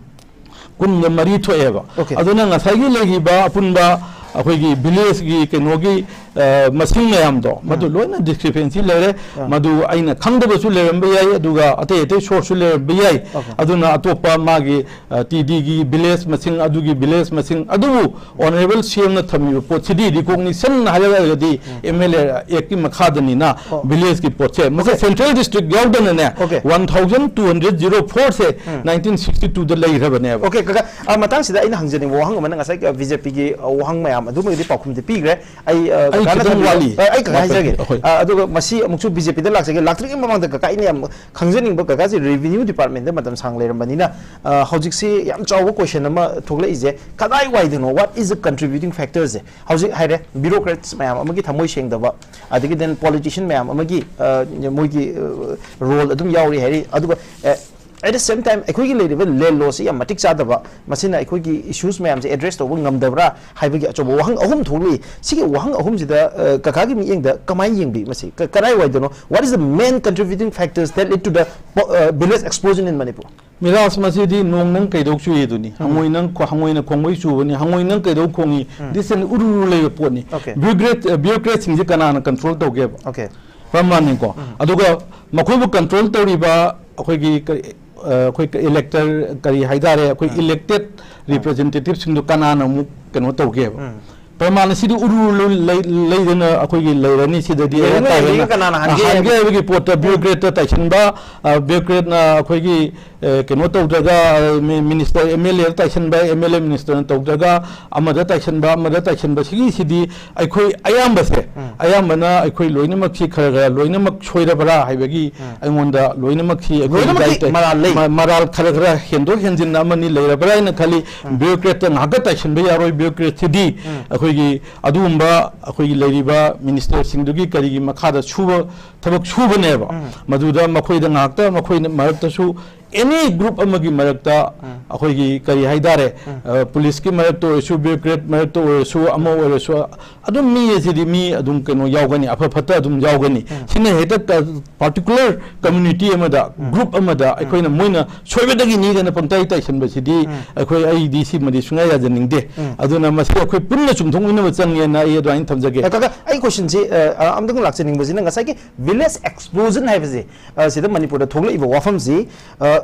ꯀꯨꯟꯒ ꯃꯔꯤ ꯊꯣꯛꯑꯦꯕ꯫ Okay. ꯑꯗꯨꯅ ꯉꯁꯥꯏꯒꯤ ꯂꯩꯔꯤꯕ ꯑꯄꯨꯟꯕ ꯑꯩꯈꯣꯏꯒꯤ village ꯀꯤ ꯀꯩꯅꯣꯒꯤ, ꯑ, ꯃꯁꯤꯡ ꯃꯌꯥꯝꯗꯣ, ꯃꯗꯨ ꯂꯣꯏꯅ discrepancy ꯂꯩꯔꯦ꯫ ꯃꯗꯨ ꯑꯩꯅ ꯈꯪꯗꯕꯁꯨ ꯂꯩꯔꯝꯕ ꯌꯥꯏ, ꯑꯗꯨꯒ ꯑꯇꯩ ꯑꯇꯩ source ꯁꯨ ꯂꯩꯔꯝꯕ ꯌꯥꯏ꯫ Okay. ꯑꯗꯨꯅ ꯑꯇꯣꯞꯄ ꯃꯥꯒꯤ, ꯑ, T D ꯒꯤ village ꯃꯁꯤꯡ, ꯑꯗꯨꯒꯤ village ꯃꯁꯤꯡ, ꯑꯗꯨꯕꯨ Honourable C M ꯅ ꯊꯝꯃꯤꯕ ꯄꯣꯠꯁꯤꯗꯤ recognition ꯍꯥꯏꯔꯒꯗꯤ M L A Act ꯀꯤ ꯃꯈꯥꯗꯅꯤꯅ, ꯑꯣ꯫ village ꯀꯤ ꯄꯣꯠꯁꯦ ꯃꯁꯤ Okay. central district ꯌꯥꯎꯗꯅꯅꯦ, Okay. one thousand two hundred zero four ꯁꯦ nineteen sixty two ꯗ ꯂꯩꯈ꯭ꯔꯕꯅꯦꯕ꯫ Okay, ꯀꯀꯥ, ꯑ, ꯃꯇꯥꯡꯁꯤꯗ ꯑꯩꯅ ꯍꯪꯖꯅꯤꯡꯕ ꯋꯥꯍꯪ ꯑꯃꯅ, ꯉꯁꯥꯏ ꯕꯤ ꯖꯦ ꯄꯤꯒꯤ ꯋꯥꯍꯪ ꯃꯌꯥꯝ ꯑꯗꯨꯃꯒꯤꯗꯤ ꯄꯥꯎꯈꯨꯝꯗꯤ ꯄꯤꯈ꯭ꯔꯦ꯫ ꯑꯩ, ꯑ, ꯑꯩ ꯀꯀꯥꯅ ꯈꯤꯇꯪ ꯊꯝꯕꯤꯌꯨ꯫ ꯋꯥꯠꯂꯤ꯫ ꯑ, ꯑꯩ ꯀꯀꯥ ꯋꯥꯠꯄ-, ꯍꯥꯏꯖꯒꯦ꯫ ꯑꯩꯈꯣꯏ ꯑ, ꯑꯗꯨꯒ ꯃꯁꯤ ꯑꯃꯨꯛꯁꯨ ꯕꯤ ꯖꯦ ꯄꯤꯗ ꯂꯥꯛꯆꯒꯦ꯫ ꯂꯥꯛꯇ꯭ꯔꯤꯉꯩ ꯃꯃꯥꯡꯗ ꯀꯀꯥ ꯑꯩꯅ ꯌꯥꯝ ꯈꯪꯖꯅꯤꯡꯕ, ꯀꯀꯥꯁꯤ revenue department ꯗ ꯃꯇꯝ ꯁꯥꯡ ꯂꯩꯔꯝꯕꯅꯤꯅ, ꯑ, ꯍꯧꯖꯤꯛꯁꯤ ꯌꯥꯝ ꯆꯥꯎꯕ question ꯑꯃ ꯊꯣꯛꯂꯛꯏꯁꯦ, ꯀꯗꯥꯏꯋꯥꯏꯗꯅꯣ, what is the contributing factor ꯁꯦ? ꯍꯧꯖꯤꯛ ꯍꯥꯏꯔꯦ, bureaucrats ꯃꯌꯥꯝ ꯑꯃꯒꯤ ꯊꯃꯣꯏ ꯁꯦꯡꯗꯕ, ꯑꯗꯒꯤ then politician ꯃꯌꯥꯝ ꯑꯃꯒꯤ, ꯑ, ꯃꯣꯏꯒꯤ, ꯑ, role ꯑꯗꯨꯝ ꯌꯥꯎꯔꯤ ꯍꯥꯏꯔꯤ꯫ ꯑꯗꯨꯒ, ꯑ, at the same time, ꯑꯩꯈꯣꯏꯒꯤ ꯂꯩꯔꯤꯕ land law ꯁꯤ ꯌꯥꯝ ꯃꯇꯤꯛ ꯆꯥꯗꯕ, ꯃꯁꯤꯅ ꯑꯩꯈꯣꯏꯒꯤ issues ꯃꯌꯥꯝꯁꯦ address ꯇꯧꯕ ꯉꯝꯗꯕ꯭ꯔꯥ ꯍꯥꯏꯕꯒꯤ ꯑꯆꯧꯕ ꯋꯥꯍꯪ ꯑꯍꯨꯝ ꯊꯣꯛꯂꯤ꯫ ꯁꯤꯒꯤ ꯋꯥꯍꯪ ꯑꯍꯨꯝꯁꯤꯗ, ꯑ, ꯀꯀꯥꯒꯤ ꯃꯤꯠꯌꯦꯡꯗ ꯀꯃꯥꯏꯅ ꯌꯦꯡꯕꯤ? ꯃꯁꯤ ꯀ-, ꯀꯗꯥꯏꯋꯥꯏꯗꯅꯣ? What is the main contributing factors that led to the, uh, village explosion in Manipur? ꯃꯤꯔꯥꯁ, ꯃꯁꯤꯗꯤ ꯅꯣꯡ ꯅꯪ ꯀꯩꯗꯧ ꯆꯨꯏ ꯑꯗꯨꯅꯤ꯫ ꯎꯝ꯫ ꯍꯪꯉꯣꯏ ꯅꯪ ꯈꯣ-, ꯍꯪꯉꯣꯏꯅ ꯈꯣꯡꯕꯩ ꯆꯨꯕꯅꯤ꯫ ꯍꯪꯉꯣꯏ ꯅꯪ ꯀꯩꯗꯧ ꯈꯣꯡꯉꯤ? ꯎꯝ꯫ This is an ꯎꯔꯨꯔꯨ ꯂꯩꯕ ꯄꯣꯠꯅꯤ꯫ Okay꯫ Bureaucrat, ꯑ, bureaucrat ꯁꯤꯡꯁꯦ ꯀꯅꯥꯅ control ꯇꯧꯒꯦꯕ? Okay꯫ ꯄ꯭ꯔꯃꯥꯟꯅꯤꯀꯣ꯫ ꯎꯝ꯫ ꯑꯗꯨꯒ ꯃꯈꯣꯏꯕꯨ control ꯇꯧꯔꯤꯕ ꯑꯩꯈꯣꯏꯒꯤ ꯀꯔꯤ, ꯑ, ꯑꯩꯈꯣꯏ elector ꯀꯔꯤ ꯍꯥꯏꯇꯥꯔꯦ, ꯑꯩꯈꯣꯏ ꯎꯝ꯫ Elected ꯎꯝ꯫ Representative ꯁꯤꯡꯗꯣ ꯀꯅꯥꯅ ꯑꯃꯨꯛ ꯀꯩꯅꯣ ꯇꯧꯒꯦꯕ? ꯎꯝ꯫ ꯄ꯭ꯔꯃꯥꯟ ꯑꯁꯤꯗꯤ ꯎꯔꯨ ꯎꯔꯨ ꯂꯩ-, ꯂꯩꯗꯅ ꯑꯩꯈꯣꯏꯒꯤ ꯂꯩꯔꯅꯤ꯫ ꯁꯤꯗꯗꯤ ꯂꯩꯔꯅꯤ, ꯍꯦꯟꯅ ꯂꯩꯔꯅꯤ, ꯀꯅꯥꯅ ꯍꯥꯟꯒꯦ ꯍꯥꯟꯒꯦ ꯍꯥꯏꯕꯒꯤ ꯄꯣꯠꯇ ꯎꯝ꯫ Bureaucrat ꯇ ꯇꯥꯏꯁꯤꯟꯕ, ꯑ, bureaucrat ꯅ ꯑꯩꯈꯣꯏꯒꯤ, ꯑ, ꯀꯩꯅꯣ ꯇꯧꯗ꯭ꯔꯒ, ꯑ, ꯃꯤ-, minister, M L A the ꯇꯥꯏꯁꯤꯟꯕ, M L A minister ꯅ ꯇꯧꯗ꯭ꯔꯒ, ꯑꯃꯗ ꯇꯥꯏꯁꯤꯟꯕ, ꯑꯃꯗ ꯇꯥꯏꯁꯤꯟꯕ, ꯁꯤꯒꯤꯁꯤꯗꯤ ꯑꯩꯈꯣꯏ ꯑꯌꯥꯝꯕꯁꯦ, ꯎꯝ꯫ ꯑꯌꯥꯝꯕꯅ ꯑꯩꯈꯣꯏ ꯂꯣꯏꯅꯃꯛꯁꯤ ꯈꯔ ꯈꯔ ꯂꯣꯏꯅꯃꯛ ꯁꯣꯏꯔꯕ꯭ꯔꯥ ꯍꯥꯏꯕꯒꯤ ꯎꯝ꯫ ꯑꯩꯉꯣꯟꯗ ꯂꯣꯏꯅꯃꯛꯁꯤ ꯑꯩꯈꯣꯏ ꯂꯣꯏꯅꯃꯛꯀꯤ ꯗꯥꯏꯇ-, ꯃꯔꯥꯜ ꯂꯩ꯫ ꯃ-, ꯃꯔꯥꯜ ꯈꯔ ꯈꯔ ꯍꯦꯟꯗꯣꯛ ꯍꯦꯟꯖꯤꯟ ꯑꯃꯅꯤ ꯂꯩꯔꯕ꯭ꯔꯥ ꯍꯥꯏꯅ ꯈꯜꯂꯤ꯫ ꯎꯝ꯫ Bureaucrat ꯇ ꯉꯥꯛꯇ ꯇꯥꯏꯁꯤꯟꯕ ꯌꯥꯔꯣꯏ꯫ Bureaucrat ꯁꯤꯗꯤ ꯎꯝ꯫ ꯑꯩꯈꯣꯏꯒꯤ ꯑꯗꯨꯒꯨꯝꯕ ꯑꯩꯈꯣꯏꯒꯤ ꯂꯩꯔꯤꯕ minister ꯁꯤꯡꯗꯨꯒꯤ ꯀꯔꯤꯒꯤ ꯃꯈꯥꯗ ꯁꯨꯕ, ꯊꯕꯛ ꯁꯨꯕꯅꯦꯕ꯫ ꯎꯝ꯫ ꯃꯗꯨꯗ ꯃꯈꯣꯏꯗ ꯉꯥꯛꯇ, ꯃꯈꯣꯏꯅ ꯃꯔꯛꯇꯁꯨ any group ꯑꯃꯒꯤ ꯃꯔꯛꯇ ꯎꯝ꯫ ꯑꯩꯈꯣꯏꯒꯤ ꯀꯔꯤ ꯍꯥꯏꯇꯥꯔꯦ, ꯎꯝ꯫ ꯑ, police ꯀꯤ ꯃꯔꯛꯇ ꯑꯣꯏꯔꯁꯨ, bureaucrat ꯃꯔꯛꯇ ꯑꯣꯏꯔꯁꯨ, ꯑꯃ ꯑꯣꯏꯔꯁꯨ, ꯑꯗꯨꯝ ꯃꯤ ꯑꯁꯤꯗꯤ ꯃꯤ ꯑꯗꯨꯝ ꯀꯩꯅꯣ ꯌꯥꯎꯒꯅꯤ, ꯑꯐ ꯐꯠꯇ ꯑꯗꯨꯝ ꯌꯥꯎꯒꯅꯤ꯫ ꯎꯝ꯫ ꯁꯤꯅ ꯍꯦꯛꯇ ꯀ-, particular community ꯑꯃꯗ, ꯎꯝ꯫ Group ꯑꯃꯗ ꯎꯝ꯫ ꯑꯩꯈꯣꯏꯅ ꯃꯣꯏꯅ ꯁꯣꯏꯕꯗꯒꯤꯅꯤꯗꯅ ꯄꯪꯇꯥꯏ ꯇꯥꯏꯁꯟꯕꯁꯤꯗꯤ ꯎꯝ꯫ ꯑꯩꯈꯣꯏ, ꯑꯩꯗꯤ ꯁꯤꯃꯗꯤ ꯁꯨꯡꯌꯥ ꯌꯥꯖꯅꯤꯡꯗꯦ꯫ ꯎꯝ꯫ ꯑꯗꯨꯅ ꯃꯁꯤ ꯑꯩꯈꯣꯏ ꯄꯨꯟꯅ ꯆꯨꯝꯊꯣꯛꯃꯤꯟꯅꯕ ꯆꯪꯉꯦꯅ ꯑꯩ ꯑꯗꯨꯃꯥꯏꯅ ꯊꯝꯖꯒꯦ꯫ ꯑꯦ, ꯀꯀꯥ, ꯑꯩ question ꯁꯤ, ꯑ, ꯑ, ꯑꯝꯇꯪ ꯂꯥꯛꯆꯅꯤꯡꯕꯁꯤꯅ ꯉꯁꯥꯏꯒꯤ village explosion ꯍꯥꯏꯕꯁꯤ, ꯑ, ꯁꯤꯗ ꯃꯅꯤꯄꯨꯔꯗ ꯊꯣꯛꯂꯛꯏꯕ ꯋꯥꯐꯝꯁꯤ, ꯑ,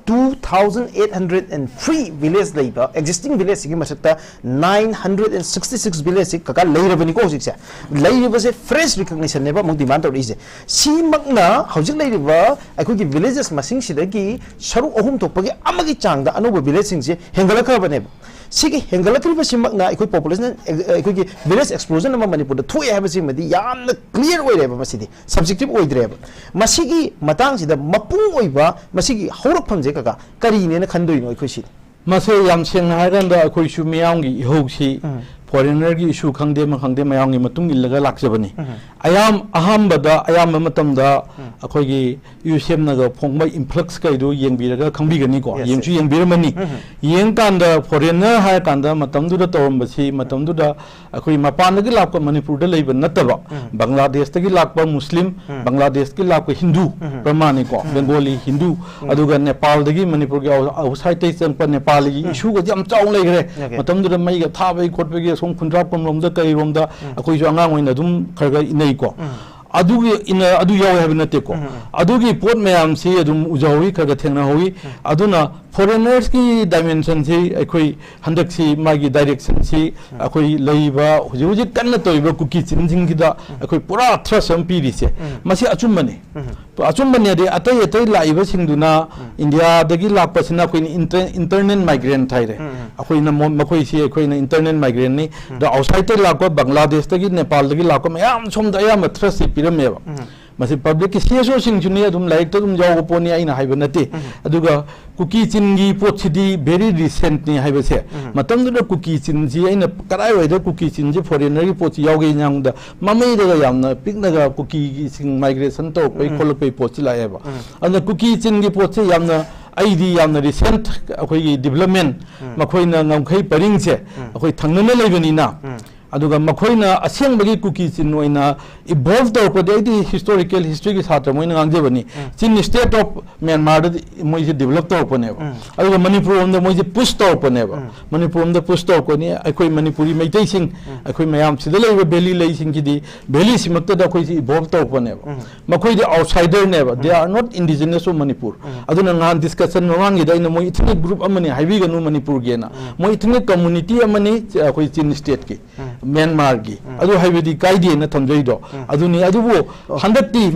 two thousand eight hundred and three village ꯂꯩꯕ existing village ꯁꯤꯒꯤ ꯃꯊꯛꯇ nine hundred and sixty six village ꯁꯤ ꯀꯀꯥ ꯂꯩꯔꯕꯅꯤꯀꯣ ꯍꯧꯖꯤꯛꯁꯦ꯫ ꯂꯩꯔꯤꯕꯁꯦ fresh recognition ꯅꯦꯕ ꯑꯃꯨꯛ demand ꯇꯧꯔꯛꯏꯁꯦ꯫ ꯁꯤꯃꯛꯅ ꯍꯧꯖꯤꯛ ꯂꯩꯔꯤꯕ ꯑꯩꯈꯣꯏꯒꯤ villages ꯃꯁꯤꯡꯁꯤꯗꯒꯤ ꯁꯔꯨꯛ ꯑꯍꯨꯝ ꯊꯣꯛꯄꯒꯤ ꯑꯃꯒꯤ ꯆꯥꯡꯗ ꯑꯅꯧꯕ village ꯁꯤꯡꯁꯦ ꯍꯦꯟꯒꯠꯂꯛꯈ꯭ꯔꯕꯅꯦꯕ꯫ ꯁꯤꯒꯤ ꯍꯦꯟꯒꯠꯂꯛꯂꯤꯕꯁꯤꯃꯛꯅ ꯑꯩꯈꯣꯏ ꯄꯣꯄꯨꯂꯦꯁꯟ, ꯑꯩꯈꯣꯏꯒꯤ ꯚꯤꯂꯦꯖ ꯑꯦꯛꯁꯄ꯭ꯂꯣꯖꯟ ꯑꯃ ꯃꯅꯤꯄꯨꯔꯗ ꯊꯣꯛꯑꯦ ꯍꯥꯏꯕꯁꯤꯃꯗꯤ ꯌꯥꯝꯅ ꯀ꯭ꯂꯤꯌꯥꯔ ꯑꯣꯏꯔꯦꯕ꯫ ꯃꯁꯤꯗꯤ ꯁꯕꯖꯦꯛꯇꯤꯚ ꯑꯣꯏꯗ꯭ꯔꯦꯕ꯫ ꯃꯁꯤꯒꯤ ꯃꯇꯥꯡꯁꯤꯗ ꯃꯄꯨꯡ ꯑꯣꯏꯕ ꯃꯁꯤꯒꯤ ꯍꯧꯔꯛꯐꯝꯁꯦ, ꯀꯀꯥ, ꯀꯔꯤꯅꯦꯅ ꯈꯟꯗꯣꯏꯅꯣ ꯑꯩꯈꯣꯏ ꯁꯤꯗꯤ? ꯃꯁꯦ ꯌꯥꯝ ꯁꯦꯡꯅ ꯍꯥꯏꯔꯀꯥꯟꯗ ꯑꯩꯈꯣꯏꯁꯨ ꯃꯤꯌꯥꯝꯒꯤ ꯏꯍꯧꯁꯤ, ꯎꯝ꯫ ꯐꯣꯔꯦꯟꯅꯔꯒꯤ ꯏꯁꯨ ꯈꯪꯗꯦ ꯑꯃ ꯈꯪꯗꯦ, ꯃꯌꯥꯝꯒꯤ ꯃꯇꯨꯡ ꯏꯜꯂꯒ ꯂꯥꯛꯆꯕꯅꯤ꯫ ꯎꯝ꯫ ꯑꯌꯥꯝ-, ꯑꯍꯥꯟꯕꯗ, ꯑꯌꯥꯝꯕ ꯃꯇꯝꯗ ꯎꯝ꯫ ꯑꯩꯈꯣꯏꯒꯤ ꯌꯨ ꯁꯤ ꯑꯦꯝꯅꯒ ꯐꯣꯡꯕ ꯏꯟꯐ꯭ꯂꯛꯁ ꯀꯩꯗꯨ ꯌꯦꯡꯕꯤꯔꯒ ꯈꯪꯕꯤꯒꯅꯤꯀꯣ꯫ Yes, ꯌꯦꯡꯁꯨ yes. ꯌꯦꯡꯕꯤꯔꯝꯃꯅꯤ꯫ ꯎꯝ꯫ ꯌꯦꯡꯀꯥꯟꯗ ꯐꯣꯔꯦꯟꯅꯔ ꯍꯥꯏꯔꯀꯥꯟꯗ ꯃꯇꯝꯗꯨꯗ ꯇꯧꯔꯝꯕꯁꯤ, ꯃꯇꯝꯗꯨꯗ ꯑꯩꯈꯣꯏ ꯃꯄꯥꯟꯗꯒꯤ ꯂꯥꯛꯄ, ꯃꯅꯤꯄꯨꯔꯗ ꯂꯩꯕ ꯅꯠꯇꯕ, ꯎꯝ꯫ ꯕꯪꯒ꯭ꯂꯥꯗꯦꯁꯇꯒꯤ ꯂꯥꯛꯄ ꯃꯨꯁꯂꯤꯝ, ꯎꯝ꯫ ꯕꯪꯒ꯭ꯂꯥꯗꯦꯁꯀꯤ ꯂꯥꯛꯄ ꯍꯤꯟꯗꯨ, ꯎꯝ꯫ ꯄ꯭ꯔꯃꯥꯅꯤꯀꯣ, ꯎꯝ꯫ ꯕꯦꯡꯒꯣꯂꯤ ꯍꯤꯟꯗꯨ, ꯎꯝ꯫ ꯑꯗꯨꯒ ꯅꯦꯄꯥꯜꯗꯒꯤ ꯃꯅꯤꯄꯨꯔꯒꯤ ꯑꯥꯎ-, ꯑꯥꯎꯠꯁꯥꯏꯠꯇꯒꯤ ꯆꯪꯉꯛꯄ ꯅꯦꯄꯥꯂꯤꯒꯤ ꯎꯝ꯫ ꯏꯁꯨꯒꯗꯤ ꯌꯥꯝ ꯆꯥꯎꯅ ꯂꯩꯈ꯭ꯔꯦ꯫ Okay꯫ ꯃꯇꯝꯗꯨꯗ ꯃꯩꯒ ꯊꯥꯕꯒꯤ ꯈꯣꯠꯄꯒꯤ ꯑꯁꯣꯝ ꯈꯨꯟꯗ꯭ꯔꯥꯛꯄꯝ ꯂꯣꯝꯗ ꯀꯩꯔꯣꯝꯗ ꯎꯝ꯫ ꯑꯩꯈꯣꯏꯁꯨ ꯑꯉꯥꯡ ꯑꯣꯏꯅ ꯑꯗꯨꯝ ꯈꯔ ꯈꯔ ꯏꯟꯅꯩꯀꯣ꯫ ꯎꯝ꯫ ꯑꯗꯨꯒꯤ ꯏꯟꯅ-, ꯑꯗꯨ ꯌꯥꯎꯋꯦ ꯍꯥꯏꯕ ꯅꯠꯇꯦꯀꯣ꯫ ꯎꯝ, ꯎꯝ꯫ ꯑꯗꯨꯒꯤ ꯄꯣꯠ ꯃꯌꯥꯝꯁꯤ ꯑꯗꯨꯝ ꯎꯖꯍꯧꯋꯤ, ꯈꯔ ꯈꯔ ꯊꯦꯡꯅꯍꯧꯋꯤ꯫ ꯎꯝ꯫ ꯑꯗꯨꯅ ꯐꯣꯔꯦꯟꯅꯔꯁꯀꯤ ꯗꯥꯏꯃꯦꯟꯁꯟꯁꯤ ꯑꯩꯈꯣꯏ ꯍꯟꯗꯛꯁꯤ ꯃꯥꯒꯤ ꯗꯥꯏꯔꯦꯛꯁꯟꯁꯤ ꯎꯝ꯫ ꯑꯩꯈꯣꯏ ꯂꯩꯔꯤꯕ ꯍꯧꯖꯤꯛ ꯍꯧꯖꯤꯛ ꯀꯟꯅ ꯇꯧꯔꯤꯕ ꯀꯨꯀꯤ ꯆꯤꯟꯁꯤꯡꯁꯤꯗ ꯎꯝ꯫ ꯑꯩꯈꯣꯏ ꯄꯨꯔꯥ ꯊ꯭ꯔꯁ ꯑꯃ ꯄꯤꯔꯤꯁꯦ꯫ ꯎꯝ꯫ ꯃꯁꯤ ꯑꯆꯨꯝꯕꯅꯤ꯫ ꯎꯝ꯫ ꯑꯆꯨꯝꯕꯅꯦꯗꯤ ꯑꯇꯩ ꯑꯇꯩ ꯂꯥꯛꯏꯕꯁꯤꯡꯗꯨꯅ ꯎꯝ꯫ ꯏꯟꯗꯤꯌꯥꯗꯒꯤ ꯂꯥꯛꯄꯁꯤꯅ ꯑꯩꯈꯣꯏꯅ ꯏꯟꯇꯔ-, ꯏꯟꯇꯔꯅꯦꯜ ꯃꯥꯏꯒ꯭ꯔꯦꯟꯠ ꯍꯥꯏꯔꯦ꯫ ꯎꯝ, ꯎꯝ꯫ ꯑꯩꯈꯣꯏꯅ ꯃꯣ-, ꯃꯈꯣꯏꯁꯤ ꯑꯩꯈꯣꯏꯅ ꯏꯟꯇꯔꯅꯦꯜ ꯃꯥꯏꯒ꯭ꯔꯦꯟꯠꯅꯤ꯫ ꯎꯝ꯫ ꯑꯗꯣ ꯑꯥꯎꯠꯁꯥꯏꯠꯇꯒꯤ ꯂꯥꯛꯄ ꯕꯪꯒ꯭ꯂꯥꯗꯦꯁꯇꯒꯤ, ꯅꯦꯄꯥꯜꯗꯒꯤ ꯂꯥꯛꯄ ꯃꯌꯥꯝ ꯁꯣꯝꯗ ꯑꯌꯥꯝꯕ ꯊ꯭ꯔꯁꯁꯤ ꯄꯤꯔꯝꯃꯦꯕ꯫ ꯎꯝ꯫ ꯃꯁꯤ ꯄꯕ꯭ꯂꯤꯛꯀꯤ ꯁꯤ ꯑꯦꯁ ꯑꯣꯁꯤꯡꯁꯨꯅꯤ, ꯑꯗꯨꯝ ꯂꯥꯏꯔꯤꯛꯇ ꯑꯗꯨꯝ ꯌꯥꯎꯕ ꯄꯣꯠꯅꯤ ꯑꯩꯅ ꯍꯥꯏꯕ ꯅꯠꯇꯦ꯫ ꯎꯝ꯫ ꯑꯗꯨꯒ ꯀꯨꯀꯤ ꯆꯤꯟꯒꯤ ꯄꯣꯠꯁꯤꯗꯤ very recentꯅꯤ ꯍꯥꯏꯕꯁꯦ꯫ ꯎꯝ꯫ ꯃꯇꯝꯗꯨꯗ ꯀꯨꯀꯤ ꯆꯤꯟꯁꯤ ꯑꯩꯅ ꯀꯗꯥꯏꯋꯥꯏꯗ ꯀꯨꯀꯤ ꯆꯤꯟꯁꯤ ꯐꯣꯔꯦꯟꯅꯔꯒꯤ ꯄꯣꯠꯁꯤ ꯌꯥꯎꯒꯦ ꯍꯥꯏꯕꯗ ꯃꯃꯩꯗꯒ ꯌꯥꯝꯅ ꯄꯤꯛꯅꯒ ꯀꯨꯀꯤꯁꯤꯡ ꯃꯥꯏꯒ꯭ꯔꯦꯁꯟ ꯇꯧꯔꯛꯄꯩ ꯎꯝ꯫ ꯈꯣꯠꯂꯛꯄꯩ ꯄꯣꯠꯁꯤ ꯂꯥꯛꯑꯦꯕ꯫ ꯎꯝ꯫ ꯑꯗꯨꯅ ꯀꯨꯀꯤ ꯆꯤꯟꯒꯤ ꯄꯣꯠꯁꯤ ꯌꯥꯝꯅ, ꯑꯩꯗꯤ ꯌꯥꯝꯅ recent ꯑꯩꯈꯣꯏꯒꯤ development, ꯎꯝ꯫ ꯃꯈꯣꯏꯅ ꯉꯝꯈꯩ ꯄꯔꯤꯡꯁꯦ ꯎꯝ꯫ ꯑꯩꯈꯣꯏ ꯊꯪꯅꯅ ꯂꯩꯕꯅꯤꯅ, ꯎꯝ꯫ ꯑꯗꯨꯒ ꯃꯈꯣꯏꯅ ꯑꯁꯦꯡꯕꯒꯤ ꯀꯨꯀꯤ ꯆꯤꯟ ꯑꯣꯏꯅ evolve ꯇꯧꯔꯛꯄꯗꯤ, ꯑꯩꯗꯤ historical historyꯒꯤ ꯁꯥꯇ꯭ꯔ ꯃꯣꯏꯅ ꯉꯥꯡꯖꯕꯅꯤ꯫ ꯎꯝ꯫ Chin state of Myanmarꯗꯗꯤ ꯃꯣꯏꯁꯦ develop ꯇꯧꯔꯛꯄꯅꯦꯕ꯫ ꯎꯝ꯫ ꯑꯗꯨꯒ ꯃꯅꯤꯄꯨꯔ ꯂꯣꯝꯗ ꯃꯣꯏꯁꯦ push ꯇꯧꯔꯛꯄꯅꯦꯕ꯫ ꯎꯝ꯫ ꯃꯅꯤꯄꯨꯔ ꯂꯣꯝꯗ push ꯇꯧꯔꯛꯄꯅꯤ꯫ ꯑꯩꯈꯣꯏ ꯃꯅꯤꯄꯨꯔꯤ ꯃꯩꯇꯩꯁꯤꯡ, ꯎꯝ꯫ ꯑꯩꯈꯣꯏ ꯃꯌꯥꯝ ꯁꯤꯗ ꯂꯩꯔꯤꯕ valley ꯂꯩꯁꯤꯡꯁꯤꯗꯤ valley ꯁꯤꯃꯛꯇꯗ ꯑꯩꯈꯣꯏꯁꯤ evolve ꯇꯧꯔꯛꯄꯅꯦꯕ꯫ ꯎꯝ꯫ ꯃꯈꯣꯏꯗꯤ outsiderꯅꯦꯕ꯫ They um. are not indigenous of Manipur꯫ ꯎꯝ꯫ ꯑꯗꯨꯅ ꯉꯍꯥꯟ discussion ꯃꯃꯥꯡꯒꯤꯗ ꯑꯩꯅ ꯃꯣꯏ ethnic group ꯑꯃꯅꯤ ꯍꯥꯏꯕꯤꯒꯅꯨ ꯃꯅꯤꯄꯨꯔꯒꯤꯅ꯫ ꯎꯝ꯫ ꯃꯣꯏ ethnic community ꯑꯃꯅꯤ, ꯑꯩꯈꯣꯏ Chin stateꯀꯤ꯫ ꯎꯝ꯫ ꯃ꯭ꯌꯥꯟꯃꯥꯔꯒꯤ꯫ ꯎꯝ꯫ ꯑꯗꯨ ꯍꯥꯏꯕꯗꯤ ꯀꯥꯏꯗꯦꯅ ꯊꯝꯖꯩꯗꯣ꯫ ꯎꯝ꯫ ꯑꯗꯨꯅꯤ꯫ ꯑꯗꯨꯕꯨ ꯑꯣ꯫ ꯍꯟꯗꯛꯇꯤ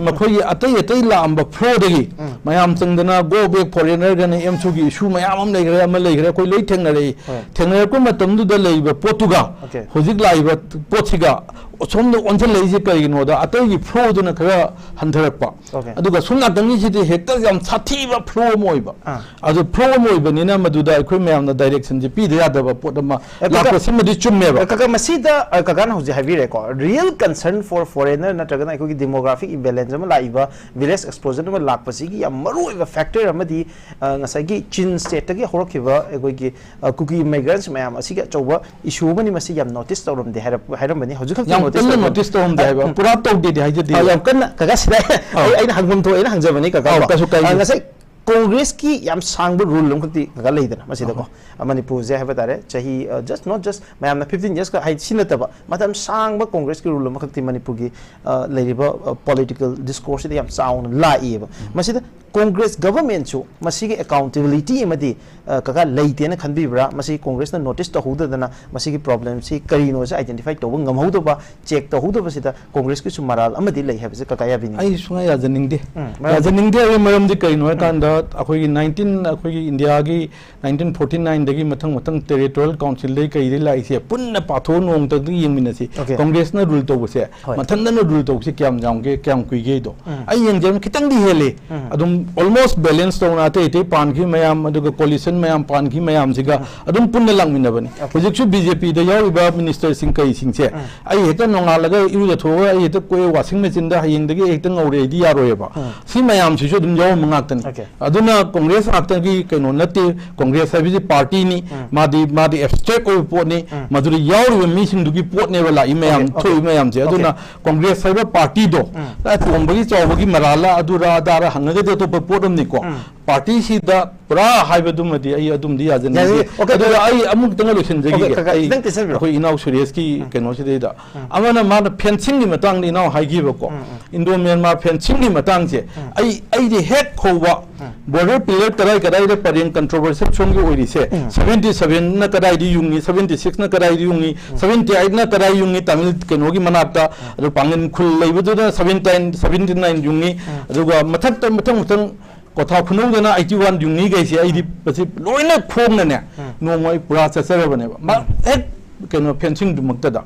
ꯃꯈꯣꯏꯒꯤ ꯑꯇꯩ ꯑꯇꯩ ꯂꯥꯛꯑꯝꯕ flowꯗꯒꯤ ꯎꯝ꯫ ꯃꯌꯥꯝ ꯆꯪꯗꯅ "Go back foreigner" ꯒꯅ ꯑꯦꯝꯁꯨꯒꯤ issue ꯃꯌꯥꯝ ꯑꯃ ꯂꯩꯈ꯭ꯔꯦ, ꯑꯃ ꯂꯩꯈ꯭ꯔꯦ, ꯑꯩꯈꯣꯏ ꯂꯣꯏ ꯊꯦꯡꯅꯔꯛꯏ꯫ ꯍꯣꯏ꯫ ꯊꯦꯡꯅꯔꯛꯄ ꯃꯇꯝꯗꯨꯗ ꯂꯩꯔꯤꯕ ꯄꯣꯠꯇꯨꯒ Okay. ꯍꯧꯖꯤꯛ ꯂꯥꯛꯏꯕ ꯄꯣꯠꯁꯤꯒ ꯁꯣꯝꯗ ꯑꯣꯟꯁꯤꯜꯂꯛꯏꯁꯦ ꯀꯔꯤꯒꯤꯅꯣꯗ, ꯑꯇꯩꯒꯤ flow ꯗꯨꯅ ꯈꯔ ꯍꯟꯊꯔꯛꯄ, Okay. ꯑꯗꯨꯒ ꯁꯣꯝ ꯅꯥꯀꯟꯒꯤꯁꯤꯗꯤ ꯍꯦꯛꯇ ꯌꯥꯝ ꯁꯥꯊꯤꯕ flow ꯑꯃ ꯑꯣꯏꯕ꯫ ꯑꯥ꯫ ꯑꯗꯨ flow ꯑꯃ ꯑꯣꯏꯕꯅꯤꯅ ꯃꯗꯨꯗ ꯑꯩꯈꯣꯏ ꯃꯌꯥꯝꯅ direction ꯁꯦ ꯄꯤꯗ ꯌꯥꯗꯕ ꯄꯣꯠ ꯑꯃ ꯑꯦ, ꯀꯀꯥ, ꯂꯥꯛꯄꯁꯤꯃꯗꯤ ꯆꯨꯝꯃꯦꯕ꯫ ꯀꯀꯥ, ꯃꯁꯤꯗ, ꯑ, ꯀꯀꯥꯅ ꯍꯧꯖꯤꯛ ꯍꯥꯏꯕꯤꯔꯦꯀꯣ, real concern for foreigner ꯅꯠꯇ꯭ꯔꯒꯅ ꯑꯩꯈꯣꯏꯒꯤ demographic imbalance ꯑꯃ ꯂꯥꯛꯏꯕ, village explosion ꯑꯃ ꯂꯥꯛꯄꯁꯤꯒꯤ ꯌꯥꯝ ꯃꯔꯨꯑꯣꯏꯕ factor ꯑꯃꯗꯤ, ꯑ, ꯉꯁꯥꯏꯒꯤ ꯆꯤꯟ state ꯇꯒꯤ ꯍꯧꯔꯛꯈꯤꯕ ꯑꯩꯈꯣꯏꯒꯤ, ꯑ, ꯀꯨꯀꯤ migrants ꯃꯌꯥꯝ ꯑꯁꯤꯒꯤ ꯑꯆꯧꯕ issue ꯑꯃꯅꯤ꯫ ꯃꯁꯤ ꯌꯥꯝ notice ꯇꯧꯔꯝꯗꯦ ꯍꯥꯏꯔꯞ-, ꯍꯥꯏꯔꯝꯕꯅꯤ꯫ ꯍꯧꯖꯤꯛ ꯈꯛꯇ ꯌꯥꯝ notice ꯀꯟꯅ ꯇꯧꯔꯝꯗꯦ꯫ notice ꯇꯧꯔꯝꯗꯦ ꯑ, ꯍꯥꯏꯕ, ꯎꯝ꯫ ꯄꯨꯔꯥ ꯇꯧꯗꯦꯗꯤ ꯍꯥꯏꯖꯗꯦ꯫ ꯑ, ꯌꯥꯝ ꯀꯟꯅ, ꯀꯀꯥ, ꯁꯤꯗ ꯑꯧ꯫ ꯑꯩ, ꯑꯩꯅ ꯍꯪꯐꯝ ꯊꯣꯛꯑꯦꯅ ꯍꯪꯖꯕꯅꯤ, ꯀꯀꯥ, ꯑꯧ, ꯀꯣ꯫ ꯀꯩꯁꯨ ꯀꯥꯏꯗꯦ꯫ ꯑ, ꯉꯁꯥꯏ Congress ꯀꯤ ꯌꯥꯝ ꯁꯥꯡꯕ rule ꯑꯃꯈꯛꯇꯤ ꯀꯀꯥ ꯂꯩꯗꯅ ꯃꯁꯤꯗꯀꯣ꯫ ꯑꯍꯣꯏ꯫ ꯑ, ꯃꯅꯤꯄꯨꯔꯁꯦ ꯍꯥꯏꯕ ꯇꯥꯔꯦ, ꯆꯍꯤ, ꯑ, just, not just ꯃꯌꯥꯝꯅ fifteen years ꯈꯛ ꯍꯥꯏ ꯁꯤ ꯅꯠꯇꯕ, ꯃꯇꯝ ꯁꯥꯡꯕ Congress ꯀꯤ rule ꯑꯃꯈꯛꯇꯤ ꯃꯅꯤꯄꯨꯔꯒꯤ, ꯑ, ꯂꯩꯔꯤꯕ, ꯑ, political discourse ꯁꯤꯗ ꯌꯥꯝ ꯆꯥꯎꯅ ꯂꯥꯛꯏꯑꯕ꯫ ꯃꯁꯤꯗ Congress government ꯁꯨ ꯃꯁꯤꯒꯤ accountability ꯑꯃꯗꯤ, ꯑ, ꯀꯀꯥ, ꯂꯩꯇꯦꯅ ꯈꯟꯕꯤꯕ꯭ꯔꯥ? ꯃꯁꯤ Congress ꯅ notice ꯇꯧꯍꯧꯗꯗꯅ ꯃꯁꯤꯒꯤ problem ꯁꯤ ꯀꯔꯤꯅꯣꯁꯦ identify ꯇꯧꯕ ꯉꯝꯍꯧꯗꯕ, check ꯇꯧꯍꯧꯗꯕꯁꯤꯗ Congress ꯀꯤꯁꯨ ꯃꯔꯥꯜ ꯑꯃꯗꯤ ꯂꯩ ꯍꯥꯏꯕꯁꯦ ꯀꯀꯥ ꯌꯥꯕꯤꯅꯤꯡꯉꯤ? ꯑꯩ ꯁꯨꯡꯌꯥ ꯌꯥꯖꯅꯤꯡꯗꯦ꯫ ꯎꯝ, ꯃꯔꯝꯗꯤ? ꯌꯥꯖꯅꯤꯡꯗꯦ ꯍꯥꯏꯕꯒꯤ ꯃꯔꯝꯗꯤ ꯀꯔꯤꯅꯣ ꯍꯥꯏ ꯀꯥꯟꯗ, ꯑꯩꯈꯣꯏꯒꯤ nineteen, ꯑꯩꯈꯣꯏꯒꯤ ꯏꯟꯗꯤꯌꯥꯒꯤ nineteen forty nine ꯗꯒꯤ ꯃꯊꯪ ꯃꯊꯪ Territorial Council ꯗꯒꯤ ꯀꯩꯗꯒꯤ ꯂꯥꯛꯏꯁꯦ ꯄꯨꯟꯅ ꯄꯥꯊꯣꯛꯑ ꯅꯣꯡꯃꯇꯗꯤ ꯌꯦꯡꯃꯤꯟꯅꯁꯤ꯫ Okay. Congress ꯅ rule ꯇꯧꯕꯁꯦ, ꯍꯣꯏ꯫ ꯃꯊꯟꯇꯅ rule ꯇꯧꯕꯁꯦ ꯀꯌꯥꯝ ꯌꯥꯝꯒꯦ, ꯀꯌꯥꯝ ꯀꯨꯏꯒꯦꯗꯣ꯫ ꯎꯝ꯫ ꯑꯩ ꯌꯦꯡꯖꯕ ꯈꯤꯇꯪꯗꯤ ꯍꯦꯜꯂꯤ꯫ ꯎꯝ꯫ ꯑꯗꯨꯝ almost balance ꯇꯧꯅ ꯑꯇꯩ ꯑꯇꯩ ꯄꯥꯟꯈꯤꯕ ꯃꯌꯥꯝ, ꯑꯗꯨꯒ coalition ꯃꯌꯥꯝ ꯄꯥꯟꯈꯤꯕ ꯃꯌꯥꯝꯁꯤꯒ ꯎꯝ꯫ ꯑꯗꯨꯝ ꯄꯨꯟꯅ ꯂꯥꯛꯃꯤꯟꯅꯕꯅꯤ꯫ Okay. ꯍꯧꯖꯤꯛꯁꯨ B J P ꯗ ꯌꯥꯎꯔꯤꯕ minister ꯁꯤꯡ ꯀꯩꯁꯤꯡꯁꯦ, ꯎꯝ꯫ ꯑꯩ ꯍꯦꯛꯇ ꯅꯣꯡꯉꯥꯜꯂꯒ ꯏꯔꯨꯖꯊꯣꯛꯑꯒ ꯑꯩ ꯍꯦꯛꯇ ꯀꯣꯛꯑꯦ washing machine ꯗ, ꯍꯌꯦꯡꯗꯒꯤ ꯑꯩ ꯍꯦꯛꯇ ꯉꯧꯔꯦ, ꯑꯩꯗꯤ ꯌꯥꯔꯣꯏꯕ꯫ ꯎꯝ꯫ ꯁꯤ ꯃꯌꯥꯝꯁꯤꯁꯨ ꯑꯗꯨꯝ ꯌꯥꯎꯔꯝꯕ ꯉꯥꯛꯇꯅꯤ꯫ Okay. ꯑꯗꯨꯅ Congress ꯉꯥꯛꯇꯒꯤ ꯀꯩꯅꯣ ꯅꯠꯇꯦ, Congress ꯍꯥꯏꯕꯁꯤ party ꯅꯤ, ꯎꯝ꯫ ꯃꯥꯗꯤ, ꯃꯥꯗꯤ abstract ꯑꯣꯏꯕ ꯄꯣꯠꯅꯤ, ꯎꯝ꯫ ꯃꯗꯨꯗ ꯌꯥꯎꯔꯤꯕ ꯃꯤꯁꯤꯡꯗꯨꯒꯤ ꯄꯣꯠꯅꯦꯕ ꯂꯥꯛꯏ ꯃꯌꯥꯝ, Okay, okay. ꯊꯣꯛꯏ ꯃꯌꯥꯝꯁꯦ꯫ Okay. ꯑꯗꯨꯅ Congress ꯍꯥꯏꯕ party ꯗꯣ, ꯎꯝ꯫ ꯑ, ꯇꯣꯝꯕꯒꯤ ꯆꯥꯎꯕꯒꯤ ꯃꯔꯥꯜꯂ ꯑꯗꯨꯔ ꯑꯗꯥꯔ ꯍꯪꯉꯒꯗꯤ ꯑꯇꯣꯞꯄ ꯄꯣꯠ ꯑꯃꯅꯤꯀꯣ꯫ ꯎꯝ꯫ Party ꯁꯤꯗ ꯄꯨꯔꯥ ꯍꯥꯏꯕꯗꯨꯃꯗꯤ ꯑꯩ ꯑꯗꯨꯝꯗꯤ ꯌꯥꯖꯅꯤꯡꯗꯦ꯫ ꯌꯥꯖꯅꯤꯡꯗꯦ꯫ Okay, ꯑꯗꯨꯒ okay. ꯑꯩ ꯑꯃꯨꯛꯇꯪꯒ ꯂꯣꯏꯁꯤꯟꯖꯈꯤꯒꯦ꯫ Okay, ꯀꯀꯥ, ꯑꯩ ꯈꯤꯇꯪ ꯇꯦꯟꯁꯤꯟꯕꯤꯔꯣ꯫ ꯑꯩꯈꯣꯏ ꯏꯅꯥꯎ ꯁꯨꯔꯦꯁꯀꯤ ꯎꯝ꯫ ꯀꯩꯅꯣꯁꯤꯗꯩꯗ꯫ ꯑꯃꯅ ꯃꯥꯅ fencing ꯒꯤ ꯃꯇꯥꯡꯗ ꯏꯅꯥꯎ ꯍꯥꯏꯈꯤꯕꯀꯣ꯫ ꯎꯝ, ꯎꯝ꯫ Indo Myanmar fencing ꯒꯤ ꯃꯇꯥꯡꯁꯦ, ꯎꯝ꯫ ꯑꯩ, ꯑꯩꯗꯤ ꯍꯦꯛ ꯍꯧꯕ ꯎꯝ꯫ Border pillar ꯀꯗꯥꯏ ꯀꯗꯥꯏꯗ ꯄꯔꯦꯡ controversial ꯁꯣꯝꯒꯤ ꯑꯣꯏꯔꯤꯁꯦ, seventy seven ꯅ ꯀꯗꯥꯏꯗ ꯌꯨꯡꯉꯤ, seventy six ꯅ ꯀꯗꯥꯏꯗ ꯌꯨꯡꯉꯤ, seventy eight ꯅ ꯀꯗꯥꯏ ꯌꯨꯡꯉꯤ, ꯇꯥꯃꯤꯜ ꯀꯩꯅꯣꯒꯤ ꯃꯅꯥꯛꯇ, ꯑꯗꯨ ꯄꯥꯡꯒꯟ ꯈꯨꯜ ꯂꯩꯕꯗꯨꯅ seventy nine, seventy nine ꯌꯨꯡꯉꯤ, ꯑꯗꯨꯒ ꯃꯊꯛꯇ ꯃꯊꯪ ꯃꯊꯪ ꯀꯣꯊꯥ ꯈꯨꯅꯧꯗꯅ eighty one ꯌꯨꯡꯉꯤꯈꯩꯁꯦ ꯑꯩꯗꯤ ꯃꯁꯤ ꯂꯣꯏꯅ ꯈꯣꯡꯅꯅꯦ ꯅꯣꯡꯃ ꯑꯩ ꯄꯨꯔꯥ ꯆꯠꯆꯔꯕꯅꯦꯕ꯫ ꯃꯥ ꯍꯦꯛ ꯀꯩꯅꯣ fencing ꯗꯨꯃꯛꯇꯗ꯫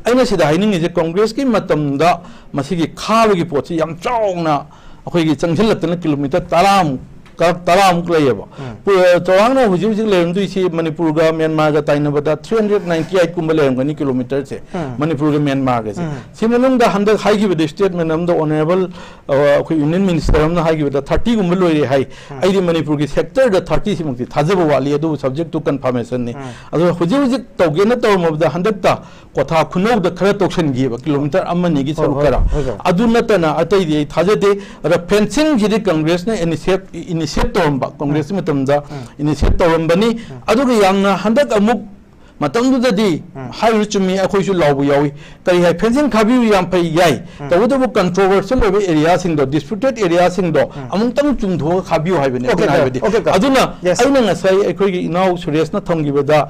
ꯑꯩꯅ ꯁꯤꯗ ꯍꯥꯏꯅꯤꯡꯉꯤꯁꯦ, ꯀꯪꯒ꯭ꯔꯦꯁꯀꯤ ꯃꯇꯝꯗ ꯃꯁꯤꯒꯤ ꯈꯥꯕꯒꯤ ꯄꯣꯠꯁꯤ ꯌꯥꯝ ꯆꯥꯎꯅ ꯑꯩꯈꯣꯏꯒꯤ ꯆꯪꯁꯤꯜꯂꯛꯇꯅ ꯀꯤꯂꯣꯃꯤꯇꯔ ꯇꯔꯥꯃꯨꯛ, ꯇꯔꯥꯃꯨꯛ ꯂꯩꯌꯦꯕ꯫ ꯄꯨ-, ꯆꯥꯎꯔꯥꯛꯅ ꯍꯧꯖꯤꯛ ꯍꯧꯖꯤꯛ ꯂꯩꯔꯝꯗꯣꯏꯁꯤ ꯃꯅꯤꯄꯨꯔꯒ ꯃ꯭ꯌꯥꯟꯃꯥꯔꯒ ꯇꯥꯏꯅꯕꯗ three hundred ninety eight ꯀꯨꯝꯕ ꯂꯩꯔꯝꯒꯅꯤ ꯀꯤꯂꯣꯃꯤꯇꯔꯁꯦ, ꯃꯅꯤꯄꯨꯔꯒ ꯃ꯭ꯌꯥꯟꯃꯥꯔꯒꯁꯦ꯫ ꯁꯤ ꯃꯅꯨꯡꯗ ꯍꯟꯗꯛ ꯍꯥꯏꯈꯤꯕꯗ statement ꯑꯃꯗ honourable, ꯑ, ꯑꯩꯈꯣꯏ Union Minister ꯑꯃꯅ ꯍꯥꯏꯈꯤꯕꯗ thirty ꯒꯨꯝꯕ ꯂꯣꯏꯔꯦ ꯍꯥꯏ꯫ ꯑꯩꯗꯤ ꯃꯅꯤꯄꯨꯔꯒꯤ sector ꯗ thirty ꯁꯤꯃꯛꯇꯤ ꯊꯥꯖꯕ ꯋꯥꯠꯂꯤ, ꯑꯗꯨꯕꯨ subject to confirmation ꯅꯤ꯫ ꯑꯗꯣ ꯍꯧꯖꯤꯛ ꯍꯧꯖꯤꯛ ꯇꯧꯒꯦꯅ ꯇꯧꯔꯝꯃꯕꯗ ꯍꯟꯗꯛꯇ ꯀꯣꯊꯥ ꯈꯨꯅꯧꯗ ꯈꯔ ꯇꯧꯁꯟꯈꯤꯕ, ꯀꯤꯂꯣꯃꯤꯇꯔ ꯑꯃ ꯑꯅꯤꯒꯤ ꯁꯔꯨꯛ ꯈꯔ꯫ ꯑꯗꯨ ꯅꯠꯇꯅ ꯑꯇꯩꯗꯤ ꯑꯩ ꯊꯥꯖꯗꯦ꯫ ꯑꯗ fencing ꯁꯤꯗꯤ ꯀꯪꯒ꯭ꯔꯦꯁꯅ initiate, initiate ꯇꯧꯔꯝꯕ, ꯀꯪꯒ꯭ꯔꯦꯁꯀꯤ ꯃꯇꯝꯗ initiate ꯇꯧꯔꯝꯕꯅꯤ꯫ ꯑꯗꯨꯒ ꯌꯥꯝꯅ ꯍꯟꯗꯛ ꯑꯃꯨꯛ ꯃꯇꯝꯗꯨꯗꯗꯤ ꯍꯥꯏꯔꯤꯕ ꯆꯨꯝꯃꯤ, ꯑꯩꯈꯣꯏꯁꯨ ꯂꯥꯎꯕ ꯌꯥꯎꯏ꯫ ꯀꯔꯤ ꯍꯥꯏ, fencing ꯈꯥꯕꯤꯌꯨ ꯌꯥꯝ ꯐꯩ, ꯌꯥꯏ꯫ ꯇꯧꯕꯇꯕꯨ controversial ꯑꯣꯏꯕ area ꯁꯤꯡꯗꯣ, disputed area ꯁꯤꯡꯗꯣ ꯑꯃꯨꯛꯇꯪ ꯆꯨꯝꯊꯣꯛꯑꯒ ꯈꯥꯕꯤꯌꯨ ꯍꯥꯏꯕꯅꯤ, okay, ꯑꯩꯈꯣꯏꯅ ꯍꯥꯏꯕꯗꯤ꯫ Okay, okay. ꯑꯗꯨꯅ yes, ꯑꯩꯅ ꯉꯁꯥꯏ ꯑꯩꯈꯣꯏꯒꯤ ꯏꯅꯥꯎ ꯁꯨꯔꯦꯁꯅ ꯊꯝꯈꯤꯕꯗ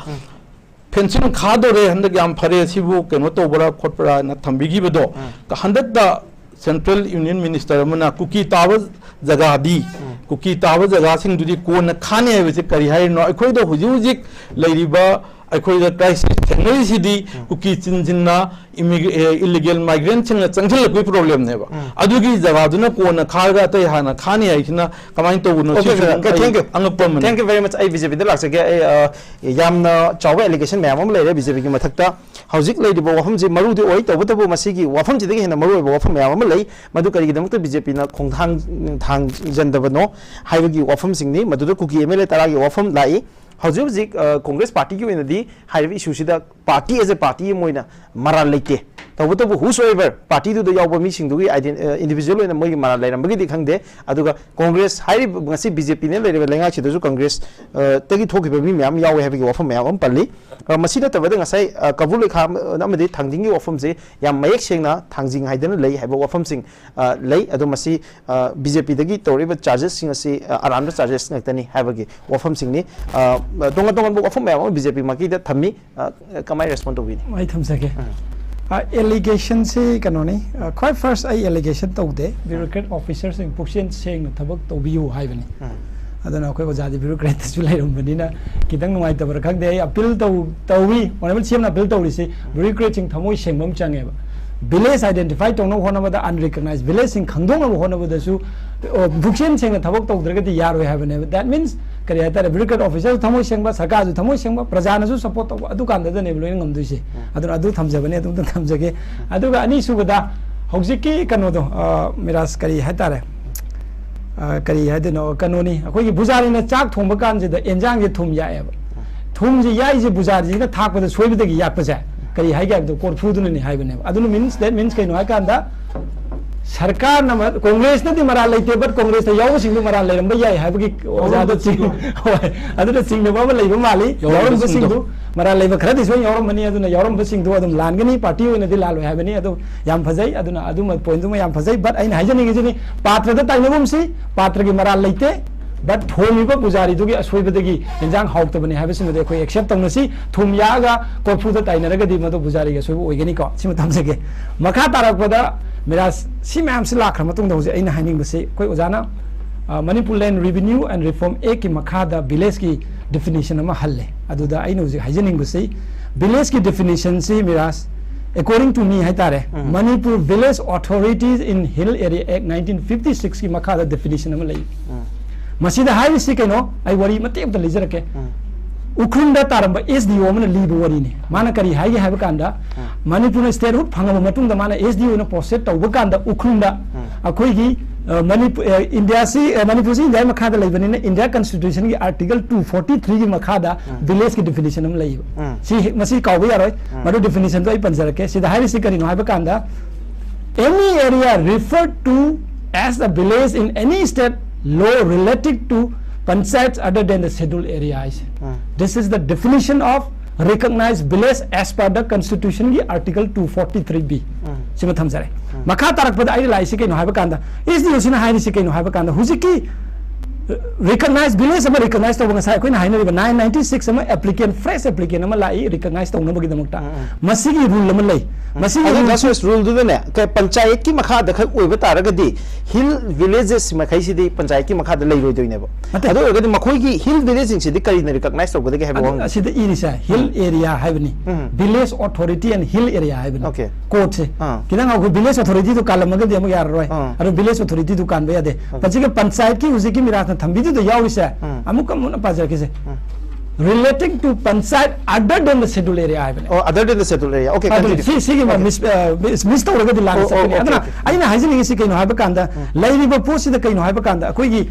fencing ꯈꯥꯗꯣꯔꯦ, ꯍꯟꯗꯛ ꯌꯥꯝ ꯐꯔꯦ, ꯁꯤꯕꯨ ꯀꯩꯅꯣ ꯇꯧꯕ꯭ꯔꯥ ꯈꯣꯠꯄ꯭ꯔꯥꯅ ꯊꯝꯕꯤꯈꯤꯕꯗꯣ, ꯍꯟꯗꯛꯇ Central Union Minister ꯑꯃꯅ ꯀꯨꯀꯤ ꯇꯥꯕ ꯖꯒꯥꯗꯤ, ꯀꯨꯀꯤ ꯇꯥꯕ ꯖꯒꯥꯁꯤꯡꯗꯨꯗꯤ ꯀꯣꯟꯅ ꯈꯥꯅꯤ ꯍꯥꯏꯕꯁꯤ ꯀꯔꯤ ꯍꯥꯏꯔꯤꯅꯣ? ꯑꯩꯈꯣꯏꯗ ꯍꯧꯖꯤꯛ ꯍꯧꯖꯤꯛ ꯂꯩꯔꯤꯕ ꯑꯩꯈꯣꯏꯗ crisis ꯊꯦꯡꯅꯔꯤꯁꯤꯗꯤ ꯀꯨꯀꯤ ꯆꯤꯟꯁꯤꯟꯅ immigra-, ꯑꯦ, illegal migrant ꯁꯤꯡꯅ ꯆꯪꯁꯤꯜꯂꯛꯄꯒꯤ problem ꯅꯦꯕ꯫ ꯑꯗꯨꯒꯤ ꯖꯒꯥꯗꯨꯅ ꯀꯣꯟꯅ ꯈꯥꯔꯒ ꯑꯇꯩ ꯍꯥꯟꯅ ꯈꯥꯅꯤ ꯍꯥꯏꯁꯤꯅ ꯀꯃꯥꯏꯅ ꯇꯧꯕꯅꯣ? Okay, ꯁꯤꯁꯨ okay, okay, ꯑꯩ thank you. ꯑꯉꯛꯄ ꯑꯃꯅꯤ꯫ Thank you very much. ꯑꯩ BJP ꯗ ꯂꯥꯛꯆꯒꯦ꯫ ꯑꯩ, ꯑ, ꯌꯥꯝꯅ ꯆꯥꯎꯕ allegation ꯃꯌꯥꯝ ꯑꯃ ꯂꯩꯔꯦ BJP ꯒꯤ ꯃꯊꯛꯇ꯫ ꯍꯧꯖꯤꯛ ꯂꯩꯔꯤꯕ ꯋꯥꯐꯝꯁꯤ ꯃꯔꯨꯗꯤ ꯑꯣꯏ, ꯇꯧꯕꯇꯕꯨ ꯃꯁꯤꯒꯤ ꯋꯥꯐꯝꯁꯤꯗꯒꯤ ꯍꯦꯟꯅ ꯃꯔꯨꯑꯣꯏꯕ ꯋꯥꯐꯝ ꯃꯌꯥꯝ ꯑꯃ ꯂꯩ꯫ ꯃꯗꯨ ꯀꯔꯤꯒꯤꯗꯃꯛꯇ BJP ꯅ ꯈꯣꯡꯊꯥꯡ ꯊꯥꯡꯖꯟꯗꯕꯅꯣ ꯍꯥꯏꯕꯒꯤ ꯋꯥꯐꯝꯁꯤꯡꯅꯤ꯫ ꯃꯗꯨꯗ ꯀꯨꯀꯤ MLA ꯇꯔꯥꯒꯤ ꯋꯥꯐꯝ ꯂꯥꯛꯏ꯫ ꯍꯧꯖꯤꯛ ꯍꯧꯖꯤꯛ ꯀꯣꯡꯒ꯭ꯔꯦꯁ ꯄꯥꯔꯇꯤꯒꯤ ꯑꯣꯏꯅꯗꯤ ꯍꯥꯏꯔꯤꯕ ꯏꯁꯨꯁꯤꯗ ꯄꯥꯔꯇꯤ ꯑꯦꯖ ꯑꯦ ꯄꯥꯔꯇꯤ ꯑꯃ ꯑꯣꯏꯅ ꯃꯔꯥꯜ ꯂꯩꯇꯦ꯫ ꯇꯧꯕꯇꯕꯨ whosoever ꯄꯥꯔꯇꯤꯗꯨꯗ ꯌꯥꯎꯕ ꯃꯤꯁꯤꯡꯗꯨꯒꯤ ꯏꯟꯗꯤꯕꯤꯖꯨꯋꯦꯜ ꯑꯣꯏꯅ ꯃꯣꯏꯒꯤ ꯃꯔꯥꯜ ꯂꯩꯔꯝꯕꯒꯤꯗꯤ ꯈꯪꯗꯦ꯫ ꯑꯗꯨꯒ ꯀꯣꯡꯒ꯭ꯔꯦꯁ ꯍꯥꯏꯔꯤꯕ ꯉꯁꯤ ꯕꯤ ꯖꯦ ꯄꯤꯅ ꯂꯩꯔꯤꯕ ꯂꯩꯉꯥꯛꯁꯤꯗꯁꯨ ꯀꯣꯡꯒ꯭ꯔꯦꯁ ꯇꯒꯤ ꯊꯣꯛꯈꯤꯕ ꯃꯤ ꯃꯌꯥꯝ ꯌꯥꯎꯋꯦ ꯍꯥꯏꯕꯒꯤ ꯋꯥꯐꯝ ꯃꯌꯥꯝ ꯑꯃ ꯄꯜꯂꯤ꯫ ꯃꯁꯤ ꯅꯠꯇꯕꯗ ꯉꯁꯥꯏ ꯀꯕꯨ ꯂꯩꯈꯥ ꯑꯃꯗꯤ ꯊꯥꯡꯖꯤꯡꯒꯤ ꯋꯥꯐꯝꯁꯦ ꯌꯥꯝ ꯃꯌꯦꯛ ꯁꯦꯡꯅ ꯊꯥꯡꯖꯤꯡ ꯍꯥꯏꯗꯅ ꯂꯩ ꯍꯥꯏꯕ ꯋꯥꯐꯝꯁꯤꯡ ꯂꯩ꯫ ꯑꯗꯣ ꯃꯁꯤ ꯕꯤ ꯖꯦ ꯄꯤꯗꯒꯤ ꯇꯧꯔꯛꯏꯕ ꯆꯥꯔꯖꯦꯁꯁꯤꯡ ꯑꯁꯤ ꯑꯔꯥꯟꯕ ꯆꯥꯔꯖꯦꯁ ꯉꯥꯛꯇꯅꯤ ꯍꯥꯏꯕꯒꯤ ꯋꯥꯐꯝꯁꯤꯡꯅꯤ꯫ ꯇꯣꯉꯥꯟ ꯇꯣꯉꯥꯟꯕ ꯋꯥꯐꯝ ꯃꯌꯥꯝ ꯑꯃ ꯕꯤ ꯖꯦ ꯄꯤ ꯃꯥꯏꯀꯩꯗ ꯊꯝꯃꯤ꯫ ꯀꯃꯥꯏꯅ ꯔꯦꯁꯄꯣꯟ ꯇꯧꯕꯤꯅꯤ? ꯑꯩ ꯊꯝꯖꯒꯦ꯫ ꯑꯦꯂꯤꯒꯦꯁꯟꯁꯤ ꯀꯩꯅꯣꯅꯤ, ꯈ꯭ꯋꯥꯏ ꯐꯥꯔꯁ ꯑꯩ ꯑꯦꯂꯤꯒꯦꯁꯟ ꯇꯧꯗꯦ꯫ ꯕ꯭ꯌꯨꯔꯣꯀ꯭ꯔꯦꯠ ꯑꯣꯐꯤꯁꯔꯁꯤꯡ ꯄꯨꯛꯆꯦꯜ ꯁꯦꯡꯅ ꯊꯕꯛ ꯇꯧꯕꯤꯌꯨ ꯍꯥꯏꯕꯅꯤ꯫ ꯑꯗꯨꯅ ꯑꯩꯈꯣꯏ ꯑꯣꯖꯥꯗꯤ ꯕ꯭ꯌꯨꯔꯣꯀ꯭ꯔꯦꯠꯇꯁꯨ ꯂꯩꯔꯝꯕꯅꯤꯅ ꯈꯤꯇꯪ ꯅꯨꯡꯉꯥꯏꯇꯕ꯭ꯔꯥ ꯈꯪꯗꯦ꯫ ꯑꯩ ꯑꯄꯤꯜ ꯇꯧ ꯇꯧꯏ, ꯑꯣꯅꯔꯦꯕꯜ ꯁꯤ ꯑꯦꯝꯅ ꯑꯄꯤꯜ ꯇꯧꯔꯤꯁꯤ ꯕ꯭ꯌꯨꯔꯣꯀ꯭ꯔꯦꯠꯁꯤꯡ ꯊꯃꯣꯏ ꯁꯦꯡꯕ ꯑꯃ ꯆꯪꯉꯦꯕ꯫ ꯚꯤꯂꯦꯖ ꯑꯥꯏꯗꯦꯟꯇꯤꯐꯥꯏ ꯇꯧꯅꯕ ꯍꯣꯠꯅꯕꯗ, ꯑꯟꯔꯤꯀꯣꯛꯅꯥꯏꯖ ꯚꯤꯂꯦꯖꯁꯤꯡ ꯈꯪꯗꯣꯛꯅꯕ ꯍꯣꯠꯅꯕꯗꯁꯨ ꯄꯨꯛꯆꯦꯜ ꯁꯦꯡꯅ ꯊꯕꯛ ꯇꯧꯗ꯭ꯔꯒꯗꯤ ꯌꯥꯔꯣꯏ ꯍꯥꯏꯕꯅꯦꯕ꯫ That means ꯀꯔꯤ ꯍꯥꯏꯇꯥꯔꯦ, ꯕ꯭ꯌꯨꯔꯣꯀ꯭ꯔꯦꯠ ꯑꯣꯐꯤꯁꯔꯁꯨ ꯊꯃꯣꯏ ꯁꯦꯡꯕ, ꯁꯔꯀꯥꯔꯁꯨ ꯊꯃꯣꯏ ꯁꯦꯡꯕ, ꯄ꯭ꯔꯖꯥꯅꯁꯨ ꯁꯞꯄꯣꯔꯠ ꯇꯧꯕ, ꯑꯗꯨ ꯀꯥꯟꯗꯗꯅꯦꯕ ꯂꯣꯏꯅ ꯉꯝꯗꯣꯏꯁꯦ꯫ ꯑꯗꯨꯅ ꯑꯗꯨ ꯊꯝꯖꯕꯅꯤ, ꯑꯗꯨꯝꯇ ꯊꯝꯖꯒꯦ꯫ ꯑꯗꯨꯒ ꯑꯅꯤꯁꯨꯕꯗ ꯍꯧꯖꯤꯛꯀꯤ ꯀꯩꯅꯣꯗꯣ, ꯃꯤꯔꯥꯖ, ꯀꯔꯤ ꯍꯥꯏꯇꯥꯔꯦ, ꯀꯔꯤ ꯍꯥꯏꯗꯣꯏꯅꯣ, ꯀꯩꯅꯣꯅꯤ, ꯑꯩꯈꯣꯏꯒꯤ ꯕꯨꯖꯥꯔꯤꯅ ꯆꯥꯛ ꯊꯣꯡꯕ ꯀꯥꯟꯁꯤꯗ ꯑꯦꯟꯖꯥꯡꯁꯦ ꯊꯨꯝ ꯌꯥꯛꯑꯦꯕ꯫ ꯊꯨꯝꯁꯦ ꯌꯥꯛꯏꯁꯦ ꯕꯨꯖꯥꯔꯤꯁꯤꯅ ꯊꯥꯛꯄꯗ ꯁꯣꯏꯕꯗꯒꯤ ꯌꯥꯛꯄꯁꯦ ꯀꯔꯤ ꯍꯥꯏꯒꯦ ꯍꯥꯏꯕꯗꯣ ꯀꯣꯔꯐꯨꯗꯨꯅꯅꯤ ꯍꯥꯏꯕꯅꯦꯕ꯫ ꯑꯗꯨꯅ means, that means ꯀꯩꯅꯣ ꯍꯥꯏꯀꯥꯟꯗ ꯁꯔꯀꯥꯔꯅ, ꯀꯣꯡꯒ꯭ꯔꯦꯁꯅꯗꯤ ꯃꯔꯥꯜ ꯂꯩꯇꯦ, but ꯀꯣꯡꯒ꯭ꯔꯦꯁꯇ ꯌꯥꯎꯕꯁꯤꯡꯗꯨ ꯃꯔꯥꯜ ꯂꯩꯔꯝꯕ ꯌꯥꯏ ꯍꯥꯏꯕꯒꯤ ꯑꯣꯖꯥꯗ ꯆꯤꯡ-, ꯍꯣꯏ, ꯑꯗꯨꯅ ꯆꯤꯡꯅꯕ ꯑꯃ ꯂꯩꯕ ꯃꯥꯜꯂꯤ꯫ ꯌꯥꯎꯔꯝꯕꯁꯤꯡꯗꯣ꯫ ꯌꯥꯎꯔꯝꯕꯁꯤꯡꯗꯨ ꯃꯔꯥꯜ ꯂꯩꯕ ꯈꯔꯗꯤ ꯁꯣꯏ ꯌꯥꯎꯔꯝꯃꯅꯤ, ꯑꯗꯨꯅ ꯌꯥꯎꯔꯝꯕꯁꯤꯡꯗꯨ ꯑꯗꯨꯝ ꯂꯥꯟꯒꯅꯤ, ꯄꯥꯔꯇꯤ ꯑꯣꯏꯅꯗꯤ ꯂꯥꯜꯂꯣꯏ ꯍꯥꯏꯕꯅꯤ꯫ ꯑꯗꯨ ꯌꯥꯝ ꯐꯖꯩ, ꯑꯗꯨꯅ ꯑꯗꯨꯃ ꯄꯣꯏꯟꯗꯨꯃ ꯌꯥꯝ ꯐꯖꯩ꯫ But ꯑꯩꯅ ꯍꯥꯏꯖꯅꯤꯡꯉꯤꯁꯤꯅꯤ, ꯄꯥꯇ꯭ꯔꯗ ꯇꯥꯏꯅꯒꯨꯝꯁꯤ, ꯄꯥꯇ꯭ꯔꯒꯤ ꯃꯔꯥꯜ ꯂꯩꯇꯦ꯫ But ꯊꯣꯡꯉꯤꯕ ꯄꯨꯖꯥꯔꯤꯗꯨꯒꯤ ꯑꯁꯣꯏꯕꯗꯒꯤ ꯌꯦꯟꯖꯥꯡ ꯍꯥꯎꯇꯕꯅꯤ ꯍꯥꯏꯕꯁꯤꯃꯗꯤ ꯑꯩꯈꯣꯏ ꯑꯦꯛꯁꯦꯞ ꯇꯧꯅꯁꯤ꯫ ꯊꯨꯝ ꯌꯥꯛꯑꯒ ꯀꯣꯔꯐꯨꯗ ꯇꯥꯏꯅꯔꯒꯗꯤ ꯃꯗꯨ ꯄꯨꯖꯥꯔꯤꯒꯤ ꯑꯁꯣꯏꯕ ꯑꯣꯏꯒꯅꯤꯀꯣ꯫ ꯁꯤꯃ ꯊꯝꯖꯒꯦ꯫ ꯃꯈꯥ ꯇꯥꯔꯛꯄꯗ ꯃꯤꯔꯥꯖ, ꯁꯤ ꯃꯌꯥꯝꯁꯤ ꯂꯥꯛꯈ꯭ꯔ ꯃꯇꯨꯡꯗ ꯍꯧꯖꯤꯛ ꯑꯩꯅ ꯍꯥꯏꯅꯤꯡꯕꯁꯤ, ꯑꯩꯈꯣꯏ ꯑꯣꯖꯥꯅ Manipur Land Revenue and Reform Actꯀꯤ ꯃꯈꯥꯗ ꯚꯤꯂꯦꯖꯀꯤ ꯗꯤꯐꯤꯅꯤꯁꯟ ꯑꯃ ꯍꯜꯂꯦ꯫ ꯑꯗꯨꯗ ꯑꯩꯅ ꯍꯧꯖꯤꯛ ꯍꯥꯏꯖꯅꯤꯡꯕꯁꯤ, ꯚꯤꯂꯦꯖꯀꯤ ꯗꯤꯐꯤꯅꯤꯁꯟꯁꯤ ꯃꯤꯔꯥꯖ, according to me ꯍꯥꯏꯇꯥꯔꯦ, Manipur Village Authorities in Hill Area Act nineteen fifty sixꯀꯤ ꯃꯈꯥꯗ ꯗꯤꯐꯤꯅꯤꯁꯟ ꯑꯃ ꯂꯩ꯫ ꯃꯁꯤꯗ ꯍꯥꯏꯔꯤꯁꯤ ꯀꯩꯅꯣ, ꯑꯩ ꯋꯥꯔꯤ ꯃꯇꯦꯛ ꯑꯝꯇ ꯂꯤꯖꯔꯛꯀꯦ꯫ ꯎꯈ꯭ꯔꯨꯜꯗ ꯇꯥꯔꯝꯕ ꯑꯦꯁ ꯗꯤ ꯑꯣ ꯑꯃꯅ ꯂꯤꯕ ꯋꯥꯔꯤꯅꯤ꯫ ꯃꯥꯅ ꯀꯔꯤ ꯍꯥꯏꯒꯦ ꯍꯥꯏꯕ ꯀꯥꯟꯗ, ꯃꯅꯤꯄꯨꯔꯅ statehood ꯐꯪꯉꯕ ꯃꯇꯨꯡꯗ ꯃꯥꯅ ꯑꯦꯁ ꯗꯤ ꯑꯣ ꯑꯣꯏꯅ ꯄꯣꯁꯇꯦꯠ ꯇꯧꯕ ꯀꯥꯟꯗ ꯎꯈ꯭ꯔꯨꯜꯗ ꯑꯩꯈꯣꯏꯒꯤ ꯑ, ꯃꯅꯤꯄꯨꯔ, ꯑ, ꯏꯟꯗꯤꯌꯥꯁꯤ, ꯑ, ꯃꯅꯤꯄꯨꯔꯁꯤ ꯏꯟꯗꯤꯌꯥꯒꯤ ꯃꯈꯥꯗ ꯂꯩꯕꯅꯤꯅ, ꯏꯟꯗꯤꯌꯥ ꯀꯟꯁꯇꯤꯇ꯭ꯌꯨꯁꯟꯒꯤ ꯑꯥꯔꯇꯤꯀꯜ ꯇꯨ ꯐꯣꯔꯇꯤ ꯊ꯭ꯔꯤꯒꯤ ꯃꯈꯥꯗ ꯎꯝ. ꯚꯤꯂꯦꯖꯀꯤ ꯗꯤꯐꯤꯅꯤꯁꯟ ꯑꯃ ꯂꯩꯌꯦꯕ꯫ ꯎꯝ. ꯁꯤ ꯍꯦꯛ, ꯃꯁꯤ ꯀꯥꯎꯕ ꯌꯥꯔꯣꯏ꯫ ꯎꯝ. ꯃꯗꯨ ꯗꯤꯐꯤꯅꯤꯁꯟꯗꯣ ꯑꯩ ꯄꯟꯖꯔꯛꯀꯦ꯫ ꯁꯤꯗ ꯍꯥꯏꯔꯤꯁꯤ ꯀꯔꯤꯅꯣ ꯍꯥꯏꯕ ꯀꯥꯟꯗ, "Any area referred to as a village in any state law related to panchayats other than the scheduled area" ꯍꯥꯏꯁꯦ꯫ ꯎꯝ. "This is the definition of recognized village as per the constitution"ꯒꯤ article two forty three B. ꯎꯝ. ꯁꯤꯃ ꯊꯝꯖꯔꯦ꯫ ꯎꯝ. ꯃꯈꯥ ꯇꯥꯔꯛꯄꯗ ꯑꯩꯅ ꯂꯥꯛꯏꯁꯤ ꯀꯩꯅꯣ ꯍꯥꯏꯕ ꯀꯥꯟꯗ, ꯑꯦꯁ ꯗꯤ ꯑꯣ ꯁꯤꯅ ꯍꯥꯏꯔꯤꯁꯤ ꯀꯩꯅꯣ ꯍꯥꯏꯕ ꯀꯥꯟꯗ, ꯍꯧꯖꯤꯛꯀꯤ, ꯑ, ꯔꯤꯀꯒꯅꯥꯏꯖ ꯚꯤꯂꯦꯖ ꯑꯃ ꯔꯤꯀꯒꯅꯥꯏꯖ ꯇꯧꯕ, ꯉꯁꯥꯏ ꯑꯩꯈꯣꯏꯅ ꯍꯥꯏꯅꯔꯤꯕ ꯅꯥꯏꯟ ꯅꯥꯏꯟꯇꯤ ꯁꯤꯛꯁ ꯑꯃ ꯑꯦꯄ꯭ꯂꯤꯀꯦꯟ, ꯐ꯭ꯔꯦꯁ ꯑꯦꯄ꯭ꯂꯤꯀꯦꯟ ꯑꯃ ꯂꯥꯛꯏ ꯔꯤꯀꯒꯅꯥꯏꯖ ꯇꯧꯅꯕꯒꯤꯗꯃꯛꯇ꯫ ꯎꯝ, ꯎꯝ. ꯃꯁꯤꯒꯤ ꯔꯨꯜ ꯑꯃ ꯂꯩ꯫ ꯎꯝ. ꯃꯁꯤꯒꯤ ꯑꯗꯣ ꯔꯨꯜ ꯗꯥ ꯁꯨꯔꯦꯁ, ꯔꯨꯜꯗꯨꯗꯅꯦ, ꯀ-, ꯄꯟꯆꯥꯌꯠꯀꯤ ꯃꯈꯥꯗ ꯈꯛ ꯑꯣꯏꯕ ꯇꯥꯔꯒꯗꯤ ꯍꯤꯜ ꯚꯤꯂꯦꯖꯦꯁ ꯃꯈꯩꯁꯤꯗꯤ ꯄꯟꯆꯥꯌꯠꯀꯤ ꯃꯈꯥꯗ ꯂꯩꯔꯣꯏꯗꯣꯏꯅꯦꯕ꯫ ꯅꯠꯇꯦ꯫ ꯑꯗꯨ ꯑꯣꯏꯔꯒꯗꯤ ꯃꯈꯣꯏꯒꯤ ꯍꯤꯜ ꯚꯤꯂꯦꯖꯁꯤꯡꯁꯤꯗꯤ ꯀꯔꯤꯅ ꯔꯤꯀꯒꯅꯥꯏꯖ ꯇꯧꯒꯗꯒꯦ ꯍꯥꯏꯕ ꯑꯗꯨ ꯋꯥꯍꯪꯗꯣ? ꯑꯁꯤꯗ ꯏꯔꯤꯁꯦ ꯍꯤꯜ ꯎꯝ. ꯑꯦꯔꯤꯌꯥ ꯍꯥꯏꯕꯅꯤ꯫ ꯎꯝ. Village authority and hill area ꯍꯥꯏꯕꯅꯤ꯫ ꯑꯣꯀꯦ. ꯀꯣꯗꯁꯦ꯫ ꯑꯥ. ꯈꯤꯇꯪ ꯑꯩꯈꯣꯏ ꯚꯤꯂꯦꯖ ꯑꯣꯊꯣꯔꯤꯇꯤꯗꯨ ꯀꯥꯜꯂꯝꯃꯒꯗꯤ ꯑꯃꯨꯛ ꯌꯥꯔꯔꯣꯏ꯫ ꯑꯥ. ꯑꯗꯨ ꯚꯤꯂꯦꯖ ꯑꯣꯊꯣꯔꯤꯇꯤꯗꯨ ꯀꯥꯟꯕ ꯌꯥꯗꯦ꯫ ꯑꯣꯀꯦ. ꯃꯁꯤꯒꯤ ꯄꯟꯆꯥꯌꯠꯀꯤ ꯍꯧꯖꯤꯛꯀꯤ ꯃꯤꯔꯥꯖꯅ ꯊꯝꯕꯤꯗꯨꯗ ꯌꯥꯎꯔꯤꯁꯦ, ꯎꯝ. ꯑꯃꯨꯛꯀ ꯃꯨꯟꯅ ꯄꯥꯖꯔꯛꯀꯦꯁꯦ꯫ ꯎꯝ. "Relating to panchayat other than the scheduled area" ꯍꯥꯏꯕꯅꯦ꯫ ꯑꯣ, other than the scheduled area. Okay, ꯑꯗꯨꯅꯤ, continue. ꯁꯤ, ꯁꯤꯒꯤ ꯑꯃ Okay. ꯃꯤꯁ, ꯑ, ꯃꯤꯁ, ꯃꯤꯁ ꯇꯧꯔꯒꯗꯤ ꯂꯥꯟꯅ ꯑꯣ, ꯑꯣ, ꯆꯠꯀꯅꯤ꯫ okay, ꯑꯗꯨꯅ okay. ꯑꯩꯅ ꯍꯥꯏꯖꯅꯤꯡꯉꯤꯁꯤ ꯀꯩꯅꯣ ꯍꯥꯏꯕ ꯀꯥꯟꯗ, ꯎꯝ. ꯂꯩꯔꯤꯕ ꯄꯣꯠꯁꯤꯗ ꯀꯩꯅꯣ ꯍꯥꯏꯕ ꯀꯥꯟꯗ, ꯑꯩꯈꯣꯏꯒꯤ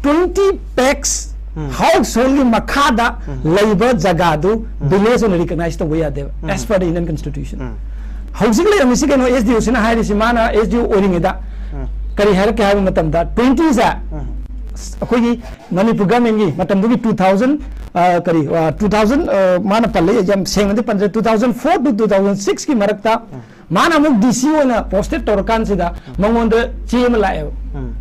ꯇ꯭ꯋꯦꯟꯇꯤ ꯄꯦꯛꯁ ꯎꯝ. ꯍꯥꯎꯁꯍꯣꯜꯒꯤ ꯃꯈꯥꯗ ꯎꯝ. ꯂꯩꯕ ꯖꯒꯥꯗꯨ ꯎꯝ. ꯚꯤꯂꯦꯖ ꯑꯣꯏꯅ ꯔꯤꯀꯒꯅꯥꯏꯖ ꯇꯧꯕ ꯌꯥꯗꯦꯕ, ꯎꯝ. as per the Indian constitution. ꯎꯝ. ꯍꯧꯖꯤꯛ ꯂꯩꯔꯝꯃꯤꯁꯤ ꯀꯩꯅꯣ, ꯑꯦꯁ ꯗꯤ ꯑꯣ ꯁꯤꯅ ꯍꯥꯏꯔꯤꯁꯤ, ꯃꯥꯅ ꯑꯦꯁ ꯗꯤ ꯑꯣ ꯑꯣꯏꯔꯤꯉꯩꯗ ꯎꯝ. ꯀꯔꯤ ꯍꯥꯏꯔꯛꯀꯦ ꯍꯥꯏꯕ ꯃꯇꯝꯗ, ꯇ꯭ꯋꯦꯟꯇꯤꯁꯦ ꯎꯝ. ꯑꯩꯈꯣꯏꯒꯤ ꯃꯅꯤꯄꯨꯔ ꯒꯚꯔꯟꯃꯦꯟꯒꯤ ꯃꯇꯝꯗꯨꯒꯤ ꯇꯨ ꯊꯥꯎꯖꯟ, ꯑ, ꯀꯔꯤ, ꯑ, ꯇꯨ ꯊꯥꯎꯖꯟ, ꯑ, ꯃꯥꯅ ꯄꯜꯂꯦ, ꯌꯥꯝ ꯁꯦꯡꯅꯗꯤ ꯄꯟꯖꯔꯦ, two thousand four to two thousand ꯁꯤꯛꯁꯀꯤ ꯃꯔꯛꯇ ꯎꯝ. ꯃꯥꯅ ꯑꯃꯨꯛ ꯗꯤ ꯁꯤ ꯑꯣꯏꯅ ꯄꯣꯁꯇꯦꯠ ꯇꯧꯔꯀꯥꯟꯁꯤꯗ ꯎꯝ. ꯃꯉꯣꯟꯗ ꯆꯦ ꯑꯃ ꯂꯥꯛꯑꯦꯕ꯫ ꯎꯝ.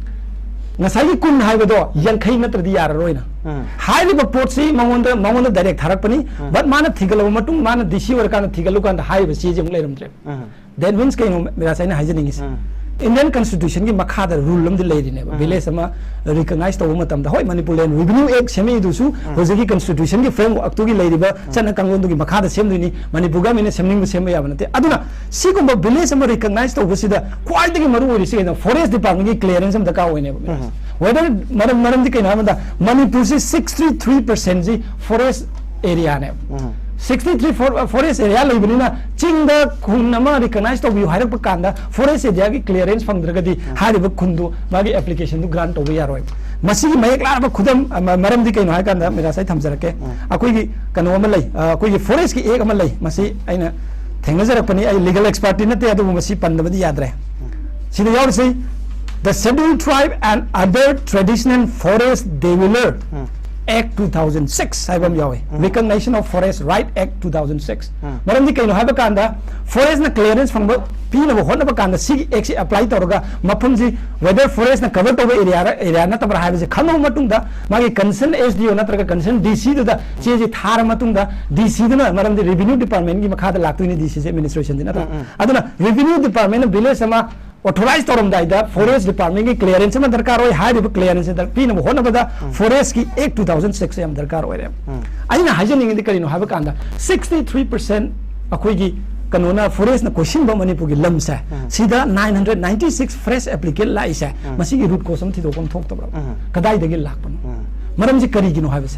ꯉꯁꯥꯏꯒꯤ ꯀꯨꯟ ꯍꯥꯏꯕꯗꯣ ꯌꯥꯡꯈꯩ ꯅꯠꯇ꯭ꯔꯗꯤ ꯌꯥꯔꯔꯣꯏꯅ꯫ ꯎꯝ. ꯍꯥꯏꯔꯤꯕ ꯄꯣꯠꯁꯤ ꯃꯉꯣꯟꯗ, ꯃꯉꯣꯟꯗ ꯗꯥꯏꯔꯦꯛ ꯊꯥꯔꯛꯄꯅꯤ, ꯎꯝ. ꯕꯠ ꯃꯥꯅ ꯊꯤꯒꯠꯂꯕ ꯃꯇꯨꯡ, ꯃꯥꯅ ꯗꯤ ꯁꯤ ꯑꯣꯏꯔꯀꯥꯟꯗ ꯊꯤꯒꯠꯂꯨꯀꯥꯟꯗ ꯍꯥꯏꯔꯤꯕ ꯆꯦꯁꯤ ꯑꯃꯨꯛ ꯂꯩꯔꯝꯗ꯭ꯔꯦ꯫ ꯎꯝ. That means ꯀꯩꯅꯣ, ꯃꯤꯔꯥꯖ, ꯑꯩꯅ ꯍꯥꯏꯖꯅꯤꯡꯉꯤꯁꯦ? ꯎꯝ. ꯏꯟꯗꯤꯌꯟ ꯀꯟꯁꯇꯤꯇ꯭ꯌꯨꯁꯟꯒꯤ ꯃꯈꯥꯗ ꯔꯨꯜ ꯑꯃꯗꯤ ꯂꯩꯔꯤꯅꯦꯕ꯫ ꯎꯝ. ꯚꯤꯂꯦꯖ ꯑꯃ ꯔꯤꯀꯒꯅꯥꯏꯖ ꯇꯧꯕ ꯃꯇꯝꯗ, ꯍꯣꯏ, ꯃꯅꯤꯄꯨꯔ ꯂꯦꯟ ꯔꯤꯚꯤꯅ꯭ꯌꯨ ꯑꯦꯛ ꯁꯦꯝꯃꯛꯏꯗꯨꯁꯨ ꯎꯝ. ꯍꯧꯖꯤꯛꯀꯤ ꯀꯟꯁꯇꯤꯇ꯭ꯌꯨꯁꯟꯒꯤ ꯐ꯭ꯔꯦꯝꯋꯔꯛꯇꯨꯒꯤ ꯂꯩꯔꯤꯕ ꯎꯝ. ꯆꯠꯅ ꯀꯥꯡꯂꯣꯟꯗꯨꯒꯤ ꯃꯈꯥꯗ ꯁꯦꯝꯗꯣꯏꯅꯤ꯫ ꯃꯅꯤꯄꯨꯔ ꯒꯚꯔꯟꯃꯦꯟꯅ ꯁꯦꯝꯅꯤꯡꯕ ꯁꯦꯝꯕ ꯌꯥꯕ ꯅꯠꯇꯦ꯫ ꯑꯗꯨꯅ ꯁꯤꯒꯨꯝꯕ ꯚꯤꯂꯦꯖ ꯑꯃ ꯔꯤꯀꯒꯅꯥꯏꯖ ꯇꯧꯕꯁꯤꯗ ꯈ꯭ꯋꯥꯏꯗꯒꯤ ꯃꯔꯨ ꯑꯣꯏꯔꯤꯁꯤ ꯀꯩꯅꯣ? ꯐꯣꯔꯦꯁ ꯗꯤꯄꯥꯔꯠꯃꯦꯟꯒꯤ ꯀ꯭ꯂꯤꯌꯥꯔꯦꯟꯁ ꯑꯃ ꯗꯔꯀꯥꯔ ꯑꯣꯏꯅꯦꯕ꯫ ꯎꯝ. Whether ꯃꯔꯝ, ꯃꯔꯝꯗꯤ ꯀꯩꯅꯣ ꯍꯥꯏꯕꯗ, ꯃꯅꯤꯄꯨꯔꯁꯤ ꯁꯤꯛꯁꯇꯤ ꯊ꯭ꯔꯤ ꯄꯔꯁꯦꯟꯁꯤ ꯐꯣꯔꯦꯁ ꯑꯦꯔꯤꯌꯥꯅꯦꯕ꯫ ꯎꯝ. ꯁꯤꯛꯁꯇꯤ ꯊ꯭ꯔꯤ ꯐꯣꯔꯦꯁ ꯑꯦꯔꯤꯌꯥ ꯂꯩꯕꯅꯤꯅ ꯆꯤꯡꯗ ꯈꯨꯟ ꯑꯃ ꯔꯤꯀꯒꯅꯥꯏꯁ ꯇꯧꯕꯤꯌꯨ ꯍꯥꯏꯔꯛꯄ ꯀꯥꯟꯗ ꯐꯣꯔꯦꯁ ꯑꯦꯔꯤꯌꯥꯒꯤ ꯀ꯭ꯂꯤꯌꯔꯦꯟꯁ ꯐꯪꯗ꯭ꯔꯒꯗꯤ ꯍꯥꯏꯔꯤꯕ ꯈꯨꯟꯗꯨ ꯃꯥꯒꯤ ꯑꯦꯄ꯭ꯂꯤꯀꯦꯁꯟꯗꯨ ꯒ꯭ꯔꯥꯟ ꯇꯧꯕ ꯌꯥꯔꯣꯏ꯫ ꯃꯁꯤꯒꯤ ꯃꯌꯦꯛ ꯂꯥꯔꯕ ꯈꯨꯗꯝ ꯑꯃ, ꯃꯔꯝꯗꯤ ꯀꯩꯅꯣ ꯍꯥꯏ ꯀꯥꯟꯗ ꯃꯤꯔꯥꯁ ꯑꯩ ꯊꯝꯖꯔꯛꯀꯦ꯫ ꯑꯩꯈꯣꯏꯒꯤ ꯀꯩꯅꯣ ꯑꯃ ꯂꯩ, ꯑ, ꯑꯩꯈꯣꯏꯒꯤ ꯐꯣꯔꯦꯁꯀꯤ ꯑꯦꯛ ꯑꯃ ꯂꯩ꯫ ꯃꯁꯤ ꯑꯩꯅ ꯊꯦꯡꯅꯖꯔꯛꯄꯅꯤ꯫ ꯑꯩ ꯂꯤꯒꯦꯜ ꯑꯦꯛꯁꯄꯔꯠꯇꯤ ꯅꯠꯇꯦ, ꯑꯗꯨꯕꯨ ꯃꯁꯤ ꯄꯟꯗꯕꯗꯤ ꯌꯥꯗ꯭ꯔꯦ꯫ ꯁꯤꯗ ꯌꯥꯎꯔꯤꯁꯤ, "The Scheduled Tribe and Other Traditional Forest Dweller Act two thousand six" ꯍꯥꯏꯕ ꯑꯃ ꯌꯥꯎꯏ, "Recognition of Forest Right Act two thousand six"꯫ ꯃꯔꯝꯗꯤ ꯀꯩꯅꯣ ꯍꯥꯏꯕ ꯀꯥꯟꯗ, ꯐꯣꯔꯦꯁꯅ ꯀ꯭ꯂꯤꯌꯔꯦꯟꯁ ꯐꯪꯕ ꯄꯤꯅꯕ ꯍꯣꯠꯅꯕ ꯀꯥꯟꯗ ꯁꯤꯒꯤ ꯑꯦꯛꯁꯤ ꯑꯦꯄ꯭ꯂꯥꯏ ꯇꯧꯔꯒ ꯃꯐꯝꯁꯤ whether ꯐꯣꯔꯦꯁꯅ ꯀꯚꯔ ꯇꯧꯕ ꯑꯦꯔꯤꯌꯥꯔ ꯑꯦꯔꯤꯌꯥ ꯅꯠꯇꯕ꯭ꯔꯥ ꯍꯥꯏꯕꯁꯤ ꯈꯪꯉꯕ ꯃꯇꯨꯡꯗ ꯃꯥꯒꯤ ꯀꯟꯁꯔꯟ ꯑꯦꯁ ꯗꯤ ꯑꯣ ꯅꯠꯇ꯭ꯔꯒ ꯀꯟꯁꯔꯟ ꯗꯤ ꯁꯤꯗꯨꯗ ꯆꯦꯁꯤ ꯊꯥꯔ ꯃꯇꯨꯡꯗ ꯗꯤ ꯁꯤꯗꯨꯅ, ꯃꯔꯝꯗꯤ ꯔꯦꯚꯤꯅ꯭ꯌꯨ ꯗꯤꯄꯥꯔꯠꯃꯦꯟꯒꯤ ꯃꯈꯥꯗ ꯂꯥꯛꯇꯣꯏꯅꯤ ꯗꯤ ꯁꯤꯁꯦ, ꯑꯦꯗꯃꯤꯅꯤꯁꯇ꯭ꯔꯦꯁꯟꯁꯤ ꯅꯠꯇ꯭ꯔꯥ? ꯑꯗꯨꯅ ꯔꯦꯚꯤꯅ꯭ꯌꯨ ꯗꯤꯄꯥꯔꯠꯃꯦꯟꯅ ꯚꯤꯂꯦꯖ ꯑꯃ ꯑꯣꯊꯣꯔꯥꯏꯖ ꯇꯧꯔꯝꯗꯥꯏꯗ ꯐꯣꯔꯦꯁ ꯗꯤꯄꯥꯔꯠꯃꯦꯟꯒꯤ ꯀ꯭ꯂꯤꯌꯔꯦꯟꯁ ꯑꯃ ꯗꯔꯀꯥꯔ ꯑꯣꯏ꯫ ꯍꯥꯏꯔꯤꯕ ꯀ꯭ꯂꯤꯌꯔꯦꯟꯁ ꯑꯗ ꯄꯤꯅꯕ ꯍꯣꯠꯅꯕꯗ ꯐꯣꯔꯦꯁꯀꯤ ꯑꯦꯛ ꯇꯨ ꯊꯥꯎꯖꯟ ꯁꯤꯛꯁ ꯌꯥꯝ ꯗꯔꯀꯥꯔ ꯑꯣꯏꯔꯦ꯫ ꯑꯩꯅ ꯍꯥꯏꯖꯅꯤꯡꯉꯤꯗꯤ ꯀꯔꯤꯅꯣ ꯍꯥꯏꯕ ꯀꯥꯟꯗ, ꯁꯤꯛꯁꯇꯤ ꯊ꯭ꯔꯤ ꯄꯔꯁꯦꯟ ꯑꯩꯈꯣꯏꯒꯤ ꯀꯩꯅꯣꯅ, ꯐꯣꯔꯦꯁꯅ ꯀꯣꯏꯁꯤꯟꯕ ꯃꯅꯤꯄꯨꯔꯒꯤ ꯂꯝꯁꯦ, ꯁꯤꯗ nine hundred ninety six fresh applicant ꯂꯥꯛꯏꯁꯦ, ꯃꯁꯤꯒꯤ ꯔꯨꯠ ꯀꯣꯁ ꯑꯃ ꯊꯤꯗꯣꯛꯄ ꯑꯃ ꯊꯣꯛꯇꯕ꯭ꯔꯥ? ꯀꯗꯥꯏꯗꯒꯤ ꯂꯥꯛꯄꯅꯣ? ꯃꯔꯝꯁꯤ ꯀꯔꯤꯒꯤꯅꯣ ꯍꯥꯏꯕꯁꯦ꯫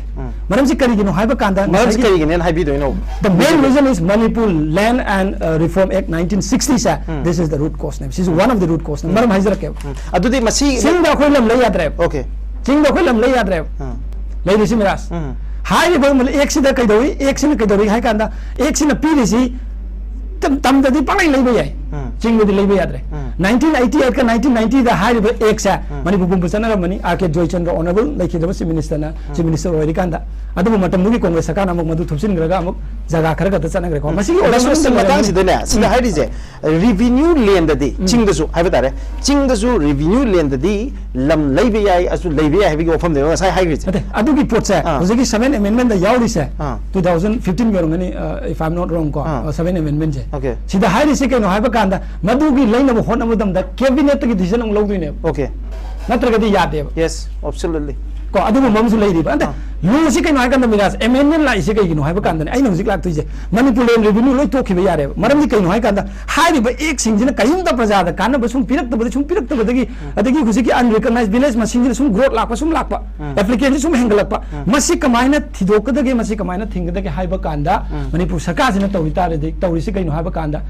ꯃꯔꯝꯁꯤ ꯀꯔꯤꯒꯤꯅꯣ ꯍꯥꯏꯕ ꯀꯥꯟꯗ ꯃꯔꯝꯁꯤ ꯉꯁꯥꯏꯒꯤ ꯀꯔꯤꯒꯤꯅꯦꯅ ꯍꯥꯏꯕꯤꯗꯣꯏꯅꯣ? The main reason is Manipur Land and, uh, Reform Act nineteen sixty say, this is the root cause ꯅꯦꯕ꯫ ꯁꯤꯁꯨ one of the root cause ꯅꯦ꯫ ꯃꯔꯝ ꯍꯥꯏꯖꯔꯛꯀꯦꯕ꯫ ꯑꯗꯨꯗꯤ ꯃꯁꯤ ꯆꯤꯡꯗ ꯑꯩꯈꯣꯏ ꯂꯝ ꯂꯩ ꯌꯥꯗ꯭ꯔꯦꯕ꯫ ꯑꯣꯀꯦ꯫ ꯆꯤꯡꯗ ꯑꯩꯈꯣꯏ ꯂꯝ ꯂꯩ ꯌꯥꯗ꯭ꯔꯦꯕ꯫ ꯂꯩꯔꯤꯁꯤ ꯃꯤꯔꯥꯁ꯫ ꯍꯥꯏꯔꯤꯕ ꯑꯦꯛꯁꯤꯗ ꯀꯩꯗꯧꯏ, ꯑꯦꯛꯁꯤꯅ ꯀꯩꯗꯧꯏ ꯍꯥꯏ ꯀꯥꯟꯗ, ꯑꯦꯛꯁꯤꯅ ꯄꯤꯔꯤꯁꯤ ꯇꯝ-, ꯇꯝꯗꯗꯤ ꯄꯪꯂꯩ ꯂꯩꯕ ꯌꯥꯏ꯫ ꯆꯤꯡꯗꯗꯤ ꯂꯩꯕ ꯌꯥꯗ꯭ꯔꯦ꯫ ꯅꯥꯏꯟꯇꯤꯟ ꯑꯩꯠꯇꯤ ꯑꯩꯠꯀ ꯅꯥꯏꯟꯇꯤꯟ ꯅꯥꯏꯟꯇꯤꯗ ꯍꯥꯏꯔꯤꯕ ꯑꯦꯛꯁꯦ ꯃꯅꯤꯄꯨꯔ ꯄꯨꯝꯕ ꯆꯠꯅꯔꯝꯕꯅꯤ꯫ ꯑꯥꯔ ꯀꯦ ꯖꯣꯏꯆꯟꯗ꯭ꯔ ꯑꯣꯅꯔꯦꯕꯜ ꯂꯩꯈꯤꯗ꯭ꯔꯕ ꯆꯤꯐ ꯃꯤꯅꯤꯁꯇꯔꯅ, ꯆꯤꯐ ꯃꯤꯅꯤꯁꯇꯔ ꯑꯣꯏꯔꯤꯀꯥꯟꯗ꯫ ꯑꯗꯨꯕꯨ ꯃꯇꯝꯗꯨꯒꯤ ꯀꯣꯡꯒ꯭ꯔꯦꯁ ꯁꯔꯀꯥꯔꯅ ꯑꯃꯨꯛ ꯃꯗꯨ ꯊꯨꯞꯆꯤꯟꯈ꯭ꯔꯒ ꯑꯃꯨꯛ ꯖꯒꯥ ꯈꯔ ꯈꯛꯇ ꯆꯠꯅꯈ꯭ꯔꯦꯀꯣ꯫ ꯃꯁꯤꯒꯤ ꯃꯁꯤ ꯑꯣꯏꯔꯝꯕꯅ ꯃꯇꯥꯡꯁꯤꯗꯅꯦ, ꯁꯤꯗ ꯍꯥꯏꯔꯤꯁꯦ, ꯔꯤꯚꯤꯅ꯭ꯌꯨ ꯂꯦꯟꯗꯗꯤ, ꯆꯤꯡꯗꯁꯨ ꯍꯥꯏꯕ ꯇꯥꯔꯦ, ꯆꯤꯡꯗꯁꯨ ꯔꯤꯚꯤꯅ꯭ꯌꯨ ꯂꯦꯟꯗꯗꯤ ꯂꯝ ꯂꯩꯕ ꯌꯥꯏ, ꯑꯁꯨ ꯂꯩꯕ ꯌꯥꯏ ꯍꯥꯏꯕꯒꯤ ꯋꯥꯐꯝꯅꯦꯕ ꯉꯁꯥꯏ ꯍꯥꯏꯈ꯭ꯔꯤꯁꯦ꯫ ꯅꯠꯇꯦ, ꯑꯗꯨꯒꯤ ꯄꯣꯠꯁꯦ ꯑꯥ꯫ ꯍꯧꯖꯤꯛꯀꯤ ꯁꯚꯦꯟ ꯑꯦꯃꯦꯟꯃꯦꯟꯗ ꯌꯥꯎꯔꯤꯁꯦ, ꯑꯥ꯫ ꯇꯨ ꯊꯥꯎꯖꯟ ꯐꯤꯐꯇꯤꯟꯒꯤ ꯑꯣꯏꯔꯝꯒꯅꯤ, ꯑ, if I'm not wrong ꯀꯣ, ꯑꯥ꯫ ꯑ, ꯁꯚꯦꯟ ꯑꯦꯃꯦꯟꯃꯦꯟꯁꯦ꯫ ꯑꯣꯀꯦ꯫ ꯁꯤꯗ ꯍꯥꯏꯔꯤꯁꯦ ꯀꯩꯅꯣ ꯍꯥꯏꯕ ꯀꯥꯟꯗ, ꯃꯗꯨꯒꯤ ꯂꯩꯅꯕ ꯍꯣꯠꯅꯕ ꯃꯇꯝꯗ ꯀꯦꯕꯤꯅꯦꯠꯇꯒꯤ ꯗꯤꯁꯤꯖꯟ ꯑꯃꯨꯛ ꯂꯧꯗꯣꯏꯅꯦꯕ꯫ ꯑꯣꯀꯦ꯫ ꯅꯠꯇ꯭ꯔꯒꯗꯤ ꯌꯥꯗꯦꯕ꯫ Yes, absolutely. ꯀꯣ, ꯑꯗꯨꯒꯨꯝꯕ ꯑꯃꯁꯨ ꯂꯩꯔꯤꯕ꯫ ꯑꯗ ꯂꯣꯁꯤ ꯀꯩꯅꯣ ꯍꯥꯏꯀꯥꯟꯗ, ꯃꯤꯔꯥꯖ, ꯑꯦꯃꯦꯟꯗꯃꯦꯟ ꯂꯥꯛꯏꯁꯦ ꯀꯩꯒꯤꯅꯣ ꯍꯥꯏꯕ ꯀꯥꯟꯗꯅꯦ, ꯑꯩꯅ ꯍꯧꯖꯤꯛ ꯂꯥꯛꯇꯣꯏꯁꯦ, ꯃꯅꯤꯄꯨꯔ ꯂꯦꯟ ꯔꯦꯚꯤꯅ꯭ꯌꯨ ꯂꯣꯏ ꯇꯣꯛꯈꯤꯕ ꯌꯥꯔꯦꯕ꯫ ꯃꯔꯝꯗꯤ ꯀꯩꯅꯣ ꯍꯥꯏ ꯀꯥꯟꯗ, ꯍꯥꯏꯔꯤꯕ ꯑꯦꯛꯁꯤꯡꯁꯤꯅ ꯀꯔꯤꯝꯇ ꯄ꯭ꯔꯖꯥꯗ ꯀꯥꯟꯅꯕ ꯁꯨꯝ ꯄꯤꯔꯛꯇꯕꯗ, ꯁꯨꯝ ꯄꯤꯔꯛꯇꯕꯗꯒꯤ, ꯑꯗꯒꯤ ꯍꯧꯖꯤꯛꯀꯤ ꯑꯟꯔꯤꯀꯛꯅꯥꯏꯖ ꯚꯤꯂꯦꯖ ꯃꯁꯤꯡꯁꯤꯅ ꯁꯨꯝ ꯒ꯭ꯔꯣꯠ ꯂꯥꯛꯄ, ꯁꯨꯝ ꯂꯥꯛꯄ, ꯑꯦꯄ꯭ꯂꯤꯀꯦꯟꯁꯤ ꯁꯨꯝ ꯍꯦꯟꯒꯠꯂꯛꯄ, ꯃꯁꯤ ꯀꯃꯥꯏꯅ ꯊꯤꯗꯣꯛꯀꯗꯒꯦ, ꯃꯁꯤ ꯀꯃꯥꯏꯅ ꯊꯤꯡꯒꯗꯒꯦ ꯍꯥꯏꯕ ꯀꯥꯟꯗ, ꯃꯅꯤꯄꯨꯔ ꯁꯔꯀꯥꯔꯁꯤꯅ ꯇꯧꯔꯤ ꯇꯥꯔꯗꯤ, ꯇꯧꯔꯤꯁꯤ ꯀꯩꯅꯣ ꯍꯥꯏꯕ ꯀꯥꯟꯗ,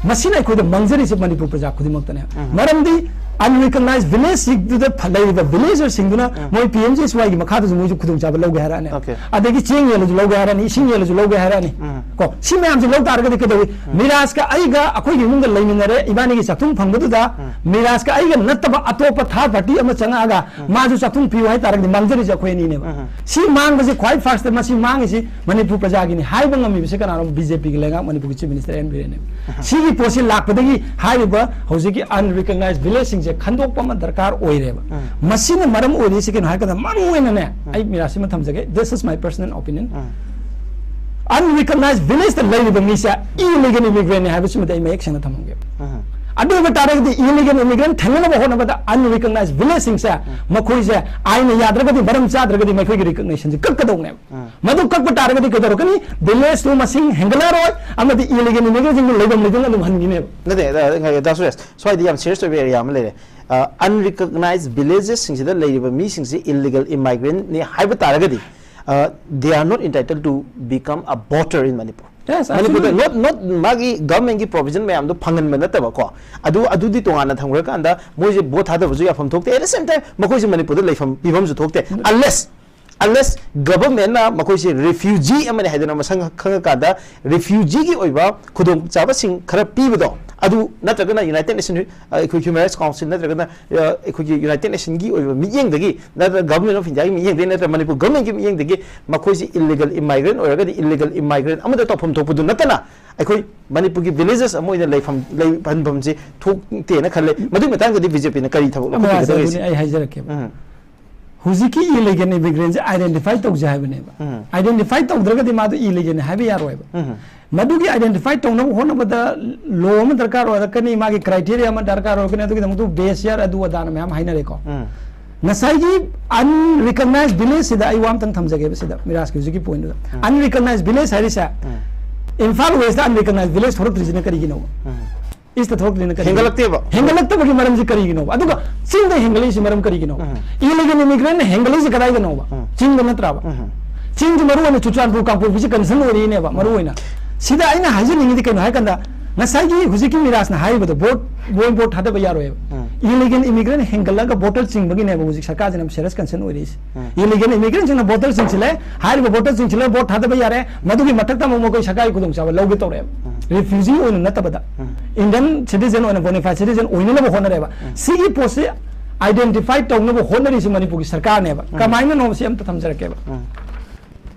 ꯃꯁꯤꯅ ꯑꯩꯈꯣꯏꯗ ꯃꯥꯡꯖꯔꯤꯁꯦ ꯃꯅꯤꯄꯨꯔ ꯄ꯭ꯔꯖꯥ ꯈꯨꯗꯤꯡꯃꯛꯇꯅꯦ꯫ ꯃꯔꯝꯗꯤ ꯑꯟꯔꯤꯀꯛꯅꯥꯏꯖ ꯚꯤꯂꯦꯖꯁꯤꯡꯗꯨꯗ ꯐ-, ꯂꯩꯔꯤꯕ ꯚꯤꯂꯦꯖꯔꯁꯤꯡꯗꯨꯅ ꯃꯣꯏ ꯄꯤ ꯑꯦꯝ ꯖꯤ ꯑꯦꯁ ꯋꯥꯏꯒꯤ ꯃꯈꯥꯗꯁꯨ ꯃꯣꯏꯁꯨ ꯈꯨꯗꯣꯡꯆꯥꯕ ꯂꯧꯒꯦ ꯍꯥꯏꯔꯛꯑꯅꯦꯕ꯫ ꯑꯣꯀꯦ꯫ ꯑꯗꯒꯤ ꯆꯦꯡ ꯌꯦꯜꯂꯁꯨ ꯂꯧꯒꯦ ꯍꯥꯏꯔꯛꯑꯅꯤ, ꯏꯁꯤꯡ ꯌꯦꯜꯂꯁꯨ ꯂꯧꯒꯦ ꯍꯥꯏꯔꯛꯑꯅꯤ꯫ ꯀꯣ, ꯁꯤ ꯃꯌꯥꯝꯁꯦ ꯂꯧ ꯇꯥꯔꯒꯗꯤ ꯀꯩꯗꯧꯏ? ꯃꯤꯔꯥꯖꯀ ꯑꯩꯒ ꯑꯩꯈꯣꯏꯒꯤ ꯏꯃꯨꯡꯗ ꯂꯩꯃꯤꯟꯅꯔꯦ, ꯏꯕꯥꯅꯤꯒꯤ ꯆꯥꯛꯊꯨꯡ ꯐꯪꯕꯗꯨꯗ ꯃꯤꯔꯥꯖꯀ ꯑꯩꯒ ꯅꯠꯇꯕ ꯑꯇꯣꯞꯄ ꯊꯥꯔꯠ ꯄꯥꯔꯇꯤ ꯑꯃ ꯆꯪꯉꯛꯑꯒ ꯃꯥꯁꯨ ꯆꯥꯛꯊꯨꯡ ꯄꯤꯌꯨ ꯍꯥꯏ ꯇꯥꯔꯒꯗꯤ ꯃꯥꯡꯖꯔꯤꯁꯦ ꯑꯩꯈꯣꯏ ꯑꯅꯤꯅꯦꯕ꯫ ꯁꯤ ꯃꯥꯡꯕꯁꯦ ꯈ꯭ꯋꯥꯏ ꯐꯥꯔꯁꯇ ꯃꯁꯤ ꯃꯥꯡꯉꯤꯁꯤ ꯃꯅꯤꯄꯨꯔ ꯄ꯭ꯔꯖꯥꯒꯤꯅꯤ ꯍꯥꯏꯕ ꯉꯝꯃꯤꯕꯁꯦ ꯀꯅꯥꯅꯣ? ꯕꯤ ꯖꯦ ꯄꯤꯒꯤ ꯂꯩꯉꯥꯛ, ꯃꯅꯤꯄꯨꯔꯒꯤ ꯆꯤꯐ ꯃꯤꯅꯤꯁꯇꯔ ꯑꯦꯟ ꯕꯤꯔꯦꯟꯅꯦꯕ꯫ ꯁꯤꯒꯤ ꯄꯣꯠꯁꯤ ꯂꯥꯛꯄꯗꯒꯤ ꯍꯥꯏꯔꯤꯕ ꯍꯧꯖꯤꯛꯀꯤ ꯑꯟꯔꯤꯀꯛꯅꯥꯏꯖ ꯚꯤꯂꯦꯖꯁꯤꯡꯁꯦ ꯈꯟꯗꯣꯛꯄ ꯑꯃ ꯗꯔꯀꯥꯔ ꯑꯣꯏꯔꯦꯕ꯫ ꯃꯁꯤꯅ ꯃꯔꯝ ꯑꯣꯏꯔꯤꯁꯤ ꯀꯩꯅꯣ ꯍꯥꯏꯔꯀꯥꯟꯗ, ꯃꯔꯨ ꯑꯣꯏꯅꯅꯦ, ꯑꯩ ꯃꯤꯔꯥꯁꯤꯃ ꯊꯝꯖꯒꯦ, this is my personal opinion, ꯑꯟꯔꯤꯀꯛꯅꯥꯏꯖ ꯚꯤꯂꯦꯖꯇ ꯂꯩꯔꯤꯕ ꯃꯤꯁꯦ ꯏꯂꯤꯒꯦꯜ ꯏꯃꯤꯒ꯭ꯔꯦꯟꯅꯤ ꯍꯥꯏꯕꯁꯤꯃꯗꯤ ꯑꯩ ꯃꯌꯦꯛ ꯁꯦꯡꯅ ꯊꯝꯃꯝꯒꯦ꯫ ꯑꯗꯨ ꯑꯣꯏꯕ ꯇꯥꯔꯒꯗꯤ ꯏꯂꯤꯒꯦꯜ ꯏꯃꯤꯒ꯭ꯔꯦꯟ ꯊꯦꯡꯅꯅꯕ ꯍꯣꯠꯅꯕꯗ ꯑꯟꯔꯤꯀꯛꯅꯥꯏꯖ ꯚꯤꯂꯦꯖꯁꯤꯡꯁꯦ, ꯃꯈꯣꯏꯁꯦ ꯑꯥꯏꯟꯅ ꯌꯥꯗ꯭ꯔꯒꯗꯤ, ꯃꯔꯝ ꯆꯥꯗ꯭ꯔꯒꯗꯤ ꯃꯈꯣꯏꯒꯤ ꯔꯤꯀꯛꯅꯦꯁꯟꯁꯦ ꯀꯛꯀꯗꯧꯅꯦꯕ꯫ ꯃꯗꯨ ꯀꯛꯄ ꯇꯥꯔꯒꯗꯤ ꯀꯩꯗꯧꯔꯛꯀꯅꯤ? ꯚꯤꯂꯦꯖꯇꯨ ꯃꯁꯤꯡ ꯍꯦꯟꯒꯠꯂꯛꯑꯔꯣꯏ, ꯑꯃꯗꯤ ꯏꯂꯤꯒꯦꯜ ꯏꯃꯤꯒ꯭ꯔꯦꯟꯁꯤꯡꯗꯨ ꯂꯩꯐꯝ ꯂꯩꯗꯨꯅ ꯑꯗꯨꯝ ꯍꯟꯈꯤꯅꯦꯕ꯫ ꯅꯠꯇꯦ, ꯅꯠꯇꯦ, ꯅꯠꯇꯦ, ꯗꯥ ꯁꯨꯔꯦꯁ, ꯁ꯭ꯋꯥꯏꯗ ꯌꯥꯝ ꯁꯤꯔꯤꯌꯁ ꯑꯣꯏꯕ ꯑꯦꯔꯤꯌꯥ ꯑꯃ ꯂꯩꯔꯦ꯫ ꯑꯟꯔꯤꯀꯛꯅꯥꯏꯖ ꯚꯤꯂꯦꯖꯦꯁꯁꯤꯡꯁꯤꯗ ꯂꯩꯔꯤꯕ ꯃꯤꯁꯤꯡꯁꯤ ꯏꯂꯤꯒꯦꯜ ꯏꯃꯥꯏꯒ꯭ꯔꯦꯟꯠꯅꯤ ꯍꯥꯏꯕ ꯇꯥꯔꯒꯗꯤ, they are not entitled to become a voter in Manipur. Yes, ꯃꯅꯤꯄꯨꯔꯗ absolutely. Not, not ꯃꯥꯒꯤ ꯒꯚꯔꯟꯃꯦꯟꯠꯀꯤ ꯄ꯭ꯔꯣꯚꯤꯖꯟ ꯃꯌꯥꯝꯗꯣ ꯐꯪꯍꯟꯕ ꯅꯠꯇꯕꯀꯣ, ꯑꯗꯨ, ꯑꯗꯨꯗꯤ ꯇꯣꯉꯥꯟꯅ ꯊꯝꯈ꯭ꯔꯀꯥꯟꯗ ꯃꯣꯏꯁꯦ ꯚꯣꯠ ꯊꯥꯗꯕꯁꯨ ꯌꯥꯐꯝ ꯊꯣꯛꯇꯦ꯫ At the same time, ꯃꯈꯣꯏꯁꯦ ꯃꯅꯤꯄꯨꯔꯗ ꯂꯩꯐꯝ ꯄꯤꯐꯝꯁꯨ ꯊꯣꯛꯇꯦ, unless, unless ꯒꯚꯔꯟꯃꯦꯟꯠꯅ ꯃꯈꯣꯏꯁꯦ ꯔꯤꯐ꯭ꯌꯨꯖꯤ ꯑꯃꯅꯤ ꯍꯥꯏꯗꯅ ꯃꯁꯛ ꯈꯪꯉꯀꯥꯟꯗ, ꯔꯤꯐ꯭ꯌꯨꯖꯤꯒꯤ ꯑꯣꯏꯕ ꯈꯨꯗꯣꯡꯆꯥꯕꯁꯤꯡ ꯈꯔ ꯄꯤꯕꯗꯣ, ꯑꯗꯨ ꯅꯠꯇ꯭ꯔꯒꯅ ꯌꯨꯅꯥꯏꯇꯦꯗ ꯅꯦꯁꯟ, ꯑ, ꯑꯩꯈꯣꯏ ꯍ꯭ꯌꯨꯃꯦꯟ ꯔꯥꯏꯠꯁ ꯀꯥꯎꯟꯁꯤꯜ ꯅꯠꯇ꯭ꯔꯒꯅ, ꯑ, ꯑꯩꯈꯣꯏꯒꯤ ꯌꯨꯅꯥꯏꯇꯦꯗ ꯅꯦꯁꯟꯒꯤ ꯑꯣꯏꯕ ꯃꯤꯠꯌꯦꯡꯗꯒꯤ ꯅꯠꯇ꯭ꯔꯒ ꯒꯚꯔꯟꯃꯦꯟꯠ ꯑꯣꯐ ꯏꯟꯗꯤꯌꯥꯒꯤ ꯃꯤꯠꯌꯦꯡꯗꯒꯤ ꯅꯠꯇ꯭ꯔꯒ ꯃꯅꯤꯄꯨꯔ ꯒꯚꯔꯟꯃꯦꯟꯠꯀꯤ ꯃꯤꯠꯌꯦꯡꯗꯒꯤ ꯃꯈꯣꯏꯁꯤ ꯏꯂꯤꯒꯦꯜ ꯏꯃꯥꯏꯒ꯭ꯔꯦꯟꯠ ꯑꯣꯏꯔꯒꯗꯤ ꯏꯂꯤꯒꯦꯜ ꯏꯃꯥꯏꯒ꯭ꯔꯦꯟꯠ ꯑꯃꯗ ꯇꯧꯐꯝ ꯊꯣꯛꯄꯗꯨ ꯅꯠꯇꯅ ꯑꯩꯈꯣꯏ ꯃꯅꯤꯄꯨꯔꯒꯤ ꯚꯤꯂꯦꯖꯦꯁ ꯑꯃ ꯑꯣꯏꯅ ꯂꯩꯐꯝ, ꯂꯩꯍꯟꯐꯝꯁꯤ ꯊꯣꯛꯇꯦꯅ ꯈꯜꯂꯦ꯫ ꯃꯗꯨꯒꯤ ꯃꯇꯥꯡꯗꯗꯤ ꯕꯤ ꯖꯦ ꯄꯤꯅ ꯀꯔꯤ ꯊꯕꯛ ꯃꯌꯥꯝꯁꯦ ꯂꯧꯈꯠꯄꯤꯒꯗꯒꯦ? ꯑꯗꯨꯅꯤ ꯑꯩ ꯍꯥꯏꯖꯔꯛꯀꯦꯕ꯫ ꯎꯝ꯫ ꯍꯧꯖꯤꯛꯀꯤ ꯏꯂꯤꯒꯦꯜ ꯏꯃꯤꯒ꯭ꯔꯦꯟꯁꯦ ꯑꯥꯏꯗꯦꯟꯇꯤꯐꯥꯏ ꯇꯧꯁꯦ ꯍꯥꯏꯕꯅꯦꯕ꯫ ꯎꯝ꯫ ꯑꯥꯏꯗꯦꯟꯇꯤꯐꯥꯏ ꯇꯧꯗ꯭ꯔꯒꯗꯤ ꯃꯥꯗꯣ ꯏꯂꯤꯒꯦꯜꯅꯤ ꯍꯥꯏꯕ ꯌꯥꯔꯣꯏꯕ꯫ ꯎꯝ꯫ ꯃꯗꯨꯒꯤ ꯑꯥꯏꯗꯦꯟꯇꯤꯐꯥꯏ ꯇꯧꯅꯕ ꯍꯣꯠꯅꯕꯗ ꯂꯣ ꯑꯃ ꯗꯔꯀꯥꯔ ꯑꯣꯏꯔꯛꯀꯅꯤ, ꯃꯥꯒꯤ ꯀ꯭ꯔꯥꯏꯇꯦꯔꯤꯌꯥ ꯑꯃ ꯗꯔꯀꯥꯔ ꯑꯣꯏꯔꯛꯀꯅꯤ, ꯑꯗꯨꯒꯤꯗꯃꯛꯇ ꯕꯦꯁ ꯌꯥꯔ ꯑꯗꯨ ꯑꯗꯥꯅ ꯃꯌꯥꯝ ꯍꯥꯏꯅꯔꯦꯀꯣ꯫ ꯎꯝ꯫ ꯉꯁꯥꯏꯒꯤ unrecognized village ꯁꯤꯗ ꯑꯩ ꯋꯥ ꯑꯝꯇꯪ ꯊꯝꯖꯒꯦꯕ ꯁꯤꯗ ꯃꯤꯔꯥꯖꯀꯤ ꯍꯧꯖꯤꯛꯀꯤ point ꯗꯨꯗ꯫ Unrecognized village ꯍꯥꯏꯔꯤꯁꯦ, ꯏꯝꯐꯥꯜ West ꯇ unrecognized village ꯊꯣꯛꯂꯛꯇ꯭ꯔꯤꯁꯤꯅ ꯀꯔꯤꯒꯤꯅꯣꯕ? East ꯇ ꯊꯣꯛꯂꯛꯇ꯭ꯔꯤꯁꯤꯅ ꯀꯔꯤꯒꯤꯅꯣ? ꯍꯦꯟꯒꯠꯂꯛꯇꯦꯕ꯫ ꯍꯦꯟꯒꯠꯂꯛꯇꯕꯒꯤ ꯃꯔꯝꯁꯤ ꯀꯔꯤꯒꯤꯅꯣꯕ? ꯑꯗꯨꯒ ꯆꯤꯡꯗ ꯍꯦꯟꯒꯠꯂꯛꯏꯁꯤ ꯃꯔꯝ ꯀꯔꯤꯒꯤꯅꯣꯕ? Illegal immigrant ꯅ ꯍꯦꯟꯒꯠꯂꯛꯏꯁꯤ ꯀꯗꯥꯏꯗꯅꯣꯕ? ꯆꯤꯡꯗ ꯅꯠꯇ꯭ꯔꯕ? ꯆꯤꯡꯁꯤ ꯃꯔꯨ ꯑꯣꯏꯅ ꯆꯨꯔꯆꯥꯟꯄꯨꯔ ꯀꯥꯡꯄꯣꯛꯄꯤꯁꯤ concern ꯑꯣꯏꯔꯤꯅꯦꯕ ꯃꯔꯨ ꯑꯣꯏꯅ꯫ ꯁꯤꯗ ꯑꯩꯅ ꯍꯥꯏꯖꯅꯤꯡꯉꯤꯗꯤ ꯀꯩꯅꯣ ꯍꯥꯏꯀꯥꯟꯗ, ꯉꯁꯥꯏꯒꯤ ꯍꯧꯖꯤꯛꯀꯤ ꯃꯤꯔꯥꯖꯅ ꯍꯥꯏꯔꯤꯕꯗꯣ, vote, ꯃꯣꯏ vote ꯊꯥꯗꯕ ꯌꯥꯔꯣꯏꯕ꯫ Illegal immigrant ꯍꯦꯟꯒꯠꯂꯒ voter ꯆꯤꯡꯕꯒꯤꯅꯦꯕ ꯍꯧꯖꯤꯛ ꯁꯔꯀꯥꯔꯁꯤꯅ serious concern ꯑꯣꯏꯔꯤꯁꯦ꯫ Illegal immigrant ꯁꯤꯡꯅ voter ꯁꯤꯡꯁꯤꯜꯂꯦ, ꯍꯥꯏꯔꯤꯕ voter ꯁꯤꯡꯁꯤꯜꯂꯦ, vote ꯊꯥꯗꯕ ꯌꯥꯔꯦ, ꯃꯗꯨꯒꯤ ꯃꯊꯛꯇ ꯑꯃꯨꯛ ꯃꯈꯣꯏ ꯁꯔꯀꯥꯔꯒꯤ ꯈꯨꯗꯣꯡꯆꯥꯕ ꯂꯧꯒꯦ ꯇꯧꯔꯛꯑꯦꯕ꯫ Refugee ꯑꯣꯏꯅ ꯅꯠꯇꯕꯗ, Indian citizen ꯑꯣꯏꯅ, bona fide citizen ꯑꯣꯏꯅꯅꯕ ꯍꯣꯠꯅꯔꯦꯕ꯫ ꯁꯤꯒꯤ ꯄꯣꯠꯁꯤ identify ꯇꯧꯅꯕ ꯍꯣꯠꯅꯔꯤꯁꯤ ꯃꯅꯤꯄꯨꯔꯒꯤ ꯁꯔꯀꯥꯔꯅꯦꯕ꯫ ꯀꯃꯥꯏꯅꯅꯣ ꯁꯤ ꯑꯝꯇ ꯊꯝꯖꯔꯛꯀꯦꯕ꯫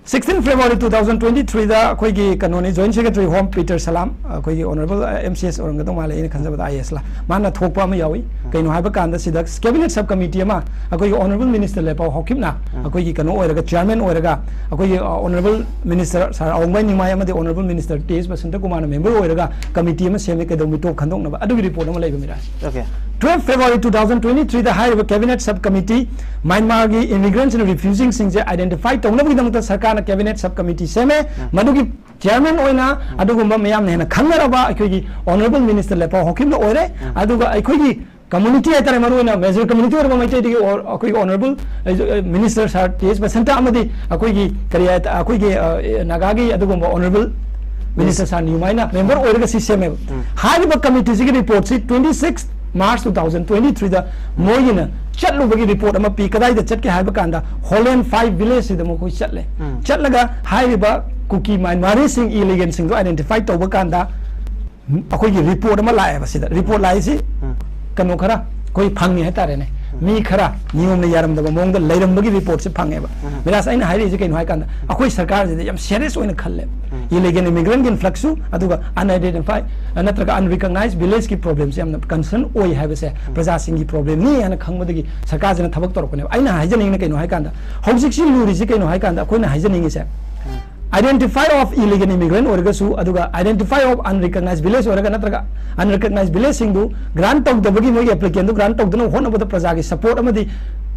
Sixteen February two thousand twenty three ꯗ ꯑꯩꯈꯣꯏꯒꯤ ꯀꯩꯅꯣꯅꯤ, Joint Secretary Home Peter Salam, ꯑꯩꯈꯣꯏꯒꯤ Honorable M C S ꯑꯣꯏꯔꯝꯒꯗꯧ ꯃꯥꯜꯂꯦ, ꯑꯩꯅ ꯈꯟꯖꯕꯗ I A S ꯂ, ꯃꯥꯅ ꯊꯣꯛꯄ ꯑꯃ ꯌꯥꯎꯏ꯫ ꯀꯩꯅꯣ ꯍꯥꯏꯕ ꯀꯥꯟꯗ ꯁꯤꯗ cabinet sub committee ꯑꯃ ꯑꯩꯈꯣꯏꯒꯤ Honorable Minister ꯂꯦꯄꯥꯎ ꯍꯥꯎꯀꯤꯞꯅ ꯑꯩꯈꯣꯏꯒꯤ ꯀꯩꯅꯣ ꯑꯣꯏꯔꯒ, chairman ꯑꯣꯏꯔꯒ, ꯑꯩꯈꯣꯏꯒꯤ, ꯑ, Honorable Minister Sir ꯑꯋꯣꯡꯕꯥꯏ ꯅꯤꯡꯃꯥꯏ ꯑꯃꯗꯤ Honorable Minister T H Basanta ꯀꯨꯃꯥꯔꯅ member ꯑꯣꯏꯔꯒ committee ꯑꯃ ꯁꯦꯝꯃꯦ꯫ ꯀꯩꯗꯧꯕꯤ ꯇꯣꯛ ꯈꯟꯗꯣꯛꯅꯕ ꯑꯗꯨꯒꯤ report ꯑꯃ ꯂꯩꯕ, Miraj. Okay. Twelve February two thousand twenty three ꯗ ꯍꯥꯏꯔꯤꯕ cabinet sub committee, ꯃ꯭ꯌꯥꯟꯃꯥꯔꯒꯤ immigrants and refugee ꯁꯤꯡꯁꯦ identify ꯇꯧꯅꯕꯒꯤꯗꯃꯛꯇ ꯁꯔꯀꯥꯔꯅ cabinet sub committee ꯁꯦꯝꯃꯦ꯫ ꯃꯗꯨꯒꯤ chairman ꯑꯣꯏꯅ ꯑꯗꯨꯒꯨꯝꯕ ꯃꯌꯥꯝꯅ ꯍꯦꯟꯅ ꯈꯪꯅꯔꯕ ꯑꯩꯈꯣꯏꯒꯤ Honorable Minister ꯂꯦꯄꯥꯎ ꯍꯥꯎꯀꯤꯞꯅ ꯑꯣꯏꯔꯦ꯫ ꯑꯗꯨꯒ ꯑꯩꯈꯣꯏꯒꯤ community ꯍꯥꯏꯇꯥꯔꯦ, ꯃꯔꯨ ꯑꯣꯏꯅ major community ꯑꯣꯏꯔꯕ ꯃꯩꯇꯩꯗꯒꯤ ꯑꯣ-, ꯑꯩꯈꯣꯏꯒꯤ Honorable, ꯑ, Minister Sir T H Basanta ꯑꯃꯗꯤ ꯑꯩꯈꯣꯏꯒꯤ ꯀꯔꯤ ꯍꯥꯏ-, ꯑꯩꯈꯣꯏꯒꯤ, ꯑ, ꯅꯥꯒꯥꯒꯤ ꯑꯗꯨꯒꯨꯝꯕ Honorable Minister Sir ꯅꯤꯌꯨꯃꯥꯏꯅ member ꯑꯣꯏꯔꯒ ꯁꯤ ꯁꯦꯝꯃꯦꯕ꯫ ꯍꯥꯏꯔꯤꯕ committee ꯁꯤꯒꯤ report ꯁꯤ twenty six March two thousand twenty three ꯗ ꯃꯣꯏꯒꯤꯅ ꯆꯠꯂꯨꯕꯒꯤ report ꯑꯃ ꯄꯤ꯫ ꯀꯗꯥꯏꯗ ꯆꯠꯀꯦ ꯍꯥꯏꯕ ꯀꯥꯟꯗ Holand five village ꯁꯤꯗ ꯃꯈꯣꯏ ꯆꯠꯂꯦ꯫ ꯆꯠꯂꯒ ꯍꯥꯏꯔꯤꯕ ꯀꯨꯀꯤ ꯃ꯭ꯌꯥꯟꯃꯥꯔꯤꯁꯤꯡ, illegal ꯁꯤꯡꯗꯣ identify ꯇꯧꯕ ꯀꯥꯟꯗ ꯑꯩꯈꯣꯏꯒꯤ report ꯑꯃ ꯂꯥꯛꯑꯦꯕ꯫ ꯁꯤꯗ report ꯂꯥꯛꯏꯁꯤ ꯀꯩꯅꯣ ꯈꯔ ꯑꯩꯈꯣꯏ ꯐꯪꯉꯤ ꯍꯥꯏꯇꯥꯔꯦꯅꯦ꯫ ꯃꯤ ꯈꯔ ꯅꯤꯌꯣꯝꯅ ꯌꯥꯔꯝꯗꯕ ꯃꯑꯣꯡꯗ ꯂꯩꯔꯝꯕꯒꯤ report ꯁꯤ ꯐꯪꯉꯦꯕ꯫ ꯃꯤꯔꯥꯖ, ꯑꯩꯅ ꯍꯥꯏꯔꯛꯏꯁꯦ ꯀꯩꯅꯣ ꯍꯥꯏꯀꯥꯟꯗ, ꯑꯩꯈꯣꯏ ꯁꯔꯀꯥꯔꯁꯤꯗ ꯌꯥꯝ serious ꯑꯣꯏꯅ ꯈꯜꯂꯦꯕ꯫ Illegal immigrant influx ꯁꯨ, ꯑꯗꯨꯒ unidentified ꯅꯠꯇ꯭ꯔꯒ unrecognized village ꯀꯤ problem ꯁꯦ ꯌꯥꯝꯅ concern ꯑꯣꯏ ꯍꯥꯏꯕꯁꯦ ꯄ꯭ꯔꯖꯥꯁꯤꯡꯒꯤ problem ꯅꯤ ꯍꯥꯏꯅ ꯈꯪꯕꯗꯒꯤ ꯁꯔꯀꯥꯔꯁꯤꯅ ꯊꯕꯛ ꯇꯧꯔꯛꯄꯅꯦꯕ꯫ ꯑꯩꯅ ꯍꯥꯏꯖꯅꯤꯡꯉꯤꯅ ꯀꯩꯅꯣ ꯍꯥꯏꯀꯥꯟꯗ, ꯍꯧꯖꯤꯛꯁꯤ ꯂꯨꯔꯤꯁꯤ ꯀꯩꯅꯣ ꯍꯥꯏꯀꯥꯟꯗ, ꯑꯩꯈꯣꯏꯅ ꯍꯥꯏꯖꯅꯤꯡꯉꯤꯁꯦ, identify of illegal immigrant ꯑꯣꯏꯔꯒꯁꯨ, ꯑꯗꯨꯒ identify of unrecognized village ꯑꯣꯏꯔꯒ ꯅꯠꯇ꯭ꯔꯒ unrecognized village ꯁꯤꯡꯗꯨ grant ꯇꯧꯗꯕꯒꯤ, ꯃꯣꯏꯒꯤ applicant ꯗꯨ grant ꯇꯧꯗꯅꯕ ꯍꯣꯠꯅꯕꯗ ꯄ꯭ꯔꯖꯥꯒꯤ support ꯑꯃꯗꯤ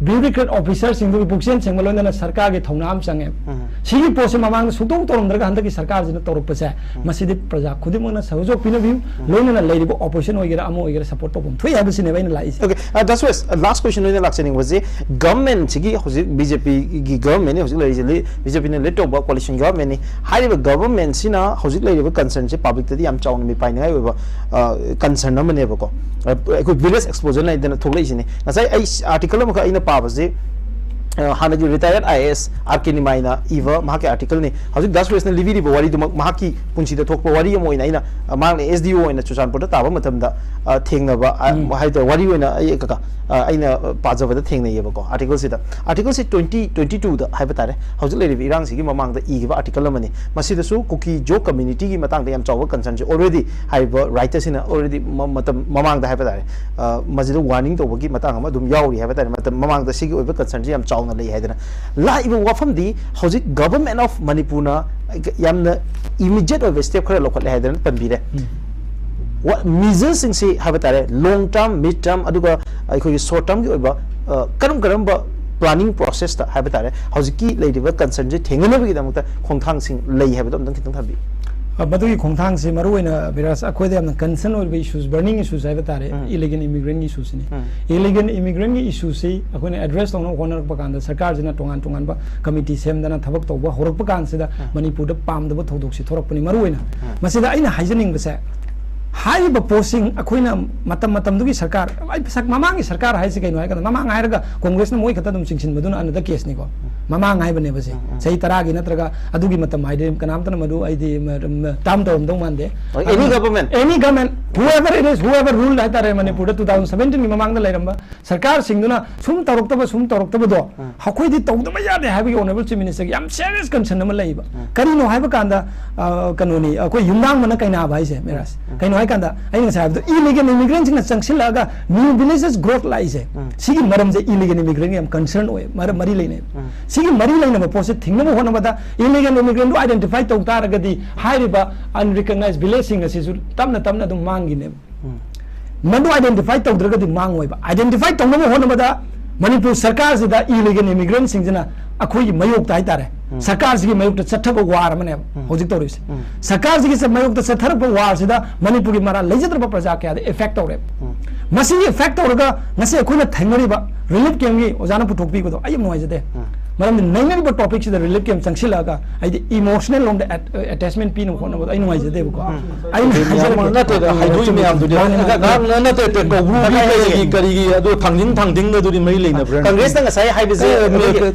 ꯕ꯭ꯌꯨꯔꯣꯀ꯭ꯔꯦꯠ ꯑꯣꯐꯤꯁꯔꯁꯤꯡꯗꯨꯒꯤ ꯄꯨꯛꯆꯦꯜ ꯁꯦꯡꯕ, ꯂꯣꯏꯅꯅ ꯁꯔꯀꯥꯔꯒꯤ ꯊꯧꯅꯥ ꯑꯃ ꯆꯪꯉꯦ꯫ ꯎꯝ꯫ ꯁꯤꯒꯤ ꯄꯣꯠꯁꯦ ꯃꯃꯥꯡꯗ ꯁꯨꯛꯇꯧ ꯇꯧꯔꯝꯗ꯭ꯔꯒ ꯍꯟꯗꯛꯀꯤ ꯁꯔꯀꯥꯔꯁꯤꯅ ꯇꯧꯔꯛꯄꯁꯦ, ꯎꯝ꯫ ꯃꯁꯤꯗꯤ ꯄ꯭ꯔꯖꯥ ꯈꯨꯗꯤꯡꯃꯛꯅ ꯁꯍꯖꯣꯛ ꯄꯤꯅꯕꯤꯌꯨ꯫ ꯎꯝ꯫ ꯂꯣꯏꯅꯅ ꯂꯩꯔꯤꯕ ꯑꯣꯄꯣꯖꯤꯁꯟ ꯑꯣꯏꯒꯦꯔꯥ ꯑꯃ ꯑꯣꯏꯒꯦꯔꯥ ꯁꯄꯣꯔꯠ ꯇꯧꯐꯝ ꯊꯣꯛꯏ ꯍꯥꯏꯕꯁꯤꯅꯦꯕ ꯑꯩꯅ ꯂꯥꯛꯏꯁꯦ꯫ ꯑꯣꯀꯦ, ꯗꯥ ꯁꯨꯔꯦꯁ, ꯂꯥꯁ ꯀ꯭ꯋꯦꯁꯟ ꯑꯣꯏꯅ ꯂꯥꯛꯆꯅꯤꯡꯕꯁꯦ, ꯒꯚꯔꯟꯃꯦꯟꯁꯤꯒꯤ ꯍꯧꯖꯤꯛ ꯕꯤ ꯖꯦ ꯄꯤꯒꯤ ꯒꯚꯔꯟꯃꯦꯟꯅꯤ ꯍꯧꯖꯤꯛ ꯂꯩꯔꯤꯁꯦ, ꯕꯤ ꯖꯦ ꯄꯤꯅ ꯂꯤꯗ ꯇꯧꯕ ꯀꯣꯂꯤꯁꯟ ꯒꯚꯔꯟꯃꯦꯟꯅꯤ꯫ ꯍꯥꯏꯔꯤꯕ ꯒꯚꯔꯟꯃꯦꯟꯁꯤꯅ ꯍꯧꯖꯤꯛ ꯂꯩꯔꯤꯕ ꯀꯟꯁꯔꯟꯁꯦ ꯄꯕ꯭ꯂꯤꯛꯇꯗꯤ ꯌꯥꯝ ꯆꯥꯎꯅ ꯃꯤꯄꯥꯏꯅꯤꯡꯉꯥꯏ ꯑꯣꯏꯕ, ꯑ, ꯀꯟꯁꯔꯟ ꯑꯃꯅꯦꯕꯀꯣ꯫ ꯑ, ꯑꯩꯈꯣꯏ ꯚꯤꯂꯦꯖ ꯑꯦꯛꯁꯄꯣꯖꯔ ꯍꯥꯏꯗꯅ ꯊꯣꯛꯂꯛꯏꯁꯤꯅꯤ꯫ ꯉꯁꯥꯏ ꯑꯩ ꯑꯥꯔꯇꯤꯀꯜ ꯑꯃꯈꯛ ꯑꯩꯅ ꯄꯥꯕꯁꯤ, ꯑ, ꯍꯥꯟꯅꯒꯤ ꯔꯤꯇꯥꯌꯔꯠ ꯑꯥꯏ ꯑꯦ ꯑꯦꯁ ꯑꯥꯔ ꯀꯦ ꯅꯤꯃꯥꯏꯅ ꯏꯕ ꯃꯍꯥꯛꯀꯤ ꯑꯥꯔꯇꯤꯀꯜꯅꯤ꯫ ꯍꯧꯖꯤꯛ ꯗꯥ ꯁꯨꯔꯦꯁꯅ ꯂꯤꯕꯤꯔꯤꯕ ꯋꯥꯔꯤꯗꯨꯃꯛ ꯃꯍꯥꯛꯀꯤ ꯄꯨꯟꯁꯤꯗ ꯊꯣꯛꯄ ꯋꯥꯔꯤ ꯑꯃ ꯑꯣꯏꯅ ꯑꯩꯅ, ꯑ, ꯃꯍꯥꯛꯅ ꯑꯦꯁ ꯗꯤ ꯑꯣ ꯑꯣꯏꯅ ꯆꯨꯔꯆꯥꯟꯄꯨꯔꯗ ꯇꯥꯕ ꯃꯇꯝꯗ, ꯑ, ꯊꯦꯡꯅꯕ, ꯑ, ꯎꯝ꯫ ꯍꯥꯏꯇꯥꯔꯦ, ꯋꯥꯔꯤ ꯑꯣꯏꯅ ꯑꯩ, ꯀꯀꯥ, ꯑ, ꯑꯩꯅ ꯄꯥꯖꯕꯗ ꯊꯦꯡꯅꯩꯌꯦꯕꯀꯣ ꯑꯥꯔꯇꯤꯀꯜꯁꯤꯗ꯫ ꯑꯥꯔꯇꯤꯀꯜꯁꯤ ꯇ꯭ꯋꯦꯟꯇꯤ ꯇ꯭ꯋꯦꯟꯇꯤ ꯇꯨꯗ ꯍꯥꯏꯕ ꯇꯥꯔꯦ, ꯍꯧꯖꯤꯛ ꯂꯩꯔꯤꯕ ꯏꯔꯥꯡꯁꯤꯒꯤ ꯃꯃꯥꯡꯗ ꯏꯈꯤꯕ ꯑꯥꯔꯇꯤꯀꯜ ꯑꯃꯅꯤ꯫ ꯃꯁꯤꯗꯁꯨ ꯀꯨꯀꯤ ꯖꯣ ꯀꯝꯃ꯭ꯌꯨꯅꯤꯇꯤꯒꯤ ꯃꯇꯥꯡꯗ ꯌꯥꯝ ꯆꯥꯎꯕ ꯀꯟꯁꯔꯟꯁꯦ already ꯍꯥꯏꯔꯤꯕ ꯔꯥꯏꯇꯔꯁꯤꯅ already ꯃ-, ꯃꯇꯝ ꯃꯃꯥꯡꯗ ꯍꯥꯏꯕ ꯇꯥꯔꯦ, ꯑ, ꯃꯁꯤꯗ ꯋꯥꯔꯅꯤꯡ ꯇꯧꯕꯒꯤ ꯃꯇꯥꯡ ꯑꯃ ꯑꯗꯨꯝ ꯌꯥꯎꯔꯤ ꯍꯥꯏꯕ ꯇꯥꯔꯦ꯫ ꯃꯇꯝ ꯃꯃꯥꯡꯗ ꯁꯤꯒꯤ ꯑꯣꯏꯕ ꯀꯟꯁꯔꯟꯁꯦ ꯌꯥꯝ ꯆꯥꯎꯅ ꯂꯩ ꯍꯥꯏꯗꯅ꯫ ꯂꯥꯛꯏꯕ ꯋꯥꯐꯝꯗꯤ ꯍꯧꯖꯤꯛ ꯒꯚꯔꯟꯃꯦꯟ ꯑꯣꯐ ꯃꯅꯤꯄꯨꯔꯅ ꯌꯥꯝꯅ ꯏꯃꯤꯗꯤꯌꯦꯠ ꯑꯣꯏꯕ ꯁ꯭ꯇꯦꯞ ꯈꯔ ꯂꯧꯈꯠꯂꯦ ꯍꯥꯏꯗꯅ ꯄꯟꯕꯤꯔꯦ꯫ ꯎꯝ꯫ ꯋꯥ-, ꯃꯤꯖꯔꯁꯤꯡꯁꯤ ꯍꯥꯏꯕ ꯇꯥꯔꯦ, ꯂꯣꯡ ꯇꯔꯝ, ꯃꯤꯗ ꯇꯔꯝ, ꯑꯗꯨꯒ ꯑꯩꯈꯣꯏꯒꯤ ꯁꯣꯔꯠ ꯇꯔꯝꯒꯤ ꯑꯣꯏꯕ, ꯑ, ꯀꯔꯝ ꯀꯔꯝꯕ ꯄ꯭ꯂꯥꯅꯤꯡ ꯄ꯭ꯔꯣꯁꯦꯁꯇ ꯍꯥꯏꯕ ꯇꯥꯔꯦ, ꯍꯧꯖꯤꯛꯀꯤ ꯂꯩꯔꯤꯕ ꯀꯟꯁꯔꯟꯁꯦ ꯊꯦꯡꯅꯅꯕꯒꯤꯗꯃꯛꯇ ꯈꯣꯡꯊꯥꯡꯁꯤꯡ ꯂꯩ ꯍꯥꯏꯕꯗꯣ ꯑꯝꯇꯪ ꯈꯤꯇꯪ ꯊꯝꯕꯤꯌꯨ꯫ ꯑ, ꯃꯗꯨꯒꯤ ꯈꯣꯡꯊꯥꯡꯁꯤ ꯃꯔꯨꯑꯣꯏꯅ ꯕꯤꯔꯥꯖ, ꯑꯩꯈꯣꯏꯗ ꯌꯥꯝꯅ ꯀꯟꯁꯔꯟ ꯑꯣꯏꯔꯤꯕ ꯏꯁꯨꯁ, ꯕꯔꯅꯤꯡ ꯏꯁꯨꯁ ꯍꯥꯏꯕ ꯇꯥꯔꯦ, ꯎꯝ꯫ ꯏꯂꯤꯒꯦꯜ ꯏꯃꯤꯒ꯭ꯔꯦꯟꯒꯤ ꯏꯁꯨꯁꯤꯅꯤ꯫ ꯎꯝ꯫ ꯏꯂꯤꯒꯦꯜ ꯏꯃꯤꯒ꯭ꯔꯦꯟꯒꯤ ꯏꯁꯨꯁꯤ ꯑꯩꯈꯣꯏꯅ ꯑꯦꯗ꯭ꯔꯦꯁ ꯇꯧꯅꯕ ꯍꯣꯠꯅꯔꯛꯄ ꯀꯥꯟꯗ ꯁꯔꯀꯥꯔꯁꯤꯅ ꯇꯣꯉꯥꯟ ꯇꯣꯉꯥꯟꯕ ꯀꯃꯤꯇꯤ ꯁꯦꯝꯗꯅ ꯊꯕꯛ ꯇꯧꯕ ꯍꯧꯔꯛꯄ ꯀꯥꯟꯁꯤꯗ ꯎꯝ꯫ ꯃꯅꯤꯄꯨꯔꯗ ꯄꯥꯝꯗꯕ ꯊꯧꯗꯣꯛꯁꯤ ꯊꯣꯛꯂꯛꯄꯅꯤ꯫ ꯃꯔꯨꯑꯣꯏꯅ ꯎꯝ꯫ ꯃꯁꯤꯗ ꯑꯩꯅ ꯍꯥꯏꯖꯅꯤꯡꯕꯁꯦ, ꯍꯥꯏꯔꯤꯕ ꯄꯣꯠꯁꯤꯡ ꯑꯩꯈꯣꯏꯅ ꯃꯇꯝ ꯃꯇꯝꯗꯨꯒꯤ ꯁꯔꯀꯥꯔ, ꯑꯩ ꯁꯛ-, ꯃꯃꯥꯡꯒꯤ ꯁꯔꯀꯥꯔ ꯍꯥꯏꯁꯤ ꯀꯩꯅꯣ ꯍꯥꯏꯔꯀꯥꯟꯗ, ꯃꯃꯥꯡ ꯍꯥꯏꯔꯒ ꯀꯣꯡꯒ꯭ꯔꯦꯁꯅ ꯃꯣꯏ ꯈꯛꯇ ꯑꯗꯨꯝ ꯆꯤꯡꯁꯤꯟꯕꯗꯨꯅ ꯑꯅꯗꯔ ꯀꯦꯁꯅꯤꯀꯣ꯫ ꯃꯃꯥꯡ ꯍꯥꯏꯕꯅꯦꯕ ꯁꯦ, ꯎꯝ, ꯎꯝ꯫ ꯆꯍꯤ ꯇꯔꯥꯒꯤ ꯅꯠꯇ꯭ꯔꯒ ꯑꯗꯨꯒꯤ ꯃꯇꯝ ꯍꯥꯏꯗꯤ ꯀꯅꯥꯝꯇꯅ ꯃꯗꯨ ꯑꯩꯗꯤ ꯃ-, ꯃ-, ꯇꯥꯝ ꯇꯧꯔꯝꯗꯧ ꯃꯥꯟꯗꯦ꯫ Or any government. Any government, whoever it is, whoever rule ꯍꯥꯏꯇꯥꯔꯦ, ꯃꯅꯤꯄꯨꯔꯗ two thousand seventeen ꯒꯤ ꯃꯃꯥꯡꯗ ꯂꯩꯔꯝꯕ ꯁꯔꯀꯥꯔꯁꯤꯡꯗꯨꯅ ꯁꯨꯝ ꯇꯧꯔꯛꯇꯕ, ꯁꯨꯝ ꯇꯧꯔꯛꯇꯕꯗꯣ, ꯎꯝ꯫ ꯑꯩꯈꯣꯏꯗꯤ ꯇꯧꯗꯕ ꯌꯥꯗꯦ ꯍꯥꯏꯕꯒꯤ ꯑꯣꯅꯔꯦꯕꯜ ꯆꯤꯐ ꯃꯤꯅꯤꯁꯇꯔꯒꯤ ꯌꯥꯝ ꯁꯦꯔꯤꯌꯁ ꯀꯟꯁꯔꯟ ꯑꯃ ꯂꯩꯌꯦꯕ꯫ ꯎꯝ꯫ ꯀꯔꯤꯅꯣ ꯍꯥꯏꯕ ꯀꯥꯟꯗ, ꯑ, ꯀꯩꯅꯣꯅꯤ, ꯑꯩꯈꯣꯏ ꯌꯨꯝꯅꯥꯡꯕꯅ ꯀꯩꯅꯥꯕ ꯍꯥꯏꯁꯦ, ꯃꯤꯔꯥꯖ꯫ ꯎꯝ꯫ ꯀꯩꯅꯣ ꯍꯥꯏ ꯀꯥꯟꯗ, ꯑꯩꯅ ꯉꯁꯥꯏ ꯍꯥꯏꯕꯗꯣ, ꯏꯂꯤꯒꯦꯜ ꯏꯃꯤꯒ꯭ꯔꯦꯟꯁꯤꯡꯅ ꯆꯪꯁꯤꯜꯂꯛꯑꯒ ꯅ꯭ꯌꯨ ꯚꯤꯂꯦꯖꯦꯁ ꯒ꯭ꯔꯣꯠ ꯂꯥꯛꯏꯁꯦ, ꯎꯝ꯫ ꯁꯤꯒꯤ ꯃꯔꯝꯁꯦ ꯏꯂꯤꯒꯦꯜ ꯏꯃꯤꯒ꯭ꯔꯦꯟꯒ ꯌꯥꯝ ꯀꯟꯁꯔꯟ ꯑꯣꯏ, ꯃꯔ-, ꯃꯔꯤ ꯂꯩꯅꯩ꯫ ꯎꯝ꯫ ꯁꯤꯒꯤ ꯃꯔꯤ ꯂꯩꯅꯕ ꯄꯣꯠꯁꯦ ꯊꯤꯡꯅꯕ ꯍꯣꯠꯅꯕꯗ ꯏꯂꯤꯒꯦꯜ ꯏꯃꯤꯒ꯭ꯔꯦꯟꯗꯨ ꯑꯥꯏꯗꯦꯟꯇꯤꯐꯥꯏ ꯇꯧ ꯇꯥꯔꯒꯗꯤ ꯍꯥꯏꯔꯤꯕ ꯑꯟꯔꯤꯀꯛꯅꯥꯏꯖ ꯚꯤꯂꯦꯖꯁꯤꯡ ꯑꯁꯤꯁꯨ ꯇꯞꯅ ꯇꯞꯅ ꯑꯗꯨꯝ ꯃꯥꯡꯈꯤꯅꯦꯕ꯫ ꯎꯝ꯫ ꯃꯗꯨ ꯑꯥꯏꯗꯦꯟꯇꯤꯐꯥꯏ ꯇꯧꯗ꯭ꯔꯒꯗꯤ ꯃꯥꯡꯉꯣꯏꯕ꯫ ꯑꯥꯏꯗꯦꯟꯇꯤꯐꯥꯏ ꯇꯧꯅꯕ ꯍꯣꯠꯅꯕꯗ ꯃꯅꯤꯄꯨꯔ ꯁꯔꯀꯥꯔꯁꯤꯗ ꯏꯂꯤꯒꯦꯜ ꯏꯃꯤꯒ꯭ꯔꯦꯟꯁꯤꯡꯁꯤꯅ ꯑꯩꯈꯣꯏꯒꯤ ꯃꯥꯌꯣꯛꯇ ꯍꯥꯏꯇꯥꯔꯦ, ꯁꯔꯀꯥꯔꯁꯤꯒꯤ ꯃꯥꯌꯣꯛꯇ ꯆꯠꯊꯕ ꯋꯥꯔ ꯑꯃꯅꯦꯕ ꯍꯧꯖꯤꯛ ꯇꯧꯔꯤꯁꯦ꯫ ꯁꯔꯀꯥꯔꯁꯤꯒꯤ ꯆ- ꯃꯥꯌꯣꯛꯇ ꯆꯠꯊꯔꯛꯄ ꯋꯥꯔꯁꯤꯗ ꯃꯅꯤꯄꯨꯔꯒꯤ ꯃꯔꯥꯜ ꯂꯩꯖꯗ꯭ꯔꯕ ꯄ꯭ꯔꯖꯥ ꯀꯌꯥꯗ ꯏꯐꯦꯛ ꯇꯧꯔꯦꯕ꯫ ꯃꯁꯤꯒꯤ ꯏꯐꯦꯛ ꯇꯧꯔꯒ ꯉꯁꯤ ꯑꯩꯈꯣꯏꯅ ꯊꯦꯡꯅꯔꯤꯕ ꯔꯤꯂꯤꯐ ꯀꯦꯝꯒꯤ ꯑꯣꯖꯥꯅ ꯄꯨꯊꯣꯛꯄꯤꯕꯗꯣ ꯑꯩ ꯌꯥꯝ ꯅꯨꯡꯉꯥꯏꯖꯗꯦ꯫ ꯃꯔꯝꯗꯤ ꯅꯩꯅꯔꯤꯕ ꯇꯣꯄꯤꯛꯁꯤꯗ ꯔꯤꯂꯤꯐ ꯀꯦꯝ ꯆꯪꯁꯤꯜꯂꯛꯑꯒ ꯍꯥꯏꯗꯤ ꯏꯃꯣꯁꯅꯦꯜ ꯂꯣꯝꯗ ꯑꯦꯇꯦꯆꯃꯦꯟ ꯄꯤꯅꯕ ꯍꯣꯠꯅꯕꯗꯣ ꯑꯩ ꯅꯨꯡꯉꯥꯏꯖꯗꯦꯕꯀꯣ꯫ ꯑꯩꯅ ꯍꯥꯏꯖꯔꯒꯦ꯫ ꯅꯠꯇꯦꯗ, ꯍꯥꯏꯗꯣꯛꯏ ꯃꯌꯥꯝꯗꯨꯗꯤ ꯃꯥꯅꯦ, ꯃꯥꯅꯦ꯫ ꯅꯠꯇꯦ, ꯀꯧꯕ꯭ꯔꯨꯒꯤ ꯀꯔꯤꯒꯤ ꯑꯗꯨ ꯊꯥꯡꯖꯤꯡ ꯊꯥꯡꯖꯤꯡꯒ ꯑꯗꯨꯗꯤ ꯃꯔꯤ ꯂꯩꯅꯕ꯭ꯔꯥ? ꯀꯪꯒ꯭ꯔꯦꯁꯅ ꯉꯁꯥꯏ ꯍꯥꯏꯕꯁꯦ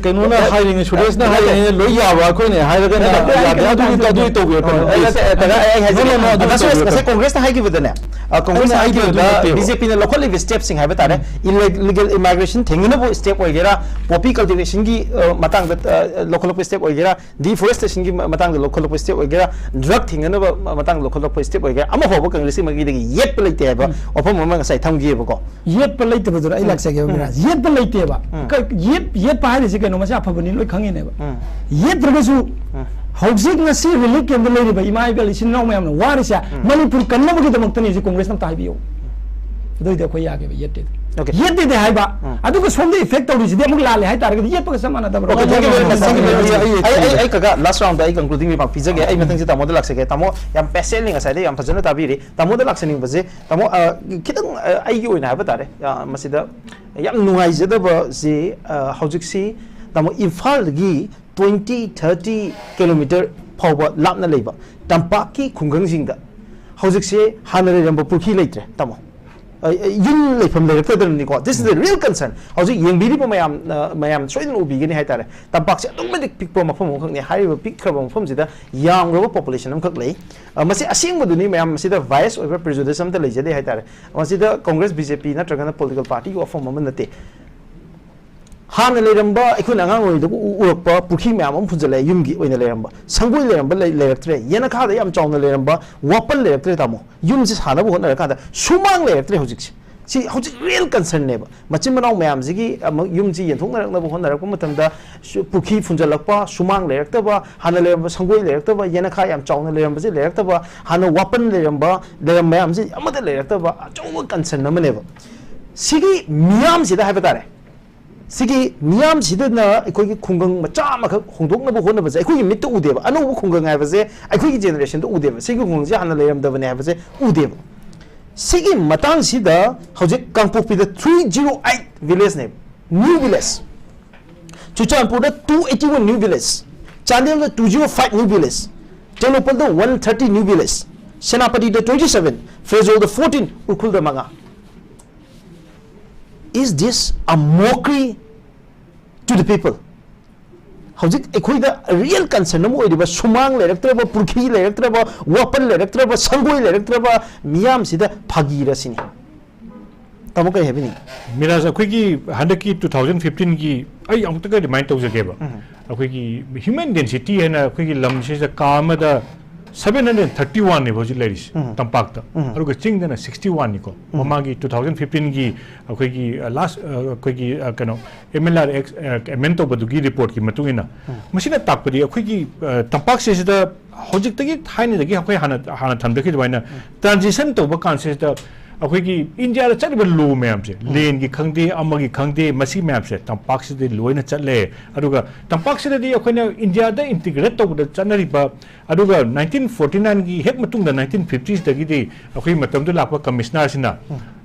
ꯀꯩꯅꯣꯅ ꯍꯥꯏꯔꯤꯉꯩ, ꯁꯨꯔꯦꯁꯅ ꯍꯥꯏꯔꯤꯉꯩ ꯂꯣꯏ ꯌꯥꯕ, ꯑꯩꯈꯣꯏꯅ ꯍꯥꯏꯔꯒꯅ ꯌꯥꯗꯦ, ꯑꯗꯨꯗꯤ ꯑꯗꯨꯗꯤ ꯇꯧꯕꯤꯔꯛꯀꯅꯨ, please꯫ ꯉꯁꯥꯏ ꯀꯣꯡꯒ꯭ꯔꯦꯁꯅ ꯍꯥꯏꯈꯤꯕꯗꯅꯦ, ꯀꯣꯡꯒ꯭ꯔꯦꯁꯅ ꯍꯥꯏꯈꯤꯕꯗ ꯕꯤ ꯖꯦ ꯄꯤꯅ ꯂꯧꯈꯠꯂꯤꯕ ꯁ꯭ꯇꯦꯞꯁꯤꯡ ꯍꯥꯏꯕ ꯇꯥꯔꯦ, ꯏꯂꯤꯒꯦꯜ ꯏꯃꯥꯏꯒ꯭ꯔꯦꯁꯟ ꯊꯤꯡꯅꯅꯕ ꯁ꯭ꯇꯦꯞ ꯑꯣꯏꯒꯦꯔꯥ, ꯄꯣꯄꯤ ꯀꯜꯇꯤꯚꯦꯁꯟꯒꯤ ꯃꯇꯥꯡꯗ ꯂꯧꯈꯠꯂꯛꯄ ꯁ꯭ꯇꯦꯞ ꯑꯣꯏꯒꯦꯔꯥ, ꯗꯤꯐꯣꯔꯦꯁꯇꯦꯁꯟꯒꯤ ꯃꯇꯥꯡꯗ ꯂꯧꯈꯠꯂꯛꯄ ꯁ꯭ꯇꯦꯞ ꯑꯣꯏꯒꯦꯔꯥ, ꯗ꯭ꯔꯒ ꯊꯤꯡꯅꯅꯕ ꯃꯇꯥꯡꯗ ꯂꯧꯈꯠꯂꯛꯄ ꯁ꯭ꯇꯦꯞ ꯑꯣꯏꯒꯦꯔꯥ, ꯑꯃ ꯐꯥꯎꯕ ꯀꯪꯒ꯭ꯔꯦꯁꯀꯤ ꯃꯥꯏꯀꯩꯗꯒꯤ ꯌꯦꯠꯄ ꯂꯩꯇꯦ ꯍꯥꯏꯕ ꯋꯥꯐꯝ ꯑꯃ ꯉꯁꯥꯏ ꯊꯝꯈꯤꯑꯕꯀꯣ꯫ ꯌꯦꯠꯄ ꯂꯩꯇꯕꯗꯨꯅ ꯑꯩ ꯂꯥꯛꯆꯒꯦꯕ ꯃꯤꯔꯥꯖ꯫ ꯌꯦꯠꯄ ꯂꯩꯇꯦꯕ꯫ ꯀ- ꯌꯦꯠ- ꯌꯦꯠꯄ ꯍꯥꯏꯔꯤꯁꯦ ꯀꯩꯅꯣ, ꯃꯁꯤ ꯑꯐꯕꯅꯤ ꯂꯣꯏ ꯈꯪꯉꯤꯅꯦꯕ꯫ ꯌꯦꯠꯇ꯭ꯔꯒꯁꯨ ꯍꯧꯖꯤꯛ ꯉꯁꯤ ꯔꯤꯂꯤꯐ ꯀꯦꯝꯗ ꯂꯩꯔꯤꯕ ꯏꯃꯥ ꯏꯕꯦꯜ ꯏꯆꯤꯟ ꯏꯅꯥꯎ ꯃꯌꯥꯝꯅ ꯋꯥꯔꯤꯁꯦ ꯃꯅꯤꯄꯨꯔ ꯀꯟꯅꯕꯒꯤꯗꯃꯛꯇꯅꯤ ꯍꯧꯖꯤꯛ ꯀꯣꯡꯒ꯭ꯔꯦꯁꯅ ꯑꯝꯇ ꯍꯥꯏꯕꯤꯌꯨ꯫ ꯑꯗꯨꯏꯗꯤ ꯑꯩꯈꯣꯏ ꯌꯥꯒꯦꯕ, ꯌꯦꯠꯇꯦꯗ꯫ Okay. ꯌꯦꯠꯇꯦꯗ ꯍꯥꯏꯕ꯫ ꯑꯗꯨꯒ ꯁꯣꯝꯗ ꯏꯐꯦꯛ ꯇꯧꯔꯤꯁꯤꯗꯤ ꯑꯃꯨꯛ ꯂꯥꯜꯂꯦ ꯍꯥꯏꯇꯥꯔꯒꯗꯤ ꯌꯦꯠꯄꯒ ꯆꯞ ꯃꯥꯟꯅꯗꯕ꯭ꯔꯥ? Okay, thank you very much, thank you very much. ꯑꯩ ꯑꯩ ꯑꯩ ꯀꯀꯥ ꯂꯥꯁ ꯔꯥꯎꯟꯗ ꯑꯩ ꯀꯟꯀ꯭ꯂꯨꯗꯤꯡ ꯔꯤꯃꯥꯔꯛ ꯄꯤꯖꯒꯦ꯫ ꯑꯩ ꯃꯊꯪꯁꯤ ꯇꯥꯃꯣꯗ ꯂꯥꯛꯆꯒꯦ꯫ ꯇꯥꯃꯣ ꯌꯥꯝ ꯄꯦꯁꯦꯟꯂꯤ ꯉꯁꯥꯏꯗꯩ ꯌꯥꯝ ꯐꯖꯅ ꯇꯥꯕꯤꯔꯤ꯫ ꯇꯥꯃꯣꯗ ꯂꯥꯛꯆꯅꯤꯡꯕꯁꯦ, ꯇꯥꯃꯣ ꯑ, ꯈꯤꯇꯪ ꯑ, ꯑꯩꯒꯤ ꯑꯣꯏꯅ ꯍꯥꯏꯕ ꯇꯥꯔꯦ, ꯑ, ꯃꯁꯤꯗ ꯌꯥꯝ ꯅꯨꯡꯉꯥꯏꯖꯗꯕꯁꯤ, ꯑ, ꯍꯧꯖꯤꯛꯁꯤ ꯇꯥꯃꯣ ꯏꯝꯐꯥꯜꯗꯒꯤ twenty thirty kilometre ꯐꯥꯎꯕ ꯂꯥꯞꯅ ꯂꯩꯕ ꯇꯝꯄꯥꯛꯀꯤ ꯈꯨꯡꯒꯪꯁꯤꯡꯗ ꯍꯧꯖꯤꯛꯁꯦ ꯍꯥꯟꯅ ꯂꯩꯔꯝꯕ ꯄꯨꯈ꯭ꯔꯤ ꯂꯩꯇ꯭ꯔꯦ ꯇꯥꯃꯣ꯫ ꯑ, ꯑ, ꯌꯨꯝ ꯂꯩꯐꯝ ꯂꯩꯔꯛꯇꯗꯅꯅꯤꯀꯣ꯫ This is the real concern. ꯍꯧꯖꯤꯛ ꯌꯦꯡꯕꯤꯔꯤꯕ ꯃꯌꯥꯝ, ꯑ, ꯃꯌꯥꯝ ꯁꯣꯏꯗꯅ ꯎꯕꯤꯒꯅꯤ ꯍꯥꯏꯇꯥꯔꯦ꯫ ꯇꯝꯄꯥꯛꯁꯦ ꯑꯗꯨꯛꯀꯤ ꯃꯇꯤꯛ ꯄꯤꯛꯄ ꯃꯐꯝ ꯑꯃꯈꯛꯅꯤ꯫ ꯍꯥꯏꯔꯤꯕ ꯄꯤꯛꯈ꯭ꯔꯕ ꯃꯐꯝꯁꯤꯗ ꯌꯥꯝꯈ꯭ꯔꯕ ꯄꯣꯄꯨꯂꯦꯁꯟ ꯑꯃꯈꯛ ꯂꯩ꯫ ꯑ, ꯃꯁꯤ ꯑꯁꯦꯡꯕꯗꯨꯅꯤ ꯃꯌꯥꯝ, ꯃꯁꯤꯗ ꯕꯥꯏꯁ ꯑꯣꯏꯕ ꯄ꯭ꯔꯤꯖꯨꯗꯤꯁ ꯑꯝꯇ ꯂꯩꯖꯗꯦ ꯍꯥꯏꯇꯥꯔꯦ꯫ ꯃꯁꯤꯗ ꯀꯣꯡꯒ꯭ꯔꯦꯁ, ꯕꯤ ꯖꯦ ꯄꯤ ꯅꯠꯇ꯭ꯔꯒꯅ ꯄꯣꯂꯤꯇꯤꯀꯦꯜ ꯄꯥꯔꯇꯤꯒꯤ ꯋꯥꯐꯝ ꯑꯃ ꯅꯠꯇꯦ꯫ ꯍꯥꯟꯅ ꯂꯩꯔꯝꯕ, ꯑꯩꯈꯣꯏꯅ ꯑꯉꯥꯡ ꯑꯣꯏꯔꯤꯉꯩꯗ ꯎ- ꯎꯔꯛꯄ ꯄꯨꯈ꯭ꯔꯤ ꯃꯌꯥꯝ ꯑꯃ ꯐꯨꯟꯖꯜꯂꯛꯑꯦ, ꯌꯨꯝꯒꯤ ꯑꯣꯏꯅ ꯂꯩꯔꯝꯕ꯫ ꯁꯪꯒꯣꯏ ꯂꯩꯔꯝꯕ ꯂꯩ- ꯂꯩꯔꯛꯇ꯭ꯔꯦ꯫ ꯌꯦꯅꯈꯥꯗ ꯌꯥꯝ ꯆꯥꯎꯅ ꯂꯩꯔꯝꯕ ꯋꯥꯄꯟ ꯂꯩꯔꯛꯇ꯭ꯔꯦ, ꯇꯥꯃꯣ꯫ ꯌꯨꯝꯁꯦ ꯁꯥꯅꯕ ꯍꯣꯠꯅꯔꯀꯥꯟꯗ ꯁꯨꯃꯥꯡ ꯂꯩꯔꯛꯇ꯭ꯔꯦ ꯍꯧꯖꯤꯛꯁꯦ꯫ ꯁꯤ ꯍꯧꯖꯤꯛ ꯔꯤꯌꯦꯜ ꯀꯟꯁꯔꯟꯅꯦꯕ꯫ ꯃꯆꯤꯟ ꯃꯅꯥꯎ ꯃꯌꯥꯝꯁꯤꯒꯤ ꯑꯃꯨꯛ ꯌꯨꯝꯁꯤ ꯌꯦꯟꯊꯣꯛꯅꯔꯛꯅꯕ ꯍꯣꯠꯅꯔꯛꯄ ꯃꯇꯝꯗ ꯁꯨ- ꯄꯨꯈ꯭ꯔꯤ ꯐꯨꯟꯖꯜꯂꯛꯄ, ꯁꯨꯃꯥꯡ ꯂꯩꯔꯛꯇꯕ, ꯍꯥꯟꯅ ꯂꯩꯔꯝꯕ ꯁꯪꯒꯣꯏ ꯂꯩꯔꯛꯇꯕ, ꯌꯦꯅꯈꯥ ꯌꯥꯝ ꯆꯥꯎꯅ ꯂꯩꯔꯝꯕꯁꯦ ꯂꯩꯔꯛꯇꯕ, ꯍꯥꯟꯅ ꯋꯥꯄꯟ ꯂꯩꯔꯝꯕ, ꯂꯩꯔꯝꯕ ꯃꯌꯥꯝꯁꯦ ꯑꯃꯠꯇ ꯂꯩꯔꯛꯇꯕ ꯑꯆꯧꯕ ꯀꯟꯁꯔꯟ ꯑꯃꯅꯦꯕ꯫ ꯁꯤꯒꯤ ꯃꯤꯌꯥꯝꯁꯤꯗ ꯍꯥꯏꯕ ꯇꯥꯔꯦ, ꯁꯤꯒꯤ ꯃꯤꯌꯥꯝꯁꯤꯗꯅ ꯑꯩꯈꯣꯏꯒꯤ ꯈꯨꯡꯒꯪ ꯃꯆꯥ ꯑꯃꯈꯛ ꯍꯣꯡꯗꯣꯛꯅꯕ ꯍꯣꯠꯅꯕꯁꯦ ꯑꯩꯈꯣꯏꯒꯤ ꯃꯤꯠꯇ ꯎꯗꯦꯕ꯫ ꯑꯅꯧꯕ ꯈꯨꯡꯒꯪ ꯍꯥꯏꯕꯁꯦ ꯑꯩꯈꯣꯏꯒꯤ ꯖꯦꯅꯦꯔꯦꯁꯟꯗ ꯎꯗꯦꯕ꯫ ꯁꯤꯒꯤ ꯈꯨꯡꯒꯪꯁꯦ ꯍꯥꯟꯅ ꯂꯩꯔꯝꯗꯕꯅꯦ ꯍꯥꯏꯕꯁꯦ ꯎꯗꯦꯕ꯫ ꯁꯤꯒꯤ ꯃꯇꯥꯡꯁꯤꯗ ꯍꯧꯖꯤꯛ ꯀꯥꯡꯄꯣꯛꯄꯤꯗ three zero eight villageꯅꯦꯕ, new village꯫ ꯆꯨꯔꯆꯥꯟꯄꯨꯔꯗ two eighty one new village, ꯆꯥꯟꯗꯦꯜꯗ two zero five new village, ꯇꯦꯡꯅꯧꯄꯜꯗ one thirty new village, ꯁꯦꯅꯥꯄꯇꯤꯗ twenty seven, ꯐꯦꯔꯖꯧꯗ fourteen, ꯎꯈ꯭ꯔꯨꯜꯗ ꯃꯉꯥ꯫ Is this a mockery to the people? ꯍꯧꯖꯤꯛ ꯑꯩꯈꯣꯏꯗ ꯔꯤꯌꯦꯜ ꯀꯟꯁꯔꯟ ꯑꯃ ꯑꯣꯏꯔꯤꯕ ꯁꯨꯃꯥꯡ ꯂꯩꯔꯛꯇ꯭ꯔꯕ, ꯄꯨꯈ꯭ꯔꯤ ꯂꯩꯔꯛꯇ꯭ꯔꯕ, ꯋꯥꯄꯜ ꯂꯩꯔꯛꯇ꯭ꯔꯕ, ꯁꯪꯒꯣꯏ ꯂꯩꯔꯛꯇ꯭ꯔꯕ ꯃꯤꯌꯥꯝꯁꯤꯗ ꯐꯥꯒꯤꯔ ꯁꯤꯅꯤ꯫ ꯇꯥꯃꯣ, ꯀꯔꯤ ꯍꯥꯏꯕꯤꯅꯤꯡꯉꯤ? ꯃꯤꯔꯥꯖ, ꯑꯩꯈꯣꯏꯒꯤ ꯍꯟꯗꯛꯀꯤ two thousand fifteen ꯒꯤ ꯑꯩ ꯑꯃꯨꯛꯇꯒ ꯔꯤꯃꯥꯏꯟ ꯇꯧꯖꯒꯦꯕ꯫ ꯑꯩꯈꯣꯏꯒꯤ ꯍ꯭ꯌꯨꯃꯦꯟ ꯗꯦꯟꯁꯤꯇꯤ ꯍꯥꯏꯅ ꯑꯩꯈꯣꯏꯒꯤ ꯂꯝꯁꯤꯗ ꯀꯥ ꯑꯃꯗ seven hundred thirty one ꯅꯦꯕ ꯍꯧꯖꯤꯛ ꯂꯩꯔꯤꯁꯦ, ꯇꯝꯄꯥꯛꯇ꯫ ꯑꯗꯨꯒ ꯆꯤꯡꯗꯅ sixty one ꯅꯤꯀꯣ꯫ ꯃꯃꯥꯡꯒꯤ two thousand fifteen ꯒꯤ ꯑꯩꯈꯣꯏꯒꯤ, ꯑ, ꯂꯥꯁ, ꯑ, ꯑꯩꯈꯣꯏꯒꯤ, ꯑ, ꯀꯩꯅꯣ, ꯑꯦꯝ ꯑꯦꯜ ꯑꯥꯔ ꯑꯦꯛꯁ ꯑꯦꯃꯦꯟ ꯇꯧꯕꯗꯨꯒꯤ ꯔꯤꯄꯣꯔꯠꯀꯤ ꯃꯇꯨꯡ ꯏꯟꯅ꯫ ꯃꯁꯤꯅ ꯇꯥꯛꯄꯗꯤ ꯑꯩꯈꯣꯏꯒꯤ, ꯑ, ꯇꯝꯄꯥꯛꯁꯤꯗ ꯍꯧꯖꯤꯛꯇꯒꯤ ꯊꯥꯏꯅꯗꯒꯤ ꯑꯩꯈꯣꯏ ꯍꯥꯟꯅ, ꯍꯥꯟꯅ ꯊꯝꯖꯈꯤꯕ ꯑꯗꯨꯃꯥꯏꯅ ꯇ꯭ꯔꯥꯟꯖꯤꯁꯟ ꯇꯧꯕ ꯀꯥꯟꯁꯤꯗ ꯑꯩꯈꯣꯏꯒꯤ ꯏꯟꯗꯤꯌꯥꯗ ꯆꯠꯂꯤꯕ ꯂꯣ ꯃꯌꯥꯝꯁꯦ, ꯂꯦꯟꯒꯤ ꯈꯪꯗꯦ, ꯑꯃꯒꯤ ꯈꯪꯗꯦ, ꯃꯁꯤ ꯃꯌꯥꯝꯁꯦ ꯇꯝꯄꯥꯛꯁꯤꯗ ꯂꯣꯏꯅ ꯆꯠꯂꯦ꯫ ꯑꯗꯨꯒ ꯇꯝꯄꯥꯛꯁꯤꯗꯗꯤ ꯑꯩꯈꯣꯏꯅ ꯏꯟꯗꯤꯌꯥꯗ ꯏꯟꯇꯤꯒ꯭ꯔꯦꯠ ꯇꯧꯕꯗ ꯆꯠꯅꯔꯤꯕ, ꯑꯗꯨꯒ nineteen forty nine ꯒꯤ ꯍꯦꯛ ꯃꯇꯨꯡꯗ nineteen fifty ꯁꯤꯗꯒꯤꯗꯤ ꯑꯩꯈꯣꯏ ꯃꯇꯝꯗꯨ ꯂꯥꯛꯄ ꯀꯃꯤꯁꯅꯔꯁꯤꯅ,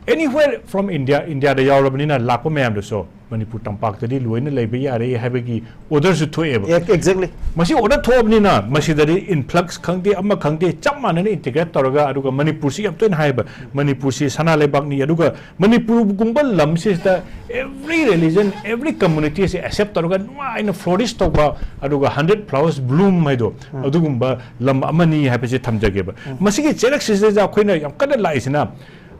anywhere from India, ꯏꯟꯗꯤꯌꯥꯗ ꯌꯥꯎꯔꯕꯅꯤꯅ ꯂꯥꯛꯄ ꯃꯌꯥꯝꯗꯨꯁꯨ ꯃꯅꯤꯄꯨꯔ ꯇꯝꯄꯥꯛꯇꯗꯤ ꯂꯣꯏꯅ ꯂꯩꯕ ꯌꯥꯔꯦ ꯍꯥꯏꯕꯒꯤ ꯑꯣꯔꯗꯔꯁꯨ ꯊꯣꯛꯑꯦꯕ꯫ ꯑꯦꯛꯖꯦꯛꯂꯤ꯫ ꯃꯁꯤ ꯑꯣꯔꯗꯔ ꯊꯣꯛꯑꯕꯅꯤꯅ ꯃꯁꯤꯗꯗꯤ ꯏꯟꯐ꯭ꯂꯛꯁ ꯈꯪꯗꯦ, ꯑꯃ ꯈꯪꯗꯦ, ꯆꯞ ꯃꯥꯟꯅꯅ ꯏꯟꯇꯤꯒ꯭ꯔꯦꯠ ꯇꯧꯔꯒ, ꯑꯗꯨꯒ ꯃꯅꯤꯄꯨꯔꯁꯤ ꯌꯥꯝ ꯇꯣꯏꯅ ꯍꯥꯏꯌꯦꯕ, ꯃꯅꯤꯄꯨꯔꯁꯤ ꯁꯅꯥ ꯂꯩꯕꯥꯛꯅꯤ, ꯑꯗꯨꯒ ꯃꯅꯤꯄꯨꯔꯒꯨꯝꯕ ꯂꯝꯁꯤꯗ every religion, every community ꯑꯁꯤ ꯑꯦꯛꯁꯦꯞ ꯇꯧꯔꯒ ꯅꯨꯡꯉꯥꯏꯅ ꯐ꯭ꯂꯣꯔꯤꯁ ꯇꯧꯕ, ꯑꯗꯨꯒ hundred flowers bloom ꯍꯥꯏꯗꯣ, ꯑꯗꯨꯒꯨꯝꯕ ꯂꯝ ꯑꯃꯅꯤ ꯍꯥꯏꯕꯁꯦ ꯊꯝꯖꯒꯦꯕ꯫ ꯃꯁꯤꯒꯤ ꯆꯩꯔꯛꯁꯤꯗꯩꯗ ꯑꯩꯈꯣꯏꯅ ꯌꯥꯝ ꯀꯟꯅ ꯂꯥꯛꯏꯁꯤꯅ,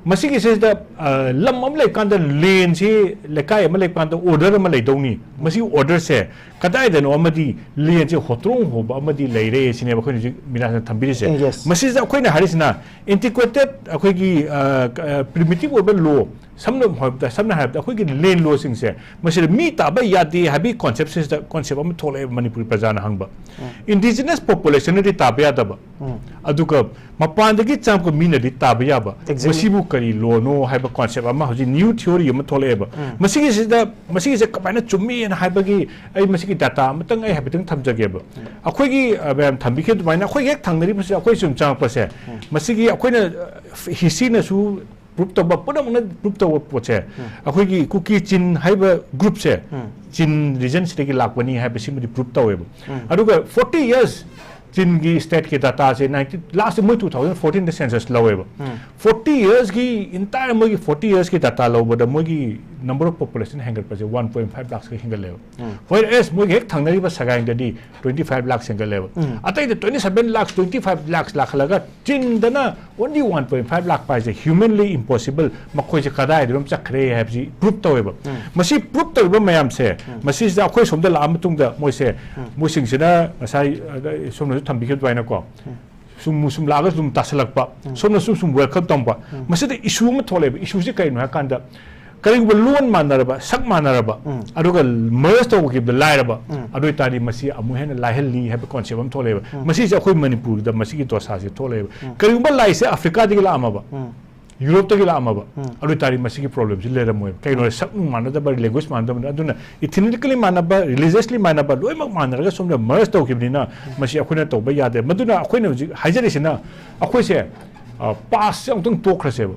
ꯃꯁꯤꯒꯤꯁꯤꯗ, ꯑ, ꯂꯝ ꯑꯃ ꯂꯩꯀꯥꯟꯗ, ꯂꯦꯟꯁꯤ, ꯂꯩꯀꯥꯏ ꯑꯃ ꯂꯩꯀꯥꯟꯗ ꯑꯣꯔꯗꯔ ꯑꯃ ꯂꯩꯗꯧꯅꯤ꯫ ꯃꯁꯤꯒꯤ ꯑꯣꯔꯗꯔꯁꯦ ꯀꯗꯥꯏꯗꯅꯣ ꯑꯃꯗꯤ ꯂꯦꯟꯁꯦ ꯍꯣꯇ꯭ꯔꯣꯡ ꯍꯣꯕ ꯑꯃꯗꯤ ꯂꯩꯔꯦ ꯁꯤꯅꯦꯕ ꯑꯩꯈꯣꯏꯅ ꯍꯧꯖꯤꯛ ꯃꯤꯔꯥꯖꯅ ꯊꯝꯕꯤꯔꯤꯁꯦ꯫ Yes. ꯃꯁꯤꯗ ꯑꯩꯈꯣꯏꯅ ꯍꯥꯏꯔꯤꯁꯤꯅ, ꯏꯟꯇꯤꯀ꯭ꯋꯦꯇꯦꯠ ꯑꯩꯈꯣꯏꯒꯤ, ꯑ, ꯀ-, ꯑ, ꯄ꯭ꯔꯤꯃꯤꯇꯤꯚ ꯑꯣꯏꯕ ꯂꯣ, ꯁꯝꯅ ꯍꯥꯏꯔꯕꯗ, ꯁꯝꯅ ꯍꯥꯏꯔꯕꯗ ꯑꯩꯈꯣꯏꯒꯤ ꯂꯦꯟ ꯂꯣꯁꯤꯡꯁꯦ ꯃꯁꯤꯗ ꯃꯤ ꯇꯥꯕ ꯌꯥꯗꯦ ꯍꯥꯏꯕꯒꯤ ꯀꯣꯟꯁꯦꯞꯁꯤꯗ, ꯀꯣꯟꯁꯦꯞ ꯑꯃ ꯊꯣꯛꯂꯛꯑꯦꯕ ꯃꯅꯤꯄꯨꯔꯤ ꯄ꯭ꯔꯖꯥꯅ ꯍꯪꯕ꯫ ꯏꯟꯗꯤꯖꯤꯅꯁ ꯄꯣꯄꯨꯂꯦꯁꯟꯅꯗꯤ ꯇꯥꯕ ꯌꯥꯗꯕ꯫ ꯑꯗꯨꯒ ꯃꯄꯥꯟꯗꯒꯤ ꯆꯪꯉꯛꯄ ꯃꯤꯅꯗꯤ ꯇꯥꯕ ꯌꯥꯕ꯫ Exactly. ꯃꯁꯤꯕꯨ ꯀꯔꯤ ꯂꯣꯅꯣ ꯍꯥꯏꯕ ꯀꯣꯟꯁꯦꯞ ꯑꯃ ꯍꯧꯖꯤꯛ ꯅ꯭ꯌꯨ ꯊꯤꯑꯣꯔꯤ ꯑꯃ ꯊꯣꯛꯂꯛꯑꯦꯕ꯫ ꯃꯁꯤꯒꯤꯁꯤꯗ, ꯃꯁꯤꯒꯤꯁꯦ ꯀꯃꯥꯏꯅ ꯆꯨꯝꯃꯦꯅ ꯍꯥꯏꯕꯒꯤ ꯑꯩ ꯃꯁꯤꯒꯤ ꯗꯥꯇꯥ ꯑꯃꯇꯪ ꯑꯩ ꯍꯥꯏꯐꯦꯠꯇꯪ ꯊꯝꯖꯒꯦꯕ꯫ ꯑꯩꯈꯣꯏꯒꯤ, ꯑ, ꯃꯌꯥꯝ ꯊꯝꯕꯤꯈꯤꯕ ꯑꯗꯨꯃꯥꯏꯅ ꯑꯩꯈꯣꯏ ꯍꯦꯛ ꯊꯪꯅꯔꯤꯕꯁꯦ ꯑꯩꯈꯣꯏ ꯁꯨꯝ ꯆꯪꯉꯛꯄꯁꯦ, ꯃꯁꯤꯒꯤ ꯑꯩꯈꯣꯏꯅ, ꯑ, ꯍꯤꯁꯇ꯭ꯔꯤꯅꯁꯨ ꯄ꯭ꯔꯨꯞ ꯇꯧꯕ, ꯄꯨꯝꯅꯃꯛꯅ ꯄ꯭ꯔꯨꯞ ꯇꯧꯕ ꯄꯣꯠꯁꯦ, ꯑꯩꯈꯣꯏꯒꯤ ꯀꯨꯀꯤ ꯆꯤꯟ ꯍꯥꯏꯕ ꯒ꯭ꯔꯨꯞꯁꯦ ꯆꯤꯟ ꯔꯤꯖꯟꯁꯤꯗꯒꯤ ꯂꯥꯛꯄꯅꯤ ꯍꯥꯏꯕꯁꯤꯃꯗꯤ ꯄ꯭ꯔꯨꯞ ꯇꯧꯋꯦꯕ꯫ ꯑꯗꯨꯒ ꯐꯣꯔꯇꯤ ꯌꯔꯁ ꯆꯤꯟꯒꯤ ꯁ꯭ꯇꯦꯠꯀꯤ ꯗꯥꯇꯥꯁꯦ ꯅꯥꯏꯟꯇꯤ, ꯂꯥꯁꯇ ꯃꯣꯏ ꯇꯨ ꯊꯥꯎꯖꯟ ꯐꯣꯔꯇꯤꯟꯗ ꯁꯦꯟꯁꯁ ꯂꯧꯋꯦꯕ꯫ ꯐꯣꯔꯇꯤ ꯌꯔꯁꯀꯤ, ꯏꯟꯇꯥꯌꯔ ꯃꯣꯏꯒꯤ ꯐꯣꯔꯇꯤ ꯌꯔꯁꯀꯤ ꯗꯥꯇꯥ ꯂꯧꯕꯗ ꯃꯣꯏꯒꯤ ꯅꯝꯕꯔ ꯑꯣꯐ ꯄꯣꯄꯨꯂꯦꯁꯟ ꯍꯦꯟꯒꯠꯄꯁꯦ ꯋꯥꯟ ꯄꯣꯏꯟ ꯐꯥꯏꯚ ꯂꯥꯛꯁꯀ ꯍꯦꯟꯒꯠꯂꯦꯕ꯫ ꯋꯦꯔ ꯑꯦꯁ ꯃꯣꯏꯒꯤ ꯍꯦꯛ ꯊꯪꯅꯔꯤꯕ ꯁꯒꯥꯏꯗꯗꯤ ꯇ꯭ꯋꯦꯟꯇꯤ ꯐꯥꯏꯚ ꯂꯥꯛꯁ ꯍꯦꯟꯒꯠꯂꯦꯕ꯫ ꯑꯇꯩꯗ twenty seven lakhs, twenty five lakhs ꯂꯥꯛꯈꯠꯂꯒ ꯆꯤꯟꯗꯅ ꯑꯣꯟꯂꯤ ꯋꯥꯟ ꯄꯣꯏꯟ ꯐꯥꯏꯚ ꯂꯥꯛꯄ ꯍꯥꯏꯁꯦ ꯍ꯭ꯌꯨꯃꯦꯟꯂꯤ ꯏꯝꯄꯣꯁꯤꯕꯜ꯫ ꯃꯈꯣꯏꯁꯦ ꯀꯗꯥꯏꯗꯅꯣꯝ ꯆꯠꯈ꯭ꯔꯦ ꯍꯥꯏꯕꯁꯤ ꯄ꯭ꯔꯨꯞ ꯇꯧꯋꯦꯕ꯫ ꯃꯁꯤ ꯄ꯭ꯔꯨꯞ ꯇꯧꯔꯤꯕ ꯃꯌꯥꯝꯁꯦ, ꯃꯁꯤꯁꯤꯗ ꯑꯩꯈꯣꯏ ꯁꯣꯝꯗ ꯂꯥꯛꯑ ꯃꯇꯨꯡꯗ ꯃꯣꯏꯁꯦ, ꯃꯣꯏꯁꯤꯡꯁꯤꯅ ꯉꯁꯥꯏ, ꯑ, ꯁꯣꯝꯅꯁꯨ ꯊꯝꯕꯤꯈꯤꯕ ꯑꯗꯨꯃꯥꯏꯅꯀꯣ, ꯁꯨꯝ, ꯁꯨꯝ ꯂꯥꯛꯑꯒ ꯁꯨꯝ ꯇꯥꯁꯜꯂꯛꯄ, ꯁꯣꯝꯅ ꯁꯨꯝ, ꯁꯨꯝ ꯋꯦꯜꯀꯝ ꯇꯧꯕ꯫ ꯃꯁꯤꯗ ꯏꯁꯨ ꯑꯃ ꯊꯣꯛꯂꯛꯑꯦꯕ꯫ ꯏꯁꯨꯁꯤ ꯀꯔꯤꯅꯣ ꯍꯥꯏ ꯀꯥꯟꯗ, ꯀꯔꯤꯒꯨꯝꯕ ꯂꯣꯟ ꯃꯥꯟꯅꯔꯕ, ꯁꯛ ꯃꯥꯟꯅꯔꯕ, ꯑꯗꯨꯒ ꯃꯔꯖ ꯇꯧꯈꯤꯕꯗ ꯂꯥꯏꯔꯕ, ꯑꯗꯨ ꯑꯣꯏꯇꯥꯔꯗꯤ ꯃꯁꯤ ꯑꯃꯨꯛ ꯍꯦꯟꯅ ꯂꯥꯏꯍꯜꯂꯤ ꯍꯥꯏꯕ ꯀꯣꯟꯁꯦꯞ ꯑꯃ ꯊꯣꯛꯂꯛꯑꯦꯕ꯫ ꯃꯁꯤꯁꯦ ꯑꯩꯈꯣꯏ ꯃꯅꯤꯄꯨꯔꯗ ꯃꯁꯤꯒꯤ ꯗꯣꯁꯥꯁꯦ ꯊꯣꯛꯂꯛꯑꯦꯕ꯫ ꯀꯔꯤꯒꯨꯝꯕ ꯂꯥꯏꯁꯦ ꯑꯐ꯭ꯔꯤꯀꯥꯗꯒꯤ ꯂꯥꯛꯑꯝꯃꯕ, ꯌꯨꯔꯣꯞꯇꯒꯤ ꯂꯥꯛꯑꯝꯃꯕ, ꯑꯗꯨ ꯑꯣꯏꯇꯥꯔꯗꯤ ꯃꯁꯤꯒꯤ ꯄ꯭ꯔꯣꯕ꯭ꯂꯦꯝꯁꯤ ꯂꯩꯔꯝꯃꯣꯏꯕ꯫ ꯀꯩꯅꯣ, ꯁꯛ ꯅꯨꯡ ꯃꯥꯟꯅꯗꯕ, ꯂꯦꯡꯒ꯭ꯋꯦꯖ ꯃꯥꯟꯅꯗꯕꯅꯤ꯫ ꯑꯗꯨꯅ ꯏꯊꯤꯅꯤꯀꯦꯜꯂꯤ ꯃꯥꯟꯅꯕ, ꯔꯤꯂꯤꯖꯤꯌꯁꯂꯤ ꯃꯥꯟꯅꯕ, ꯂꯣꯏꯅꯃꯛ ꯃꯥꯟꯅꯔꯒ ꯁꯣꯝꯗ ꯃꯔꯖ ꯇꯧꯈꯤꯕꯅꯤꯅ ꯃꯁꯤ ꯑꯩꯈꯣꯏꯅ ꯇꯧꯕ ꯌꯥꯗꯦ꯫ ꯃꯗꯨꯅ ꯑꯩꯈꯣꯏꯅ ꯍꯧꯖꯤꯛ ꯍꯥꯏꯖꯔꯤꯁꯤꯅ ꯑꯩꯈꯣꯏꯁꯦ, ꯑ, ꯄꯥꯁꯁꯦ ꯑꯃꯨꯛꯇꯪ ꯇꯣꯛꯈ꯭ꯔꯁꯦꯕ꯫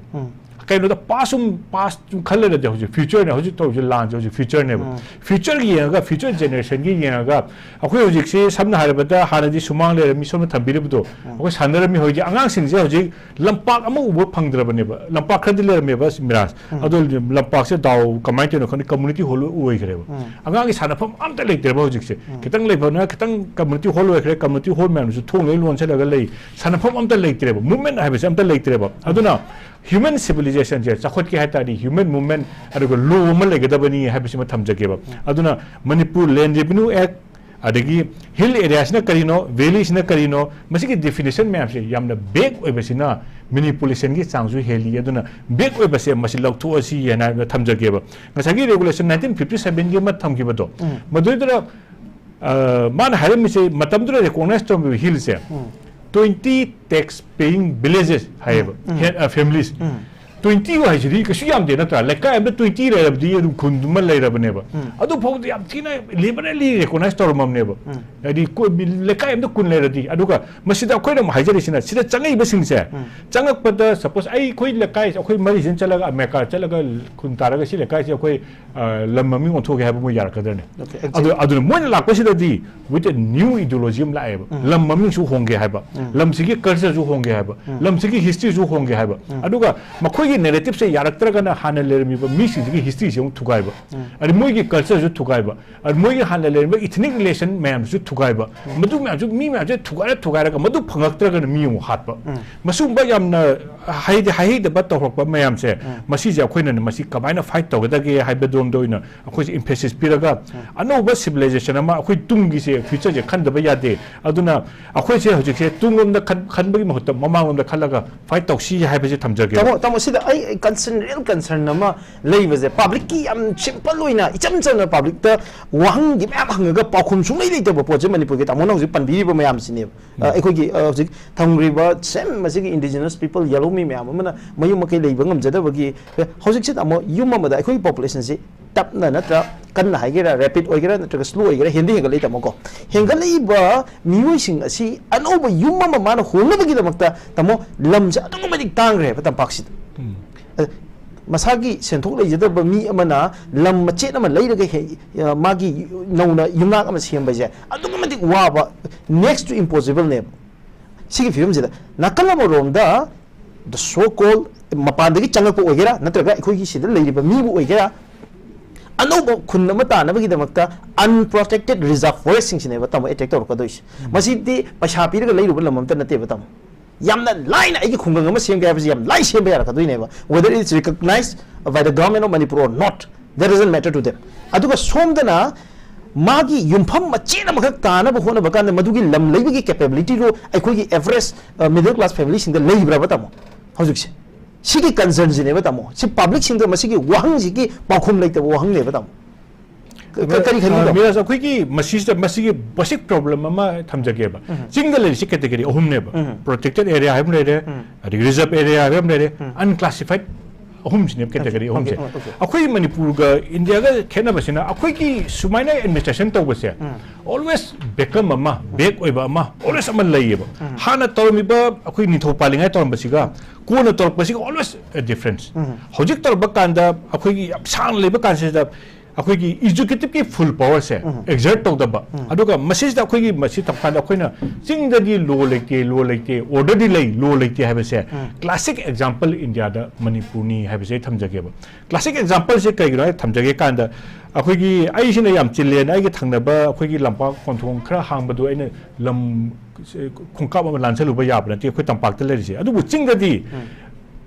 ꯀꯩꯅꯣꯗ ꯄꯥꯁ ꯁꯨꯝ, ꯄꯥꯁ ꯁꯨꯝ ꯈꯜ ꯂꯩꯔꯗꯤ ꯍꯧꯖꯤꯛ ꯐ꯭ꯌꯨꯆꯔꯅꯦ, ꯍꯧꯖꯤꯛ ꯇꯧꯔꯤꯁꯦ ꯂꯥꯟꯁꯦ ꯍꯧꯖꯤꯛ ꯐ꯭ꯌꯨꯆꯔꯅꯦꯕ꯫ ꯐ꯭ꯌꯨꯆꯔꯒꯤ ꯌꯦꯡꯉꯒ, ꯐ꯭ꯌꯨꯆꯔ ꯖꯦꯅꯦꯔꯦꯁꯟꯒꯤ ꯌꯦꯡꯉꯒ ꯑꯩꯈꯣꯏ ꯍꯧꯖꯤꯛꯁꯦ ꯁꯝꯅ ꯍꯥꯏꯔꯕꯗ ꯍꯥꯟꯅꯗꯤ ꯁꯨꯃꯥꯡ ꯂꯩꯔꯝꯃꯤ, ꯁꯣꯝꯗ ꯊꯝꯕꯤꯔꯤꯕꯗꯣ ꯑꯩꯈꯣꯏ ꯁꯥꯟꯅꯔꯝꯃꯤ꯫ ꯍꯧꯖꯤꯛ ꯑꯉꯥꯡꯁꯤꯡꯁꯦ ꯍꯧꯖꯤꯛ ꯂꯝꯄꯥꯛ ꯑꯃ ꯎꯕ ꯐꯪꯗ꯭ꯔꯕꯅꯦꯕ꯫ ꯂꯝꯄꯥꯛ ꯈꯔꯗꯤ ꯂꯩꯔꯝꯃꯦꯕ ꯃꯤꯔꯥꯖ, ꯑꯗꯣ ꯂꯝꯄꯥꯛꯁꯦ ꯗꯥꯎ ꯀꯃꯥꯏꯅ ꯇꯧꯔꯤꯅꯣ ꯈꯪꯗꯦ, ꯀꯝꯃꯨꯅꯤꯇꯤ ꯍꯣꯜ ꯂꯣꯏ ꯑꯣꯏꯈ꯭ꯔꯦꯕ꯫ ꯑꯉꯥꯡꯒꯤ ꯁꯥꯟꯅꯐꯝ ꯑꯝꯇ ꯂꯩꯇ꯭ꯔꯦꯕ ꯍꯧꯖꯤꯛꯁꯦ꯫ ꯈꯤꯇꯪ ꯂꯩꯕꯅ ꯈꯤꯇꯪ ꯀꯝꯃꯨꯅꯤꯇꯤ ꯍꯣꯜ ꯑꯣꯏꯈ꯭ꯔꯦ, ꯀꯝꯃꯨꯅꯤꯇꯤ ꯍꯣꯜ ꯃꯌꯥꯝꯗꯨꯁꯨ ꯊꯣꯡ ꯂꯣꯏ ꯂꯣꯟꯁꯤꯜꯂꯒ ꯂꯩ, ꯁꯥꯟꯅꯐꯝ ꯑꯝꯇ ꯂꯩꯇ꯭ꯔꯦꯕ, ꯃꯨꯞꯃꯦꯟ ꯍꯥꯏꯕꯁꯦ ꯑꯝꯇ ꯂꯩꯇ꯭ꯔꯦꯕ꯫ ꯑꯗꯨꯅ ꯍ꯭ꯌꯨꯃꯦꯟ ꯁꯤꯚꯤꯂꯥꯏꯖꯦꯁꯟꯁꯦ ꯆꯥꯎꯈꯠꯀꯦ ꯍꯥꯏ ꯇꯥꯔꯗꯤ ꯍ꯭ꯌꯨꯃꯦꯟ ꯃꯨꯞꯃꯦꯟ ꯑꯗꯨꯒ ꯂꯣ ꯑꯃ ꯂꯩꯒꯗꯕꯅꯤ ꯍꯥꯏꯕꯁꯤꯃ ꯊꯝꯖꯒꯦꯕ꯫ ꯑꯗꯨꯅ ꯃꯅꯤꯄꯨꯔ ꯂꯦꯟ ꯔꯦꯚꯤꯅ꯭ꯌꯨ ꯑꯦꯛ, ꯑꯗꯒꯤ ꯍꯤꯜ ꯑꯦꯔꯤꯌꯥꯁꯤꯅ ꯀꯔꯤꯅꯣ, ꯚꯦꯂꯤꯁꯤꯅ ꯀꯔꯤꯅꯣ, ꯃꯁꯤꯒꯤ ꯗꯤꯐꯤꯅꯦꯁꯟ ꯃꯌꯥꯝꯁꯦ ꯌꯥꯝꯅ ꯕꯦꯛ ꯑꯣꯏꯕꯁꯤꯅ ꯃꯦꯅꯤꯄꯨꯂꯦꯁꯟꯒꯤ ꯆꯥꯡꯁꯨ ꯍꯦꯜꯂꯤ꯫ ꯑꯗꯨꯅ ꯕꯦꯛ ꯑꯣꯏꯕꯁꯦ ꯃꯁꯤ ꯂꯧꯊꯣꯛꯑꯁꯤ ꯍꯥꯏꯅ ꯍꯥꯏꯕ ꯊꯝꯖꯒꯦꯕ꯫ ꯉꯁꯥꯏꯒꯤ ꯔꯦꯒꯨꯂꯦꯁꯟ ꯅꯥꯏꯟꯇꯤꯟ ꯐꯤꯐꯇꯤ ꯁꯚꯦꯟꯒꯤ ꯑꯃ ꯊꯝꯈꯤꯕꯗꯣ, ꯎꯝ꯫ ꯃꯗꯨꯗꯨꯗ, ꯑ, ꯃꯥꯅ ꯍꯥꯏꯔꯝꯃꯤꯁꯦ, ꯃꯇꯝꯗꯨꯗ ꯔꯦꯀꯣꯛꯅꯥꯏꯁ ꯇꯧꯔꯝꯃꯤꯕ ꯍꯤꯜꯁꯦ, ꯎꯝ꯫ ꯇ꯭ꯋꯦꯟꯇꯤ ꯇꯦꯛꯁ ꯄꯦꯌꯤꯡ ꯚꯤꯂꯦꯖꯦꯁ ꯍꯥꯏꯌꯦꯕ, ꯎꯝ꯫ ꯍꯦ-, ꯑ, ꯐꯦꯃꯤꯂꯤꯁ꯫ ꯎꯝ꯫ ꯇ꯭ꯋꯦꯟꯇꯤ ꯍꯥꯏꯁꯤꯗꯤ ꯀꯩꯁꯨ ꯌꯥꯝꯗꯦ ꯅꯠꯇ꯭ꯔꯥ? ꯂꯩꯀꯥꯏ ꯑꯃꯗ ꯇ꯭ꯋꯦꯟꯇꯤ ꯂꯩꯔꯕꯗꯤ ꯑꯗꯨꯝ ꯈꯨꯟꯗꯨꯃ ꯂꯩꯔꯕꯅꯦꯕ꯫ ꯎꯝ꯫ ꯑꯗꯨ ꯐꯥꯎꯕꯗ ꯌꯥꯝ ꯊꯤꯅ ꯂꯤꯕꯔꯦꯜꯂꯤ ꯔꯦꯀꯣꯛꯅꯥꯏꯁ ꯇꯧꯔꯝꯃꯕꯅꯦꯕ꯫ ꯎꯝ꯫ ꯍꯥꯏꯗꯤ ꯀꯣ-, ꯂꯩꯀꯥꯏ ꯑꯃꯗ ꯀꯨꯟ ꯂꯩꯔꯗꯤ, ꯑꯗꯨꯒ ꯃꯁꯤꯗ ꯑꯩꯈꯣꯏꯅ ꯑꯃꯨꯛ ꯍꯥꯏꯖꯔꯤꯁꯤꯅ, ꯁꯤꯗ ꯆꯪꯉꯛꯏꯕꯁꯤꯡꯁꯦ, ꯎꯝ꯫ ꯆꯪꯉꯛꯄꯗ, ꯁꯄꯣꯁ, ꯑꯩꯈꯣꯏ ꯂꯩꯀꯥꯏ, ꯑꯩꯈꯣꯏ ꯃꯔꯤꯁꯤꯅ ꯆꯠꯂꯒ ꯑꯃꯦꯔꯤꯀꯥ ꯆꯠꯂꯒ ꯈꯨꯟ ꯇꯥꯔꯒ ꯁꯤ ꯂꯩꯀꯥꯏꯁꯦ ꯑꯩꯈꯣꯏ, ꯑ, ꯂꯝ ꯃꯃꯤꯡ ꯑꯣꯟꯊꯣꯛꯀꯦ ꯍꯥꯏꯕ ꯃꯣꯏ ꯌꯥꯔꯛꯀꯗ꯭ꯔꯅꯦ? Okay, exactly. ꯑꯗꯨ, ꯑꯗꯨꯅ ꯃꯣꯏꯅ ꯂꯥꯛꯄꯁꯤꯗꯗꯤ with a new ideology ꯑꯃ ꯂꯥꯛꯑꯦꯕ꯫ ꯎꯝ꯫ ꯂꯝ ꯃꯃꯤꯡꯁꯨ ꯍꯣꯡꯒꯦ ꯍꯥꯏꯕ, ꯎꯝ꯫ ꯂꯝꯁꯤꯒꯤ ꯀꯜꯆꯔꯁꯨ ꯍꯣꯡꯒꯦ ꯍꯥꯏꯕ, ꯎꯝ꯫ ꯂꯝꯁꯤꯒꯤ ꯍꯤꯁꯇ꯭ꯔꯤꯁꯨ ꯍꯣꯡꯒꯦ ꯍꯥꯏꯕ, ꯎꯝ꯫ ꯑꯗꯨꯒ ꯃꯈꯣꯏꯒꯤ ꯅꯦꯔꯦꯇꯤꯞꯁꯦ ꯌꯥꯔꯛꯇ꯭ꯔꯒꯅ ꯍꯥꯟꯅ ꯂꯩꯔꯝꯃꯤꯕ ꯃꯤꯁꯤꯡꯁꯤꯒꯤ ꯍꯤꯁꯇ꯭ꯔꯤꯁꯦ ꯑꯃꯨꯛ ꯊꯨꯒꯥꯏꯕ, ꯎꯝ꯫ ꯑꯗꯩ ꯃꯣꯏꯒꯤ ꯀꯜꯆꯔꯁꯨ ꯊꯨꯒꯥꯏꯕ, ꯑꯗꯩ ꯃꯣꯏꯒꯤ ꯍꯥꯟꯅ ꯂꯩꯔꯝꯕ ꯏꯊꯅꯤꯛ ꯔꯤꯂꯦꯁꯟ ꯃꯌꯥꯝꯁꯨ ꯊꯨꯒꯥꯏꯕ, ꯎꯝ꯫ ꯃꯗꯨ ꯃꯌꯥꯝꯁꯨ, ꯃꯤ ꯃꯌꯥꯝꯁꯦ ꯊꯨꯒꯥꯏꯔ ꯊꯨꯒꯥꯏꯔꯒ ꯃꯗꯨ ꯐꯪꯉꯛꯇ꯭ꯔꯒꯅ ꯃꯤ ꯑꯃꯨꯛ ꯍꯥꯠꯄ꯫ ꯎꯝ꯫ ꯃꯁꯤꯒꯨꯝꯕ ꯌꯥꯝꯅ ꯍꯥꯏꯗꯤ ꯍꯥꯏꯍꯩꯗꯕ ꯇꯧꯔꯛꯄ ꯃꯌꯥꯝꯁꯦ, ꯎꯝ꯫ ꯃꯁꯤꯁꯦ ꯑꯩꯈꯣꯏꯅ ꯃꯁꯤ ꯀꯃꯥꯏꯅ ꯐꯥꯏꯠ ꯇꯧꯒꯗꯒꯦ ꯍꯥꯏꯕꯗꯣꯝꯗ ꯑꯣꯏꯅ ꯑꯩꯈꯣꯏꯁꯦ ꯏꯝꯐꯦꯁꯤꯁ ꯄꯤꯔꯒ, ꯎꯝ꯫ ꯑꯅꯧꯕ ꯁꯤꯚꯤꯂꯥꯏꯖꯦꯁꯟ ꯑꯃ, ꯑꯩꯈꯣꯏ ꯇꯨꯡꯒꯤꯁꯦ, ꯐ꯭ꯌꯨꯆꯔꯁꯦ ꯈꯟꯗꯕ ꯌꯥꯗꯦ꯫ ꯑꯗꯨꯅ ꯑꯩꯈꯣꯏꯁꯦ ꯍꯧꯖꯤꯛꯁꯦ ꯇꯨꯡꯂꯣꯝꯗ ꯈꯟ-, ꯈꯟꯕꯒꯤ ꯃꯍꯨꯠꯇ ꯃꯃꯥꯡꯂꯣꯝꯗ ꯈꯜꯂꯒ ꯐꯥꯏꯠ ꯇꯧꯁꯤ ꯍꯥꯏꯕꯁꯦ ꯊꯝꯖꯒꯦ꯫ ꯇꯥꯃꯣ, ꯇꯥꯃꯣ, ꯁꯤꯗ ꯑꯩ ꯀꯟꯁꯔꯟ, ꯔꯤꯌꯦꯜ ꯀꯟꯁꯔꯟ ꯑꯃ ꯂꯩꯕꯁꯦ, ꯄꯕ꯭ꯂꯤꯛꯀꯤ ꯌꯥꯝ ꯁꯤꯝꯄꯜ ꯑꯣꯏꯅ ꯏꯆꯝ ꯆꯝꯅ ꯄꯕ꯭ꯂꯤꯛꯇ ꯋꯥꯍꯪꯗꯤ ꯃꯌꯥꯝ ꯍꯪꯉꯒ ꯄꯥꯎꯈꯨꯝ ꯁꯨꯡꯂꯩ ꯂꯩꯇꯕ ꯄꯣꯠꯁꯦ ꯃꯅꯤꯄꯨꯔꯒꯤ ꯇꯥꯃꯣꯅ ꯍꯧꯖꯤꯛ ꯄꯟꯕꯤꯔꯤꯕ ꯃꯌꯥꯝꯁꯤꯅꯦꯕ꯫ ꯑ, ꯎꯝ꯫ ꯑꯩꯈꯣꯏꯒꯤ, ꯑ, ꯍꯧꯖꯤꯛ ꯊꯝꯈ꯭ꯔꯤꯕ ꯁꯦꯝ ꯃꯁꯤꯒꯤ ꯏꯟꯗꯤꯖꯤꯅꯁ ꯄꯤꯄꯜ ꯌꯦꯜꯍꯧꯃꯤ ꯃꯌꯥꯝ ꯑꯃꯅ ꯃꯌꯨꯝ ꯃꯀꯩ ꯂꯩꯕ ꯉꯝꯖꯗꯕꯒꯤ, ꯑꯦ, ꯍꯧꯖꯤꯛꯁꯦ ꯇꯥꯃꯣ, ꯌꯨꯝ ꯑꯃꯗ ꯑꯩꯈꯣꯏꯒꯤ ꯄꯣꯄꯨꯂꯦꯁꯟꯁꯤ ꯇꯞꯅ ꯅꯠꯇ꯭ꯔ ꯀꯟꯅ ꯍꯥꯏꯒꯦꯔꯥ, ꯔꯦꯄꯤꯗ ꯑꯣꯏꯒꯦꯔꯥ ꯅꯠꯇ꯭ꯔꯒ ꯁ꯭ꯂꯣ ꯑꯣꯏꯒꯦꯔꯥ, ꯍꯦꯟꯗꯤ ꯍꯦꯟꯒꯠꯂꯛꯏ ꯇꯥꯃꯣꯀꯣ꯫ ꯍꯦꯟꯒꯠꯂꯛꯏꯕ ꯃꯤꯑꯣꯏꯁꯤꯡ ꯑꯁꯤ ꯑꯅꯧꯕ ꯌꯨꯝ ꯑꯃ ꯃꯥꯅ ꯍꯣꯡꯅꯕꯒꯤꯗꯃꯛꯇ ꯇꯥꯃꯣ, ꯂꯝꯁꯦ ꯑꯗꯨꯛꯀꯤ ꯃꯇꯤꯛ ꯇꯥꯡꯈ꯭ꯔꯦꯕ ꯇꯝꯄꯥꯛꯁꯤꯗ꯫ ꯎꯝ꯫ ꯑ, ꯃꯁꯥꯒꯤ ꯁꯦꯟꯊꯣꯛ ꯂꯩꯖꯗꯕ ꯃꯤ ꯑꯃꯅ ꯂꯝ ꯃꯆꯦꯠ ꯑꯃ ꯂꯩꯔꯒ ꯍꯦ-, ꯑ, ꯃꯥꯒꯤ ꯅꯧꯅ ꯌꯨꯝꯅꯥꯛ ꯑꯃ ꯁꯦꯝꯕꯁꯦ ꯑꯗꯨꯛꯀꯤ ꯃꯇꯤꯛ ꯋꯥꯕ, next to impossible ꯅꯦꯕ꯫ ꯁꯤꯒꯤ ꯐꯤꯕꯝꯁꯤꯗ ꯅꯥꯀꯜ ꯑꯃꯔꯣꯝꯗ the so called ꯃꯄꯥꯟꯗꯒꯤ ꯆꯪꯉꯛꯄ ꯑꯣꯏꯒꯦꯔꯥ ꯅꯠꯇ꯭ꯔꯒ ꯑꯩꯈꯣꯏꯒꯤ ꯁꯤꯗ ꯂꯩꯔꯤꯕ ꯃꯤꯕꯨ ꯑꯣꯏꯒꯦꯔꯥ, ꯑꯅꯧꯕ ꯈꯨꯟ ꯑꯃ ꯇꯥꯅꯕꯒꯤꯗꯃꯛꯇ unprotected reserve forest ꯁꯤꯡꯁꯤꯅꯦꯕ ꯇꯥꯃꯣ ꯑꯦꯇꯦꯛ ꯇꯧꯔꯛꯀꯗꯣꯏꯁꯦ꯫ ꯎꯝ꯫ ꯃꯁꯤꯗꯤ ꯄꯩꯁꯥ ꯄꯤꯔꯒ ꯂꯩꯔꯨꯕ ꯂꯝ ꯑꯝꯇ ꯅꯠꯇꯦꯕ ꯇꯥꯃꯣ꯫ ꯌꯥꯝꯅ ꯂꯥꯏꯅ ꯑꯩꯒꯤ ꯈꯨꯡꯒꯪ ꯑꯃ ꯁꯦꯝꯒꯦ ꯍꯥꯏꯕꯁꯤ ꯌꯥꯝ ꯂꯥꯏ ꯁꯦꯝꯕ ꯌꯥꯔꯛꯀꯗꯣꯏꯅꯦꯕ, whether it's recognized by the government of Manipur or not, that doesn't matter to them. ꯑꯗꯨꯒ ꯁꯣꯝꯗꯅ ꯃꯥꯒꯤ ꯌꯨꯝꯐꯝ ꯃꯆꯦꯠ ꯑꯃꯈꯛ ꯇꯥꯅꯕ ꯍꯣꯠꯅꯕ ꯀꯥꯟꯗ ꯃꯗꯨꯒꯤ ꯂꯝ ꯂꯩꯕꯒꯤ capability ꯗꯣ ꯑꯩꯈꯣꯏꯒꯤ average, ꯑ, middle class family ꯁꯤꯡꯗ ꯂꯩꯕ꯭ꯔꯕ, ꯇꯥꯃꯣ? ꯍꯧꯖꯤꯛꯁꯦ ꯁꯤꯒꯤ concern ꯁꯤꯅꯦꯕ, ꯇꯥꯃꯣ꯫ ꯁꯤ public ꯁꯤꯡꯗ ꯃꯁꯤꯒꯤ ꯋꯥꯍꯪꯁꯤꯒꯤ ꯄꯥꯎꯈꯨꯝ ꯂꯩꯇꯕ ꯋꯥꯍꯪꯅꯦꯕ, ꯇꯥꯃꯣ꯫ ꯀ-, ꯀ-, ꯀꯔꯤ ꯈꯟꯕꯤꯕ? ꯑ, ꯃꯤꯔꯥꯖ, ꯑꯩꯈꯣꯏꯒꯤ ꯃꯁꯤꯁꯤꯗ, ꯃꯁꯤꯒꯤ basic problem ꯑꯃ ꯊꯝꯖꯒꯦꯕ꯫ ꯎꯝ꯫ ꯆꯤꯡꯗ ꯂꯩꯔꯤꯁꯤ category ꯑꯍꯨꯝꯅꯦꯕ꯫ ꯎꯝ꯫ Protected area ꯍꯥꯏꯕ ꯑꯃ ꯂꯩꯔꯦ, ꯎꯝ꯫ ꯑꯗꯒꯤ reserve area ꯍꯥꯏꯕ ꯑꯃ ꯂꯩꯔꯦ, ꯎꯝ꯫ Unclassified ꯑꯍꯨꯝꯁꯤꯅꯦꯕ, category okay, ꯑꯍꯨꯝꯁꯦ꯫ Okay, okay. ꯑꯩꯈꯣꯏ ꯃꯅꯤꯄꯨꯔꯒ ꯏꯟꯗꯤꯌꯥꯒ ꯈꯦꯠꯅꯕꯁꯤꯅ, ꯑꯩꯈꯣꯏꯒꯤ ꯁꯨꯃꯥꯏꯅ administration ꯇꯧꯕꯁꯦ, ꯎꯝ꯫ Always ꯕꯦꯀꯝ ꯑꯃ, ꯕꯦꯛ ꯑꯣꯏꯕ ꯑꯃ, always ꯑꯃ ꯂꯩꯌꯦꯕ꯫ ꯎꯝ꯫ ꯍꯥꯟꯅ ꯇꯧꯔꯝꯃꯤꯕ, ꯑꯩꯈꯣꯏ ꯅꯤꯡꯊꯧ ꯄꯥꯜꯂꯤꯉꯩ ꯇꯧꯔꯝꯕꯁꯤꯒ ꯀꯣꯟꯅ ꯇꯧꯔꯛꯄꯁꯤꯒ always a difference꯫ ꯎꯝ꯫ ꯍꯧꯖꯤꯛ ꯇꯧꯔꯛꯄ ꯀꯥꯟꯗ, ꯑꯩꯈꯣꯏꯒꯤ ꯌꯥꯝ ꯁꯥꯡꯅ ꯂꯩꯕ ꯀꯥꯟꯁꯤꯗ, ꯑꯩꯈꯣꯏꯒꯤ executive ꯀꯤ full power ꯁꯦ ꯎꯝ꯫ Exert ꯇꯧꯗꯕ, ꯎꯝ꯫ ꯑꯗꯨꯒ ꯃꯁꯤꯁꯤꯗ ꯑꯩꯈꯣꯏꯒꯤ, ꯃꯁꯤ ꯇꯧꯔꯀꯥꯟꯗ ꯑꯩꯈꯣꯏꯅ ꯆꯤꯡꯗꯗꯤ law ꯂꯩꯇꯦ, law ꯂꯩꯇꯦ, order ꯗꯤ ꯂꯩ, law ꯂꯩꯇꯦ ꯍꯥꯏꯕꯁꯦ ꯎꯝ꯫ Classic example ꯏꯟꯗꯤꯌꯥꯗ ꯃꯅꯤꯄꯨꯔꯅꯤ ꯍꯥꯏꯕꯁꯦ ꯑꯩ ꯊꯝꯖꯒꯦꯕ꯫ Classic example ꯁꯦ ꯀꯩꯒꯤꯅꯣ ꯍꯥꯏ ꯊꯝꯖꯒꯦ ꯀꯥꯟꯗ, ꯑꯩꯈꯣꯏꯒꯤ, ꯑꯩꯁꯤꯅ ꯌꯥꯝ ꯆꯤꯜꯂꯦꯅ ꯑꯩꯒꯤ ꯊꯪꯅꯕ ꯑꯩꯈꯣꯏꯒꯤ ꯂꯝꯄꯥꯛ ꯀꯣꯟꯊꯣꯡ ꯈꯔ ꯍꯥꯡꯕꯗꯣ ꯑꯩꯅ ꯂꯝ ꯈꯣꯡꯀꯥꯞ ꯑꯃ ꯂꯥꯟꯁꯜꯂꯨꯕ ꯌꯥꯕ ꯅꯠꯇꯦ ꯑꯩꯈꯣꯏ ꯇꯝꯄꯥꯛꯇ ꯂꯩꯔꯤꯁꯦ꯫ ꯑꯗꯨꯕꯨ ꯆꯤꯡꯗꯗꯤ ꯎꯝ꯫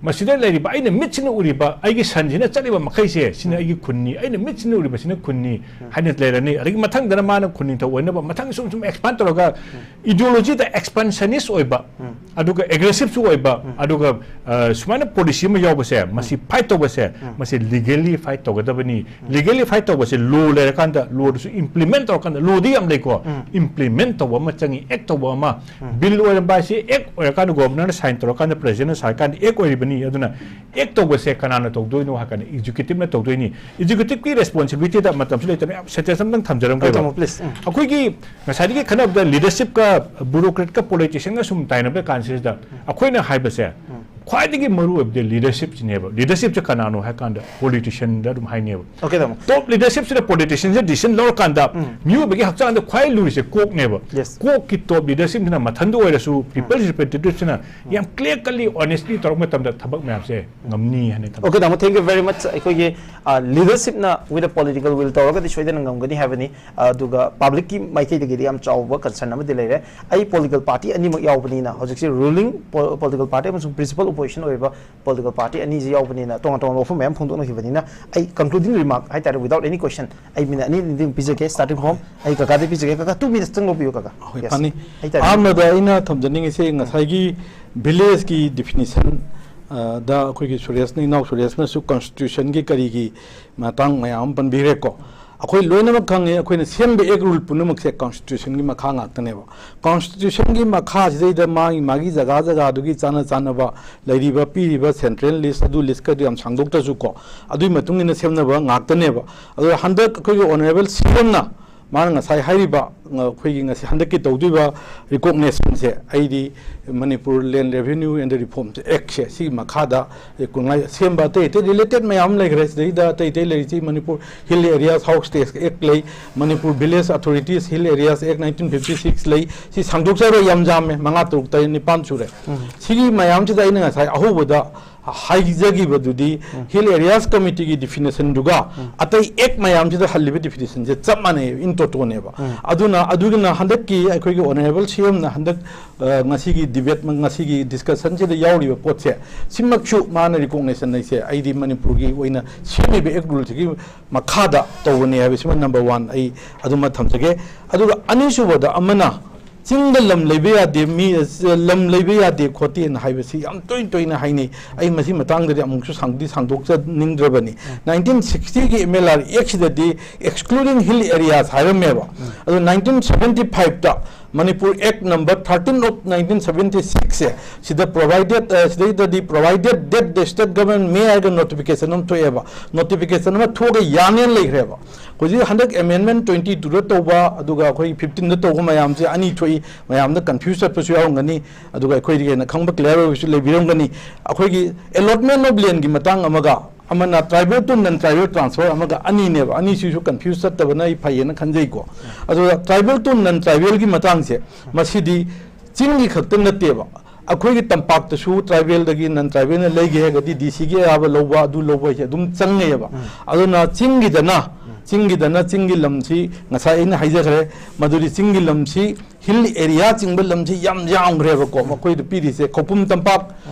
ꯃꯁꯤꯗ ꯂꯩꯔꯤꯕ ꯑꯩꯅ ꯃꯤꯠꯁꯤꯅ ꯎꯔꯤꯕ, ꯑꯩꯒꯤ ꯁꯟꯁꯤꯅ ꯆꯠꯂꯤꯕ ꯃꯈꯩꯁꯦ, ꯁꯤꯅ ꯎꯝ꯫ ꯑꯩꯒꯤ ꯈꯨꯟꯅꯤ, ꯑꯩꯅ ꯃꯤꯠꯁꯤꯅ ꯎꯔꯤꯕꯁꯤꯅ ꯈꯨꯟꯅꯤ ꯎꯝ꯫ ꯍꯥꯏꯅ ꯂꯩꯔꯅꯤ꯫ ꯑꯗꯒꯤ ꯃꯊꯪꯗꯅ ꯃꯥꯅ ꯈꯨꯟ ꯅꯤꯡꯊꯧ ꯑꯣꯏꯅꯕ ꯃꯊꯪ ꯁꯨꯝ ꯁꯨꯝ expand ꯇꯧꯔꯒ ꯎꯝ꯫ Ideology ꯗ expansionist ꯑꯣꯏꯕ, ꯎꯝ꯫ ꯑꯗꯨꯒ aggressive ꯁꯨ ꯑꯣꯏꯕ, ꯎꯝ꯫ ꯑꯗꯨꯒ, ꯑ, ꯁꯨꯃꯥꯏꯅ policy ꯑꯃ ꯌꯥꯎꯕꯁꯦ, ꯃꯁꯤ ꯎꯝ꯫ Fight ꯇꯧꯕꯁꯦ, ꯎꯝ꯫ ꯃꯁꯤ legally fight ꯇꯧꯒꯗꯕꯅꯤ꯫ ꯎꯝ꯫ Legally fight ꯇꯧꯕꯁꯦ law ꯂꯩꯔꯀꯥꯟꯗ, law ꯗꯨꯁꯨ implement ꯇꯧꯔꯀꯥꯟꯗ, law ꯗꯤ ꯌꯥꯝ ꯂꯩꯀꯣ, ꯎꯝ꯫ Implement ꯇꯧꯕ ꯑꯃ ꯆꯪꯉꯤ, act ꯇꯧꯕ ꯑꯃ꯫ ꯎꯝ꯫ Bill ꯑꯣꯏꯔꯝꯕ ꯍꯥꯏꯁꯤ act ꯑꯣꯏꯔꯀꯥꯟꯗ governor ꯅ sign ꯇꯧꯔꯀꯥꯟꯗ, president ꯅ sign ꯀꯥꯟꯗ act ꯑꯣꯏꯔꯤꯕꯅꯤ꯫ ꯑꯗꯨꯅ act ꯇꯧꯕꯁꯦ ꯀꯅꯥꯅ ꯇꯧꯗꯣꯏꯅꯣ ꯍꯥꯏ ꯀꯥꯟꯗ executive ꯅ ꯇꯧꯗꯣꯏꯅꯤ꯫ Executive ꯀꯤ responsibility ꯗ ꯃꯇꯝꯁꯨ ꯂꯩꯇꯕꯅ ꯌꯥꯝ sentence ꯑꯝꯇꯪ ꯊꯝꯖꯔꯝꯒꯦꯕ꯫ ꯇꯥꯃꯣ, please꯫ ꯎꯝ꯫ ꯑꯩꯈꯣꯏꯒꯤ ꯉꯁꯥꯏꯗꯒꯤ ꯈꯟꯅꯕꯗ leadership ꯀ bureaucrat ꯀ politician ꯒ ꯁꯨꯝ ꯇꯥꯏꯅꯕ ꯀꯥꯟꯁꯤꯗ ꯎꯝ꯫ ꯑꯩꯈꯣꯏꯅ ꯍꯥꯏꯕꯁꯦ ꯎꯝ꯫ ꯈ꯭ꯋꯥꯏꯗꯒꯤ ꯃꯔꯨ ꯑꯣꯏꯕꯗꯤ leadership ꯁꯤꯅꯦꯕ꯫ Leadership ꯁꯦ ꯀꯅꯥꯅꯣ ꯍꯥꯏ ꯀꯥꯟꯗ politician ꯗ ꯑꯗꯨꯝ ꯍꯥꯏꯅꯦꯕ꯫ Okay, ꯇꯥꯃꯣ꯫ Top leadership ꯁꯤꯅ politician ꯁꯦ decision ꯂꯧꯔꯀꯥꯟꯗ ꯎꯝ꯫ ꯃꯤꯑꯣꯏꯕꯒꯤ ꯍꯛꯆꯥꯡꯗ ꯈ꯭ꯋꯥꯏ ꯂꯨꯔꯤꯁꯦ ꯀꯣꯛꯅꯦꯕ꯫ Yes꯫ ꯀꯣꯛꯀꯤ top leadership ꯁꯤꯅ ꯃꯊꯟꯗ ꯑꯣꯏꯔꯁꯨ ꯎꯝ꯫ People representative ꯁꯤꯅ ꯎꯝ꯫ ꯌꯥꯝ clear cut ly honest ly ꯇꯧꯔꯛꯄ ꯃꯇꯝꯗ ꯊꯕꯛ ꯃꯌꯥꯝꯁꯦ ꯎꯝ꯫ ꯉꯝꯅꯤ ꯍꯥꯏꯅ ꯊꯝꯖꯩ꯫ Okay, ꯇꯥꯃꯣ, thank you very much꯫ ꯑꯩꯈꯣꯏꯒꯤ, ꯑ, leadership ꯅ with a political will ꯇꯧꯔꯒꯗꯤ ꯁꯣꯏꯗꯅ ꯉꯝꯒꯅꯤ ꯍꯥꯏꯕꯅꯤ꯫ ꯑꯗꯨꯒ public ꯀꯤ ꯃꯥꯏꯀꯩꯗꯒꯤꯗꯤ ꯌꯥꯝ ꯆꯥꯎꯕ concern ꯑꯃꯗꯤ ꯂꯩꯔꯦ꯫ ꯑꯩ political party ꯑꯅꯤꯃꯛ ꯌꯥꯎꯕꯅꯤꯅ ꯍꯧꯖꯤꯛꯁꯦ ruling po-, political party ꯑꯃꯁꯨꯡ principal ꯑꯣꯄꯣꯖꯤꯁꯟ ꯑꯣꯏꯔꯤꯕ ꯄꯣꯂꯤꯇꯤꯀꯦꯜ ꯄꯥꯔꯇꯤ ꯑꯅꯤꯁꯤ ꯌꯥꯎꯕꯅꯤꯅ ꯇꯣꯉꯥꯟ ꯇꯣꯉꯥꯟꯕ ꯋꯥꯐꯝ ꯃꯌꯥꯝ ꯐꯣꯡꯗꯣꯛꯅꯈꯤꯕꯅꯤꯅ, ꯑꯩ ꯀꯟꯀ꯭ꯂꯨꯗꯤꯡ ꯔꯤꯃꯥꯔꯛ ꯍꯥꯏꯇꯥꯔꯦ, without any question, ꯑꯩ ꯃꯤꯅꯤꯠ ꯑꯅꯤ ꯑꯅꯤꯗꯤ ꯑꯗꯨꯝ ꯄꯤꯖꯒꯦ꯫ Starting from ꯑꯩ ꯀꯀꯥꯗ ꯄꯤꯖꯒꯦ꯫ ꯀꯀꯥ, two minutes ꯇꯪ ꯂꯧꯕꯤꯌꯨ, ꯀꯀꯥ꯫ ꯍꯣꯏ, Yes. ꯐꯅꯤ꯫ ꯍꯥꯏꯇꯥꯔꯦ꯫ ꯑꯍꯥꯟꯕꯗ ꯑꯩꯅ ꯊꯝꯖꯅꯤꯡꯉꯤꯁꯦ, ꯉꯁꯥꯏꯒꯤ ꯚꯤꯂꯦꯖꯀꯤ ꯗꯤꯐꯤꯅꯤꯁꯟ, ꯑ, ꯗ ꯑꯩꯈꯣꯏꯒꯤ ꯁꯨꯔꯦꯁꯅ, ꯏꯅꯥꯎ ꯁꯨꯔꯦꯁꯅꯁꯨ ꯀꯟꯁꯇꯤꯇ꯭ꯌꯨꯁꯟꯒꯤ ꯀꯔꯤꯒꯤ ꯃꯇꯥꯡ ꯃꯌꯥꯝ ꯑꯃ ꯄꯟꯕꯤꯈ꯭ꯔꯦꯀꯣ꯫ ꯑꯩꯈꯣꯏ ꯂꯣꯏꯅꯃꯛ ꯈꯪꯉꯤ, ꯑꯩꯈꯣꯏꯅ ꯁꯦꯝꯕ ꯑꯦꯛ ꯔꯨꯜ ꯄꯨꯝꯅꯃꯛꯁꯦ ꯀꯟꯁꯇꯤꯇ꯭ꯌꯨꯁꯟꯒꯤ ꯃꯈꯥ ꯉꯥꯛꯇꯅꯦꯕ꯫ ꯀꯟꯁꯇꯤꯇ꯭ꯌꯨꯁꯟꯒꯤ ꯃꯈꯥꯁꯤꯗꯩꯗ ꯃꯥꯒꯤ, ꯃꯥꯒꯤ ꯖꯒꯥ ꯖꯒꯥꯗꯨꯒꯤ ꯆꯥꯅ ꯆꯥꯅꯕ ꯂꯩꯔꯤꯕ, ꯄꯤꯔꯤꯕ ꯁꯦꯟꯇ꯭ꯔꯦꯜ ꯂꯤꯁ, ꯑꯗꯨ ꯂꯤꯁꯀꯗꯤ ꯌꯥꯝ ꯁꯥꯡꯗꯣꯛꯇ꯭ꯔꯁꯨꯀꯣ, ꯑꯗꯨꯒꯤ ꯃꯇꯨꯡ ꯏꯟꯅ ꯁꯦꯝꯅꯕ ꯉꯥꯛꯇꯅꯦꯕ꯫ ꯑꯗꯣ ꯍꯟꯗꯛ ꯑꯩꯈꯣꯏꯒꯤ ꯑꯣꯅꯔꯦꯕꯜ ꯁꯤ ꯑꯦꯝꯅ ꯃꯥꯅ ꯉꯁꯥꯏ ꯍꯥꯏꯔꯤꯕ, ꯑ, ꯑꯩꯈꯣꯏꯒꯤ ꯉꯁꯤ ꯍꯟꯗꯛꯀꯤ ꯇꯧꯗꯣꯏꯕ ꯔꯤꯀꯣꯛꯅꯦꯁꯟꯁꯦ, ꯑꯩꯗꯤ ꯃꯅꯤꯄꯨꯔ ꯂꯦꯟ ꯔꯦꯚꯦꯅ꯭ꯌꯨ ꯑꯦꯟ ꯔꯤꯐꯣꯔꯝꯁ ꯑꯦꯛꯁꯦ, ꯁꯤꯒꯤ ꯃꯈꯥꯗ, ꯑꯦ, ꯀꯨꯡꯉꯥꯏ ꯁꯦꯝꯕ ꯑꯇꯩ ꯑꯇꯩ ꯔꯤꯂꯦꯇꯦꯠ ꯃꯌꯥꯝ ꯑꯃ ꯂꯩꯈ꯭ꯔꯦ꯫ ꯁꯤꯗꯩꯗ ꯑꯇꯩ ꯑꯇꯩ ꯂꯩꯔꯤꯁꯤ Manipur hill areas house tax act ꯂꯩ, Manipur village authorities hill areas act nineteen fifty six ꯂꯩ꯫ ꯁꯤ ꯁꯥꯡꯗꯣꯛꯆꯔꯣꯏ, ꯌꯥꯝ ꯌꯥꯝꯃꯦ, ꯃꯉꯥ, ꯇꯔꯨꯛ, ꯇꯔꯦꯠ, ꯅꯤꯄꯥꯟ ꯁꯨꯔꯦ꯫ ꯎꯝ꯫ ꯁꯤꯒꯤ ꯃꯌꯥꯝꯁꯤꯗ ꯑꯩꯅ ꯉꯁꯥꯏ ꯑꯍꯧꯕꯗ ꯍꯥꯏꯖꯈꯤꯕꯗꯨꯗꯤ, ꯎꯝ꯫ ꯍꯤꯜ ꯑꯦꯔꯤꯌꯥꯁ ꯀꯃꯤꯇꯤꯒꯤ ꯗꯤꯐꯤꯅꯤꯁꯟꯗꯨꯒ ꯎꯝ꯫ ꯑꯇꯩ ꯑꯦꯛ ꯃꯌꯥꯝꯁꯤꯗ ꯍꯜꯂꯤꯕ ꯗꯤꯐꯤꯅꯤꯁꯟꯁꯦ ꯆꯞ ꯃꯥꯟꯅꯩ, ꯏꯟ ꯇꯣꯇꯣꯅꯦꯕ꯫ ꯎꯝ꯫ ꯑꯗꯨꯅ, ꯑꯗꯨꯒꯤꯅ ꯍꯟꯗꯛꯀꯤ ꯑꯩꯈꯣꯏꯒꯤ ꯑꯣꯅꯔꯦꯕꯜ ꯁꯤ ꯑꯦꯝꯅ ꯍꯟꯗꯛ, ꯑ, ꯉꯁꯤꯒꯤ ꯗꯤꯕꯦꯠ, ꯉꯁꯤꯒꯤ ꯗꯤꯁꯀꯁꯟꯁꯤꯗ ꯌꯥꯎꯔꯤꯕ ꯄꯣꯠꯁꯦ, ꯁꯤꯃꯛꯁꯨ ꯃꯥꯅ ꯔꯤꯀꯣꯛꯅꯦꯁꯟ ꯍꯥꯏꯁꯦ, ꯑꯩꯗꯤ ꯃꯅꯤꯄꯨꯔꯒꯤ ꯑꯣꯏꯅ ꯁꯦꯝꯃꯤꯕ ꯑꯦꯛ ꯔꯨꯜꯁꯤꯒꯤ ꯃꯈꯥꯗ ꯇꯧꯕꯅꯤ ꯍꯥꯏꯕꯁꯤꯃ ꯅꯝꯕꯔ ꯋꯥꯟ ꯑꯩ ꯑꯗꯨꯃ ꯊꯝꯖꯒꯦ꯫ ꯑꯗꯨꯒ ꯑꯅꯤꯁꯨꯕꯗ ꯑꯃꯅ, ꯆꯤꯡꯗ ꯂꯝ ꯂꯩꯕ ꯌꯥꯗꯦ, ꯃꯤ, ꯂꯝ ꯂꯩꯕ ꯌꯥꯗꯦ ꯈꯣꯠꯇꯦꯅ ꯍꯥꯏꯕꯁꯤ ꯌꯥꯝ ꯇꯣꯏ ꯇꯣꯏꯅ ꯍꯥꯏꯅꯩ꯫ ꯑꯩ ꯃꯁꯤ ꯃꯇꯥꯡꯗꯗꯤ ꯑꯃꯨꯛꯁꯨ ꯁꯥꯡꯗꯤ ꯁꯥꯡꯗꯣꯛꯆꯅꯤꯡꯗ꯭ꯔꯕꯅꯤ꯫ ꯎꯝ꯫ ꯅꯥꯏꯟꯇꯤꯟ ꯁꯤꯛꯁꯇꯤꯒꯤ ꯑꯦꯝ ꯑꯦꯜ ꯑꯥꯔ ꯑꯦꯛꯁꯤꯗꯗꯤ excluding hill areas ꯍꯥꯏꯔꯝꯃꯦꯕ꯫ ꯎꯝ꯫ ꯑꯗꯣ ꯅꯥꯏꯟꯇꯤꯟ ꯁꯚꯦꯟꯇꯤ ꯐꯥꯏꯚꯇ Manipur act number thirteen of nineteen seventy ꯁꯤꯛꯁꯁꯦ, ꯁꯤꯗ ꯄ꯭ꯔꯣꯚꯥꯏꯗꯦꯠ, ꯑ, ꯁꯤꯗꯩꯗꯗꯤ provided that the state government may ꯍꯥꯏꯔꯒ ꯅꯣꯇꯤꯐꯤꯀꯦꯁꯟ ꯑꯃ ꯊꯣꯛꯑꯦꯕ꯫ ꯅꯣꯇꯤꯐꯤꯀꯦꯁꯟ ꯑꯃ ꯊꯣꯛꯑꯒ ꯌꯥꯅꯦꯅ ꯂꯩꯈ꯭ꯔꯦꯕ꯫ ꯍꯧꯖꯤꯛ ꯍꯟꯗꯛ ꯑꯦꯃꯦꯟꯃꯦꯟ ꯇ꯭ꯋꯦꯟꯇꯤ ꯇꯨꯗ ꯇꯧꯕ, ꯑꯗꯨꯒ ꯑꯩꯈꯣꯏ ꯐꯤꯐꯇꯤꯟꯗ ꯇꯧꯕ ꯃꯌꯥꯝꯁꯦ ꯑꯅꯤ ꯊꯣꯛꯏ꯫ ꯃꯌꯥꯝꯗ ꯀꯟꯐ꯭ꯌꯨꯁ ꯆꯠꯄꯁꯨ ꯌꯥꯎꯔꯝꯒꯅꯤ, ꯑꯗꯨꯒ ꯑꯩꯈꯣꯏꯗꯒꯤ ꯍꯦꯟꯅ ꯈꯪꯕ ꯀ꯭ꯂꯤꯌꯥꯔ ꯑꯣꯏꯕꯁꯨ ꯂꯩꯕꯤꯔꯝꯒꯅꯤ꯫ ꯑꯩꯈꯣꯏꯒꯤ allotment of landꯒꯤ ꯃꯇꯥꯡ ꯑꯃꯒ, ꯑꯃꯅ tribal to non tribal transfer ꯑꯃꯒ, ꯑꯅꯤꯅꯦꯕ꯫ ꯑꯅꯤꯁꯤꯁꯨ ꯀꯟꯐ꯭ꯌꯨꯁ ꯆꯠꯇꯕꯅ ꯑꯩ ꯐꯩꯌꯦꯅ ꯈꯟꯖꯩꯀꯣ꯫ ꯑꯗꯨꯒ tribal to non tribalꯒꯤ ꯃꯇꯥꯡꯁꯦ, ꯃꯁꯤꯗꯤ ꯆꯤꯡꯒꯤ ꯈꯛꯇ ꯅꯠꯇꯦꯕ, ꯑꯩꯈꯣꯏꯒꯤ ꯇꯝꯄꯥꯛꯇꯁꯨ ꯇ꯭ꯔꯥꯏꯕꯦꯜꯗꯒꯤ ꯅꯟ ꯇ꯭ꯔꯥꯏꯕꯦꯜꯅ ꯂꯩꯒꯦ ꯍꯥꯏꯔꯒꯗꯤ ꯗꯤ ꯁꯤꯒꯤ ꯑꯌꯥꯕ ꯂꯧꯕ, ꯑꯗꯨ ꯂꯧꯕ ꯍꯥꯏꯁꯦ ꯑꯗꯨꯝ ꯆꯪꯉꯦꯕ꯫ ꯎꯝ꯫ ꯑꯗꯨꯅ ꯆꯤꯡꯒꯤꯗꯅ, ꯎꯝ꯫ ꯆꯤꯡꯒꯤꯗꯅ ꯆꯤꯡꯒꯤ ꯂꯝꯁꯤ ꯉꯁꯥꯏ ꯑꯩꯅ ꯍꯥꯏꯖꯈ꯭ꯔꯦ, ꯃꯗꯨꯗꯤ ꯆꯤꯡꯒꯤ ꯂꯝꯁꯤ ꯍꯤꯜ ꯑꯦꯔꯤꯌꯥ ꯆꯤꯡꯕ ꯂꯝꯁꯤ ꯌꯥꯝ ꯌꯥꯝꯈ꯭ꯔꯦꯕꯀꯣ꯫ ꯃꯈꯣꯏꯗ ꯄꯤꯔꯤꯁꯦ ꯈꯧꯄꯨꯝ ꯇꯝꯄꯥꯛ,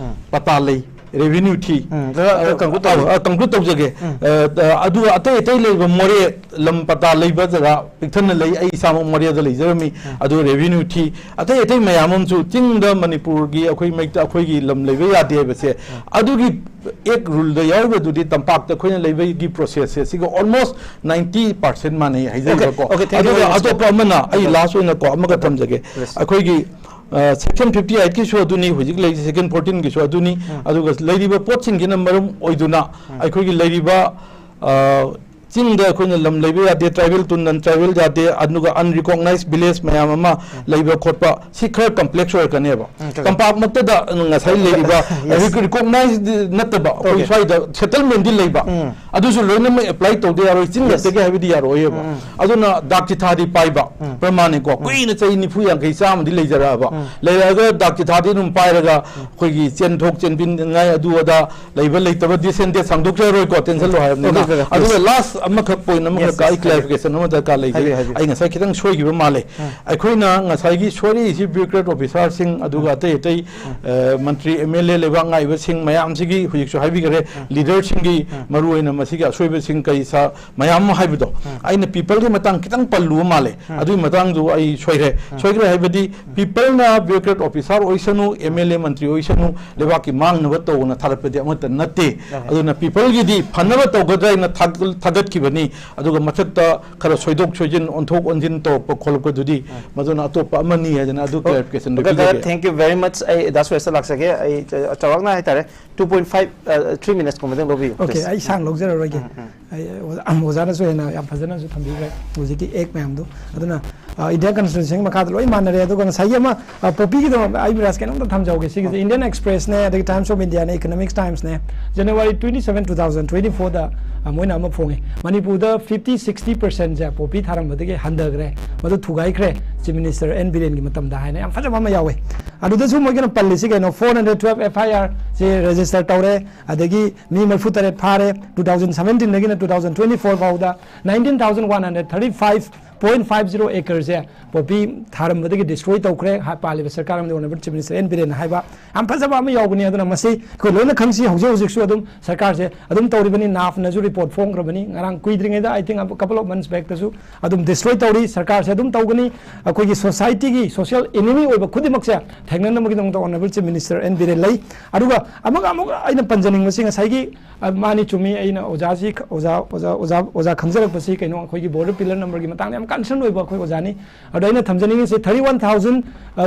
ꯄꯇꯥ ꯂꯩ, ꯔꯦꯚꯤꯅ꯭ꯌꯨ ꯊꯤ꯫ ꯎꯝ, ꯈꯔ, ꯈꯔ conclude ꯇꯧꯖꯒꯦ꯫ ꯑ, conclude ꯇꯧꯖꯒꯦ꯫ ꯑ, ꯑ, ꯑꯗꯨꯒ ꯑꯇꯩ ꯑꯇꯩ ꯂꯩꯕ ꯃꯣꯔꯦ ꯂꯝ ꯄꯇꯥ ꯂꯩꯕ ꯖꯒꯥ ꯄꯤꯛꯊꯟꯅ ꯂꯩ꯫ ꯑꯩ ꯏꯁꯥꯃꯛ ꯃꯣꯔꯦꯗ ꯂꯩꯖꯔꯝꯃꯤ꯫ ꯑꯗꯨ ꯔꯦꯚꯤꯅ꯭ꯌꯨ ꯊꯤ꯫ ꯑꯇꯩ ꯑꯇꯩ ꯃꯌꯥꯝ ꯑꯃꯁꯨ ꯆꯤꯡꯗ ꯃꯅꯤꯄꯨꯔꯒꯤ ꯑꯩꯈꯣꯏ ꯃꯩꯇꯩ, ꯑꯩꯈꯣꯏꯒꯤ ꯂꯝ ꯂꯩꯕ ꯌꯥꯗꯦ ꯍꯥꯏꯕꯁꯦ, ꯑꯗꯨꯒꯤ ꯑꯦꯛ ꯔꯨꯜꯗ ꯌꯥꯎꯔꯤꯕꯗꯨꯗꯤ ꯇꯝꯄꯥꯛꯇ ꯑꯩꯈꯣꯏꯅ ꯂꯩꯕꯒꯤ ꯄ꯭ꯔꯣꯁꯦꯁꯁꯦ ꯁꯤꯒ almost ninety percent ꯃꯥꯟꯅꯩ ꯍꯥꯏꯖꯔꯤꯕꯀꯣ꯫ Okay, okay, thank you ꯑꯗꯨꯒ very much, ꯑꯇꯣꯞꯄ ꯑꯃꯅ ꯑꯩ Okay. ꯂꯥꯁ ꯑꯣꯏꯅ ꯀꯣ ꯑꯃꯒ ꯊꯝꯖꯒꯦ꯫ Please. ꯑꯩꯈꯣꯏꯒꯤ, ꯑ, ꯁꯦꯛꯁꯟ fifty eight ꯀꯤꯁꯨ ꯑꯗꯨꯅꯤ, ꯍꯧꯖꯤꯛ ꯂꯩꯔꯤꯁꯦ ꯁꯦꯛꯁꯟ fourteen ꯒꯤꯁꯨ ꯑꯗꯨꯅꯤ꯫ ꯑꯗꯨꯒ ꯂꯩꯔꯤꯕ ꯄꯣꯠꯁꯤꯡꯁꯤꯅ ꯃꯔꯝ ꯑꯣꯏꯗꯨꯅ ꯑꯩꯈꯣꯏꯒꯤ ꯂꯩꯔꯤꯕ, ꯑ, ꯆꯤꯡꯗ ꯑꯩꯈꯣꯏꯅ ꯂꯝ ꯂꯩꯕ ꯌꯥꯗꯦ, tribal to non tribal ꯌꯥꯗꯦ, ꯑꯗꯨꯒ unrecognized village ꯃꯌꯥꯝ ꯑꯃ ꯂꯩꯕ ꯈꯣꯠꯄ, ꯁꯤ ꯈꯔ complex ꯑꯣꯏꯔꯛꯀꯅꯦꯕ꯫ ꯎꯝ, ꯆꯨꯝꯃꯦ꯫ ꯇꯝꯄꯥꯛꯃꯛꯇꯗ ꯉꯁꯥꯏ ꯂꯩꯔꯤꯕ Yes. ꯍꯧꯖꯤꯛ recognized ꯅꯠꯇꯕ ꯑꯩꯈꯣꯏ Okay. ꯁ꯭ꯋꯥꯏꯗ settlement ꯗꯤ ꯂꯩꯕ, ꯎꯝ꯫ ꯑꯗꯨꯁꯨ ꯂꯣꯏꯅꯃꯛ apply ꯇꯧꯗ ꯌꯥꯔꯣꯏ꯫ ꯆꯤꯡ Yes. ꯉꯥꯛꯇꯒꯤ ꯍꯥꯏꯕꯗꯤ ꯌꯥꯔꯣꯏꯕ꯫ ꯎꯝ, ꯎꯝ꯫ ꯑꯗꯨꯅ ꯗꯥꯛ ꯆꯤꯊꯥꯗꯤ ꯄꯥꯏꯕ ꯎꯝ꯫ ꯄ꯭ꯔꯃꯥꯅꯤꯀꯣ꯫ ꯎꯝ꯫ ꯀꯨꯏꯅ ꯆꯍꯤ ꯅꯤꯐꯨ, ꯌꯥꯡꯈꯩ, ꯆꯥꯝꯃꯗꯤ ꯂꯩꯖꯔꯛꯑꯕ꯫ ꯎꯝ꯫ ꯂꯩꯔꯛꯑꯒ ꯗꯥꯛ ꯆꯤꯊꯥꯗꯤ ꯑꯗꯨꯝ ꯄꯥꯏꯔꯒ ꯑꯩꯈꯣꯏꯒꯤ ꯆꯦꯟꯊꯣꯛ ꯆꯦꯟꯕꯤꯅꯤꯡꯉꯥꯏ ꯑꯗꯨ ꯑꯗꯥ ꯂꯩꯕ ꯂꯩꯇꯕ ꯗꯤꯁ ꯑꯦꯟ ꯗꯦꯠ ꯁꯥꯡꯗꯣꯛꯆꯔꯣꯏꯀꯣ, ꯇꯦꯟꯁꯟꯂꯣ ꯍꯥꯏꯕꯅꯤꯅ꯫ Okay, okay, okay, ꯑꯗꯨꯒ please. ꯂꯥꯁ ꯑꯃꯈꯛ ꯄꯣꯏꯟ ꯑꯃꯈꯛ Yes, yes, ꯑꯩ ꯍꯥꯏꯕꯤꯌꯨ꯫ ꯀ꯭ꯂꯦꯔꯤꯐꯤꯀꯦꯁꯟ ꯑꯃ ꯗꯔꯀꯥꯔ ꯂꯩꯖꯩ꯫ ꯍꯥꯏꯕꯤꯌꯨ, ꯍꯥꯏꯕꯤꯌꯨ꯫ ꯑꯩ ꯉꯁꯥꯏ ꯈꯤꯇꯪ ꯁꯣꯏꯈꯤꯕ ꯃꯥꯜꯂꯦ꯫ ꯎꯝ꯫ ꯑꯩꯈꯣꯏꯅ ꯉꯁꯥꯏꯒꯤ ꯁꯣꯏꯔꯛꯏꯁꯤ ꯕ꯭ꯌꯨꯔꯣꯀ꯭ꯔꯦꯠ ꯑꯣꯐꯤꯁꯥꯔꯁꯤꯡ, ꯑꯗꯨꯒ ꯎꯝ꯫ ꯑꯇꯩ ꯑꯇꯩ, ꯎꯝ꯫ ꯑ, ꯃꯟꯇ꯭ꯔꯤ, ꯑꯦꯝ ꯑꯦꯜ ꯑꯦ, ꯂꯩꯕꯥꯛ ꯉꯥꯛꯏꯕꯁꯤꯡ ꯃꯌꯥꯝꯁꯤꯒꯤ ꯍꯧꯖꯤꯛꯁꯨ ꯍꯥꯏꯕꯤꯈꯔꯦ, ꯎꯝ꯫ ꯂꯤꯗꯔꯁꯤꯡꯒꯤ ꯎꯝ꯫ ꯃꯔꯨꯑꯣꯏꯅ ꯃꯁꯤꯒꯤ ꯑꯁꯣꯏꯕꯁꯤꯡ ꯀꯔꯤ ꯁꯥ-, ꯃꯌꯥꯝ ꯑꯃ ꯍꯥꯏꯕꯗꯣ, ꯎꯝ꯫ ꯑꯩꯅ ꯄꯤꯄꯜꯒꯤ ꯃꯇꯥꯡ ꯈꯤꯇꯪ ꯄꯜꯂꯨꯕ ꯃꯥꯜꯂꯦ꯫ ꯎꯝ꯫ ꯑꯗꯨꯒꯤ ꯃꯇꯥꯡꯗꯨ ꯑꯩ ꯁꯣꯏꯈ꯭ꯔꯦ꯫ ꯎꯝ꯫ ꯁꯣꯏꯈ꯭ꯔꯦ ꯍꯥꯏꯕꯗꯤ ꯄꯤꯄꯜꯅ ꯕ꯭ꯌꯨꯔꯣꯀ꯭ꯔꯦꯠ ꯑꯣꯐꯤꯁꯥꯔ ꯑꯣꯏꯁꯅꯨ, ꯑꯦꯝ ꯑꯦꯜ ꯑꯦ ꯃꯟꯇ꯭ꯔꯤ ꯑꯣꯏꯁꯅꯨ, ꯂꯩꯕꯥꯛꯀꯤ ꯃꯥꯡꯅꯕ ꯇꯧꯅ ꯊꯥꯒꯠꯄꯗꯤ ꯑꯃꯠꯇ ꯅꯠꯇꯦ꯫ Okay. ꯑꯗꯨꯅ ꯄꯤꯄꯜꯒꯤꯗꯤ ꯐꯅꯕ ꯇꯧꯒꯗ꯭ꯔꯥ ꯍꯥꯏꯅ ꯊꯥꯒ-, ꯊꯥꯒꯠꯈꯤꯕꯅꯤ꯫ ꯑꯗꯨꯒ ꯃꯊꯛꯇ ꯈꯔ ꯁꯣꯏꯗꯣꯛ ꯁꯣꯏꯖꯤꯟ, ꯑꯣꯟꯊꯣꯛ ꯑꯣꯟꯁꯤꯟ ꯇꯧꯔꯛꯄ ꯈꯣꯠꯂꯛꯄꯗꯨꯗꯤ ꯎꯝ꯫ ꯃꯗꯨꯅ ꯑꯇꯣꯞꯄ ꯑꯃꯅꯤ ꯍꯥꯏꯗꯅ ꯑꯗꯨ Okay. ꯀ꯭ꯂꯦꯔꯤꯐꯤꯀꯦꯁꯟꯗꯨ Okay, ꯄꯤꯖꯒꯦ꯫ Thank you very much. ꯑꯩ ꯗꯥ ꯁꯨꯔꯦꯁꯇ ꯂꯥꯛꯆꯒꯦ꯫ ꯑꯩ ꯆ-, ꯆꯥꯎꯔꯥꯛꯅ ꯍꯥꯏꯇꯥꯔꯦ, two point five, ꯑ, three minutes ꯀꯨꯝꯕꯗꯪ ꯂꯧꯕꯤꯌꯨ, Okay, please. ꯑꯩ ꯁꯥꯡ ꯂꯧꯖꯔꯔꯣꯏꯒꯦ꯫ ꯎꯝ, ꯎꯝ꯫ ꯑꯩ ꯑꯣꯖꯥ-, ꯑꯣꯖꯥꯅꯁꯨ ꯍꯦꯟꯅ ꯌꯥꯝ ꯐꯖꯅꯁꯨ ꯊꯝꯕꯤꯈ꯭ꯔꯦ ꯍꯧꯖꯤꯛꯀꯤ ꯑꯦꯛ ꯃꯌꯥꯝꯗꯣ꯫ ꯑꯗꯨꯅ, ꯑ, Indian Constitution ꯃꯈꯥꯗ ꯂꯣꯏ ꯃꯥꯟꯅꯔꯦ꯫ ꯑꯗꯨꯒ ꯉꯁꯥꯏꯒꯤ ꯑꯃ, ꯑ, ꯄꯣꯄꯤꯒꯤꯗꯃꯛꯇ ꯑꯩ ꯕꯤꯔꯥꯖ ꯀꯩꯅꯣꯝꯇ ꯊꯝꯖꯍꯧꯒꯦ꯫ ꯁꯤꯒꯤꯁꯦ Indian Expressꯅꯦ, ꯑꯗꯒꯤ Times of Indiaꯅꯦ, Economic Timesꯅꯦ, January twenty seven, two thousand twenty fourꯗ, ꯑ, ꯃꯣꯏꯅ ꯑꯃ ꯐꯣꯡꯉꯦ꯫ ꯃꯅꯤꯄꯨꯔꯗ fifty, sixty percentꯁꯦ ꯄꯣꯄꯤ ꯊꯥꯔꯝꯕꯗꯒꯤ ꯍꯟꯊꯈ꯭ꯔꯦ꯫ ꯃꯗꯨ ꯊꯨꯒꯥꯏꯈ꯭ꯔꯦ ꯆꯤꯐ ꯃꯤꯅꯤꯁꯇꯔ ꯑꯦꯟ ꯕꯤꯔꯦꯟꯒꯤ ꯃꯇꯝꯗ ꯍꯥꯏꯅ ꯌꯥꯝ ꯐꯖꯕ ꯑꯃ ꯌꯥꯎꯋꯦ꯫ ꯑꯗꯨꯗꯁꯨ ꯃꯣꯏꯒꯤꯅ ꯄꯜꯂꯤꯁꯤ ꯀꯩꯅꯣ, four hundred twelve F I ꯑꯥꯔꯁꯦ ꯔꯦꯖꯤꯁꯇꯔ ꯇꯧꯔꯦ, ꯑꯗꯒꯤ ꯃꯤ ꯃꯔꯤꯐꯨ ꯇꯔꯦꯠ ꯐꯥꯔꯦ꯫ ꯇꯨ ꯊꯥꯎꯖꯟ ꯁꯕꯦꯟꯇꯤꯟꯗꯒꯤꯅ ꯇꯨ ꯊꯥꯎꯖꯟ ꯇ꯭ꯋꯦꯟꯇꯤ ꯐꯣꯔ ꯐꯥꯎꯗ nineteen thousand one hundred thirty five point five zero ꯑꯦꯀꯔꯁꯦ ꯄꯣꯄꯤ ꯊꯥꯔꯝꯕꯗꯒꯤ ꯗꯤꯁꯇ꯭ꯔꯣꯏ ꯇꯧꯈ꯭ꯔꯦ꯫ ꯍꯥ-, ꯄꯥꯜꯂꯤꯕ ꯁꯔꯀꯥꯔ ꯑꯃꯗꯤ ꯑꯣꯅꯔꯦꯕꯜ ꯆꯤꯐ ꯃꯤꯅꯤꯁꯇꯔ ꯑꯦꯟ ꯕꯤꯔꯦꯟꯅ ꯍꯥꯏꯕ ꯌꯥꯝ ꯐꯖꯕ ꯑꯃ ꯌꯥꯎꯕꯅꯤ꯫ ꯑꯗꯨꯅ ꯃꯁꯤ ꯑꯩꯈꯣꯏ ꯂꯣꯏꯅ ꯈꯪꯁꯤ꯫ ꯍꯧꯖꯤꯛ ꯍꯧꯖꯤꯛꯁꯨ ꯑꯗꯨꯝ ꯁꯔꯀꯥꯔꯁꯦ ꯑꯗꯨꯝ ꯇꯧꯔꯤꯕꯅꯤ꯫ ꯅꯥꯐꯅꯁꯨ ꯔꯤꯄꯣꯔꯠ ꯐꯣꯡꯈ꯭ꯔꯕꯅꯤ ꯉꯔꯥꯡ ꯀꯨꯏꯗ꯭ꯔꯤꯉꯩꯗ, I think a couple of months backꯇꯁꯨ꯫ ꯑꯗꯨꯝ ꯗꯤꯁꯇ꯭ꯔꯣꯏ ꯇꯧꯔꯤ, ꯁꯔꯀꯥꯔꯁꯦ ꯑꯗꯨꯝ ꯇꯧꯒꯅꯤ꯫ ꯑꯩꯈꯣꯏꯒꯤ ꯁꯣꯁꯥꯏꯇꯤꯒꯤ ꯁꯣꯁꯤꯌꯦꯜ ꯑꯦꯅꯤꯃꯤ ꯑꯣꯏꯕ ꯈꯨꯗꯤꯡꯃꯛꯁꯦ ꯊꯦꯡꯅꯅꯕꯒꯤꯗꯃꯛꯇ honourable chief minister N Biren ꯂꯩ꯫ ꯑꯗꯨꯒ ꯑꯃꯒ ꯑꯃꯨꯛ ꯑꯩꯅ ꯄꯟꯖꯅꯤꯡꯕꯁꯤ ꯉꯁꯥꯏꯒꯤ ꯑ, ꯃꯥꯅꯤ, ꯆꯨꯝꯃꯤ꯫ ꯑꯩꯅ ꯑꯣꯖꯥꯁꯤ ꯈ-, ꯑꯣꯖꯥ, ꯑꯣꯖꯥ, ꯑꯣꯖꯥ, ꯑꯣꯖꯥ ꯈꯪꯖꯔꯛꯄꯁꯤ ꯀꯩꯅꯣ, ꯑꯩꯈꯣꯏꯒꯤ ꯕꯣꯔꯗꯔ ꯄꯤꯂꯔ ꯅꯝꯕꯔꯒꯤ ꯃꯇꯥꯡꯗ ꯌꯥꯝ ꯀꯟꯁꯔꯟ ꯑꯣꯏꯕ ꯑꯩꯈꯣꯏ ꯑꯣꯖꯥꯅꯤ꯫ ꯑꯗꯣ ꯑꯩꯅ ꯊꯝꯖꯅꯤꯡꯉꯤꯁꯤ, ꯊꯥꯔꯇꯤ ꯋꯥꯟ ꯊꯥꯎꯖꯟ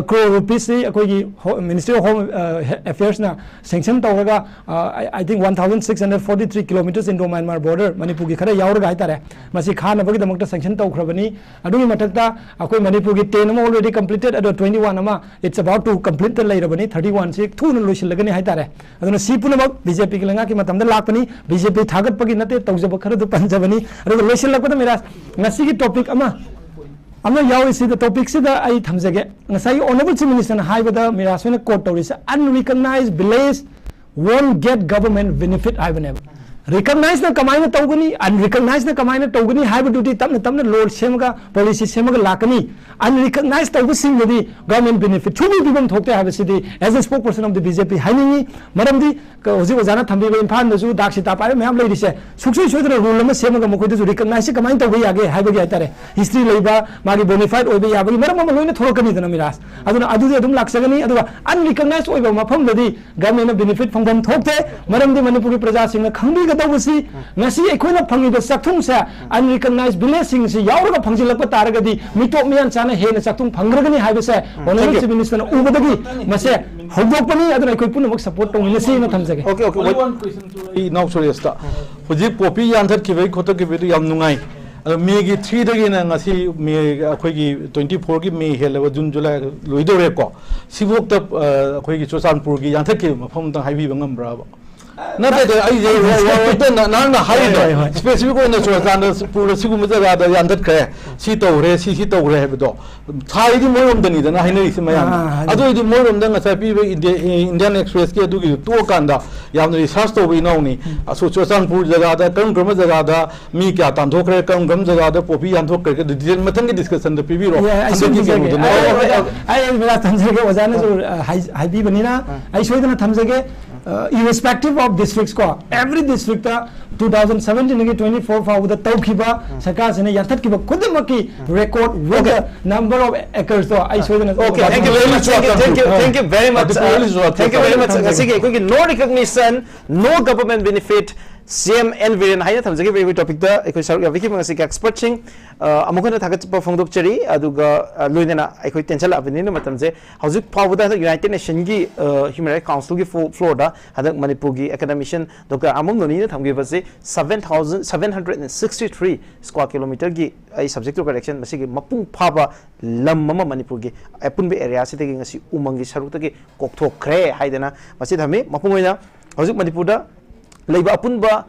ꯀ꯭ꯔꯣꯔ ꯔꯨꯄꯤꯁꯁꯤ ꯑꯩꯈꯣꯏꯒꯤ ꯍꯣ-, ꯃꯤꯅꯤꯁꯇ꯭ꯔꯤ ꯑꯣꯐ ꯍꯣꯝ, ꯑ, ꯍꯦ-, ꯑꯦꯐꯤꯌꯔꯁꯅ ꯁꯦꯡꯁꯟ ꯇꯧꯔꯒ, ꯑ, I, I think one thousand six hundred forty three kilometers Indo-Myanmar border, ꯃꯅꯤꯄꯨꯔꯒꯤ ꯈꯔ ꯌꯥꯎꯔꯒ ꯍꯥꯏꯇꯥꯔꯦ, ꯃꯁꯤ ꯈꯥꯅꯕꯒꯤꯗꯃꯛꯇ ꯁꯦꯡꯁꯟ ꯇꯧꯈ꯭ꯔꯕꯅꯤ꯫ ꯑꯗꯨꯒꯤ ꯃꯊꯛꯇ ꯑꯩꯈꯣꯏ ꯃꯅꯤꯄꯨꯔꯒꯤ ꯇꯦꯟ ꯑꯃ already completed, ꯑꯗꯣ ꯇ꯭ꯋꯦꯟꯇꯤ ꯋꯥꯟ ꯑꯃ it's about to complete ꯂꯩꯔꯕꯅꯤ, ꯊꯥꯔꯇꯤ ꯋꯥꯟꯁꯤ ꯊꯨꯅ ꯂꯣꯏꯁꯤꯜꯂꯒꯅꯤ ꯍꯥꯏꯇꯥꯔꯦ꯫ ꯑꯗꯨꯅ ꯁꯤ ꯄꯨꯝꯅꯃꯛ ꯕꯤ ꯖꯦ ꯄꯤꯒꯤ ꯂꯩꯉꯥꯛꯀꯤ ꯃꯇꯝꯗ ꯂꯥꯛꯄꯅꯤ꯫ ꯕꯤ ꯖꯦ ꯄꯤ ꯊꯥꯒꯠꯄꯒꯤ ꯅꯠꯇꯦ, ꯇꯧꯖꯕ ꯈꯔꯗꯨ ꯄꯟꯖꯕꯅꯤ꯫ ꯑꯗꯨꯒ ꯂꯣꯏꯁꯤꯜꯂꯛꯄꯗ ꯃꯤꯔꯥꯖ, ꯉꯁꯤꯒꯤ ꯇꯣꯄꯤꯛ ꯑꯃ, ꯑꯃ ꯌꯥꯎꯔꯤꯁꯤꯗ, ꯇꯣꯄꯤꯛꯁꯤꯗ ꯑꯩ ꯊꯝꯖꯒꯦ꯫ ꯉꯁꯥꯏꯒꯤ ꯑꯣꯅꯔꯦꯕꯜ ꯆꯤꯐ ꯃꯤꯅꯤꯁꯇꯔꯅ ꯍꯥꯏꯕꯗ ꯃꯤꯔꯥꯖ ꯍꯣꯏꯅ ꯀꯣꯠ ꯇꯧꯔꯤꯁꯦ, "Unrecognized village won't get government benefit" ꯍꯥꯏꯕꯅꯦꯕ꯫ ꯔꯤꯀꯛꯅꯥꯏꯖꯅ ꯀꯃꯥꯏꯅ ꯇꯧꯒꯅꯤ, ꯑꯟꯔꯤꯀꯛꯅꯥꯏꯖꯅ ꯀꯃꯥꯏꯅ ꯇꯧꯒꯅꯤ ꯍꯥꯏꯕꯗꯨꯗꯤ ꯇꯞꯅ ꯇꯞꯅ ꯂꯣ ꯁꯦꯝꯃꯒ, ꯄꯣꯂꯤꯁꯤ ꯁꯦꯝꯃꯒ ꯂꯥꯛꯀꯅꯤ꯫ ꯑꯟꯔꯤꯀꯛꯅꯥꯏꯖ ꯇꯧꯕꯁꯤꯡꯗꯗꯤ ꯒꯚꯔꯟꯃꯦꯟ ꯕꯦꯅꯤꯐꯤꯠ ꯁꯨꯡꯄꯤ ꯄꯤꯐꯝ ꯊꯣꯛꯇꯦ ꯍꯥꯏꯕꯁꯤꯗꯤ, as a spokesperson of the B J P, ꯍꯥꯏꯅꯤꯡꯉꯤ꯫ ꯃꯔꯝꯗꯤ ꯀ-, ꯍꯧꯖꯤꯛ ꯑꯣꯖꯥꯅ ꯊꯝꯕꯤꯕ ꯏꯝꯐꯥꯜꯗꯁꯨ ꯗꯥꯛ ꯁꯤꯇꯥ ꯄꯥꯏꯕ ꯃꯌꯥꯝ ꯂꯩꯔꯤꯁꯦ, ꯁꯨꯡꯁꯣꯏ ꯁꯣꯏꯗꯅ ꯔꯨꯜ ꯑꯃ ꯁꯦꯝꯃꯒ ꯃꯈꯣꯏꯗꯁꯨ ꯔꯤꯀꯛꯅꯥꯏꯖꯁꯤ ꯀꯃꯥꯏꯅ ꯇꯧꯕ ꯌꯥꯒꯦ ꯍꯥꯏꯕꯒꯤ ꯍꯥꯏꯇꯥꯔꯦ, ꯍꯤꯁꯇ꯭ꯔꯤ ꯂꯩꯕ, ꯃꯥꯒꯤ ꯕꯣꯅꯤꯐꯥꯏꯠ ꯑꯣꯏꯕ ꯌꯥꯕꯒꯤ ꯃꯔꯝ ꯑꯃ ꯂꯣꯏꯅ ꯊꯣꯛꯂꯛꯀꯅꯤꯗꯅ ꯃꯤꯔꯥꯖ꯫ ꯑꯗꯨꯅ ꯑꯗꯨꯗꯤ ꯑꯗꯨꯝ ꯂꯥꯛꯆꯒꯅꯤ꯫ ꯑꯗꯨꯒ ꯑꯟꯔꯤꯀꯛꯅꯥꯏꯖ ꯑꯣꯏꯕ ꯃꯐꯝꯗꯗꯤ ꯒꯚꯔꯟꯃꯦꯟꯅ ꯕꯦꯅꯤꯐꯤꯠ ꯐꯪꯐꯝ ꯊꯣꯛꯇꯦ꯫ ꯃꯔꯝꯗꯤ ꯃꯅꯤꯄꯨꯔꯒꯤ ꯄ꯭ꯔꯖꯥꯁꯤꯡꯅ ꯈꯪꯕꯤꯒꯗꯧꯕꯁꯤ, ꯉꯁꯤ ꯑꯩꯈꯣꯏꯅ ꯐꯪꯉꯤꯕ ꯆꯥꯛꯊꯨꯡꯁꯦ, ꯑꯟꯔꯤꯀꯛꯅꯥꯏꯖ ꯚꯤꯂꯦꯖꯁꯤꯡꯁꯤ ꯌꯥꯎꯔꯒ ꯐꯪꯖꯤꯜꯂꯛꯄ ꯇꯥꯔꯒꯗꯤ, ꯃꯤꯇꯣꯞ ꯃꯤꯌꯥꯟ ꯆꯥꯅ ꯍꯦꯟꯅ ꯆꯥꯛꯊꯨꯡ ꯐꯪꯈ꯭ꯔꯒꯅꯤ ꯍꯥꯏꯕꯁꯦ ꯑꯣꯅꯔꯦꯕꯜ ꯆꯤꯐ ꯃꯤꯅꯤꯁꯇꯔꯅ ꯎꯕꯗꯒꯤ ꯃꯁꯦ ꯍꯧꯗꯣꯛꯄꯅꯤ꯫ ꯑꯗꯨꯅ ꯑꯩꯈꯣꯏ ꯄꯨꯝꯅꯃꯛ ꯁꯄꯣꯔꯠ ꯇꯧꯃꯤꯟꯅꯁꯤꯅ ꯊꯝꯖꯒꯦ꯫ Okay, okay, wait. One question to the ꯏꯅꯥꯎ ꯁꯨꯔꯦꯁꯇ꯫ ꯍꯧꯖꯤꯛ ꯄꯣꯄꯤ ꯌꯥꯟꯊꯠꯈꯤꯕꯒꯤ ꯈꯣꯠꯇꯠꯈꯤꯕꯗꯨ ꯌꯥꯝ ꯅꯨꯡꯉꯥꯏ꯫ ꯑꯗꯣ ꯃꯦꯒꯤ ꯊ꯭ꯔꯤꯗꯒꯤꯅ ꯉꯁꯤ ꯃꯦ, ꯑꯩꯈꯣꯏꯒꯤ ꯇ꯭ꯋꯦꯟꯇꯤ ꯐꯣꯔꯒꯤ ꯃꯦ ꯍꯦꯜꯂꯕ, ꯖꯨꯟ, ꯖꯨꯂꯥꯏ ꯂꯣꯏꯗꯧꯔꯦꯀꯣ꯫ ꯁꯤꯐꯥꯎꯗ, ꯑ, ꯑꯩꯈꯣꯏꯒꯤ ꯆꯨꯔꯆꯥꯟꯄꯨꯔꯒꯤ ꯌꯥꯟꯊꯠꯈꯤꯕ ꯃꯐꯝ ꯑꯝꯇꯪ ꯍꯥꯏꯕꯤꯕ ꯉꯝꯕ꯭ꯔꯥꯕ? ꯅꯠꯇꯦ, ꯅꯠꯇꯦ, ꯑꯩꯁꯦ ꯋꯥ- ꯋꯥ- ꯋꯥ- ꯅꯠꯇꯦ, ꯅ- ꯅꯍꯥꯛꯅ ꯍꯥꯏꯔꯤꯗꯣ ꯍꯣꯏ, ꯍꯣꯏ꯫ ꯁ꯭ꯄꯦꯁꯤꯐꯤꯛ ꯑꯣꯏꯅ ꯆꯨꯔꯆꯥꯟꯄꯨꯔꯗ ꯁꯤꯒꯨꯝꯕ ꯖꯒꯥꯗ ꯌꯥꯟꯊꯠꯈ꯭ꯔꯦ, ꯁꯤ ꯇꯧꯈ꯭ꯔꯦ, ꯁꯤ ꯁꯤ ꯇꯧꯈ꯭ꯔꯦ ꯍꯥꯏꯕꯗꯣ ꯊꯥꯔꯤꯗꯤ ꯃꯣꯏꯔꯣꯝꯗꯅꯤꯗꯅ ꯍꯥꯏꯅꯔꯤꯁꯦ ꯃꯌꯥꯝꯅ꯫ ꯑꯥ, ꯑꯥ, ꯑꯗꯨ ꯑꯣꯏꯗꯤ ꯃꯣꯏꯔꯣꯝꯗ ꯉꯁꯥꯏ ꯄꯤꯕ ꯏꯟꯗꯤꯌꯥ- ꯏꯟꯗꯤꯌꯥꯟ ꯑꯦꯛꯁꯄ꯭ꯔꯦꯁꯀꯤ ꯑꯗꯨꯒꯤꯗꯨ ꯇꯣꯛꯑꯀꯥꯟꯗ ꯌꯥꯝꯅ ꯔꯤꯁꯥꯔꯆ ꯇꯧꯕ ꯏꯅꯥꯎꯅꯤ꯫ ꯑꯁꯣ ꯆꯨꯔꯆꯥꯟꯄꯨꯔ ꯖꯒꯥꯗ ꯀꯔꯝ ꯀꯔꯝꯕ ꯖꯒꯥꯗ ꯃꯤ ꯀꯌꯥ ꯇꯥꯟꯊꯣꯛꯈ꯭ꯔꯦ, ꯀꯔꯝ ꯀꯔꯝꯕ ꯖꯒꯥꯗ ꯄꯣꯄꯤ ꯌꯥꯟꯊꯣꯛꯈ꯭ꯔꯦ, ꯑꯗꯨ ꯗꯤꯇꯦꯜ ꯃꯊꯪꯒꯤ ꯗꯤꯁꯀꯁꯟꯗ ꯄꯤꯕꯤꯔꯣ꯫ ꯌꯥꯏ, ꯑꯩ ꯍꯟꯗꯛꯀꯤ ꯁꯨꯝ ꯊꯝꯖꯒꯦ꯫ ꯀꯩꯅꯣꯗꯨꯅ꯫ ꯑꯩ, ꯑꯣ, ꯑꯩ, ꯑꯣ, ꯑꯩ, ꯑꯩ ꯃꯦꯔꯥ ꯊꯝꯖꯒꯦ, ꯑꯣꯖꯥꯅꯁꯨ, ꯑ, ꯍꯥꯏ-, ꯍꯥꯏꯕꯤꯕꯅꯤꯅ ꯑꯩ ꯁꯣꯏꯗꯅ ꯊꯝꯖꯒꯦ꯫ ꯑ, irrespective of districts ꯀꯣ, every district two thousand seventeen ꯗꯒꯤ twenty four ꯐꯥꯎꯕꯗ ꯇꯧꯈꯤꯕ ꯁꯔꯀꯥꯔꯁꯤꯅ ꯌꯥꯟꯊꯠꯈꯤꯕ ꯈꯨꯗꯤꯡꯃꯛꯀꯤ record with the number of acres ꯇꯣ ꯑꯩ ꯁꯣꯏꯗꯅ Okay, Thank you very much, thank you, thank you, Doctor thank you very much. Thank you very much, Doctor Thank you very much. Thank you. ꯉꯁꯤꯒꯤ ꯑꯩꯈꯣꯏꯒꯤ no recognition, no government benefit, C M N Biren ꯍꯥꯏꯅ ꯊꯝꯖꯈꯤꯕ ꯑꯩꯈꯣꯏ ꯇꯣꯄꯤꯛꯇ ꯑꯩꯈꯣꯏ ꯁꯔꯨꯛ ꯌꯥꯕꯤꯈꯤꯕ ꯉꯁꯤꯒꯤ ꯑꯦꯛꯁꯄꯔꯠꯁꯤꯡ ꯑꯃꯨꯛ ꯍꯟꯅ ꯊꯥꯒꯠꯄ ꯐꯣꯡꯗꯣꯛꯆꯔꯤ꯫ ꯑꯗꯨꯒ ꯂꯣꯏꯅꯅ ꯑꯩꯈꯣꯏ ꯇꯦꯟꯁꯤꯜꯂꯛꯑꯕꯅꯤꯅ ꯃꯇꯝꯁꯦ ꯍꯧꯖꯤꯛ ꯐꯥꯎꯕꯗ ꯍꯟꯗꯛ ꯌꯨꯅꯥꯏꯇꯦꯠ ꯅꯦꯁꯟꯒꯤ ꯍ꯭ꯌꯨꯃꯦꯟ ꯔꯥꯏꯠ ꯀꯥꯎꯟꯁꯤꯜꯒꯤ ꯐ꯭ꯂꯣꯔꯗ ꯍꯟꯗꯛ ꯃꯅꯤꯄꯨꯔꯒꯤ ꯑꯦꯀꯥꯗꯃꯤꯁꯤꯌꯟ doctor ꯑꯥꯃꯝ ꯅꯣꯅꯤꯅ ꯊꯝꯈꯤꯕꯁꯤ seven thousand seven hundred and sixty three square kilometre ꯒꯤ ꯑꯩ subject to correction, ꯃꯁꯤꯒꯤ ꯃꯄꯨꯡ ꯐꯥꯕ ꯂꯝ ꯑꯃ ꯃꯅꯤꯄꯨꯔꯒꯤ ꯑꯄꯨꯟꯕ ꯑꯦꯔꯤꯌꯥꯁꯤꯗꯒꯤ ꯉꯁꯤ ꯎꯃꯪꯒꯤ ꯁꯔꯨꯛꯇꯒꯤ ꯀꯣꯛꯊꯣꯛꯈ꯭ꯔꯦ ꯍꯥꯏꯗꯅ ꯃꯁꯤ ꯊꯝꯃꯤ꯫ ꯃꯄꯨꯡ ꯑꯣꯏꯅ ꯍꯧꯖꯤꯛ ꯃꯅꯤꯄꯨꯔꯗ ꯂꯩꯕ ꯑꯄꯨꯟꯕ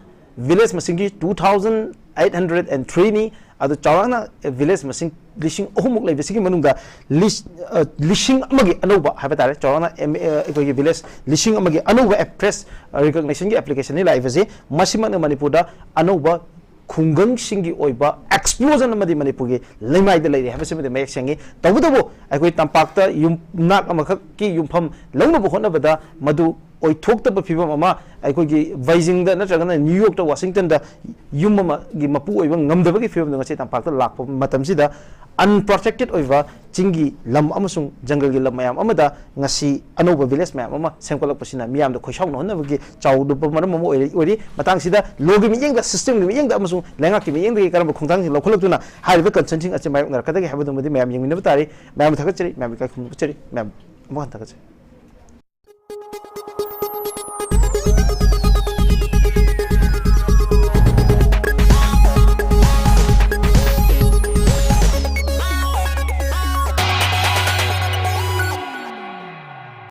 ꯚꯤꯂꯦꯖ ꯃꯁꯤꯡꯒꯤ two thousand eight hundred and three ꯅꯤ꯫ ꯑꯗꯨ ꯆꯥꯎꯔꯥꯛꯅ ꯚꯤꯂꯦꯖ ꯃꯁꯤꯡ ꯂꯤꯁꯤꯡ ꯑꯍꯨꯝꯃꯨꯛ ꯂꯩꯕꯁꯤꯒꯤ ꯃꯅꯨꯡꯗ ꯂꯤꯁ- ꯑ, ꯂꯤꯁꯤꯡ ꯑꯃꯒꯤ ꯑꯅꯧꯕ ꯍꯥꯏꯕ ꯇꯥꯔꯦ, ꯆꯥꯎꯔꯥꯛꯅ ꯑꯦꯝ- ꯑ, ꯑꯩꯈꯣꯏꯒꯤ ꯚꯤꯂꯦꯖ ꯂꯤꯁꯤꯡ ꯑꯃꯒꯤ ꯑꯅꯧꯕ ꯑꯦꯞꯐ꯭ꯔꯦꯁ ꯔꯤꯀꯣꯛꯅꯤꯁꯟꯒꯤ ꯑꯦꯄ꯭ꯂꯤꯀꯦꯁꯟꯅꯤ ꯂꯥꯛꯏꯕꯁꯤ꯫ ꯃꯁꯤꯃꯛꯅ ꯃꯅꯤꯄꯨꯔꯗ ꯑꯅꯧꯕ ꯈꯨꯡꯒꯪꯁꯤꯡꯒꯤ ꯑꯣꯏꯕ ꯑꯦꯛꯁꯄ꯭ꯂꯣꯖꯟ ꯑꯃꯗꯤ ꯃꯅꯤꯄꯨꯔꯒꯤ ꯂꯩꯃꯥꯏꯗ ꯂꯩꯔꯦ ꯍꯥꯏꯕꯁꯤꯃꯗꯤ ꯃꯌꯦꯛ ꯁꯦꯡꯉꯤ꯫ ꯇꯧꯕꯇꯕꯨ ꯑꯩꯈꯣꯏ ꯇꯝꯄꯥꯛꯇ ꯌꯨꯝꯅꯥꯛ ꯑꯃꯈꯛꯀꯤ ꯌꯨꯝꯐꯝ ꯂꯧꯅꯕ ꯍꯣꯠꯅꯕꯗ ꯃꯗꯨ ꯑꯣꯏꯊꯣꯛꯇꯕ ꯐꯤꯕꯝ ꯑꯃ, ꯑꯩꯈꯣꯏꯒꯤ ꯕꯩꯖꯤꯡꯗ ꯅꯠꯇ꯭ꯔꯒꯅ ꯅ꯭ꯌꯨ ꯌꯣꯔꯛꯇ, ꯋꯥꯁꯤꯡꯇꯟꯗ ꯌꯨꯝ ꯑꯃꯒꯤ ꯃꯄꯨ ꯑꯣꯏꯕ ꯉꯝꯗꯕꯒꯤ ꯐꯤꯕꯝꯗ ꯉꯁꯤ ꯇꯝꯄꯥꯛꯇ ꯂꯥꯛꯄ ꯃꯇꯝꯁꯤꯗ, ꯑꯟꯄ꯭ꯔꯣꯇꯦꯛꯇꯦꯠ ꯑꯣꯏꯕ ꯆꯤꯡꯒꯤ ꯂꯝ ꯑꯃꯁꯨꯡ ꯖꯪꯒꯜꯒꯤ ꯂꯝ ꯃꯌꯥꯝ ꯑꯃꯗ ꯉꯁꯤ ꯑꯅꯧꯕ ꯚꯤꯂꯦꯖ ꯃꯌꯥꯝ ꯑꯃ ꯁꯦꯝꯒꯠꯂꯛꯄꯁꯤꯅ ꯃꯤꯌꯥꯝꯗ ꯈꯣꯏꯁꯥꯎꯅꯍꯟꯅꯕꯒꯤ ꯆꯥꯎꯗꯕ ꯃꯔꯝ ꯑꯃ ꯑꯣꯏꯔꯤ꯫ ꯑꯣꯏꯔꯤ꯫ ꯃꯇꯥꯡꯁꯤꯗ ꯂꯣꯒꯤ ꯃꯤꯠꯌꯦꯡꯗ, ꯁꯤꯁꯇꯦꯝꯒꯤ ꯃꯤꯠꯌꯦꯡꯗ ꯑꯃꯁꯨꯡ ꯂꯩꯉꯥꯛꯀꯤ ꯃꯤꯠꯌꯦꯡꯗꯒꯤ ꯀꯔꯝꯕ ꯈꯣꯡꯊꯥꯡꯁꯤꯡ ꯂꯧꯈꯠꯂꯛꯇꯨꯅ ꯍꯥꯏꯔꯤꯕ ꯀꯟꯁꯔꯟꯁꯤꯡ ꯑꯁꯤ ꯃꯥꯌꯣꯛꯅꯔꯛꯀꯗꯒꯦ ꯍꯥꯏꯕꯗꯨꯃꯗꯤ ꯃꯌꯥꯝ ꯌꯦꯡꯃꯤꯟꯅꯕ ꯇꯥꯔꯤ꯫ ꯃꯌꯥꯝꯕꯨ ꯊꯥꯒꯠꯆꯔꯤ, ꯃꯌꯥꯝꯕꯨ ꯏꯀꯥꯏ ꯈꯨꯝꯅꯕ ꯎꯠꯆꯔꯤ, ꯃꯌꯥꯝ ꯑꯃꯨꯛ ꯍꯟꯅ ꯊꯥꯒꯠꯆꯔꯤ꯫